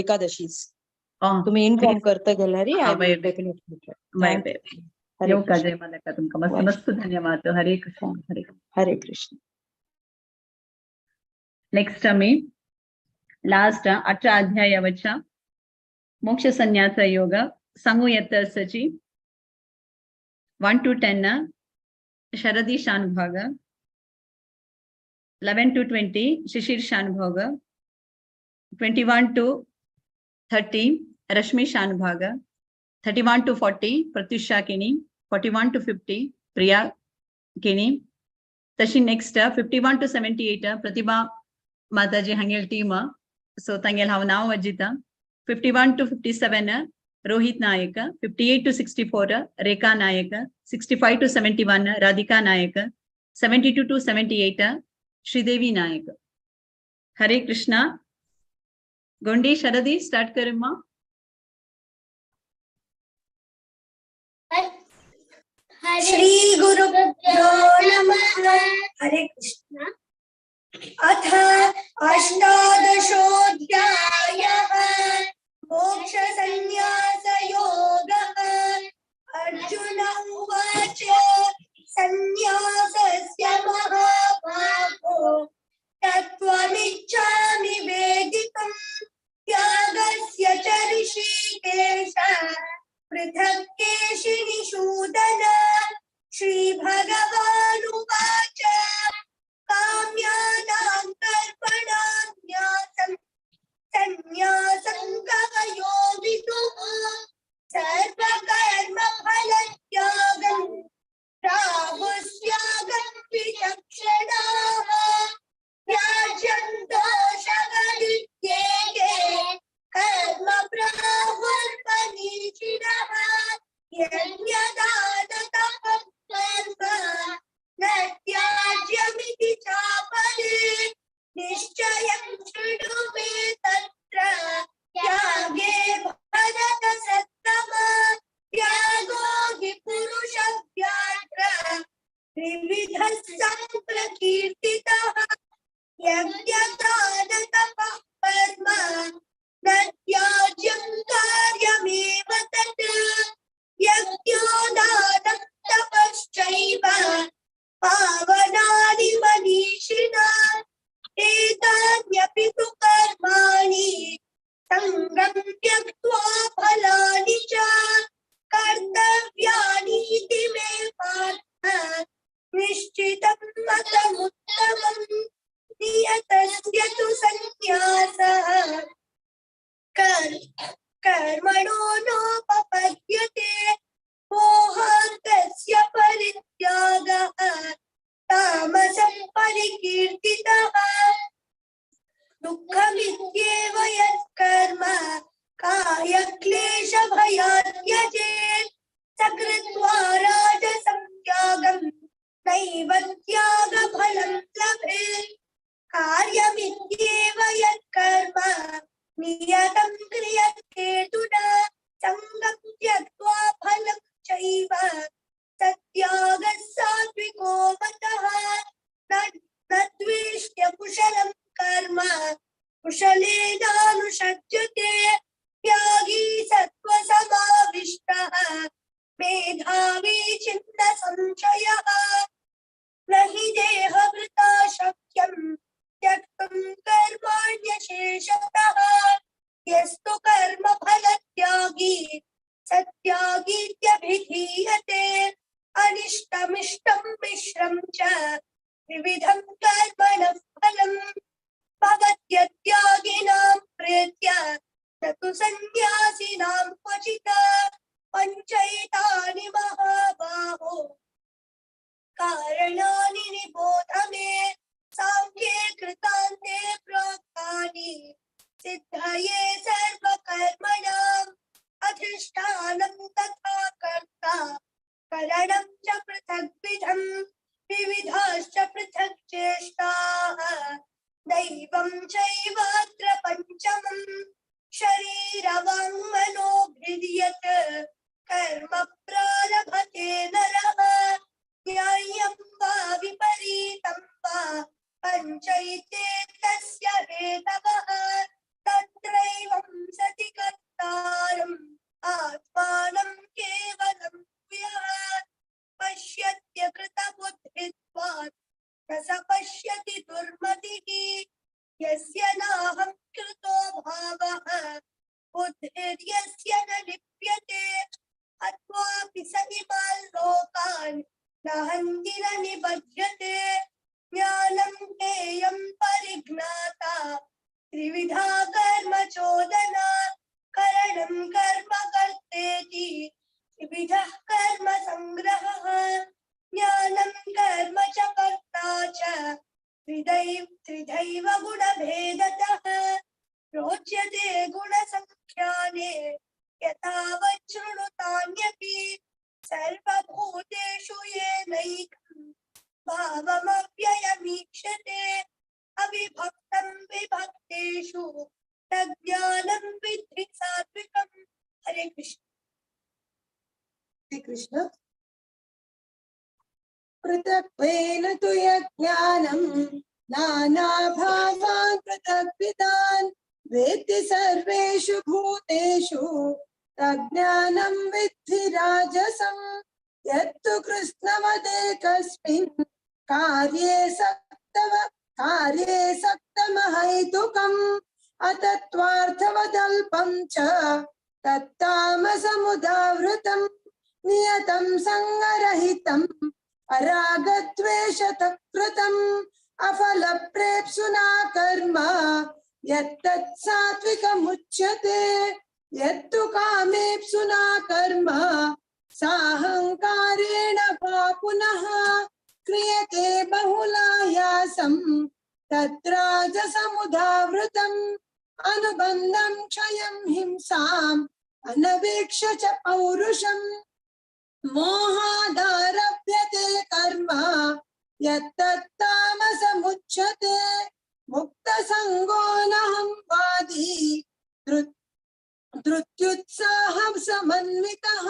Ekadashis. तुम्ही इन्फॉर्म करता गेल्यार I will definitely try. येवका जयमालका तुमकां मस्त मस्त धन्यवाद। हरे कृष्ण हरे हरे कृष्ण। नेक्स्ट आमी लास्ट 18 अध्यायावरच्या मोक्ष संन्यास योग सांगू येत आसाची 1 to 10 Sharadi Shanbhag, 11 to 20 Shishir Shanbhag, 21 to 30 Rashmi Shanbhag, 31 to 40 Pratyusha Keni, 41 to 50 Priya Keni. तशी नेक्स्ट 51 to 78 Pratibha Mataji हांगेल टीम सो तांगेल हांव नांव वाजिता। 51 to 57 Rohit Naik, 58 to 64 Rekha Naik, 65 to 71 Radhika Naik, 72 to 78 Sridevi Naik. Hare Krishna. Gondi Sharadi start करम्मा। Shri गुरुभ्यो नमः। हरे कृष्ण। अथ अष्टादशोऽध्यायः मोक्षसंन्यासयोगः। अर्जुन उवाच संन्यासस्य महाबाहो तत्त्वमिच्छामि वेदितुं त्यागस्य च ऋषिकेश पृथक् केशिनिषूदन। श्रीभगवानुवाच काम्यानां कर्मणां न्यासं संन्यासं कवयो विदुः सर्वकर्मफलत्यागं प्राहुस्त्यागं विचक्षणाः त्याज्यं दोषवदित्येके कर्म प्राहुर्मनीषिणः यज्ञदानतपः कर्म न त्याज्यमिति चापरे निश्चयं शृणु मे तत्र त्यागे भरतसत्तम त्यागो हि पुरुषव्याघ्र त्रिविधः सम्प्रकीर्तितः यज्ञदानतपः कर्म न त्याज्यं कार्यमेव तत् यज्ञोदानं तपश्चैव सङ्गं त्यक्त्वा फलानि च कर्तव्यानीति मे पार्थ निश्चितं मतमुत्तमम् नियतस्य तु सन्न्यासः कर्मणो नोपपद्यते मोहान्तस्य परित्यागः तामसं परिकीर्तितः। दुःखमित्येव यत्कर्म कायक्लेशभयात् त्यजेत् स कृत्वा राजसं त्यागं नैव त्यागफलं लभेत्। कार्यमित्येव यत्कर्म नियतं क्रियते तु न सङ्गं त्यक्त्वा फलं चैव तत्यागः सात्विको मतः। न द्वेष्ट्य कुशलं कर्म कुशलेनानुषज्यते त्यागी सत्त्वसमाविष्टः मेधावी छिन्न संशयः। न हि देहभृता शक्यं त्यक्तुं कर्माण्यशेषतः यस्तु कर्मफलत्यागी सत्यागीत्यभिधीयते। अनिष्टमिष्टं मिश्रं च विविधं कर्मणः फलं भवत्यत्यागिनां प्रेत्य न तु सन्न्यासिनां क्वचित्। पञ्चैतानि महाबाहो कारणानि निबोध मे सांख्ये कृतान्ते प्रोक्तानि सिद्धये सर्वकर्मणाम्। अधिष्ठानं तथा कर्ता करणं च पृथग्विधं विविधाश्च पृथक् चेष्टाः। दैवं चैवात्र पञ्चमं शरीरवाङ्मनोभिर्यत् कर्म प्रारभते नरः। न्याय्यं वा विपरीतं वा पञ्चैते तस्य हेतवः। तत्रैवं सति कर्तारम् आत्मानं केवलं यः पश्यत्यकृतबुद्धित्वात् न स पश्यति दुर्मतिः। यस्य नाहं कृतो भावः बुद्धिर्यस्य न लिप्यते। अत्वापि स इमान् लोकान् न हन्ति न निबध्यते। ज्ञानं ज्ञेयं परिज्ञाता त्रिविधा कर्म चोदना। करणं कर्म कर्तेति त्रिविधः कर्म संग्रहः। ज्ञानं कर्म च कर्ता च त्रिधैव गुणभेदतः। रोच्यते गुणसङ्ख्याने यथावत् शृणुतान्यपि। सर्वभूतेषु येनैकं भावमव्ययमीक्षते। अविभक्तं विभक्तेषु तज्ज्ञानं विद्धि सात्विकम्। हरे कृष्ण। हरे कृष्ण। पृथक्त्वेन तु यज्ञानं नानाभावान् पृथग्विदान् वेत्ति सर्वेषु भूतेषु तज्ज्ञानं विद्धि राजसं। यत्तु कृत्स्नवदेकस्मिन् कार्ये सक्तमहैतुकम् अतत्त्वार्थवदल्पं च तत्तामसमुदावृतं नियतं सङ्गरहितम् अरागद्वेषतः कृतम् अफलप्रेप्सुना कर्म यत्तत् सात्विकमुच्यते। यत्तु कामेप्सुना कर्म साहङ्कारेण वा पुनः क्रियते बहुलायासं तद्राजसमुदावृतम् अनुबन्धं क्षयं हिंसाम् अनवेक्ष्य च पौरुषम्। मोहादारभ्यते कर्म यत्तत्तामसमुच्यते। मुक्तसङ्गो नहं वादी धृत्युत्साहं समन्वितः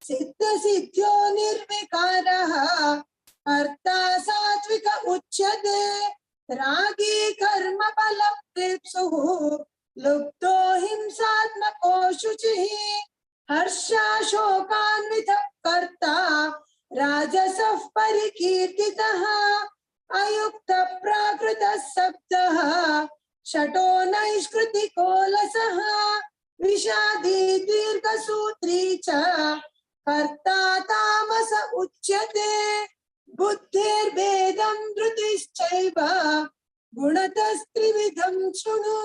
सिद्धसिद्ध्यो निर्विकारः कर्ता सात्विक उच्यते। रागी कर्मफलप्रेप्सुः लुप्तो हिंसात्मको शुचिः हर्षाशोकान्वितः कर्ता राजसः परिकीर्तितः। अयुक्तः प्राकृतः शब्दः शटो नैष्कृतिकोलसः। विषादी दीर्घसूत्री च कर्ता तामस उच्यते। बुद्धिर्भेदं धृतिश्चैव गुणतस्त्रिविधं शृणु।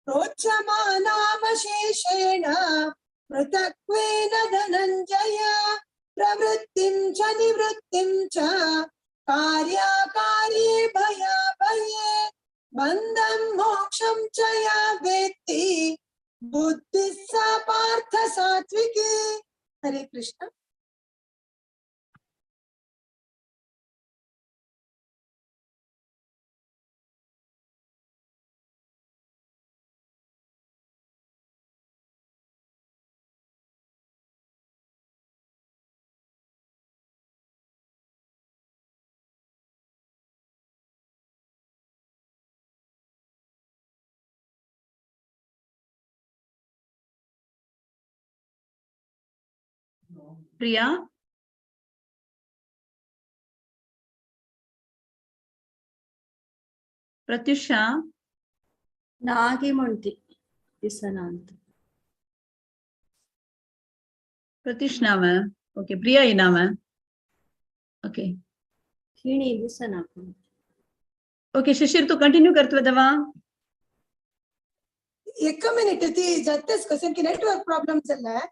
प्रोच्यमानामशेषेण पृथक्त्वेन धनञ्जय। प्रवृत्तिं च निवृत्तिं च कार्याकार्ये भयाभये बन्धं मोक्षं च या वेत्ति बुद्धिः सा पार्थ सात्विकी। हरे कृष्ण। प्रिया, प्रत्युषा, नागी म्हणती दिसना अंत. प्रत्युष नाव आहे. ओके, प्रिया ही नाव आहे. ओके, खिणी दिसना. ओके शिशिर, तू कंटिन्यू करतोय दवा. एक मिनिट, ती जातेच कसं की नेटवर्क प्रॉब्लेम चाललाय.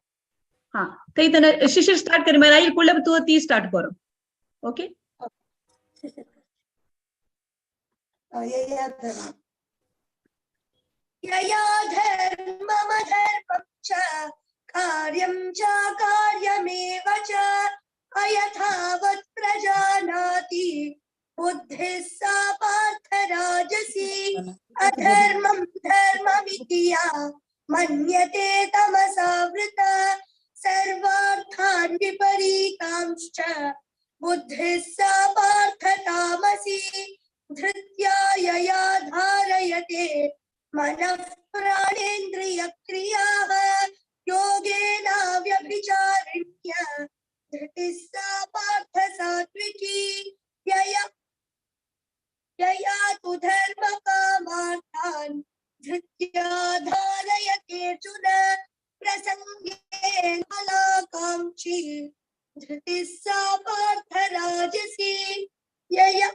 हाँ, तरी त्यांना शिशिर स्टार्ट कर, मला कुठल्या तू ती स्टार्ट करो. ओके, यया धर्ममधर्मं च कार्यं च कार्यमेव च अयथावत् प्रजानाति बुद्धिः सा पार्थ राजसी। अधर्मं धर्ममिति या मन्यते तमसावृता सर्वार्थान् विपरीतांश्च बुद्धिः सा पार्थ तामसी। धृत्या यया धारयते मनः प्राणेन्द्रियक्रियाः योगेन व्यभिचारिण्य धृतिः सा पार्थ सात्विकी। यया तु धर्मकामार्थान् धृत्या धारयतेऽर्जुन प्रसङ्गेन फलाकाङ्क्षी धृतिः सा पार्थ राजसी। यया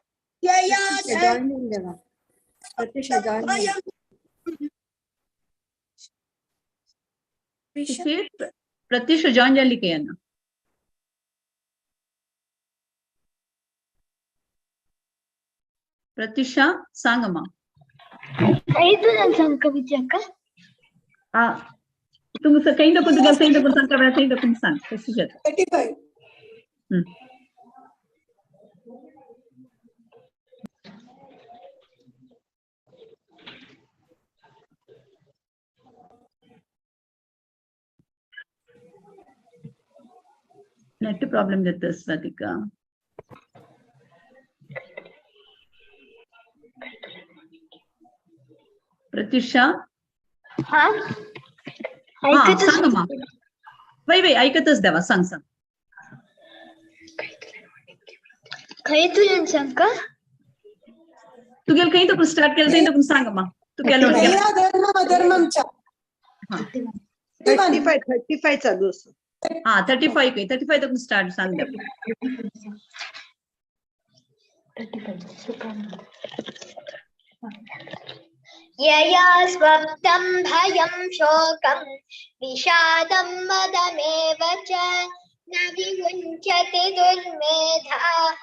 प्रत्युष जॉइन जाली के ना. प्रत्युषा सांग मा. हा, तुमचं काही नको, तुला काही नको सांग, काही नको सांग कशी जात. 35. नेट प्रॉब्लेम देत स्वातिका. प्रत्युषा, हा सांग मा. वै वै ऐकतच द्यावा, सांग सांग. खंय तुझ्यान सांग का? तू गेल खंय तूं स्टार्ट केलं थंय तूं सांग मा. तू केलो धर्मम च 35 चालू असतो. हा, 35 खंय 35 तूं स्टार्ट सांग द्या. यया स्वप्नं भयं शोकं विषादं मदमेव च न विमुञ्चति दुर्मेधाः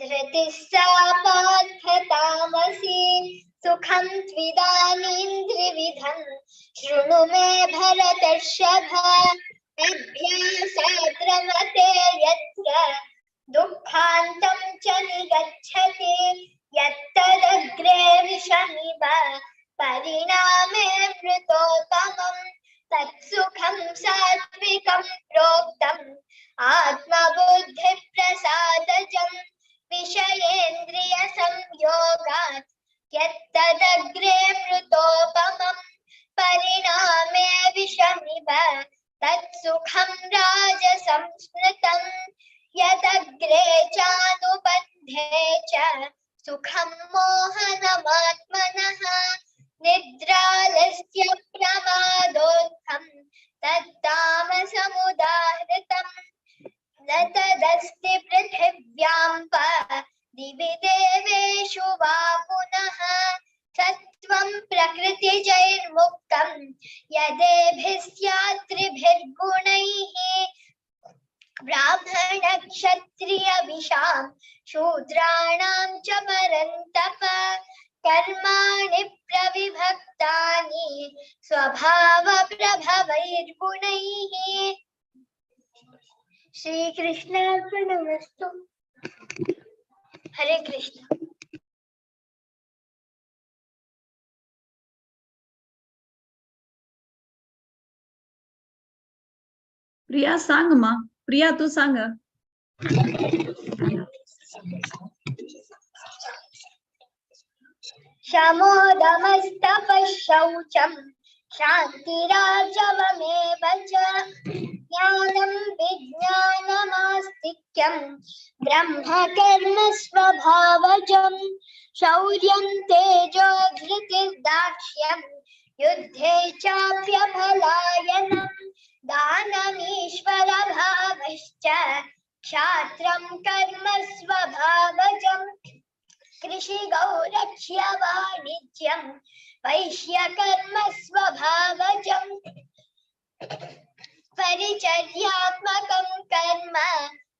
धृतिः सा पार्थ तामसी। सुखं त्विदानीं त्रिविधं शृणु मे भरतर्षभ। अभ्यासात् रमते यत्र दुःखान्तं च निगच्छति यत्तदग्रे विषमिव परिणामे मृतोपमं तत्सुखं सात्विकं प्रोक्तम् आत्मबुद्धिप्रसादजं विषयेन्द्रियसंयोगात् यत्तदग्रे मृतोपमं परिणामे विषमिव तत्सुखं राजसंस्मृतं यदग्रे चानुबन्धे च सुखं मोहनमात्मनः निद्रालस्य प्रमादोत्थं तत्तामसमुदाहृतम्। न तदस्ति पृथिव्यां वा दिवि देवेषु वा पुनः। सत्त्वं प्रकृतिजैर्मुक्तं यदेभिः स्यात् त्रिभिर्गुणैः। ब्राह्मणक्षत्रियविषां शूद्राणां च परन्तप। कर्माणि प्रविभक्तानि स्वभावप्रभवैर्गुणैः। श्रीकृष्णार्पणमस्तु। हरे कृष्ण। प्रिया सांग मा, प्रिया तू सांग. शमोदमस्तपः शौचं शान्तिरार्जवमेव च। ज्ञानं विज्ञानमास्तिक्यं ब्रह्म कर्म स्वभावजं। शौर्यं तेजो धृतिर्दाक्ष्यं युद्धे चाप्यफलायनं। दानमीश्वरभावश्च क्षात्रं कर्म स्वभावजं। कृषिगौरक्ष्य वाणिज्यं वैश्यकर्म स्वभावजं। परिचर्यात्मकं कर्म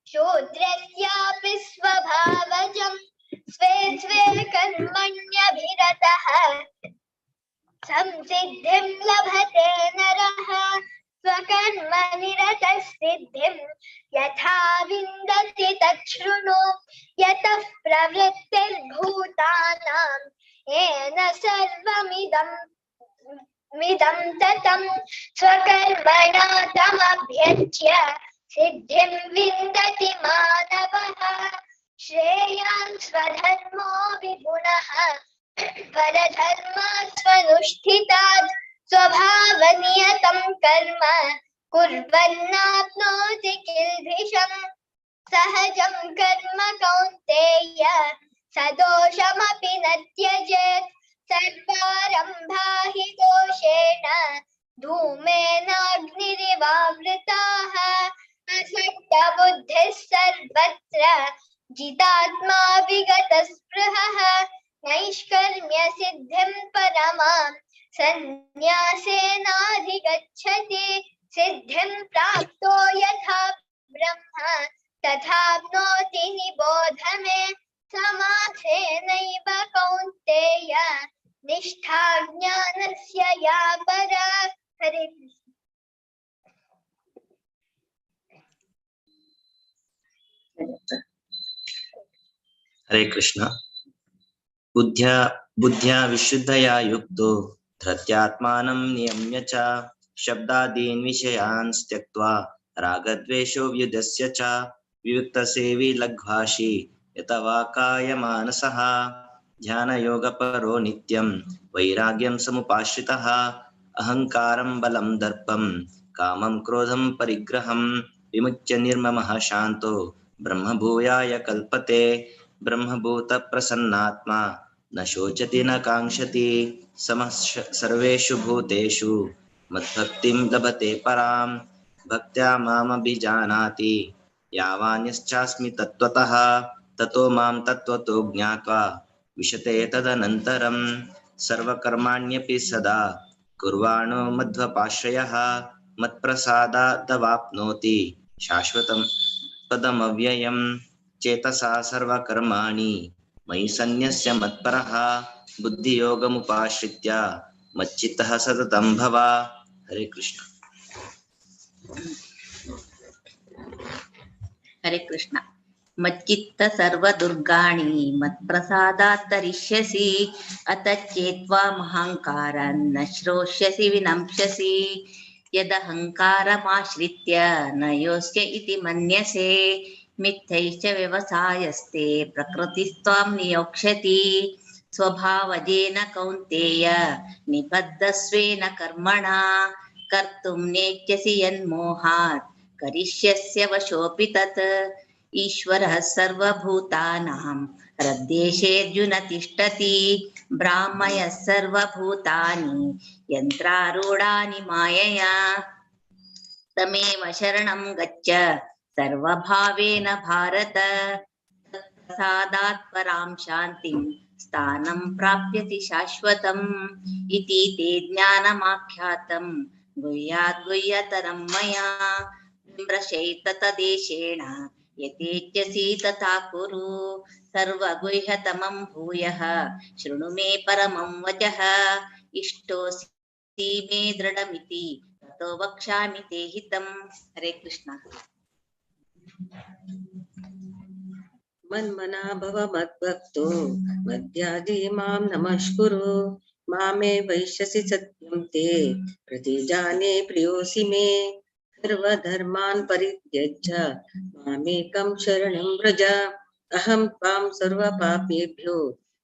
शूद्रस्यापि स्वभावजं। स्वे स्वे कर्मण्यभिरतः संसिद्धिं लभते नरः। स्वकर्म निरतः सिद्धिं यथा विन्दति तच्छृणु। यतः प्रवृत्तिर्भूतानां येन सर्वमिदं मिदं ततं। स्वकर्मणा तमभ्यर्च्य सिद्धिं विन्दति मानवः। श्रेयान् स्वधर्मो विगुणः परधर्मात् स्वनुष्ठितात्। स्वभावनियतं कर्म कुर्वन्नाप्नोति किल्बिषम्। सहजं कर्म कौन्तेय सदोषमपि न त्यजेत्। सर्वारम्भा हि दोषेण धूमेनाग्निरिवावृताः। असक्तबुद्धिः सर्वत्र जितात्मा विगतस्पृहः। नैष्कर्म्यसिद्धिं परमां सन्न्यासेनाधिगच्छति। सिद्धिं प्राप्तो यथा ब्रह्म तथाप्नोति निबोध मे। समासेनैव कौन्तेय निष्ठा ज्ञानस्य या परा। हरे कृष्ण। हरे कृष्ण। बुद्ध्या बुद्ध्या विशुद्धया युक्तो धृत्यात्मानं नियम्य च शब्दादीन् विषयान् त्यक्त्वा रागद्वेषो व्युदस्य च विविक्तसेवी लघ्वाशी यत वा कायमानसः। ध्यानयोगपरो नित्यं वैराग्यं समुपाश्रितः। अहंकारं बलं दर्पं कामं क्रोधं परिग्रहं विमुच्य निर्ममः शान्तो ब्रह्मभूयाय कल्पते। ब्रह्मभूत प्रसन्नात्मा न शोचति न कांक्षति। समः सर्वेषु भूतेषु मद्भक्तिं लभते परां। भक्त्या मामभिजानाति यावान्यश्चास्मि तत्त्वतः। ततो मां तत्त्वतो ज्ञात्वा विशते तदनन्तरं। सर्वकर्माण्यपि सदा कुर्वाणो मध्वपाश्रयः। मत्प्रसादादवाप्नोति शाश्वतं पदमव्ययम्। चेतसा सर्वकर्माणि मयि सन्न्यस्य मत्परः। बुद्धियोगमुपाश्रित्य मच्चित्तः सततं भव। हरे कृष्ण। हरे कृष्ण। मच्चित्त सर्वदुर्गाणि मत्प्रसादात् तरिष्यसि। अतश्चेत्त्वा महङ्कारान् न श्रोष्यसि विनंस्यसि। यदहङ्कारमाश्रित्य न योऽस्य इति मन्यसे। मिथ्यैश्च व्यवसायस्ते प्रकृतिस्त्वां नियोक्ष्यति। स्वभावजेन कौन्तेय निबद्धस्वेन कर्मणा। कर्तुं नेच्छसि यन्मोहात् करिष्यस्य वशोऽपि तत्। ईश्वरः सर्वभूतानां परदेशेऽर्जुन तिष्ठति ब्राह्मयः सर्वभूतानि यन्त्रारूढानि मायया तमेव शरणं गच्छ सर्वभावेन भारत तत्प्रसादात् परां शान्तिं स्थानं प्राप्यति शाश्वतम् इति ते ज्ञानमाख्यातं गुह्याद् गुह्यतरं मया विमृशैततदेशेण यथेच्छसि तथा कुरु सर्वगुह्यतमं भूयः शृणु मे परमं वचः इष्टोऽसि मे दृढमिति ततो वक्ष्यामि ते हितम्। हरे कृष्ण। मन्मना भव मद्भक्तो मद्याजी मां नमस्कुरु मामे वैश्यसि सत्यं ते प्रतिजाने प्रियोऽसि मे सर्वधर्मान् परित्यज्य मामेकं शरणं व्रज अहं त्वां सर्वपापेभ्यो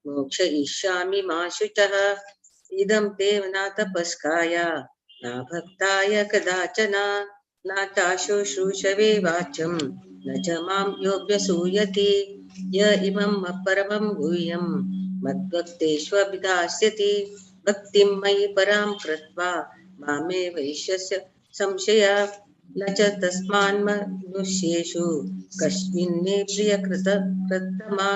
मोक्षयिष्यामि मा शुचः। इदं ते न तपस्काय न भक्ताय कदाचन न चाशुश्रूषवे वाचं न च मां योऽभ्यसूयति य इमं परमं गुह्यं मद्भक्तेष्वभिधास्यति भक्तिं मयि परां कृत्वा मामे वैश्यस्य संशय न च तस्मान्मनुष्येषु कस्मिन् मे प्रियकृत कृत्तमा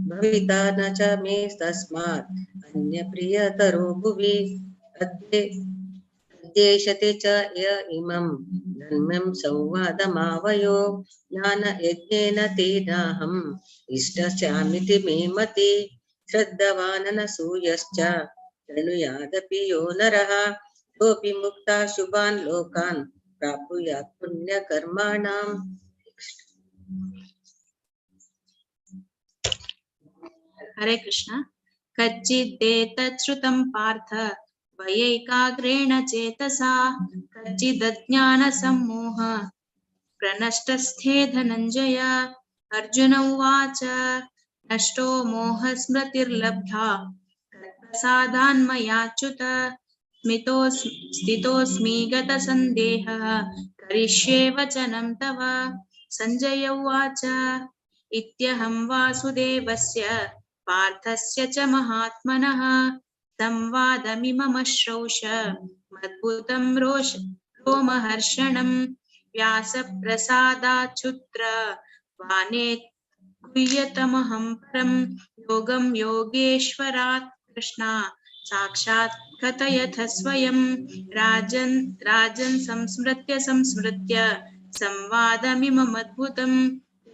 भविता न च मे तस्मात् अन्यप्रियतरो भुवि। अद्येषते च य इमं धर्म्यं संवादमावयो ज्ञानयज्ञेन तेनाहम् इष्टस्यामिति मे मति। श्रद्धावाननसूयश्च शृणुयादपि यो नरः सोऽपि मुक्ता शुभान् लोकान् प्राप्नुयात् पुण्यकर्माणाम्। हरे कृष्ण। कच्चिदेतत् श्रुतं पार्थ त्वयैकाग्रेण चेतसा कच्चिदज्ञानसम्मोह प्रनष्टस्थे धनञ्जय। अर्जुन उवाच नष्टो मोहस्मृतिर्लब्धा तत्प्रसादान्मयाच्युत स्थितोऽस्मि गतसन्देहः करिष्ये वचनं तव। सञ्जय उवाच इत्यहं वासुदेवस्य पार्थस्य च महात्मनः संवादमिममश्रौष मद्भुतं रोमहर्षणं व्यासप्रसादाच्छुत्र वाने गुह्यतमहं परं योगं योगेश्वरात् कृष्णा साक्षात् कथयथ स्वयं। राजन् राजन् संस्मृत्य संस्मृत्य संवादमिममद्भुतं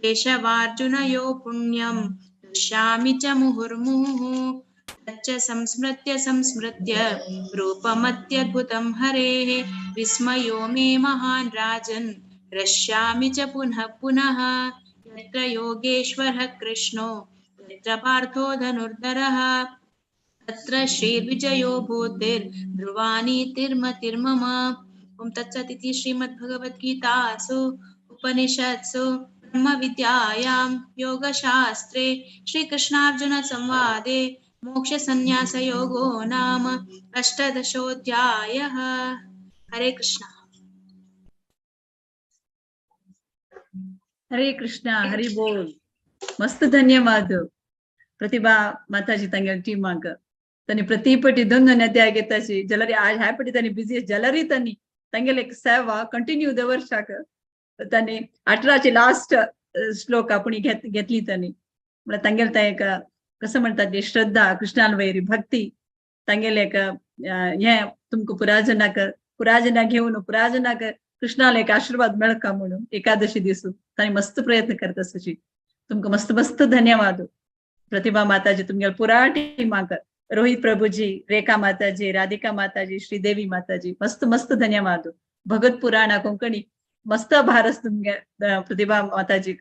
केशवार्जुनयो पुण्यं दृश्यामि च मुहुर्मुहुः। तच्च संस्मृत्य संस्मृत्य रूपमत्यद्भुतं हरेः विस्मयो मे महान् राजन् द्रक्ष्यामि च पुनः पुनः। यत्र योगेश्वरः कृष्णो यत्र पार्थो धनुर्धरः तत्र श्रीर्विजयो भूतिर्ध्रुवानीतिर्मतिर्मम। ॐ तत्सदिति श्रीमद्भगवद्गीतासु उपनिषत्सु ब्रह्मविद्यायां योगशास्त्रे श्रीकृष्णार्जुनसंवादे मोक्षसंन्यासयोगो नाम अष्टादशोऽध्यायः। हरे कृष्ण। हरे कृष्ण। हरि बोल। मस्त धन्यवाद प्रतिभा माताजी तांगेले टीमाक तांणी प्रति पटी दोन दोन अध्याय घेताशी जलरी आज ह्या पटी तांणी बिजी जलरी तांणी तांगेले एक सेवा कंटिन्यू दवर्षाक तांणी 18ची लास्ट श्लोक आपण घेतली तांणी म्हळ्यार तांगेले ते एक कसं म्हणतात ते श्रद्धा कृष्णान वैरी भक्ती तांगेले एक हे तुमकां पुराजनाक पुराजना घेवन पुराजनाक कृष्णाला एक आशीर्वाद मेळका म्हणून एकादशी दिसू तांणी मस्त प्रयत्न करता सशी तुमकां मस्त मस्त धन्यवाद प्रतिभा माताजी तुमगेले पुरा टीमाक रोहित प्रभुजी रेखा माताजी राधिका माताजी श्रीदेवी माताजी मस्त मस्त धन्यवाद। भगत पुराणा कोंकणी मस्त भारस तुमगे प्रतिभा माताजीक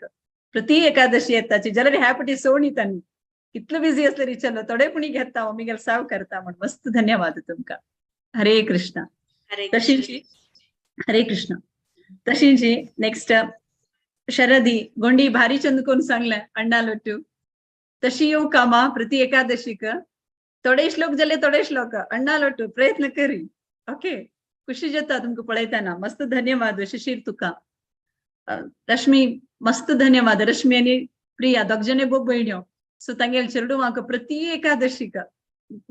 प्रति एकादशी येताची जाल्यार ह्या पटी सोणी तांणी कितलो बिझी असले रिचलो थोडे पुणी घेता आमी साव करता म्हण मस्त धन्यवाद तुमकां। हरे कृष्ण। तशींची हरे कृष्ण। तशींची नेक्स्ट शरदी गोंडी भारी चंद कोण सांगले अण्णा लोटू तशी येऊ कामा प्रति एकादशीक थोडे श्लोक जाले थोडे श्लोक अण्णा लोटू प्रयत्न करी ओके खुशी जाता तुमकां पळयतना मस्त धन्यवाद शिशीर तुका रश्मी मस्त धन्यवाद। रश्मी आनी प्रिया दोग जणे भोव भयण्यो सो तांगेले चेरडुवांक प्रति एकादशीक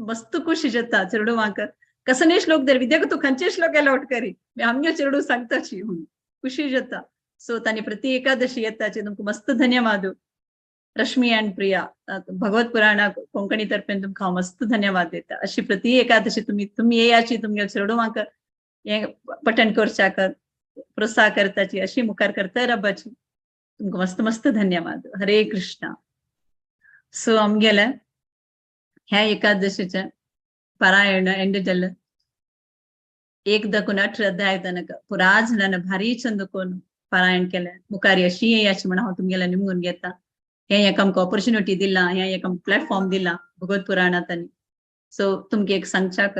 मस्त खुशी जाता चेरडुवांक कसने श्लोक दर विद्याक तूं खंयचे श्लोक अलॉट करी आमगे चेरडू सांगताची म्हणून खुशी जाता. सो तांणी प्रति एकादशी येताची तुमकां मस्त धन्यवाद. रश्मी अँड प्रिया भगवत पुराणा कोंकणी तर्फेन तुमकां हांव मस्त धन्यवाद दिता. अशी प्रति एकादशी तुमी तुमी येयाची तुमगे चेरडुवांक हें पठण करच्याक प्रोत्साह करताची अशी मुखार करता रबाची तुमकां मस्त मस्त धन्यवाद. हरे कृष्णा. सो आमगेले ह्या एकादशीचे पारायण एंड जालें. 1 दकून 18 अध्याय तनक पुराज जाणांनी भारी चंद कोन पारायण केलें. मुखार अशी येयाची म्हण हांव तुमगेले निमगून घेता. हें एक आमकां ऑपॉर्च्युनिटी दिला, हें एक आमकां प्लॅटफॉर्म दिला भगवत पुराणांत. सो तुमकां एक सांगच्याक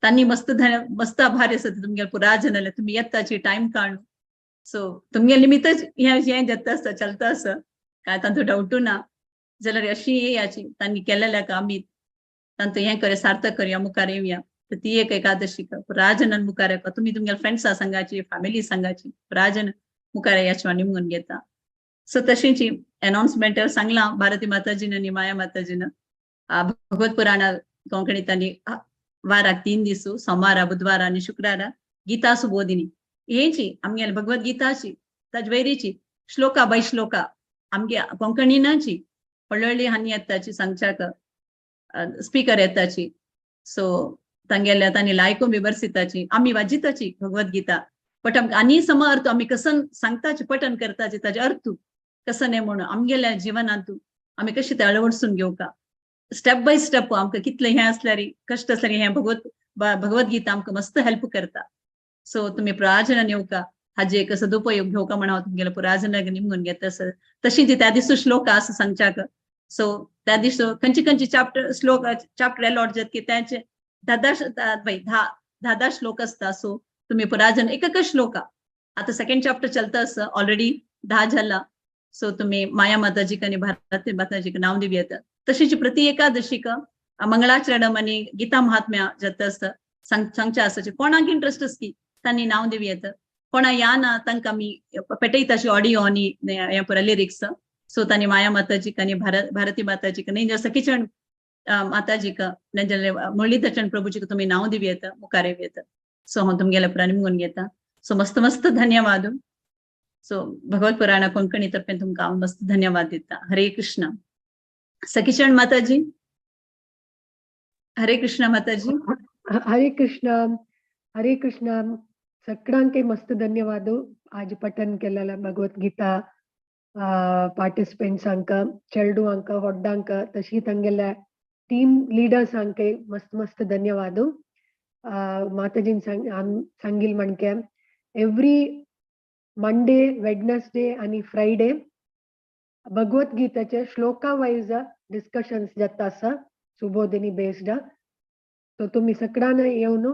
तांणी मस्त मस्त आभार आसा तुमगेले पुराय जाणांले. तुमी येताची टायम काडून सो तुमगेले निमित्तच हें हें जाता आसा चलता आसा काय तांचो डावटू ना जाल्यार अशी येयाची तांणी केलेल्या आमी तांचो हें करूया सार्थक करूया मुखार येवया. ती एक एकादशी पुराय मुखार येवपा तुमी तुमगेले फ्रेंड्सां सांगाची फॅमिली सांगाची पुराय मुखार येयाची निमगून घेता. सो तशीच अनाउन्समेंट सांगलां भारती माताजीन आनी माया माताजीन भगवत पुराणा कोंकणी तांणी वाराक 3 दीस सोमारा बुधवारा आनी शुक्रारा गीता सुबोधिनी हेची आमगेले भगवत गीताची ताजे वयरीची श्लोका बाय श्लोका आमगे कोंकणीनाची व्हडली हानी येताची सांगच्याक स्पीकर येताची. सो तांगेल्या तांणी लायको बी बरसिताची आमी वाजिताची भगवत गीता बट आमकां आनी सम अर्थ आमी कसन सांगताची पठण करताची ताजे अर्थ कसं न्ही म्हणून आमगेल्या जिवनांत आमी कशें ते अळवडसून घेवका स्टेप बाय स्टेप आमकां कितलें हें आसल्यार कश्ट आसल्यार हें भगवत गीता आमकां मस्त हेल्प करता. सो तुमी पुराय येवका हाजे एक सदुपयोग घेवका म्हण हांव तुमगेल्या पुराय निमगून घेता सर. तशीच त्या दिसा श्लोक आसा सांगच्याक. सो त्या दिसा खंयचे खंयचे चॅप्टर श्लोक चॅप्टर अलॉट जात की तांचे 10 10 श्लोक आसता. सो तुमी पुराय एक एक श्लोक आता सेकंड चॅप्टर चलता आसा ऑलरेडी 10 जाला. सो तुमी माया माताजीक आनी भारती माताजीक नांव दिवया येता. तशीच प्रति एकादशीक मंगळाचरणम आनी गीता महात्म्या जाता आसता सांगचे आसा. कोणाक इंट्रस्ट आसती तांणी नांव दिवया येता. कोणा या ना तांकां आमी पेटयता ऑडियो आनी हें पुरा लिरिक्स. सो तांणी माया माताजीक आनी भारती माताजीक न्ही सखीचरण माताजीक नाजाल्यार मुरलीधरचरण प्रभूजीक तुमी नांव दिवया येता मुखार येवया येता. सो हांव तुमगेल्या पुरा निमगून घेता. सो मस्त मस्त धन्यवाद. सो भगवत पुराणा कोंकणी तर्फेन तुमकां हांव मस्त धन्यवाद दिता. हरे कृष्ण. सखीचरण माताजी. हरे कृष्ण माताजी. हरे कृष्ण. हरे कृष्ण. सगळ्यांक मस्त धन्यवाद. आज पठन केलेला भगवत गीता पार्टिसिपेंट्सांक चेडवांक व्हड्डांक तशी तांगेल्या टीम लिडर्सांक मस्त मस्त धन्यवाद. माताजीन सांगिल म्हणके एव्हरी मंडे वेडनसडे आणि फ्रायडे भगवत गीताचे श्लोका वायज डिस्कशन्स जाता आसा सुबोधिनी बेस्ड. सो तुमी सगळ्यांना येवन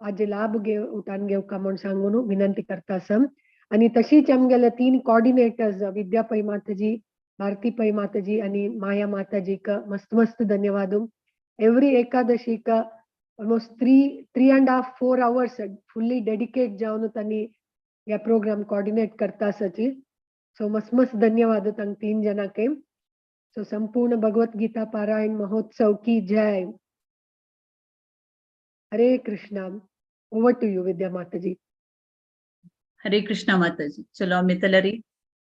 आज लाभ उठान घेवका म्हूण सांगून विनंती करता आसा. आनी तशीच आमगेले 3 कॉर्डिनेटर्स विद्या पै माताजी भारती पै माताजी आनी माया माताजीक मस्त मस्त धन्यवाद. एव्हरी एकादशीक ऑलमोस्ट 3.5-4 आवर्स फुल्ली डेडिकेट जावन तांणी ह्या प्रोग्राम कॉर्डिनेट करता आसाची. सो मस्त मस्त धन्यवाद तांकां 3 जाणांक. सो संपूर्ण भगवत गीता पारायण महोत्सव की जय. Hare Krishna. Over to you Vidya Mataji. Hare Krishna Mataji. चलो आमी तलरी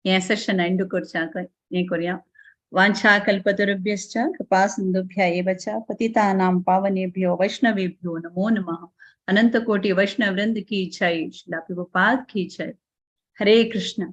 हें सेशन एंड करच्याक हें करुया. वाञ्छा कल्पतरुभ्यश्च कृपा सिन्धुभ्य एव च पतितानां पावनेभ्यो वैष्णवेभ्यो नमो नमः. अनंत कोटि वैष्णव वृंद की जय. श्रील प्रभुपाद की जय. हरे कृष्ण.